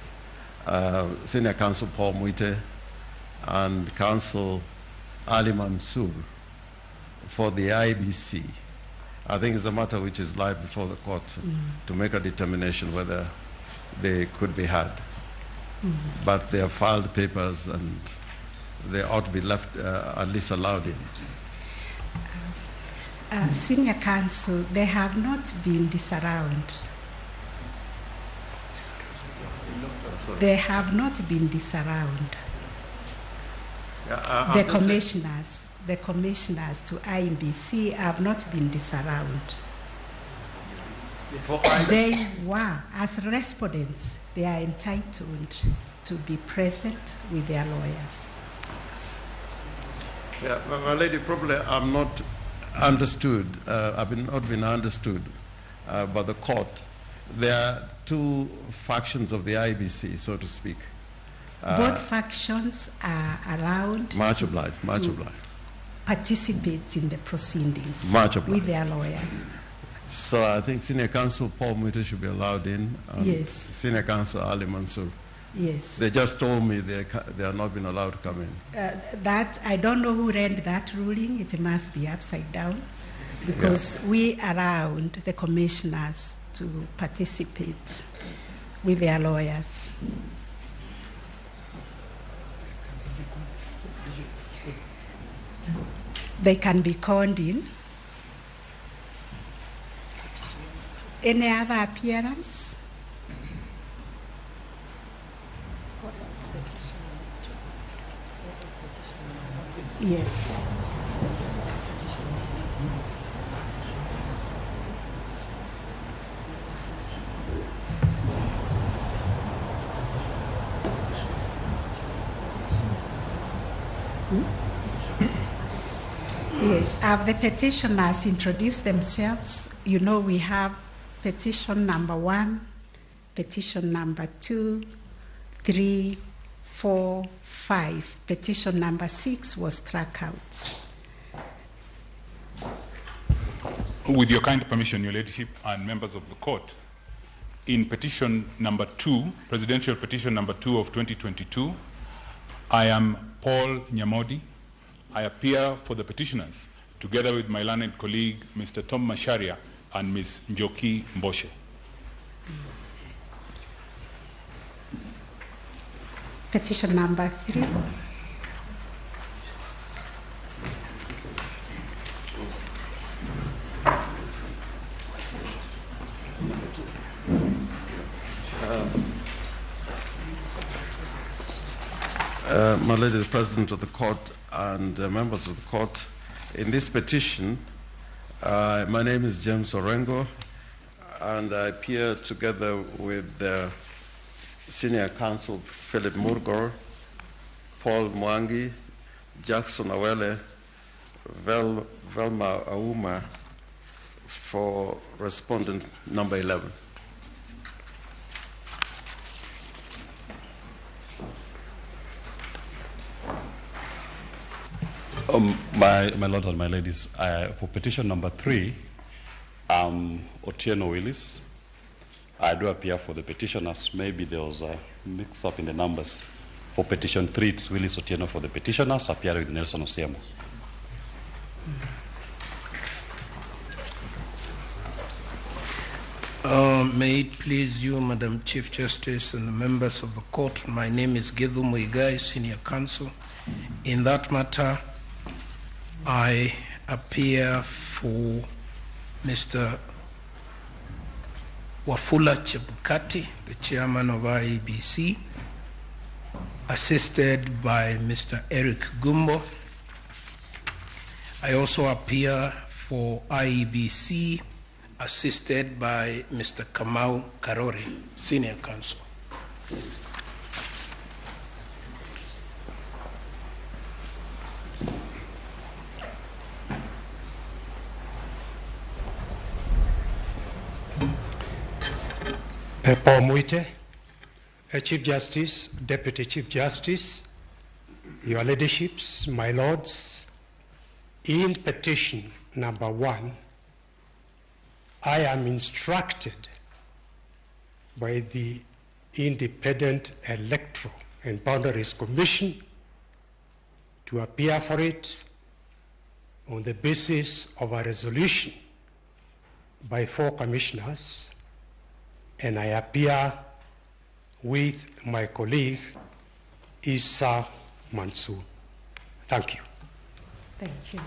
Senior Counsel Paul Muite and Counsel Ali Mansour for the IBC. I think it's a matter which is live before the court to make a determination whether they could be had. But they have filed papers and they ought to be left, at least allowed in. Senior Counsel, they have not been disallowed. They have not been disallowed. The commissioners. The commissioners to IEBC have not been disallowed. They were, as respondents, they are entitled to be present with their lawyers. Yeah, my lady, probably I'm not understood. I've not been understood by the court. There are 2 factions of the IEBC, so to speak. Both factions are allowed. Much obliged, much obliged. Participate in the proceedings with their lawyers. So I think Senior Counsel Paul Muite should be allowed in. Yes. Senior Counsel Ali Mansour. Yes. They just told me they are not been allowed to come in. That I don't know who read that ruling. It must be upside down, because we allowed the commissioners to participate with their lawyers. They can be called in. Any other appearance? Yes. Yes, have the petitioners introduced themselves? You know, we have petition number 1, petition number 2, 3, 4, 5. Petition number 6 was struck out. With your kind permission, Your Ladyship, and members of the court, in petition number 2, presidential petition number 2 of 2022, I am Paul Nyamodi. I appear for the petitioners, together with my learned colleague, Mr. Tom Macharia and Ms. Njoki Mboshe. Petition number 3. My Lady, the President of the Court and members of the Court, in this petition, my name is James Orengo, and I appear together with the Senior Counsel Philip Murgor, Paul Mwangi, Jackson Awele, Velma Auma for respondent number 11. My lords and my ladies, for petition number 3, Otieno Willis. I do appear for the petitioners. Maybe there was a mix-up in the numbers. For petition 3, it's Willis Otieno for the petitioners, appearing with Nelson Osiemo. May it please you, Madam Chief Justice, and the members of the court, my name is Githu Muigai, Senior Counsel. In that matter, I appear for Mr. Wafula Chebukati, the chairman of IEBC, assisted by Mr. Eric Gumbo. I also appear for IEBC, assisted by Mr. Kamau Karori, Senior Counsel. Paul Muite, Chief Justice, Deputy Chief Justice, Your Ladyships, my Lords, in petition number 1, I am instructed by the Independent Electoral and Boundaries Commission to appear for it on the basis of a resolution by 4 commissioners, and I appear with my colleague, Issa Mansour. Thank you. Thank you.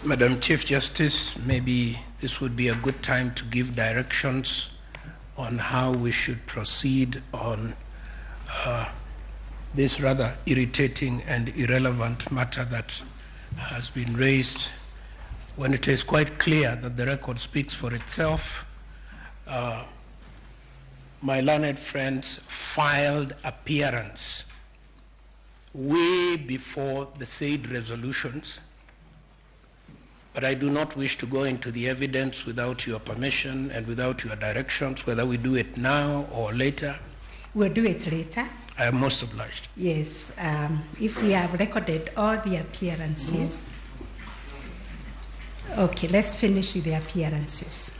Madam Chief Justice, maybe this would be a good time to give directions on how we should proceed on this rather irritating and irrelevant matter that has been raised, when it is quite clear that the record speaks for itself. My learned friends filed appearance way before the said resolutions, but I do not wish to go into the evidence without your permission and without your directions, whether we do it now or later. We'll do it later. I am most obliged. Yes, if we have recorded all the appearances. Okay, let's finish with the appearances.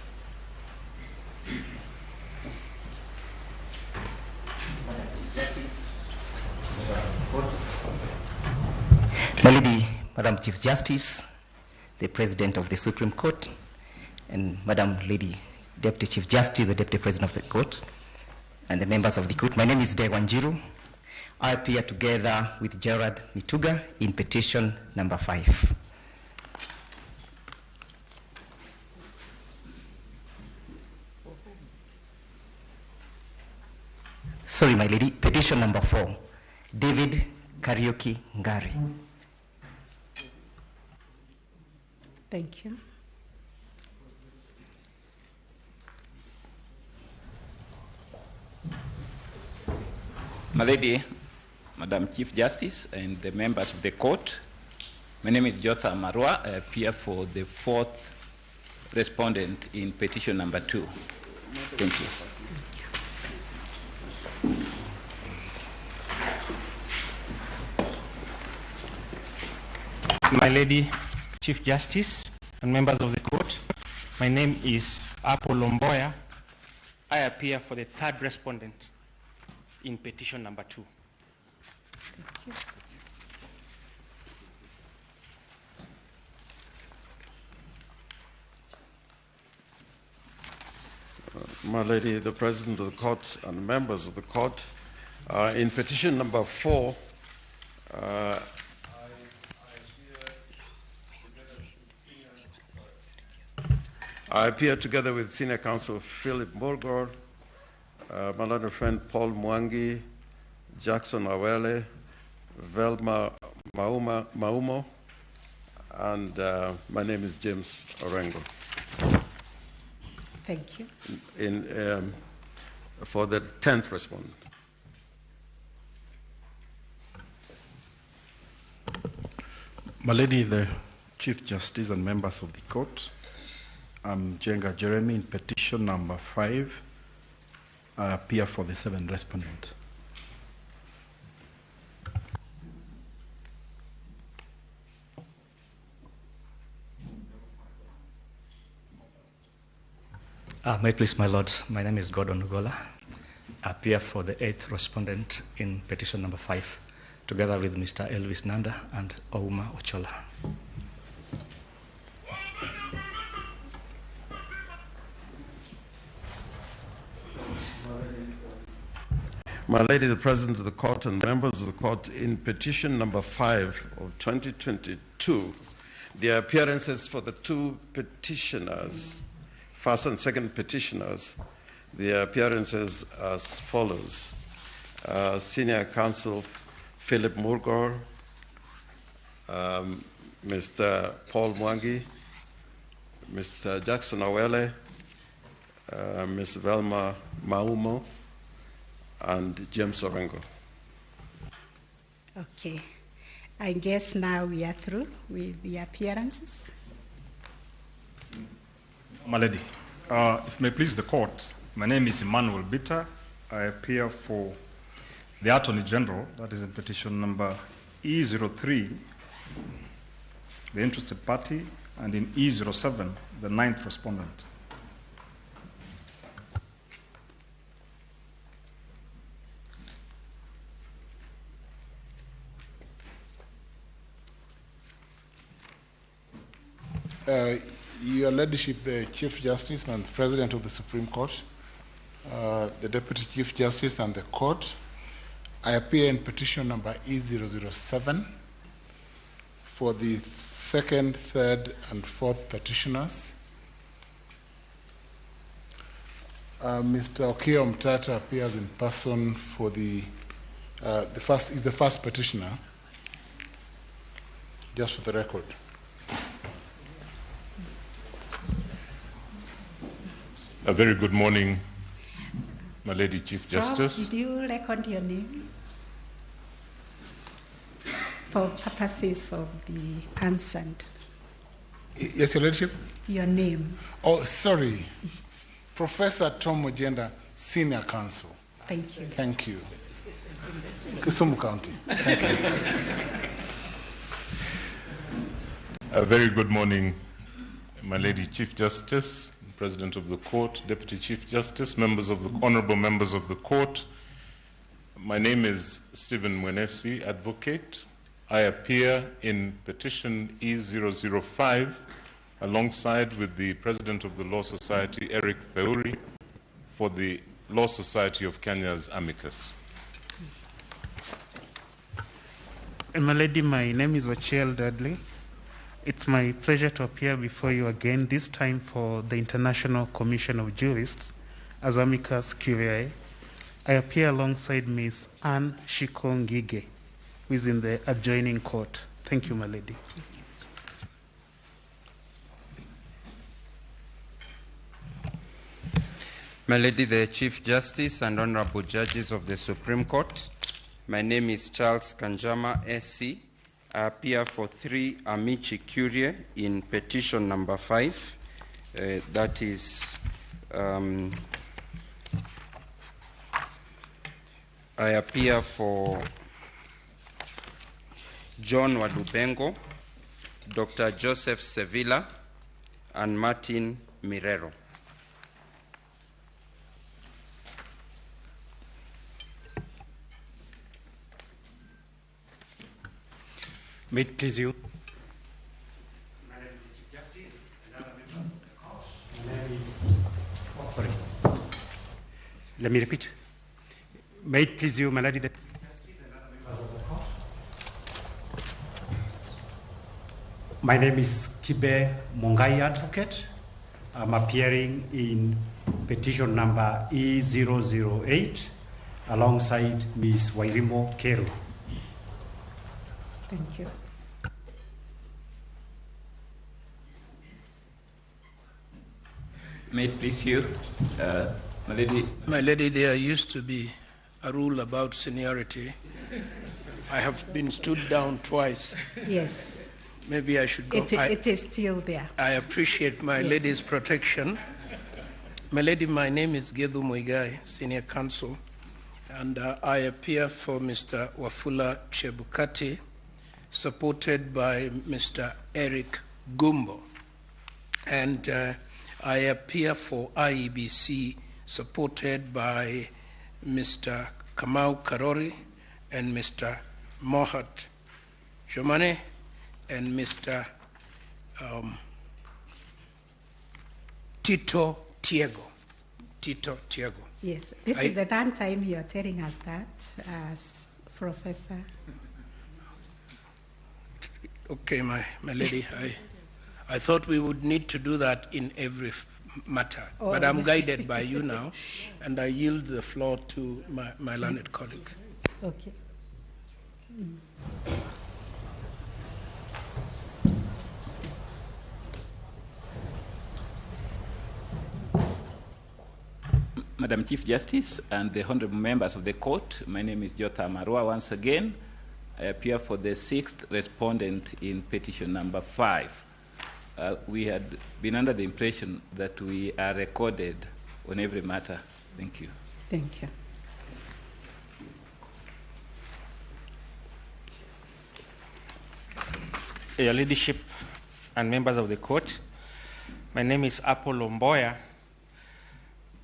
My Lady, Madam Chief Justice, the President of the Supreme Court, and Madam Lady Deputy Chief Justice, the Deputy President of the Court, and the members of the court. My name is Dai Wanjiru. I appear together with Gerard Mituga in petition number 5. Sorry, my lady, petition number 4, David Kariuki Ngari. Thank you. My lady, Madam Chief Justice, and the members of the court, my name is Jotham Marwa. I appear for the 4th respondent in petition number 2. Thank you. My Lady Chief Justice and members of the court, my name is Apollo Mboya. I appear for the 3rd respondent in petition number 2. Thank you. My Lady, the President of the Court and members of the Court, in petition number 4, I appear together with Senior Counsel Philip Murgor, my learned friend Paul Mwangi, Jackson Awele, Velma Maumo, and my name is James Orengo. Thank you. For the 10th respondent. My Lady, the Chief Justice and members of the court, I'm Jenga Jeremy in petition number 5. I appear for the 7th respondent. May it please my Lord, my name is Gordon Ogola. I appear for the 8th respondent in petition number 5, together with Mr. Elvis Nanda and Ouma Ochola. My Lady, the President of the Court and members of the Court, in petition number 5 of 2022, the appearances for the two petitioners, first and second petitioners, the appearances as follows. Senior Counsel Philip Murgor, Mr. Paul Mwangi, Mr. Jackson Awele, Ms. Velma Maumo, and James Orengo. Okay. I guess now we are through with the appearances. My Lady, if it may please the court, my name is Emmanuel Bitter. I appear for the Attorney General, that is in petition number E03, the interested party, and in E07, the 9th respondent. Your Ladyship, the Chief Justice and President of the Supreme Court, the Deputy Chief Justice and the Court, I appear in petition number E007 for the second, third, and fourth petitioners. Mr. Okiya Omtatah appears in person for the first petitioner, just for the record. A very good morning, my Lady Chief Justice. Prof, did you record your name? For purposes of the answered. Yes, Your Ladyship? Your name. Oh, sorry. Professor Tom Ojienda, Senior Counsel. Thank you. Thank you. Kisumu County. Thank you. A very good morning, my Lady Chief Justice, President of the Court, Deputy Chief Justice, members of the honorable members of the Court. My name is Stephen Mwenesi, advocate. I appear in petition E005 alongside with the President of the Law Society, Eric Theuri, for the Law Society of Kenya's amicus. My Lady, my name is Ochiel Dudley. It's my pleasure to appear before you again, this time for the International Commission of Jurists as amicus curiae. I appear alongside Ms. Anne Shiko Ngige, who is in the adjoining court. Thank you, my lady. My lady, the Chief Justice and Honorable Judges of the Supreme Court, my name is Charles Kanjama, SC. I appear for 3 amici curiae in petition number 5. That is, I appear for John Walubengo, Dr. Joseph Sevilla, and Martin Mirero. May it please you. Madam Chief Justice and other members of the court, my name is, Let me repeat. May it please you, my lady, the Justice and other members of the court. My name is Kibe Mungai Advocate. I'm appearing in petition number E008 alongside Ms. Wairimu Keru. Thank you. May it please you, my lady. My lady, there used to be a rule about seniority. I have been stood down twice. Yes. Maybe I should go. It is still there. I appreciate my lady's protection. My lady, my name is Githu Muigai, Senior Counsel, and I appear for Mr. Wafula Chebukati, supported by Mr. Eric Gumbo. And I appear for IEBC, supported by Mr. Kamau Karori and Mr. Mohat Jomane and Mr. Tito Tiego. Tito Tiego. Yes, this is the third time you are telling us that, Professor. Okay, my lady, I thought we would need to do that in every matter, but I'm guided by you now, and I yield the floor to my learned colleague. Okay. Mm. Madam Chief Justice and the honorable members of the court, my name is Jotham Arwa. Once again, I appear for the sixth respondent in petition number 5. We had been under the impression that we are recorded on every matter. Thank you. Thank you. Your Ladyship and members of the court, my name is Apollo Mboya.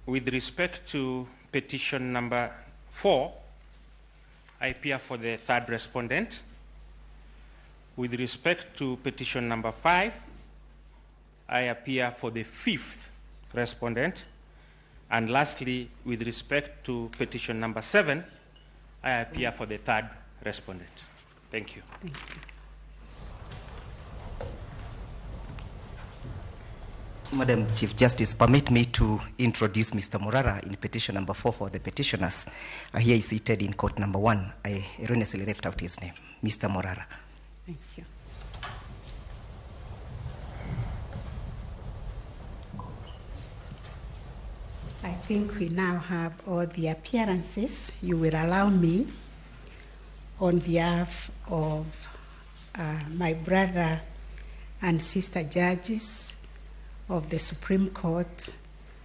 With respect to petition number 4, I appear for the third respondent. With respect to petition number 5, I appear for the fifth respondent. And lastly, with respect to petition number 7, I appear for the third respondent. Thank you. Thank you. Madam Chief Justice, permit me to introduce Mr. Morara in petition number 4 for the petitioners. Here he is seated in court number 1. I erroneously left out his name, Mr. Morara. Thank you. I think we now have all the appearances. You will allow me, on behalf of my brother and sister judges of the Supreme Court,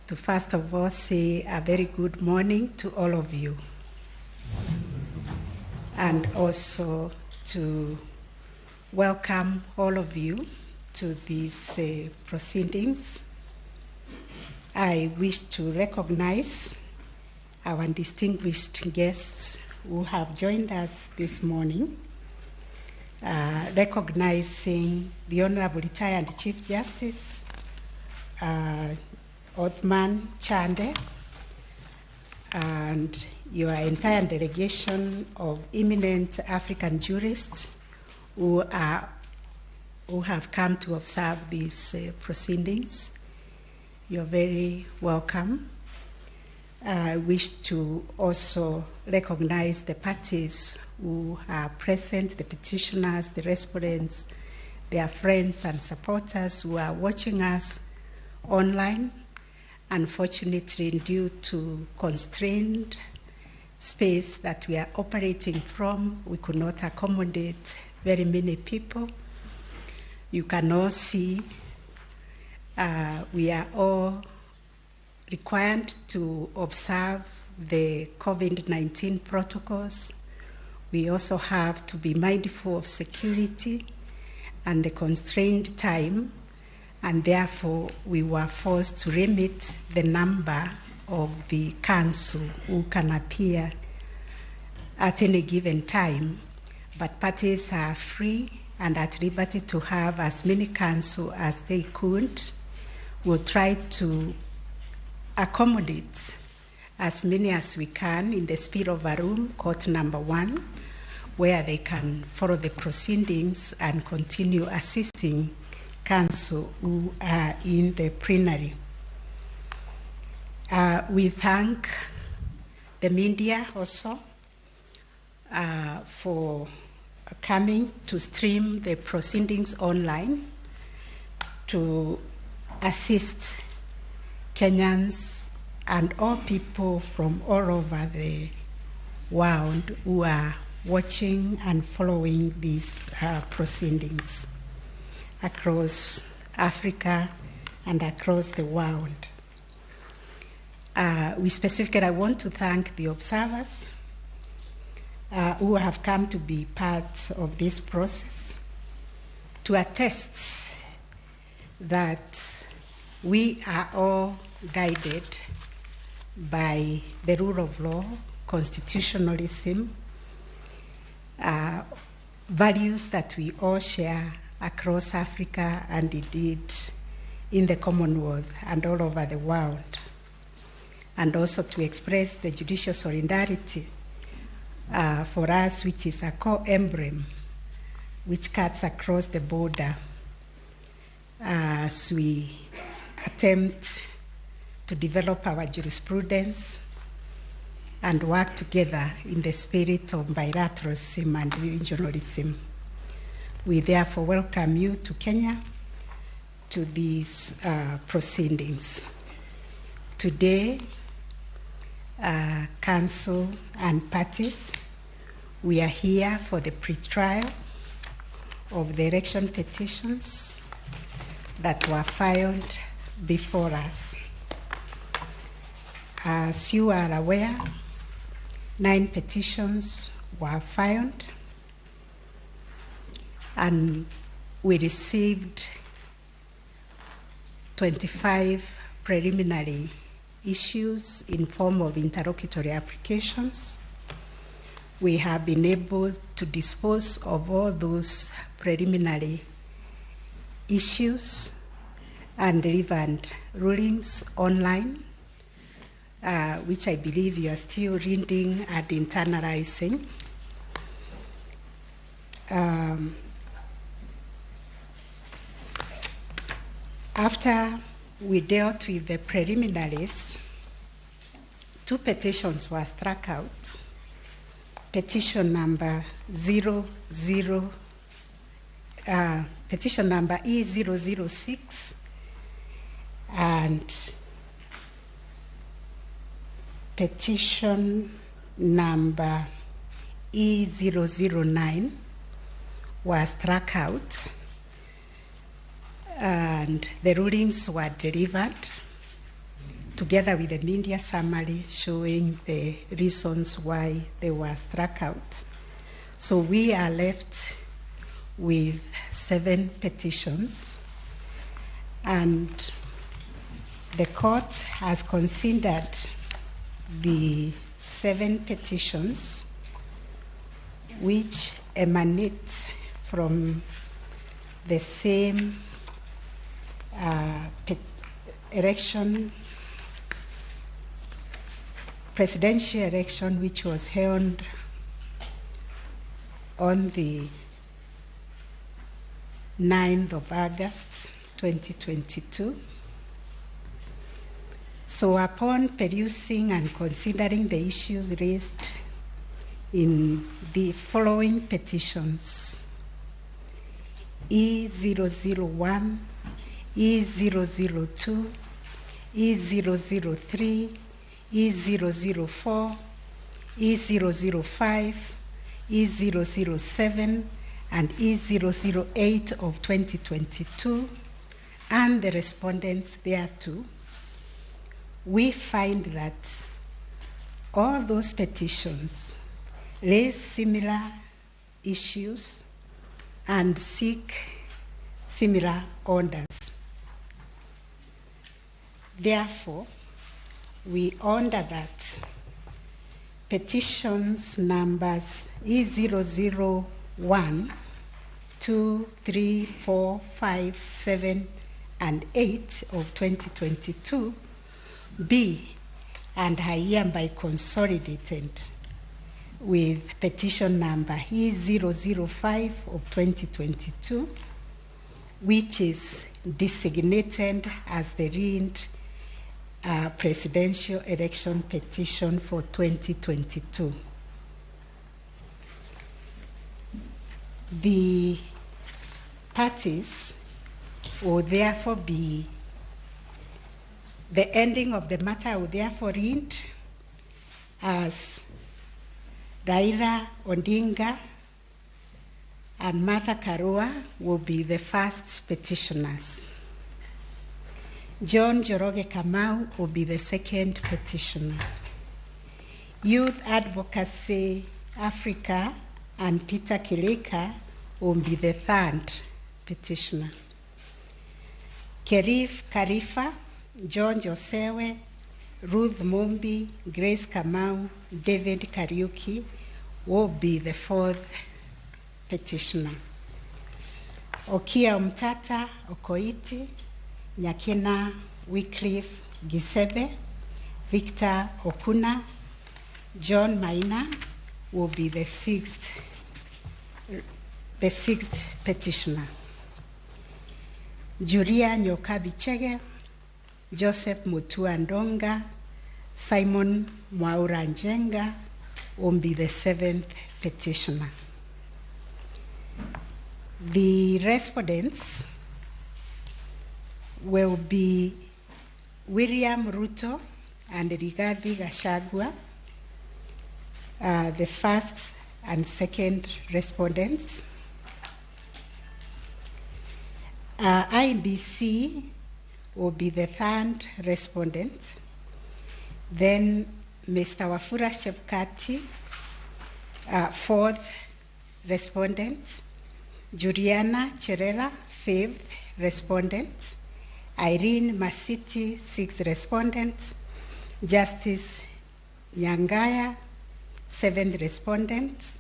to first of all say a very good morning to all of you, and also to welcome all of you to these proceedings. I wish to recognize our distinguished guests who have joined us this morning, recognizing the Honorable Retired Chief Justice Othman Chande and your entire delegation of eminent African jurists who have come to observe these proceedings. You're very welcome. I wish to also recognize the parties who are present, the petitioners, the respondents, their friends and supporters who are watching us online. Unfortunately, due to constrained space that we are operating from, we could not accommodate very many people. You can all see we are all required to observe the COVID-19 protocols. We also have to be mindful of security and the constrained time, and therefore we were forced to limit the number of the council who can appear at any given time. But parties are free and at liberty to have as many council as they could. We'll try to accommodate as many as we can in the spillover room, court number 1, where they can follow the proceedings and continue assisting counsel who are in the plenary. We thank the media also for coming to stream the proceedings online to assist Kenyans and all people from all over the world who are watching and following these proceedings across Africa and across the world. We specifically, I want to thank the observers who have come to be part of this process to attest that we are all guided by the rule of law, constitutionalism, values that we all share across Africa and indeed in the Commonwealth and all over the world, and also to express the judicial solidarity for us, which is a core emblem which cuts across the border as we attempt to develop our jurisprudence and work together in the spirit of bilateralism and regionalism. We therefore welcome you to Kenya to these proceedings. Today, counsel and parties, we are here for the pre-trial of the election petitions that were filed before us. As you are aware, 9 petitions were filed, and we received 25 preliminary issues in form of interlocutory applications. We have been able to dispose of all those preliminary issues and delivered rulings online, which I believe you are still reading and internalizing. After we dealt with the preliminaries, 2 petitions were struck out. Petition number petition number E006 and petition number E009 were struck out, and the rulings were delivered together with the media summary showing the reasons why they were struck out. So we are left with 7 petitions, and the court has considered the 7 petitions which emanate from the same election, presidential election, which was held on the 9th of August, 2022. So upon perusing and considering the issues raised in the following petitions, E001, E002, E003, E004, E005, E007, and E008 of 2022, and the respondents thereto, we find that all those petitions raise similar issues and seek similar orders. Therefore, we order that petitions numbers E001, 2, 3, 4, 5, 7, and 8 of 2022 be and are hereby consolidated with petition number E005 of 2022, which is designated as the lead presidential election petition for 2022. The parties will therefore be, the ending of the matter will therefore read as Raila Odinga and Martha Karua will be the first petitioners. John Njoroge Kamau will be the second petitioner. Youth Advocacy Africa and Peter Kileka will be the third petitioner. Kerif Karifa, John Josewe, Ruth Mumbi, Grace Kamau, David Kariuki will be the fourth petitioner. Okiya Omtata Okoiti, Nyakina Wycliffe Gisebe, Victor Okuna, John Maina will be the sixth petitioner. Julia Nyokabi Chege, Joseph Mutua Ndonga, Simon Mwaura Njenga will be the seventh petitioner. The respondents will be William Ruto and Rigathi Gachagua, the first and second respondents. IBC will be the third respondent. Then Mr. Wafula Chebukati, fourth respondent. Juliana Cherera, fifth respondent. Irene Masiti, sixth respondent. Justice Nyangaya, seventh respondent.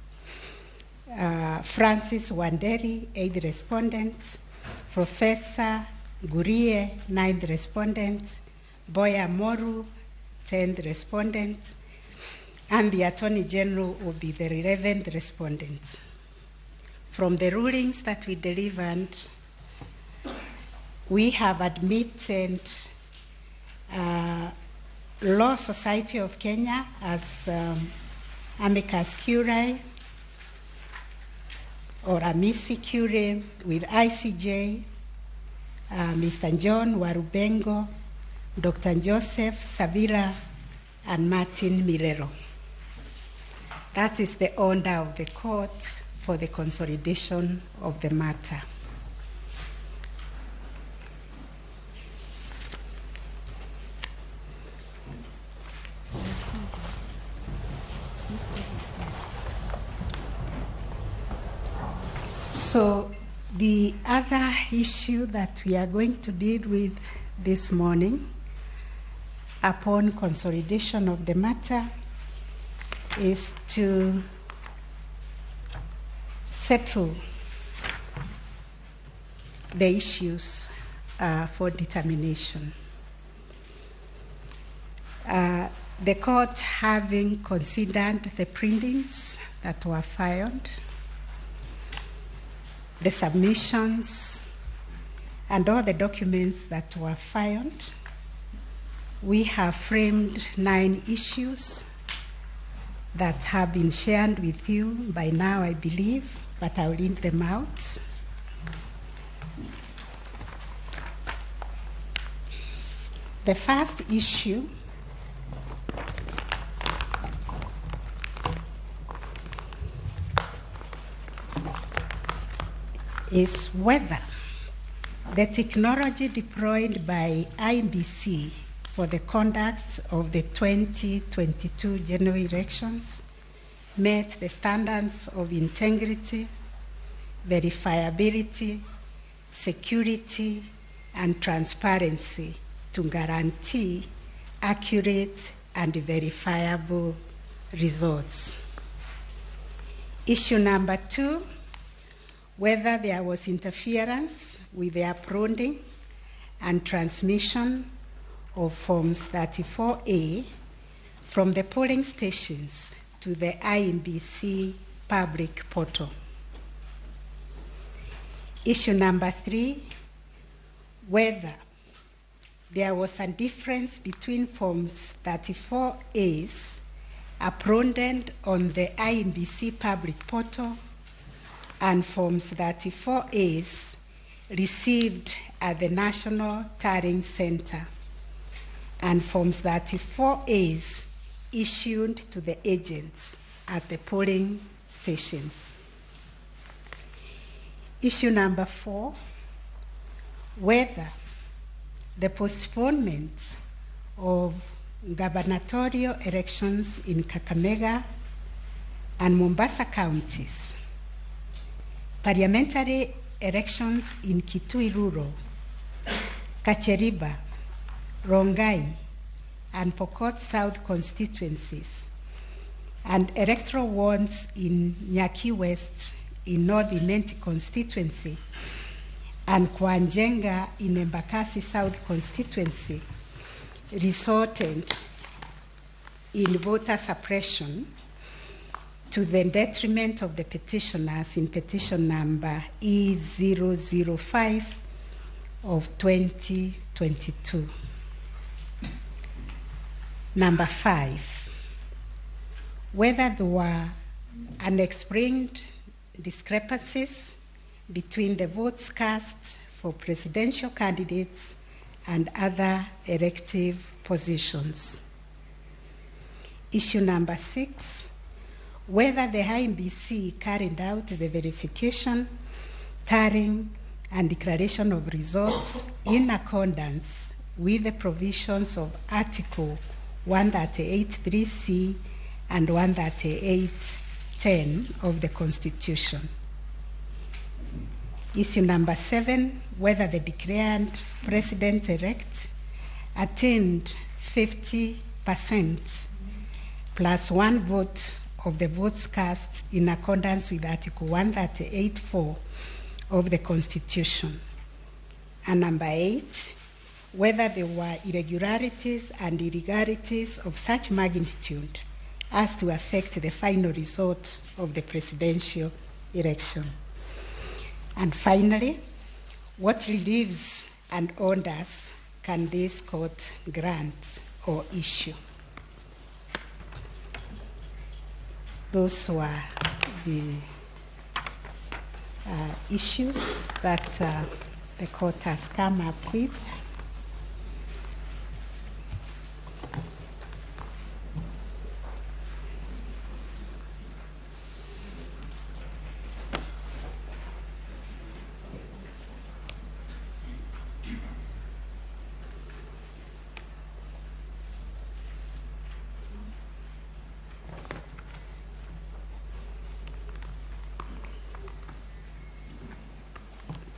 Francis Wanderi, eighth respondent. Professor Gurie, ninth respondent. Boya Moru, 10th respondent. And the Attorney General will be the 11th respondent. From the rulings that we delivered, we have admitted Law Society of Kenya as amicus curiae or amici curiae with ICJ, Mr. John Warubengo, Dr. Joseph Savila, and Martin Mirero. That is the order of the court for the consolidation of the matter. So the other issue that we are going to deal with this morning upon consolidation of the matter is to settle the issues for determination. The court, having considered the printings that were filed, the submissions, and all the documents that were filed, we have framed 9 issues that have been shared with you by now, I believe, but I'll read them out. The first issue is whether the technology deployed by IEBC for the conduct of the 2022 general elections met the standards of integrity, verifiability, security, and transparency to guarantee accurate and verifiable results. Issue number 2, whether there was interference with the uploading and transmission of Forms 34A from the polling stations to the IEBC public portal. Issue number 3, whether there was a difference between Forms 34As uploaded on the IEBC public portal and Forms 34As received at the National Tallying Center and Forms 34As issued to the agents at the polling stations. Issue number 4, whether the postponement of gubernatorial elections in Kakamega and Mombasa counties, parliamentary elections in Kitui Rural, Kacheriba, Rongai, and Pokot South constituencies, and electoral wards in Nyaki West in North Imenti constituency and Kwa Njenga in Embakasi South constituency resulted in voter suppression to the detriment of the petitioners in petition number E005 of 2022. Number 5, whether there were unexplained discrepancies between the votes cast for presidential candidates and other elective positions. Issue number 6, whether the IEBC carried out the verification, tallying, and declaration of results in accordance with the provisions of Article 138.3c and 138.10 of the Constitution. Issue number 7, whether the declared president-elect attained 50% plus one vote of the votes cast in accordance with Article 138.4 of the Constitution. And number 8, whether there were irregularities and illegalities of such magnitude as to affect the final result of the presidential election. And finally, what reliefs and orders can this court grant or issue? Those were the issues that the court has come up with.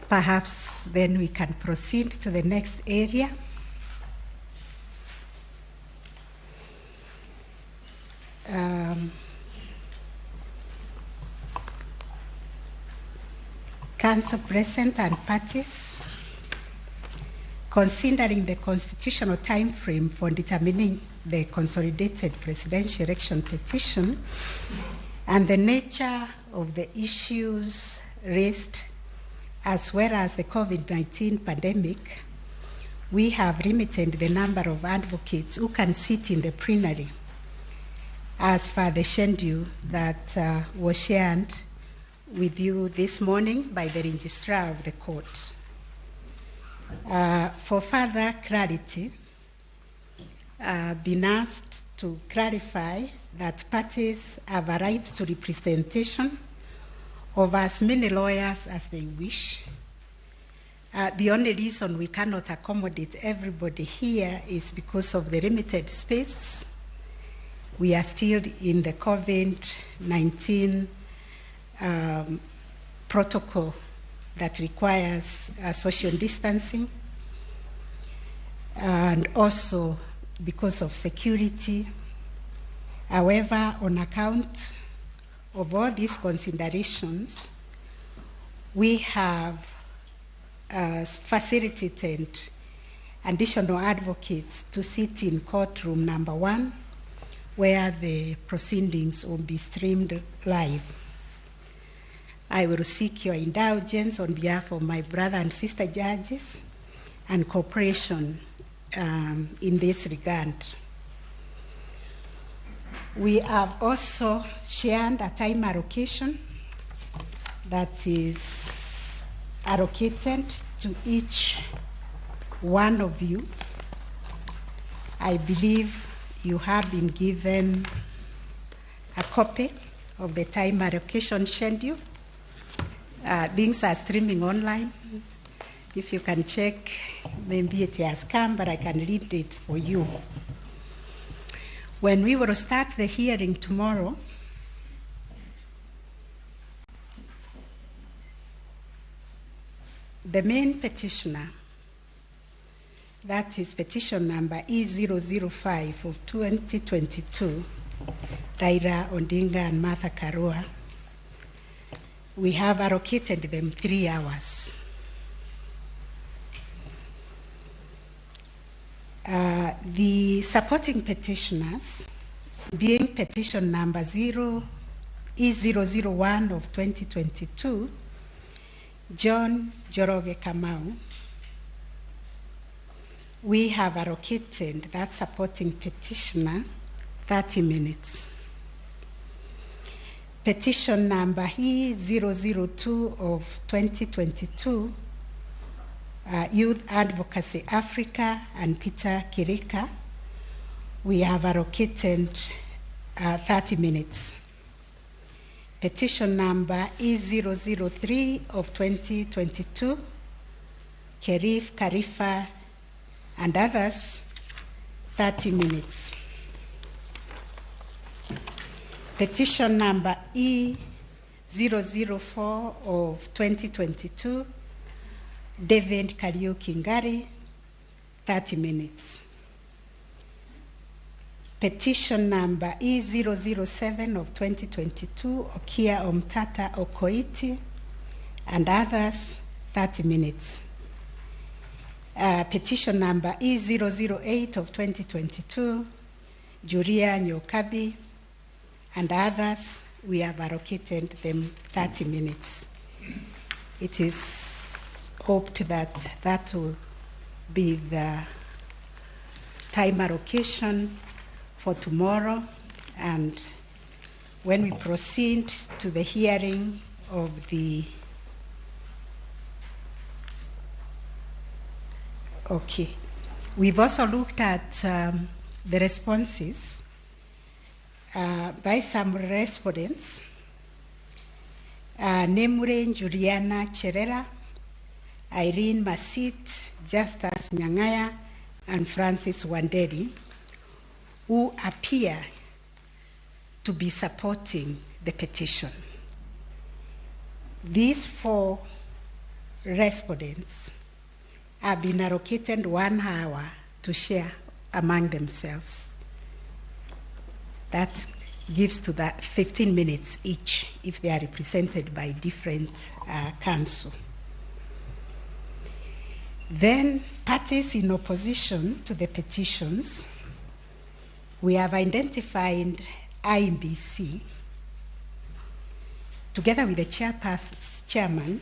Perhaps then we can proceed to the next area. Council present and parties, considering the constitutional time frame for determining the consolidated presidential election petition and the nature of the issues raised, as well as the COVID-19 pandemic, we have limited the number of advocates who can sit in the plenary as per the schedule that was shared with you this morning by the registrar of the court. For further clarity, been asked to clarify that parties have a right to representation of as many lawyers as they wish. The only reason we cannot accommodate everybody here is because of the limited space. We are still in the COVID-19 protocol that requires social distancing, and also because of security. However, on account of all these considerations, we have facilitated additional advocates to sit in courtroom number 1, where the proceedings will be streamed live. I will seek your indulgence on behalf of my brother and sister judges and cooperation in this regard. We have also shared a time allocation that is allocated to each one of you. I believe you have been given a copy of the time allocation schedule. Things are streaming online. If you can check, maybe it has come, but I can read it for you. When we will start the hearing tomorrow, the main petitioner, that is petition number E005 of 2022, Raila Odinga and Martha Karua, we have allocated them 3 hours. The supporting petitioners, being petition number E001 of 2022, John Njoroge Kamau, we have allocated that supporting petitioner 30 minutes. Petition number E002 of 2022, Youth Advocacy Africa and Peter Kirika, we have allocated 30 minutes. Petition number E003 of 2022, Kerif Karifa and others, 30 minutes. Petition number E004 of 2022, David Kariuki Ngari, 30 minutes. Petition number E007 of 2022, Okia Omtata Okoiti and others, 30 minutes. Petition number E008 of 2022, Julia Nyokabi and others, we have allocated them 30 minutes. It is hoped that that will be the time allocation for tomorrow, and when we proceed to the hearing of the okay. We've also looked at the responses by some respondents, namely Juliana Cherera, Irene Masit, Justus Nyang'aya, and Francis Wanderi, who appear to be supporting the petition. These four respondents have been allocated 1 hour to share among themselves. That gives to that 15 minutes each if they are represented by different counsel. Then parties in opposition to the petitions, we have identified IEBC together with the chairman,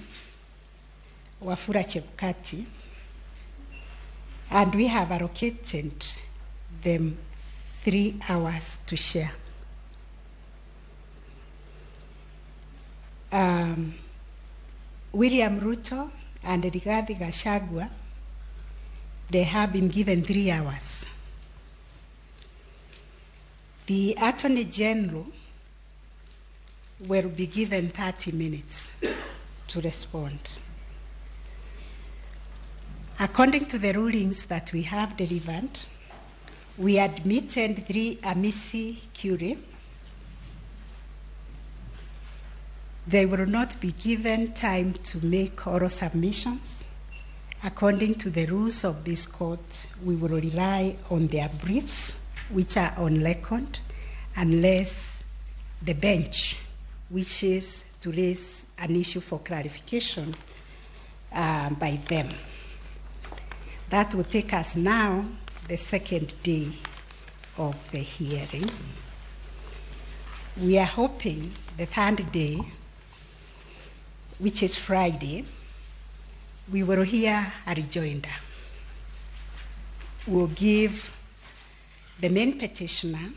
Wafula Chebukati, and we have allocated them 3 hours to share. William Ruto and Rigathi Gachagua, they have been given 3 hours. The Attorney General will be given 30 minutes to respond. According to the rulings that we have delivered, we admitted 3 amici curiae. They will not be given time to make oral submissions. According to the rules of this court, we will rely on their briefs, which are on record, unless the bench wishes to raise an issue for clarification by them. That will take us now the second day of the hearing. We are hoping the third day, which is Friday, we will hear a rejoinder. We'll give the main petitioner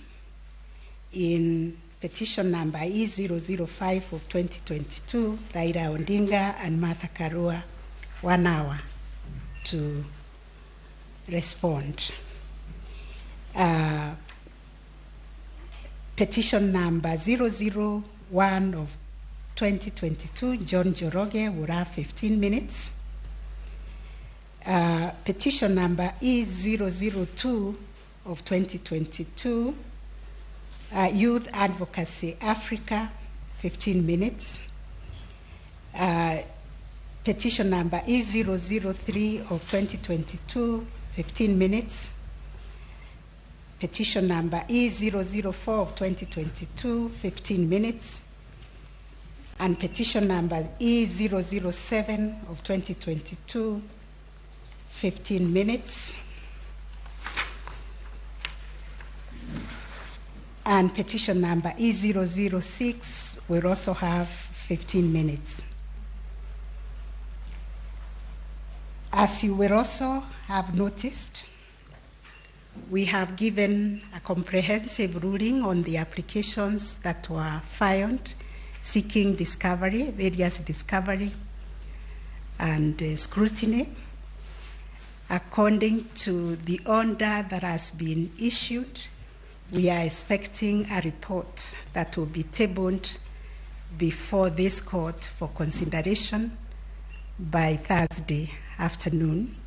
in petition number E005 of 2022, Raila Odinga and Martha Karua, 1 hour to respond. Petition number 001 of 2022, John Njoroge will have 15 minutes. Petition number E002 of 2022, Youth Advocacy Africa, 15 minutes. Petition number E003 of 2022, 15 minutes. Petition number E004 of 2022, 15 minutes. And petition number E007 of 2022, 15 minutes. And petition number E006 will also have 15 minutes. As you will also have noticed, we have given a comprehensive ruling on the applications that were filed seeking discovery, various discovery and scrutiny. According to the order that has been issued, we are expecting a report that will be tabled before this court for consideration by Thursday afternoon.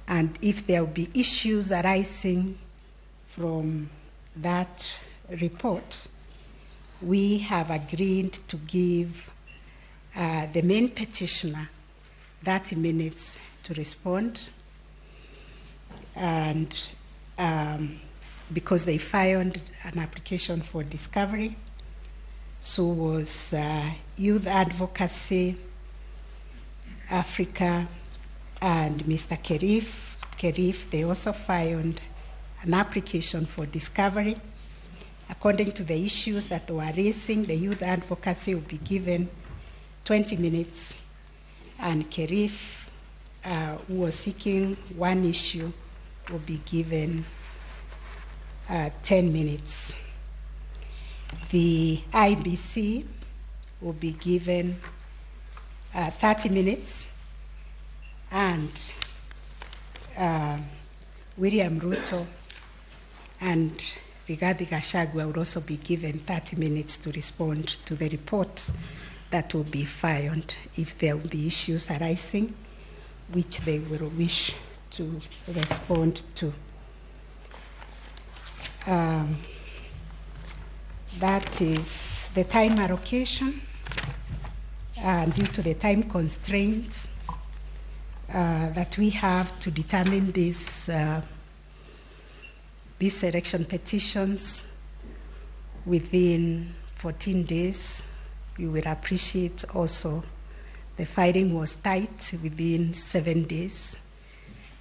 And if there will be issues arising from that report, we have agreed to give the main petitioner 30 minutes to respond. And because they filed an application for discovery, so was Youth Advocacy Africa and Mr. Kerif. Kerif, they also filed an application for discovery. According to the issues that they were raising, the Youth Advocacy will be given 20 minutes, and Kerif, who was seeking one issue, will be given 10 minutes. The IBC will be given 30 minutes, and William Ruto and Rigathi Gachagua will also be given 30 minutes to respond to the report that will be filed if there will be issues arising which they will wish to respond to. That is the time allocation. Due to the time constraints that we have to determine these election petitions within 14 days, you will appreciate also the filing was tight within 7 days.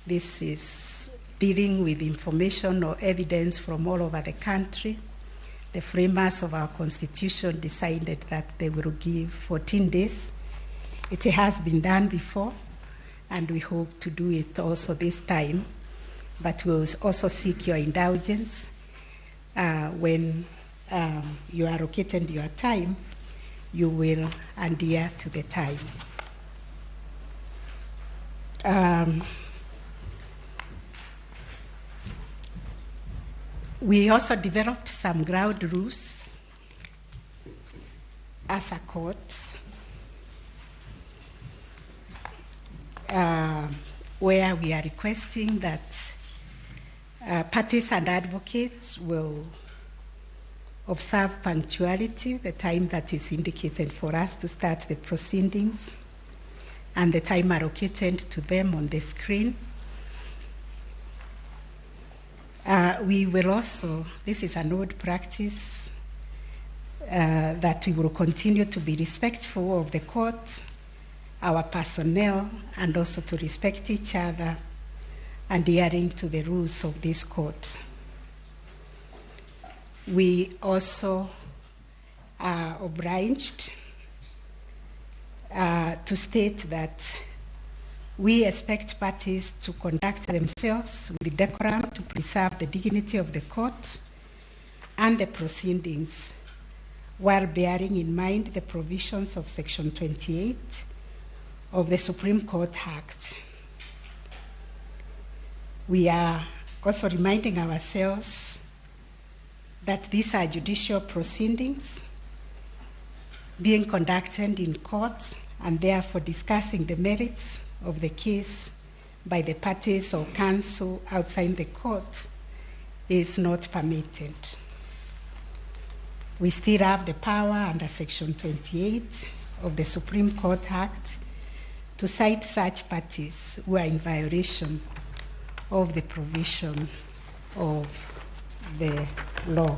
This is dealing with information or evidence from all over the country. The framers of our constitution decided that they will give 14 days. It has been done before, and we hope to do it also this time. But we will also seek your indulgence when you are allocated your time, you will adhere to the time. We also developed some ground rules as a court, where we are requesting that parties and advocates will observe punctuality, the time that is indicated for us to start the proceedings, and the time allocated to them on the screen. We will also, this is an old practice, that we will continue to be respectful of the court, our personnel, and also to respect each other and adhering to the rules of this court. We also are obliged to state that we expect parties to conduct themselves with decorum to preserve the dignity of the court and the proceedings, while bearing in mind the provisions of Section 28 of the Supreme Court Act. We are also reminding ourselves that these are judicial proceedings being conducted in court, and therefore discussing the merits of the case by the parties or counsel outside the court is not permitted. We still have the power under Section 28 of the Supreme Court Act to cite such parties who are in violation of the provision of the law.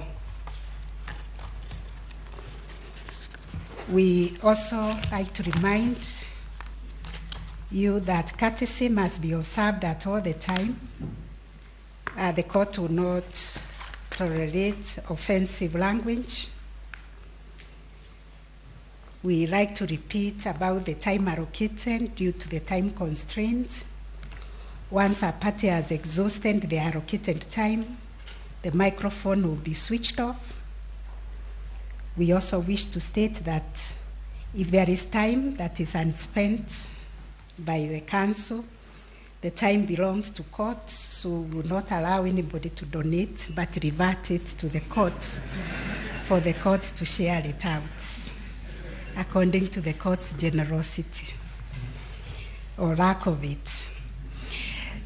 We also like to remind you that courtesy must be observed at all the time. The court will not tolerate offensive language. We like to repeat about the time allocated due to the time constraints. Once a party has exhausted the allocated time, the microphone will be switched off. We also wish to state that if there is time that is unspent by the council, the time belongs to court, so we will not allow anybody to donate, but revert it to the court for the court to share it out according to the court's generosity or lack of it.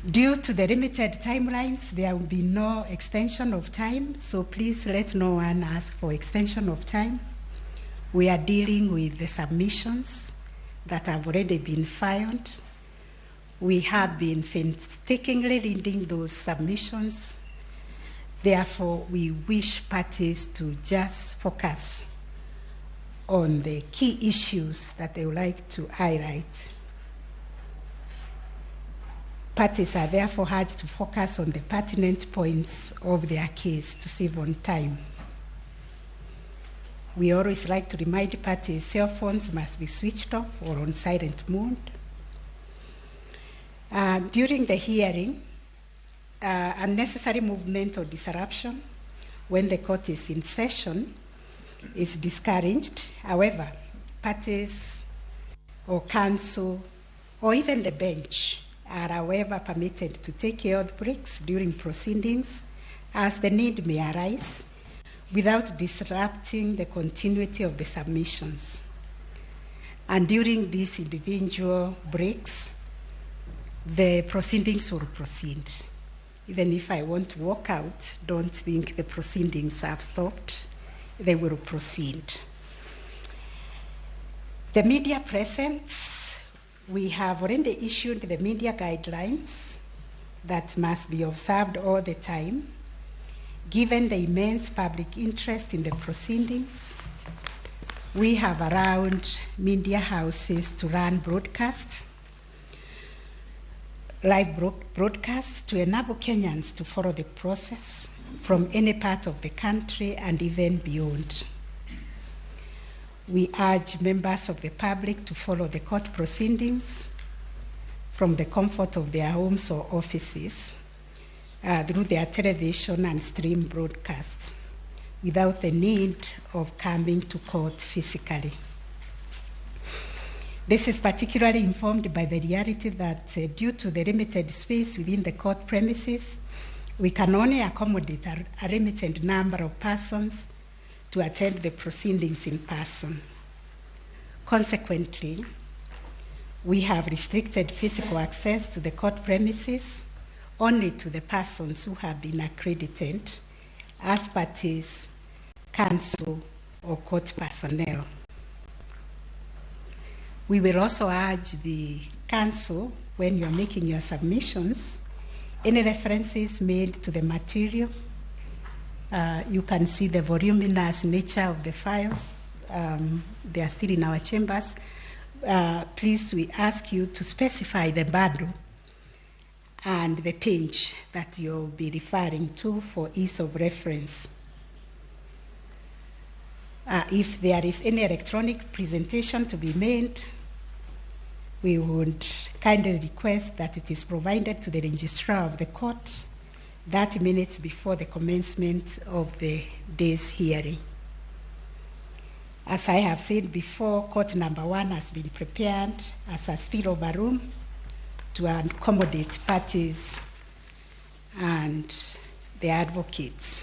Due to the limited timelines, there will be no extension of time, so please let no one ask for extension of time. We are dealing with the submissions that have already been filed. We have been painstakingly reading those submissions. Therefore, we wish parties to just focus on the key issues that they would like to highlight. Parties are therefore urged to focus on the pertinent points of their case to save on time. We always like to remind parties cell phones must be switched off or on silent mode. During the hearing, unnecessary movement or disruption when the court is in session is discouraged. However, parties or counsel or even the bench are, however, permitted to take health breaks during proceedings as the need may arise without disrupting the continuity of the submissions. And during these individual breaks, the proceedings will proceed. Even if I want to walk out, don't think the proceedings have stopped. They will proceed. The media present, we have already issued the media guidelines that must be observed all the time. Given the immense public interest in the proceedings, we have allowed media houses to run broadcasts, live broadcasts, to enable Kenyans to follow the process from any part of the country and even beyond. We urge members of the public to follow the court proceedings from the comfort of their homes or offices through their television and stream broadcasts without the need of coming to court physically. This is particularly informed by the reality that due to the limited space within the court premises, we can only accommodate a limited number of persons to attend the proceedings in person. Consequently, we have restricted physical access to the court premises only to the persons who have been accredited as parties, counsel, or court personnel. We will also urge the counsel, when you are making your submissions, any references made to the material. You can see the voluminous nature of the files. They are still in our chambers. Please, we ask you to specify the bundle and the page that you'll be referring to for ease of reference. If there is any electronic presentation to be made, we would kindly request that it is provided to the registrar of the court 30 minutes before the commencement of the day's hearing. As I have said before, court number 1 has been prepared as a spillover room to accommodate parties and the advocates.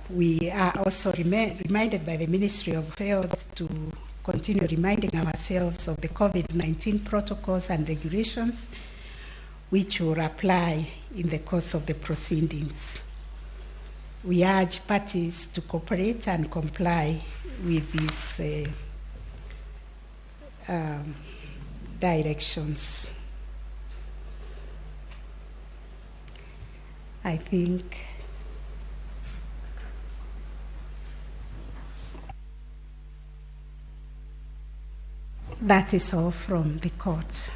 We are also reminded by the Ministry of Health to continue reminding ourselves of the COVID-19 protocols and regulations which will apply in the course of the proceedings. We urge parties to cooperate and comply with these directions. I think that is all from the court.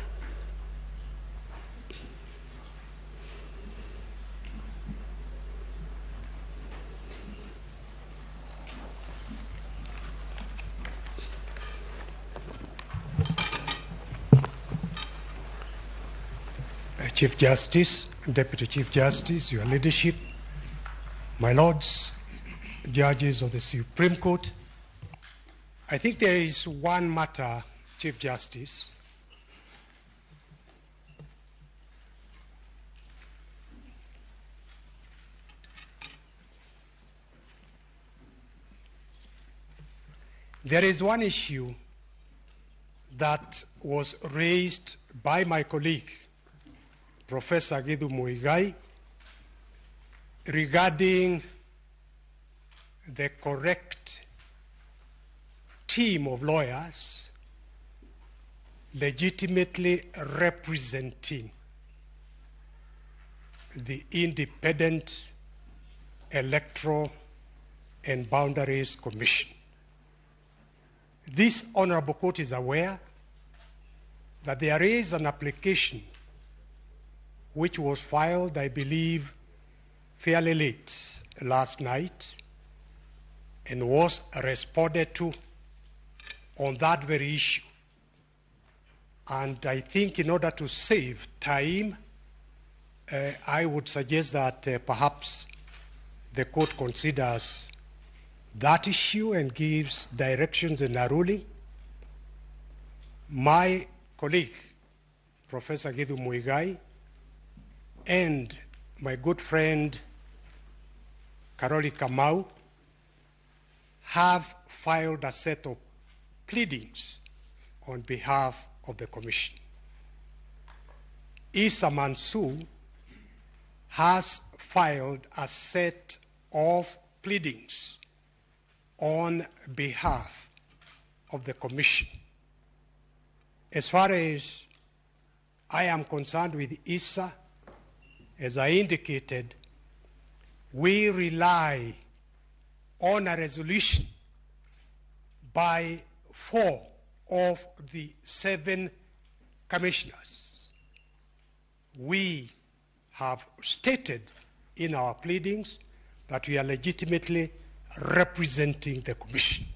Chief Justice, Deputy Chief Justice, your leadership, my lords, judges of the Supreme Court, I think there is one matter, Chief Justice, there is one issue that was raised by my colleague, Professor Githu Muigai, regarding the correct team of lawyers legitimately representing the Independent Electoral and Boundaries Commission. This Honorable Court is aware that there is an application which was filed, I believe, fairly late last night and was responded to on that very issue. And I think in order to save time, I would suggest that perhaps the court considers that issue and gives directions in a ruling. My colleague, Professor Githu Muigai, and my good friend, Karoli Kamau, have filed a set of pleadings on behalf of the Commission. Issa Mansour has filed a set of pleadings on behalf of the Commission. As far as I am concerned with Issa, as I indicated, we rely on a resolution by 4 of the 7 commissioners. We have stated in our pleadings that we are legitimately representing the Commission.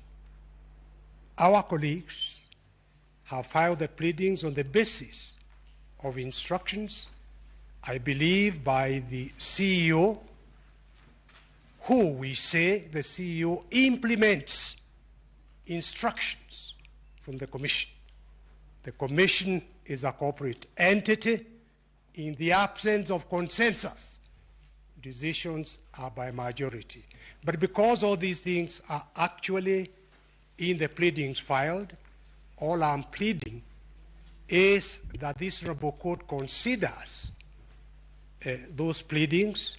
Our colleagues have filed the pleadings on the basis of instructions, I believe, by the CEO, who we say the CEO implements instructions from the Commission. The Commission is a corporate entity. In the absence of consensus, decisions are by majority. But because all these things are actually in the pleadings filed, all I'm pleading is that this Honorable Court considers those pleadings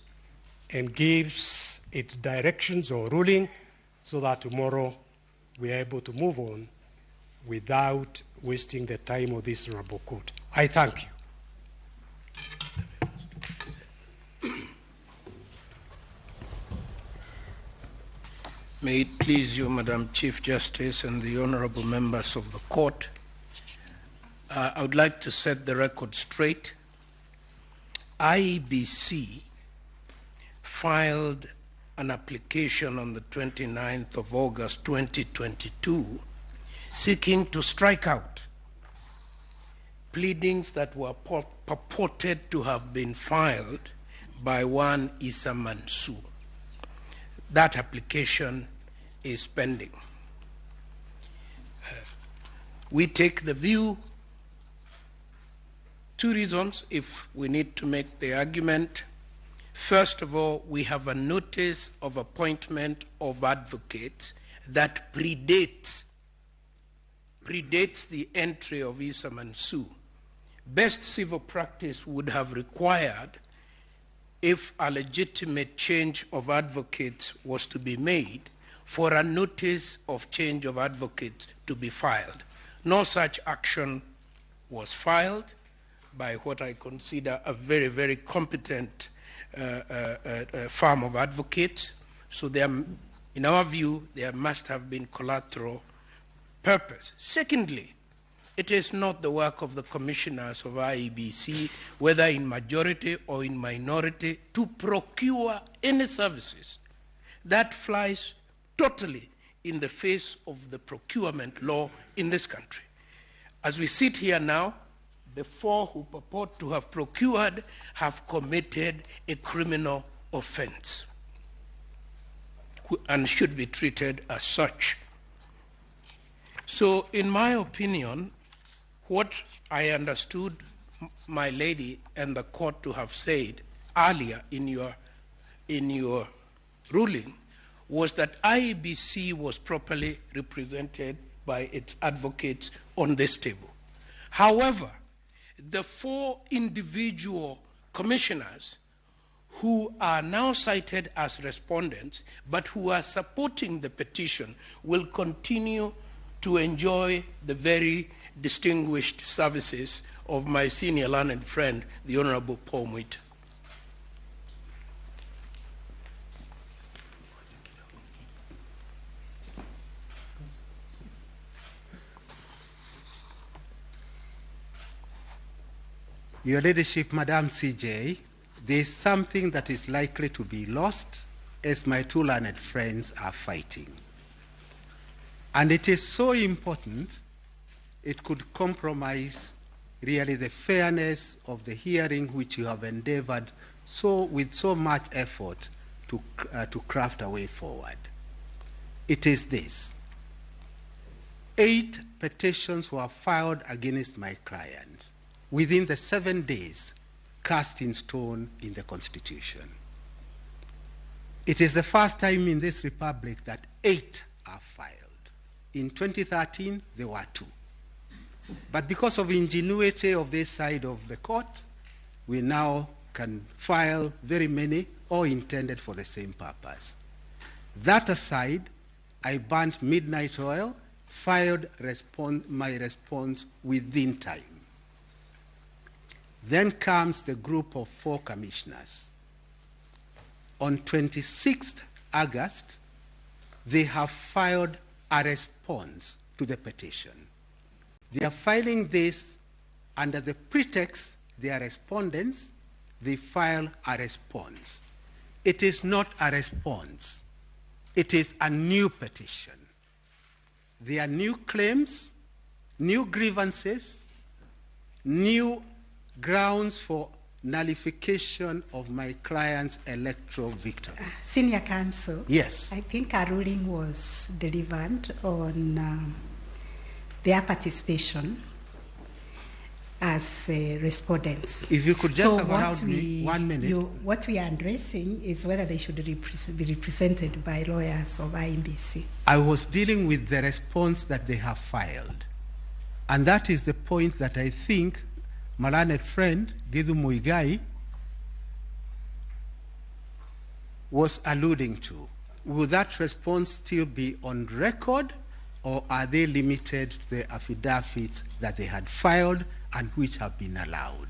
and gives its directions or ruling so that tomorrow we are able to move on without wasting the time of this Honorable Court. I thank you. May it please you, Madam Chief Justice, and the honorable members of the court, I would like to set the record straight. IEBC filed an application on the 29th of August 2022 seeking to strike out pleadings that were purported to have been filed by one Issa Mansur. That application is pending. We take the view, two reasons if we need to make the argument. First of all, we have a notice of appointment of advocates that predates the entry of Issa Mansur. Best civil practice would have required, if a legitimate change of advocates was to be made, for a notice of change of advocates to be filed. No such action was filed by what I consider a very, very competent firm of advocates. So there, in our view, there must have been collateral purpose. Secondly, it is not the work of the commissioners of IEBC, whether in majority or in minority, to procure any services. That flies totally in the face of the procurement law in this country. As we sit here now, the four who purport to have procured have committed a criminal offense and should be treated as such. So, in my opinion, what I understood my lady and the court to have said earlier in your ruling was that IEBC was properly represented by its advocates on this table. However, the four individual commissioners who are now cited as respondents, but who are supporting the petition, will continue to enjoy the very distinguished services of my senior learned friend, the Honorable Paul Muita. Your Ladyship, Madam CJ, there is something that is likely to be lost as my two learned friends are fighting. And it is so important, it could compromise really the fairness of the hearing which you have endeavored with so much effort to craft a way forward. It is this. 8 petitions were filed against my client within the 7 days cast in stone in the Constitution. It is the first time in this republic that 8 are filed. In 2013, there were 2. But because of ingenuity of this side of the court, we now can file very many, all intended for the same purpose. That aside, I burnt midnight oil, filed my response within time. Then comes the group of 4 commissioners. On 26th August, they have filed a response to the petition. They are filing this under the pretext they are respondents. They file a response. It is not a response. It is a new petition. There are new claims, new grievances, new grounds for nullification of my client's electoral victory. Senior Counsel. Yes. I think a ruling was delivered on their participation as respondents. If you could just have allowed me 1 minute. What we are addressing is whether they should be represented by lawyers of IEBC. I was dealing with the response that they have filed. And that is the point that I think my learned friend, Githu Muigai, was alluding to. Will that response still be on record, or are they limited to the affidavits that they had filed and which have been allowed?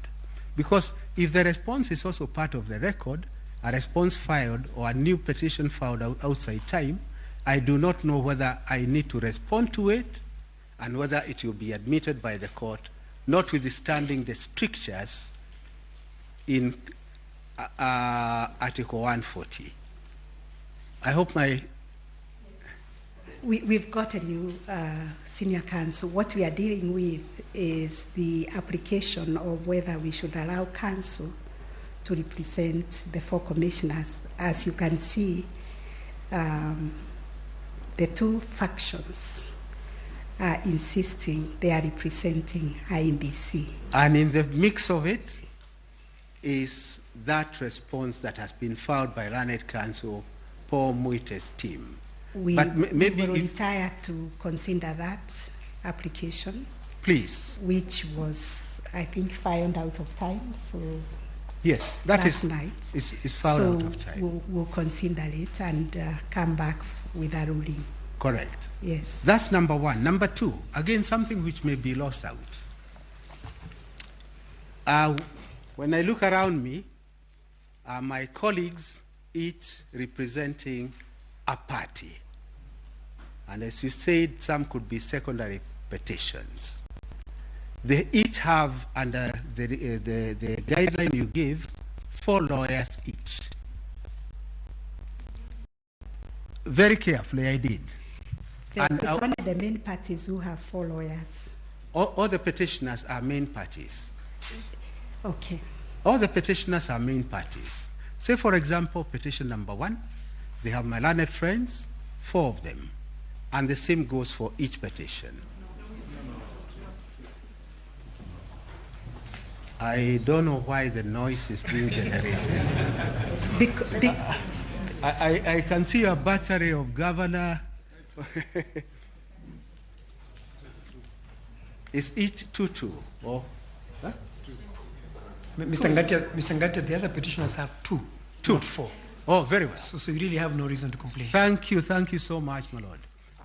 Because if the response is also part of the record, a response filed or a new petition filed outside time, I do not know whether I need to respond to it and whether it will be admitted by the court, notwithstanding the strictures in Article 140. I hope my... We've got a new senior counsel. What we are dealing with is the application of whether we should allow counsel to represent the 4 commissioners. As you can see, the 2 factions are insisting they are representing IEBC. And in the mix of it is that response that has been filed by Learned Counsel Paul Muite's team. We will retire to consider that application. Please. Which was, I think, filed out of time. So yes, that last is night. It's filed out of time. We'll consider it and come back with a ruling. Correct. Yes. That's number one. Number two, again, something which may be lost out. When I look around me, my colleagues, each representing a party. And as you said, some could be secondary petitions. They each have, under the guideline you give, 4 lawyers each. Very carefully, I did. And it's only the main parties who have 4 lawyers. All the petitioners are main parties. Okay. All the petitioners are main parties. Say, for example, petition number 1, they have my learned friends, 4 of them. And the same goes for each petition. I don't know why the noise is being generated. I can see a battery of governor. It's each 2-2. Or, huh? Mr. Ngatia, the other petitioners have 2, not 4. Oh, very well. So you really have no reason to complain. Thank you so much, my lord.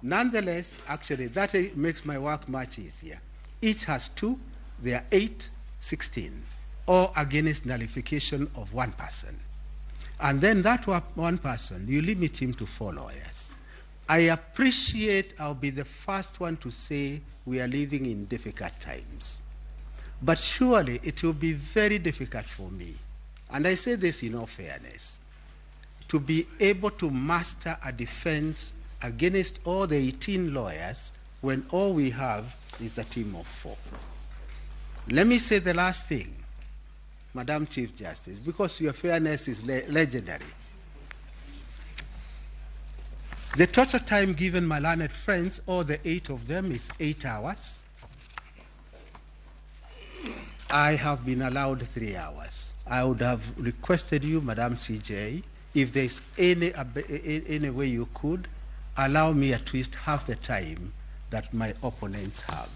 Nonetheless, actually, that makes my work much easier. Each has 2, there are 8, 16, all against nullification of one person. And then that one person, you limit him to 4 lawyers. I appreciate, I'll be the first one to say we are living in difficult times. But surely it will be very difficult for me, and I say this in all fairness, to be able to master a defense against all the 18 lawyers when all we have is a team of 4. Let me say the last thing, Madam Chief Justice, because your fairness is legendary. The total time given my learned friends, all the 8 of them, is 8 hours. I have been allowed 3 hours. I would have requested you, Madam CJ, if there's any way you could, allow me at least half the time that my opponents have,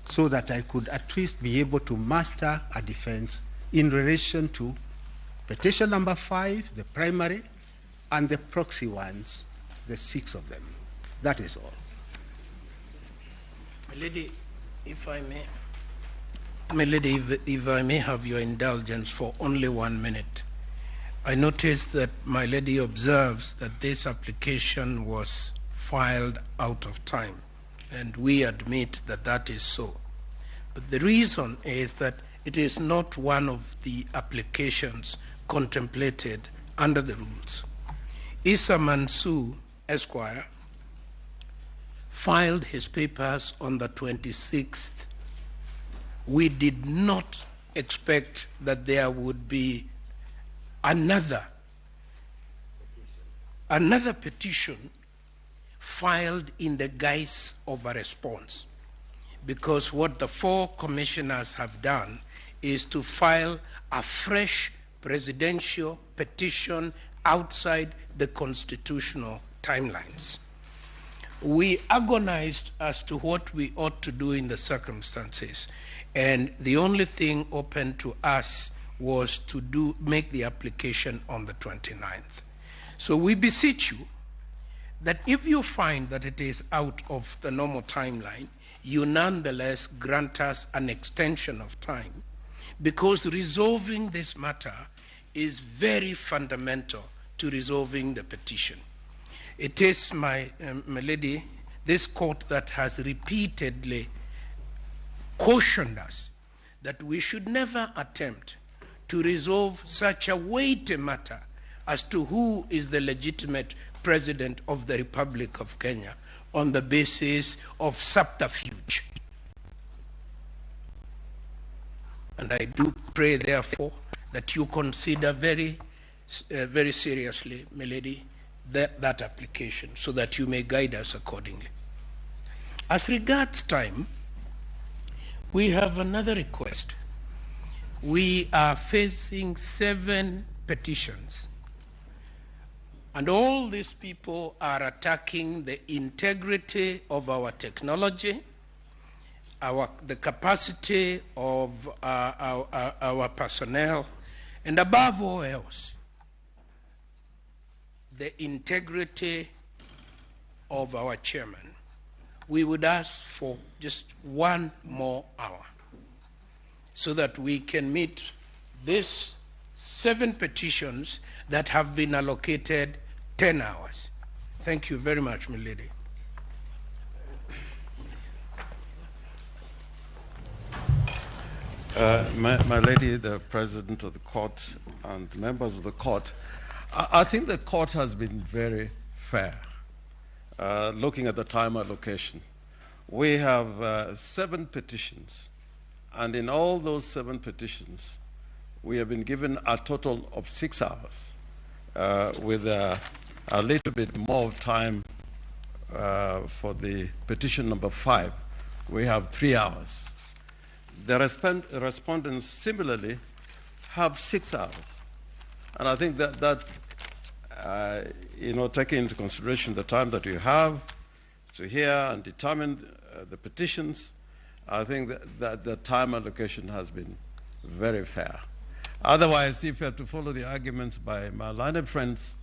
so that I could at least be able to master a defense in relation to petition number 5, the primary, and the proxy ones, the 6 of them. That is all. My lady, if I may. My lady, if I may have your indulgence for only 1 minute. I noticed that my lady observes that this application was filed out of time, and we admit that that is so. But the reason is that it is not one of the applications contemplated under the rules. Issa Mansour, Esquire, filed his papers on the 26th. We did not expect that there would be another petition filed in the guise of a response, because what the 4 commissioners have done is to file a fresh presidential petition outside the constitutional timelines. We agonized as to what we ought to do in the circumstances, and the only thing open to us was to make the application on the 29th. So we beseech you that if you find that it is out of the normal timeline, you nonetheless grant us an extension of time, because resolving this matter is very fundamental to resolving the petition. It is, my lady, this court that has repeatedly cautioned us that we should never attempt to resolve such a weighty matter as to who is the legitimate President of the Republic of Kenya on the basis of subterfuge. And I do pray, therefore, that you consider very, very seriously, Milady, that application so that you may guide us accordingly. As regards time, we have another request. We are facing 7 petitions. And all these people are attacking the integrity of our technology, the capacity of our personnel, and above all else, the integrity of our chairman. We would ask for just 1 more hour so that we can meet these 7 petitions that have been allocated 10 hours. Thank you very much, Milady. My lady, the President of the Court and members of the Court, I think the Court has been very fair, looking at the time allocation. We have 7 petitions, and in all those 7 petitions, we have been given a total of 6 hours, with a little bit more time for the petition number 5. We have 3 hours. The respondents similarly have 6 hours. And I think that you know, taking into consideration the time that you have to hear and determine the petitions, I think that the time allocation has been very fair. Otherwise, if you have to follow the arguments by my learned friends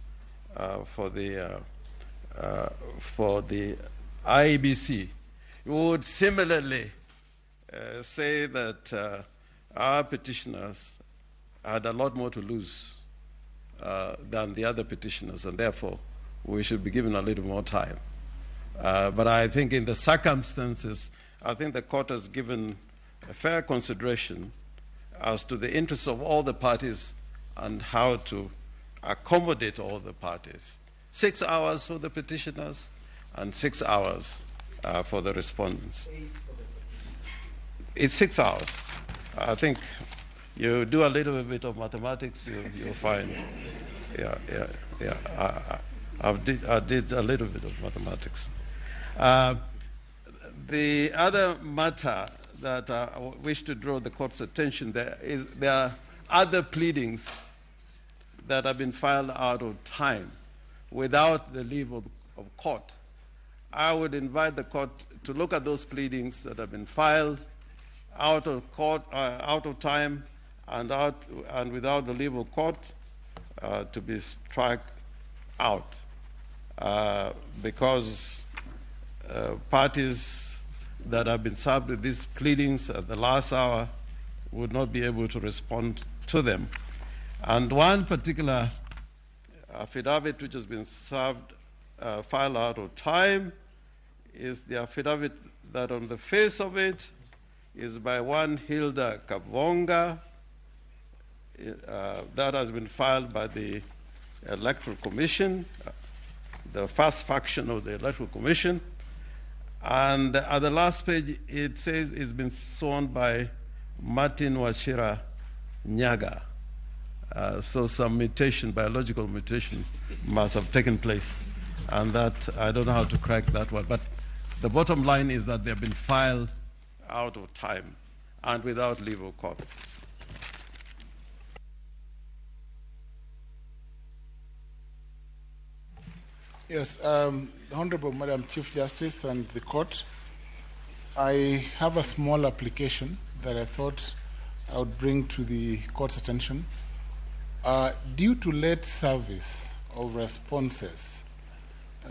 for the IEBC, you would similarly say that our petitioners had a lot more to lose than the other petitioners, and therefore we should be given a little more time. But I think in the circumstances, I think the court has given a fair consideration as to the interests of all the parties and how to accommodate all the parties. 6 hours for the petitioners and 6 hours for the respondents. It's 6 hours. I think you do a little bit of mathematics, you'll find. Yeah. I did a little bit of mathematics. The other matter that I wish to draw the court's attention there is there are other pleadings that have been filed out of time without the leave of court. I would invite the court to look at those pleadings that have been filed out of court, out of time, and without the leave of court to be struck out, because parties that have been served with these pleadings at the last hour would not be able to respond to them. And one particular affidavit which has been served, filed out of time, is the affidavit that on the face of it is by one Hilda Kavonga, that has been filed by the Electoral Commission, the first faction of the Electoral Commission. And at the last page, it says it's been sworn by Martin Wachira Nyaga. So some mutation, biological mutation, must have taken place. And that, I don't know how to crack that one. But the bottom line is that they have been filed out of time and without leave of court. Yes, Honorable Madam Chief Justice and the court, I have a small application that I thought I would bring to the court's attention. Due to late service of responses,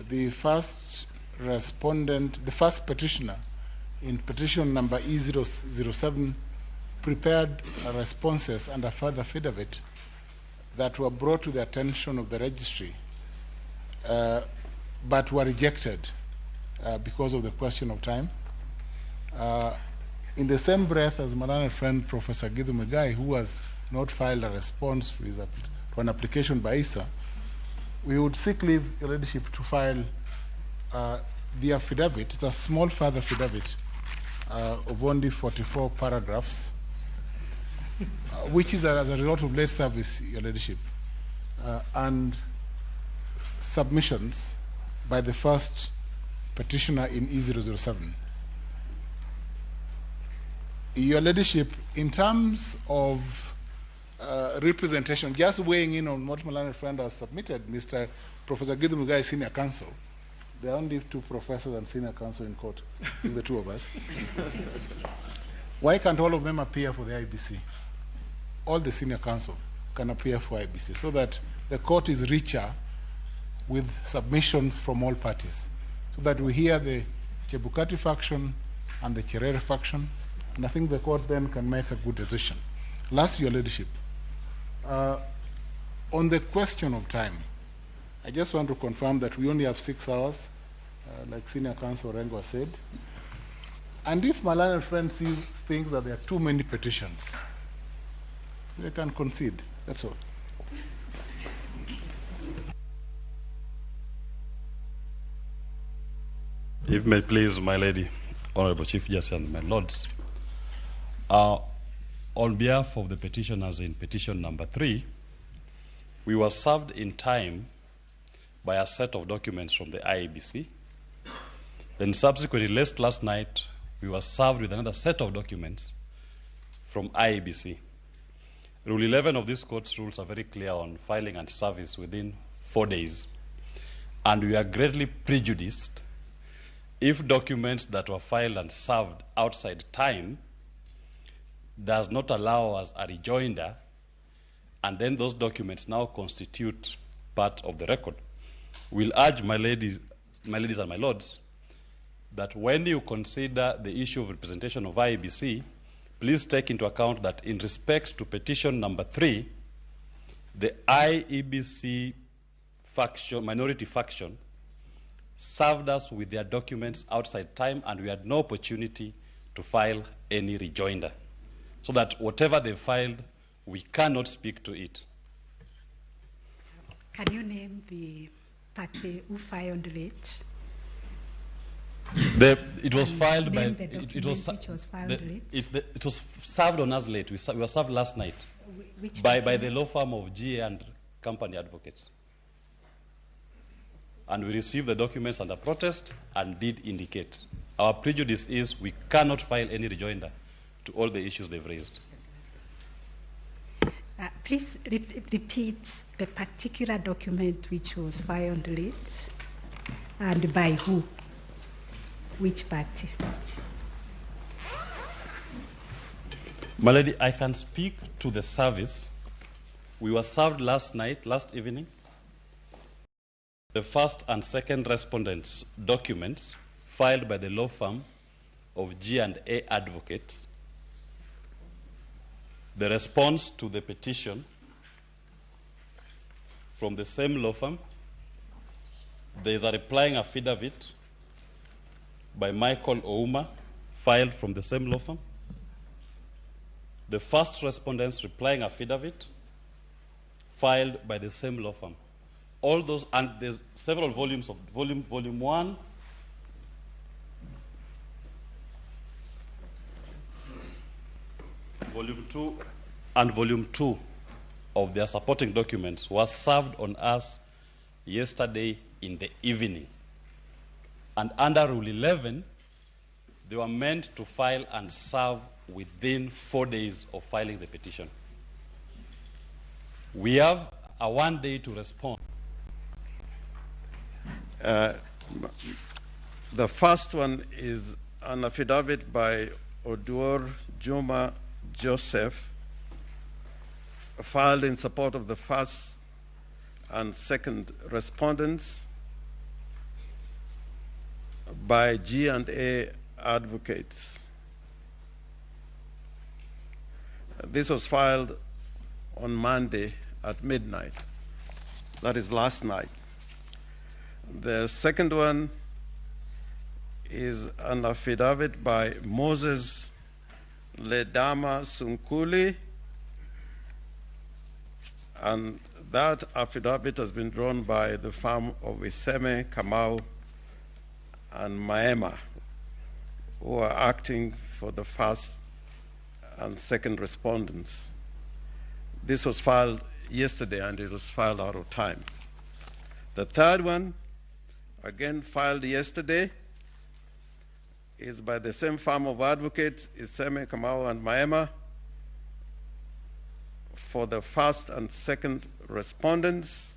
the first respondent, the first petitioner in petition number E007 prepared responses and a further affidavit that were brought to the attention of the registry, but were rejected because of the question of time. In the same breath as my learned friend Professor Githu Muigai, who has not filed a response to, to an application by ISA, We would seek leave, Your Ladyship, to file the affidavit. It's a small further affidavit of only 44 paragraphs, which is as a result of late service, Your Ladyship, and submissions by the first petitioner in E007. Your Ladyship, in terms of representation, just weighing in on what my learned friend has submitted, Mr. Professor Githu Muigai, Senior Counsel. There are only two professors and senior counsel in court, the two of us. Why can't all of them appear for the IEBC? All the senior counsel can appear for IEBC, so that the court is richer with submissions from all parties, so that we hear the Chebukati faction and the Cherere faction, and I think the court then can make a good decision. Last, Your Ladyship, on the question of time, I just want to confirm that we only have 6 hours, like Senior Counsel Rengo said. And if my learned friend thinks that there are too many petitions, they can concede. That's all. If may please, my lady, Honorable Chief Justice and my lords, on behalf of the petitioners in petition number 3, we were served in time by a set of documents from the IEBC. Then subsequently, late last night, we were served with another set of documents from IEBC. Rule 11 of this court's rules are very clear on filing and service within 4 days. And we are greatly prejudiced if documents that were filed and served outside time does not allow us a rejoinder, and then those documents now constitute part of the record. We'll urge my ladies and my lords that when you consider the issue of representation of IEBC, please take into account that in respect to petition number 3, the IEBC faction, minority faction, served us with their documents outside time, and we had no opportunity to file any rejoinder. So that whatever they filed, we cannot speak to it. Can you name the party who filed late? It was filed by. It was late. It was served on us late. We were served last night. Which by the law firm of GA and Company Advocates. And we received the documents under protest and did indicate. Our prejudice is we cannot file any rejoinder to all the issues they've raised. Please repeat the particular document which was filed late and by who, which party. My lady, I can speak to the service. We were served last night, last evening. The first and second respondents' documents filed by the law firm of G&A Advocates, the response to the petition from the same law firm. There is a replying affidavit by Michael Ouma, filed from the same law firm. The first respondent's replying affidavit, filed by the same law firm. All those, and there's several volumes of volume 1, volume 2, and volume 2 of their supporting documents were served on us yesterday in the evening. And under Rule 11, they were meant to file and serve within 4 days of filing the petition. We have a 1 day to respond. The first one is an affidavit by Oduor Juma Joseph, filed in support of the first and second respondents by G&A Advocates. This was filed on Monday at midnight. That is last night. The second one is an affidavit by Moses Ledama Sunkuli, And that affidavit has been drawn by the firm of Iseme, Kamau, and Maema, who are acting for the first and second respondents. This was filed yesterday, and it was filed out of time. The third one, again filed yesterday, is by the same firm of advocates, Iseme, Kamau, and Maema, for the first and second respondents,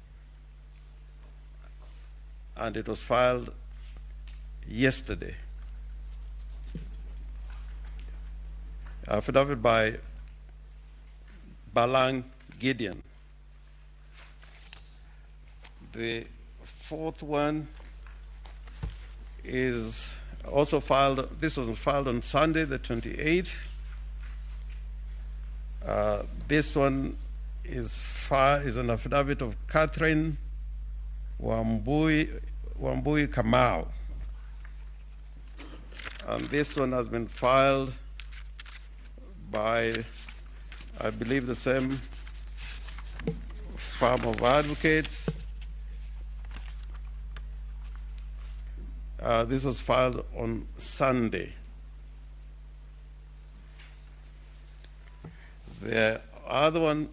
and it was filed yesterday. Affidavit by Balang Gideon. The fourth one is also filed, this was filed on Sunday, the 28th. This one is an affidavit of Catherine Wambui Kamau. And this one has been filed by, I believe, the same firm of advocates. This was filed on Sunday. The other one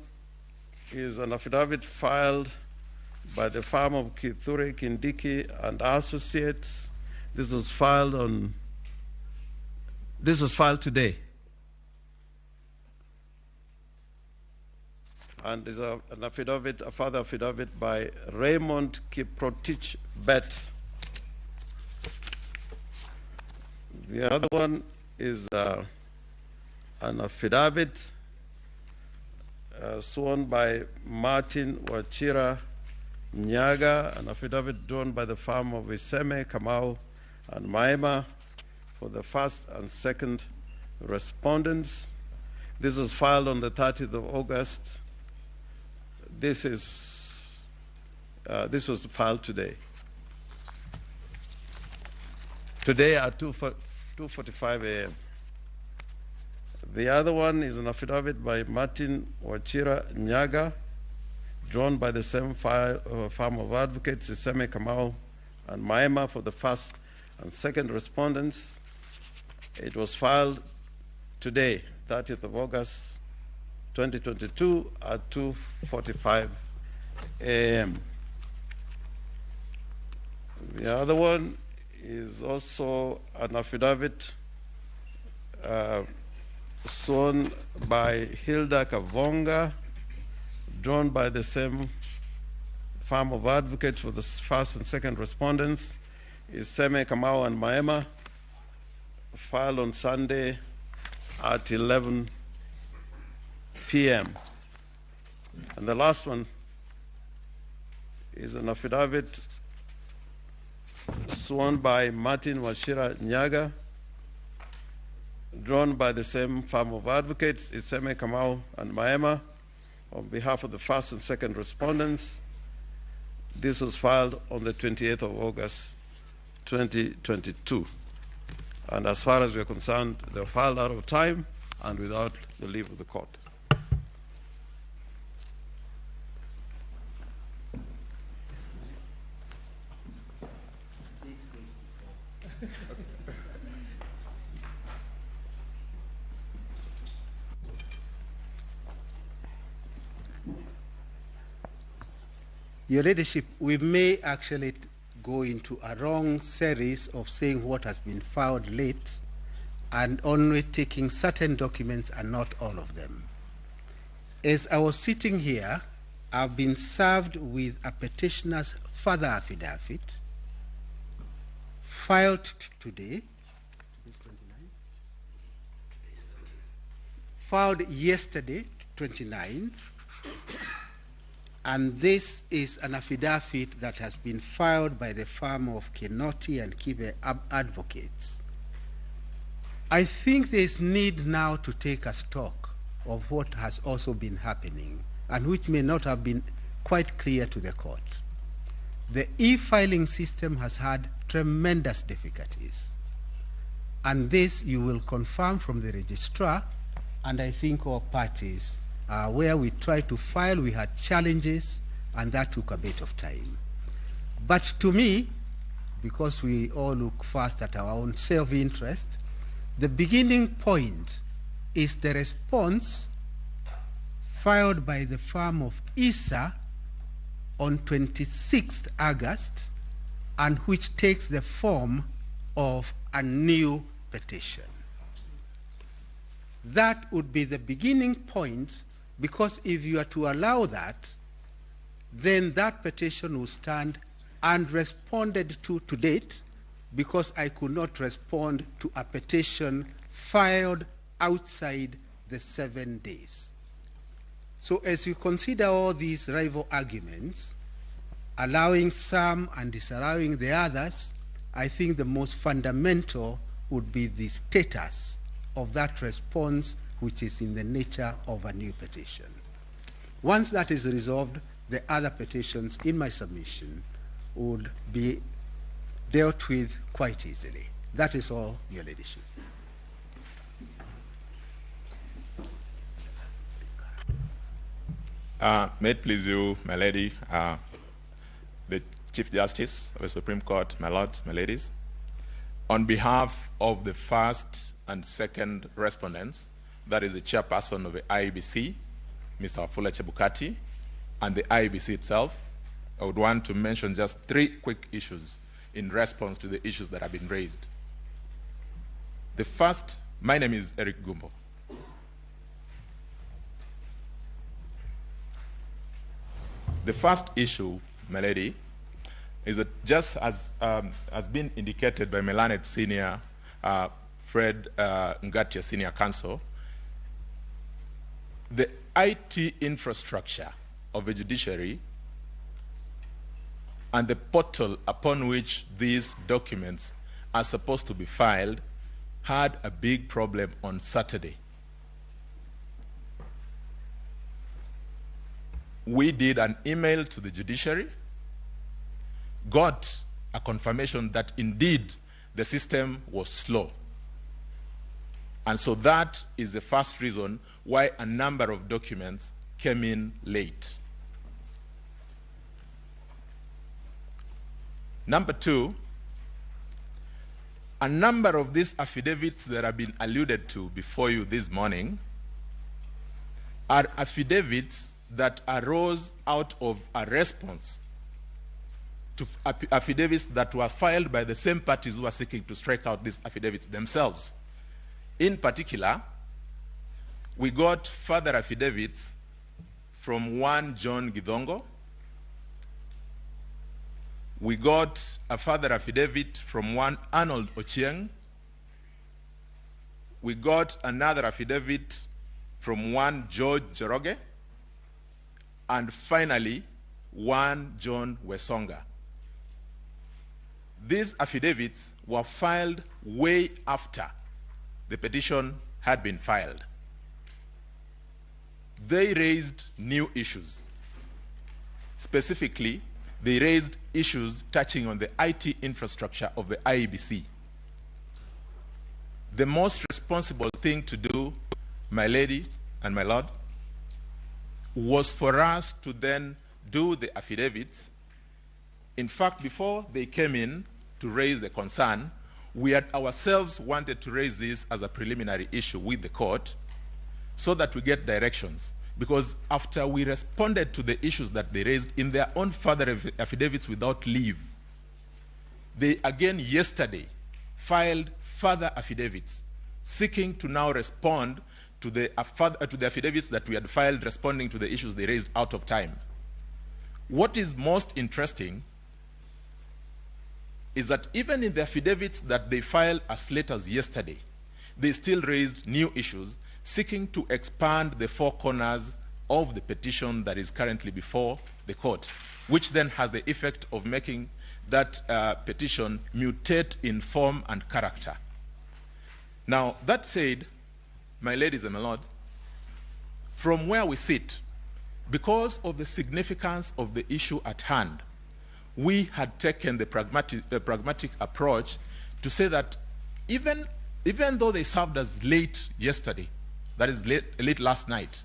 is an affidavit filed by the firm of Kithure Kindiki and Associates. This was filed today. And there's an affidavit, a further affidavit by Raymond Kiprotich Betts. The other one is an affidavit sworn by Martin Wachira Nyaga, an affidavit drawn by the firm of Iseme, Kamau, and Maema for the first and second respondents. This was filed on the 30th of August. This was filed today. Today at 2:45 a.m. The other one is an affidavit by Martin Wachira Nyaga, drawn by the same firm of advocates, Iseme, Kamau, and Maema for the first and second respondents. It was filed today, 30th of August, 2022 at 2:45 a.m. The other one is also an affidavit sworn by Hilda Kavonga, drawn by the same firm of advocates for the first and second respondents, Iseme, Kamau, and Maema, filed on Sunday at 11 p.m. And the last one is an affidavit sworn by Martin Wachira Nyaga, drawn by the same firm of advocates, Iseme, Kamau, and Maema, on behalf of the first and second respondents. This was filed on the 28th of August, 2022. And as far as we are concerned, they were filed out of time and without the leave of the court. Your Ladyship, we may actually go into a wrong series of saying what has been filed late and only taking certain documents and not all of them. As I was sitting here, I've been served with a petitioner's further affidavit filed today, filed yesterday, 29th, and this is an affidavit that has been filed by the firm of Kinoti and Kibe Advocates. I think there is need now to take a stock of what has also been happening and which may not have been quite clear to the court. The e-filing system has had tremendous difficulties. And this you will confirm from the registrar, and I think all parties Where we tried to file, we had challenges, and that took a bit of time. But to me, because we all look first at our own self-interest, the beginning point is the response filed by the firm of ISA on 26th August, and which takes the form of a new petition. That would be the beginning point, because if you are to allow that, then that petition will stand unresponded to date, because I could not respond to a petition filed outside the 7 days. So as you consider all these rival arguments, allowing some and disallowing the others, I think the most fundamental would be the status of that response, which is in the nature of a new petition. Once that is resolved, the other petitions in my submission would be dealt with quite easily. That is all, Your Ladyship. May it please you, my lady, the Chief Justice of the Supreme Court, my lords, my ladies. On behalf of the first and second respondents, that is the chairperson of the IEBC, Mr. Wafula Chebukati, and the IEBC itself, I would want to mention just three quick issues in response to the issues that have been raised. The first, my name is Eric Gumbo. The first issue, my lady, is that just as has been indicated by Melanet Senior, Fred Ngatia Senior Counsel, the IT infrastructure of the judiciary and the portal upon which these documents are supposed to be filed had a big problem on Saturday. We did an email to the judiciary, got a confirmation that indeed the system was slow. And so that is the first reason why a number of documents came in late. Number two, a number of these affidavits that have been alluded to before you this morning are affidavits that arose out of a response to affidavits that were filed by the same parties who are seeking to strike out these affidavits themselves. In particular, we got further affidavits from one John Githongo. We got a further affidavit from one Arnold Ochieng. We got another affidavit from one George Njoroge. And finally, one John Wesonga. These affidavits were filed way after the petition had been filed. They raised new issues. Specifically, they raised issues touching on the IT infrastructure of the IEBC. The most responsible thing to do, my lady and my lord, was for us to then do the affidavits. In fact, before they came in to raise the concern, we had ourselves wanted to raise this as a preliminary issue with the court so that we get directions. Because after we responded to the issues that they raised in their own further affidavits without leave, they again yesterday filed further affidavits seeking to now respond to the affidavits that we had filed responding to the issues they raised out of time. What is most interesting is that even in the affidavits that they filed as late as yesterday, they still raised new issues seeking to expand the four corners of the petition that is currently before the court, which then has the effect of making that petition mutate in form and character. Now, that said, my ladies and my lord, from where we sit, because of the significance of the issue at hand, we had taken the pragmatic approach to say that even though they served us late yesterday, that is late last night,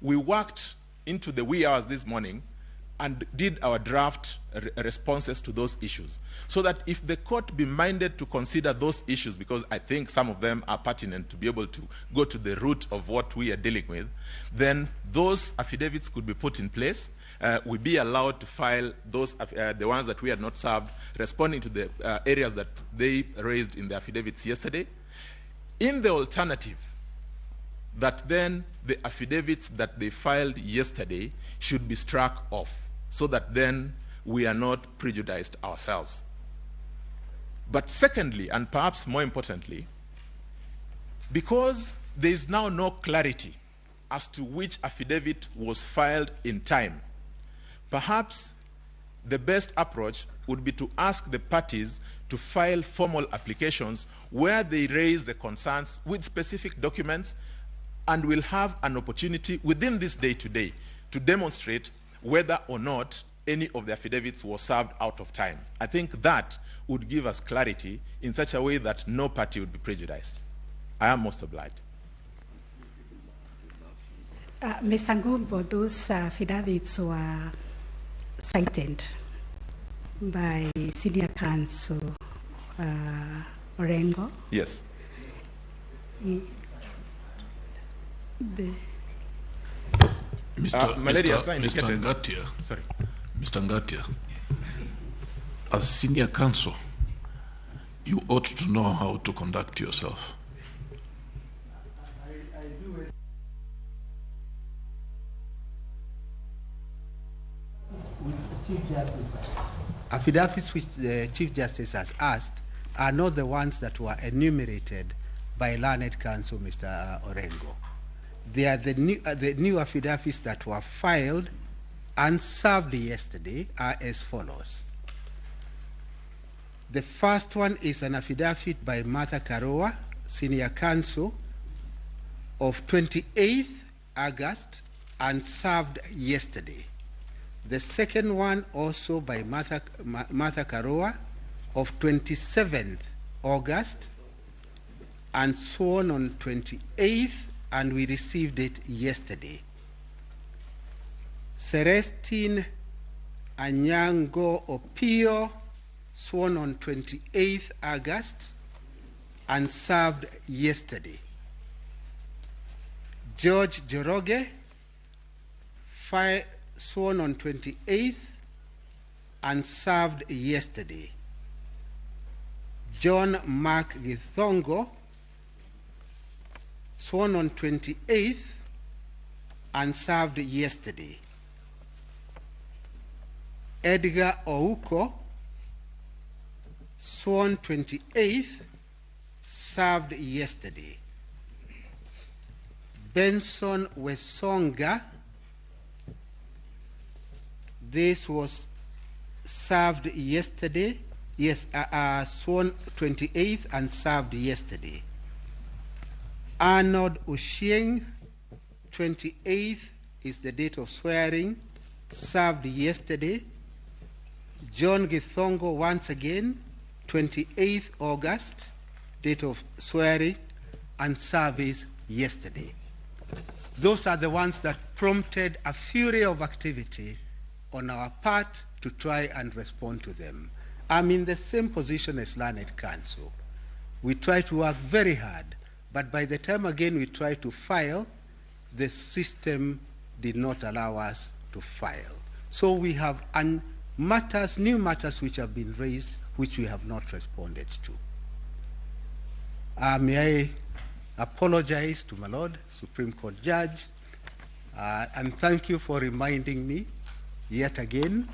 We worked into the wee hours this morning and did our draft responses to those issues, so that if the court be minded to consider those issues, because I think some of them are pertinent to be able to go to the root of what we are dealing with, then those affidavits could be put in place. We be allowed to file those, the ones that we had not served, responding to the areas that they raised in the affidavits yesterday. In the alternative, that then the affidavits that they filed yesterday should be struck off, so that then we are not prejudiced ourselves. But secondly, and perhaps more importantly, because there is now no clarity as to which affidavit was filed in time, perhaps the best approach would be to ask the parties to file formal applications where they raise the concerns with specific documents, and will have an opportunity within this day today to demonstrate whether or not any of the affidavits was served out of time. I think that would give us clarity in such a way that no party would be prejudiced. I am most obliged. Mr. Ngumbo, those affidavits were cited by Senior Counsel Orengo. Yes. Mr. Ngatia, sorry. Mr. Ngatia, as senior counsel, you ought to know how to conduct yourself. I do. With Chief Justice, affidavits which the Chief Justice has asked are not the ones that were enumerated by learned counsel, Mr. Orengo. They are the new affidavits that were filed and served yesterday are as follows. The first one is an affidavit by Martha Karua, Senior Counsel, of 28th August and served yesterday. The second one also by Martha Karua of 27th August and sworn on 28th, and we received it yesterday. Celestine Anyango Opio, sworn on 28th August and served yesterday. George Njoroge, sworn on 28th and served yesterday. John Mark Githongo, sworn on 28th and served yesterday. Edgar Ouko, sworn 28th, served yesterday. Benson Wesonga, this was served yesterday. Yes, sworn 28th and served yesterday. Arnold Ochieng, 28th is the date of swearing, served yesterday. John Githongo, once again, 28th August, date of swearing and service yesterday. Those are the ones that prompted a fury of activity on our part to try and respond to them. I'm in the same position as Learned Counsel. We try to work very hard, but by the time again we try to file, the system did not allow us to file. So we have matters, new matters which have been raised, which we have not responded to. May I apologize to my Lord, Supreme Court Judge, and thank you for reminding me yet again.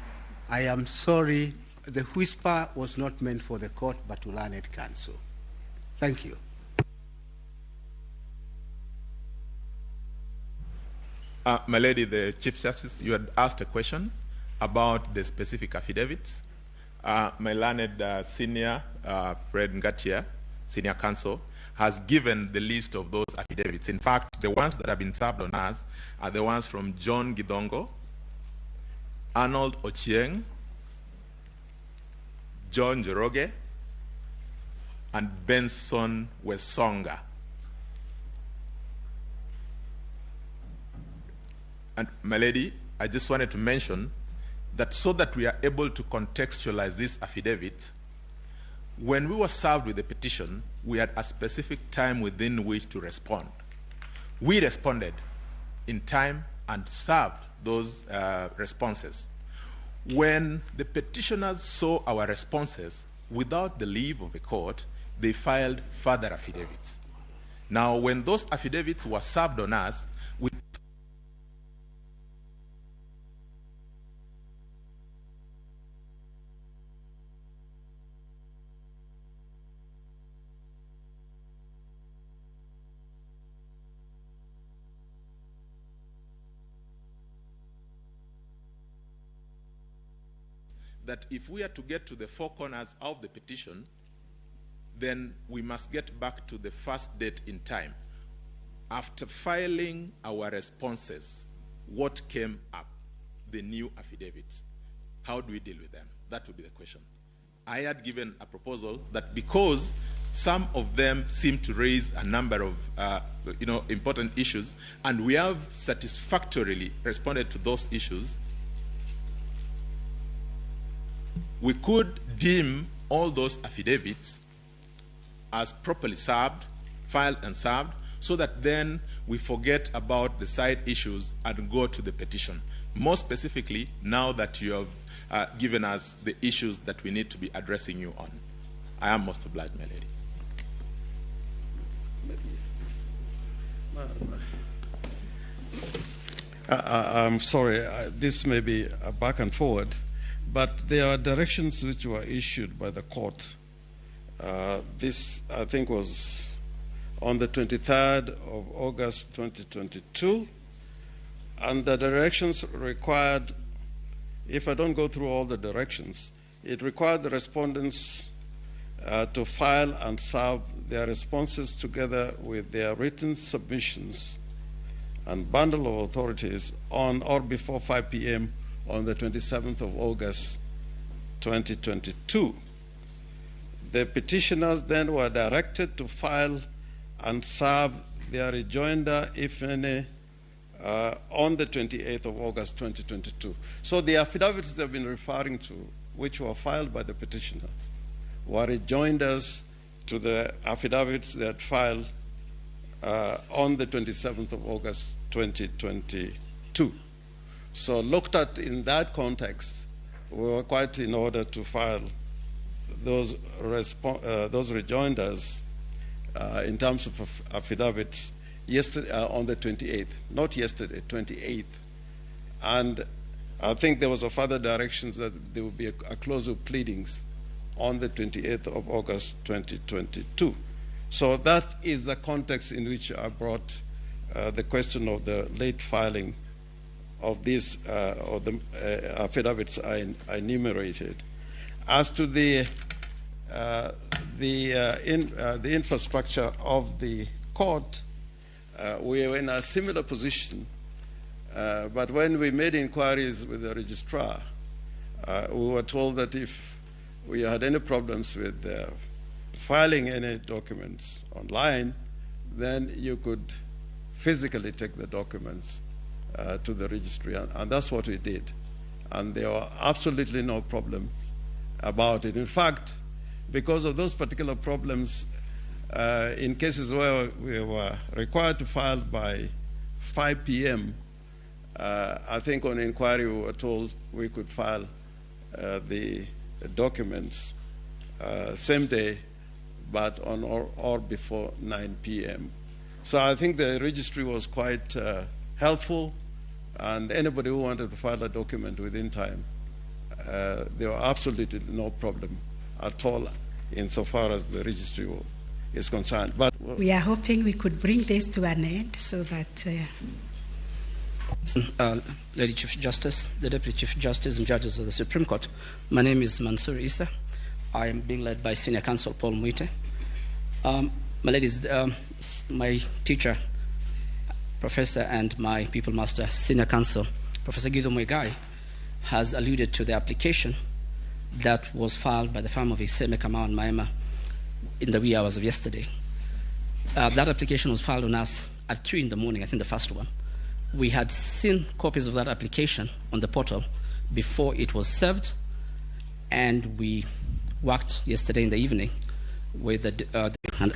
I am sorry, the whisper was not meant for the court, but to Learned Counsel. Thank you. My Lady, the Chief Justice, you had asked a question about the specific affidavits. My learned senior, Fred Ngatia, senior counsel, has given the list of those affidavits. In fact, the ones that have been served on us are the ones from John Githongo, Arnold Ochieng, John Njoroge, and Benson Wesonga. And my lady, I just wanted to mention that so that we are able to contextualize this affidavit, when we were served with the petition, we had a specific time within which to respond. We responded in time and served those responses. When the petitioners saw our responses without the leave of the court, they filed further affidavits. Now, when those affidavits were served on us, we that if we are to get to the four corners of the petition, then we must get back to the first date in time. After filing our responses, what came up? The new affidavits. How do we deal with them? That would be the question. I had given a proposal that because some of them seem to raise a number of important issues, and we have satisfactorily responded to those issues, we could deem all those affidavits as properly served, filed and served, so that then we forget about the side issues and go to the petition. More specifically, now that you have given us the issues that we need to be addressing you on. I am most obliged, my lady. I'm sorry, this may be a back and forward, but there are directions which were issued by the court. This, I think, was on the 23rd of August 2022, and the directions required, if I don't go through all the directions, it required the respondents to file and serve their responses together with their written submissions and bundle of authorities on or before 5 p.m. on the 27th of August 2022. The petitioners then were directed to file and serve their rejoinder, if any, on the 28th of August 2022. So the affidavits they've been referring to, which were filed by the petitioners, were rejoinders to the affidavits that filed on the 27th of August 2022. So looked at in that context, we were quite in order to file those rejoinders in terms of affidavits yesterday, on the 28th, not yesterday, 28th. And I think there was a further directions that there would be a close of pleadings on the 28th of August 2022. So that is the context in which I brought the question of the late filing of these of the affidavits I enumerated. As to the infrastructure of the court, we were in a similar position, but when we made inquiries with the registrar, we were told that if we had any problems with filing any documents online, then you could physically take the documents to the registry, and that's what we did. And there were absolutely no problem about it. In fact, because of those particular problems, in cases where we were required to file by 5 p.m., I think on inquiry we were told we could file the documents same day, but on or before 9 p.m. So I think the registry was quite helpful, and anybody who wanted to file a document within time, there were absolutely no problem at all insofar as the registry is concerned. But we are hoping we could bring this to an end so that... Lady Chief Justice, the Deputy Chief Justice and Judges of the Supreme Court, my name is Mansour Issa. I am being led by Senior Counsel Paul Muite. My ladies, my teacher, Professor, and my people master, Senior Counsel, Professor Guido Muigai, has alluded to the application that was filed by the firm of Iseme, Kamau and Maema in the wee hours of yesterday. That application was filed on us at 3 in the morning, I think the first one. We had seen copies of that application on the portal before it was served, and we worked yesterday in the evening with the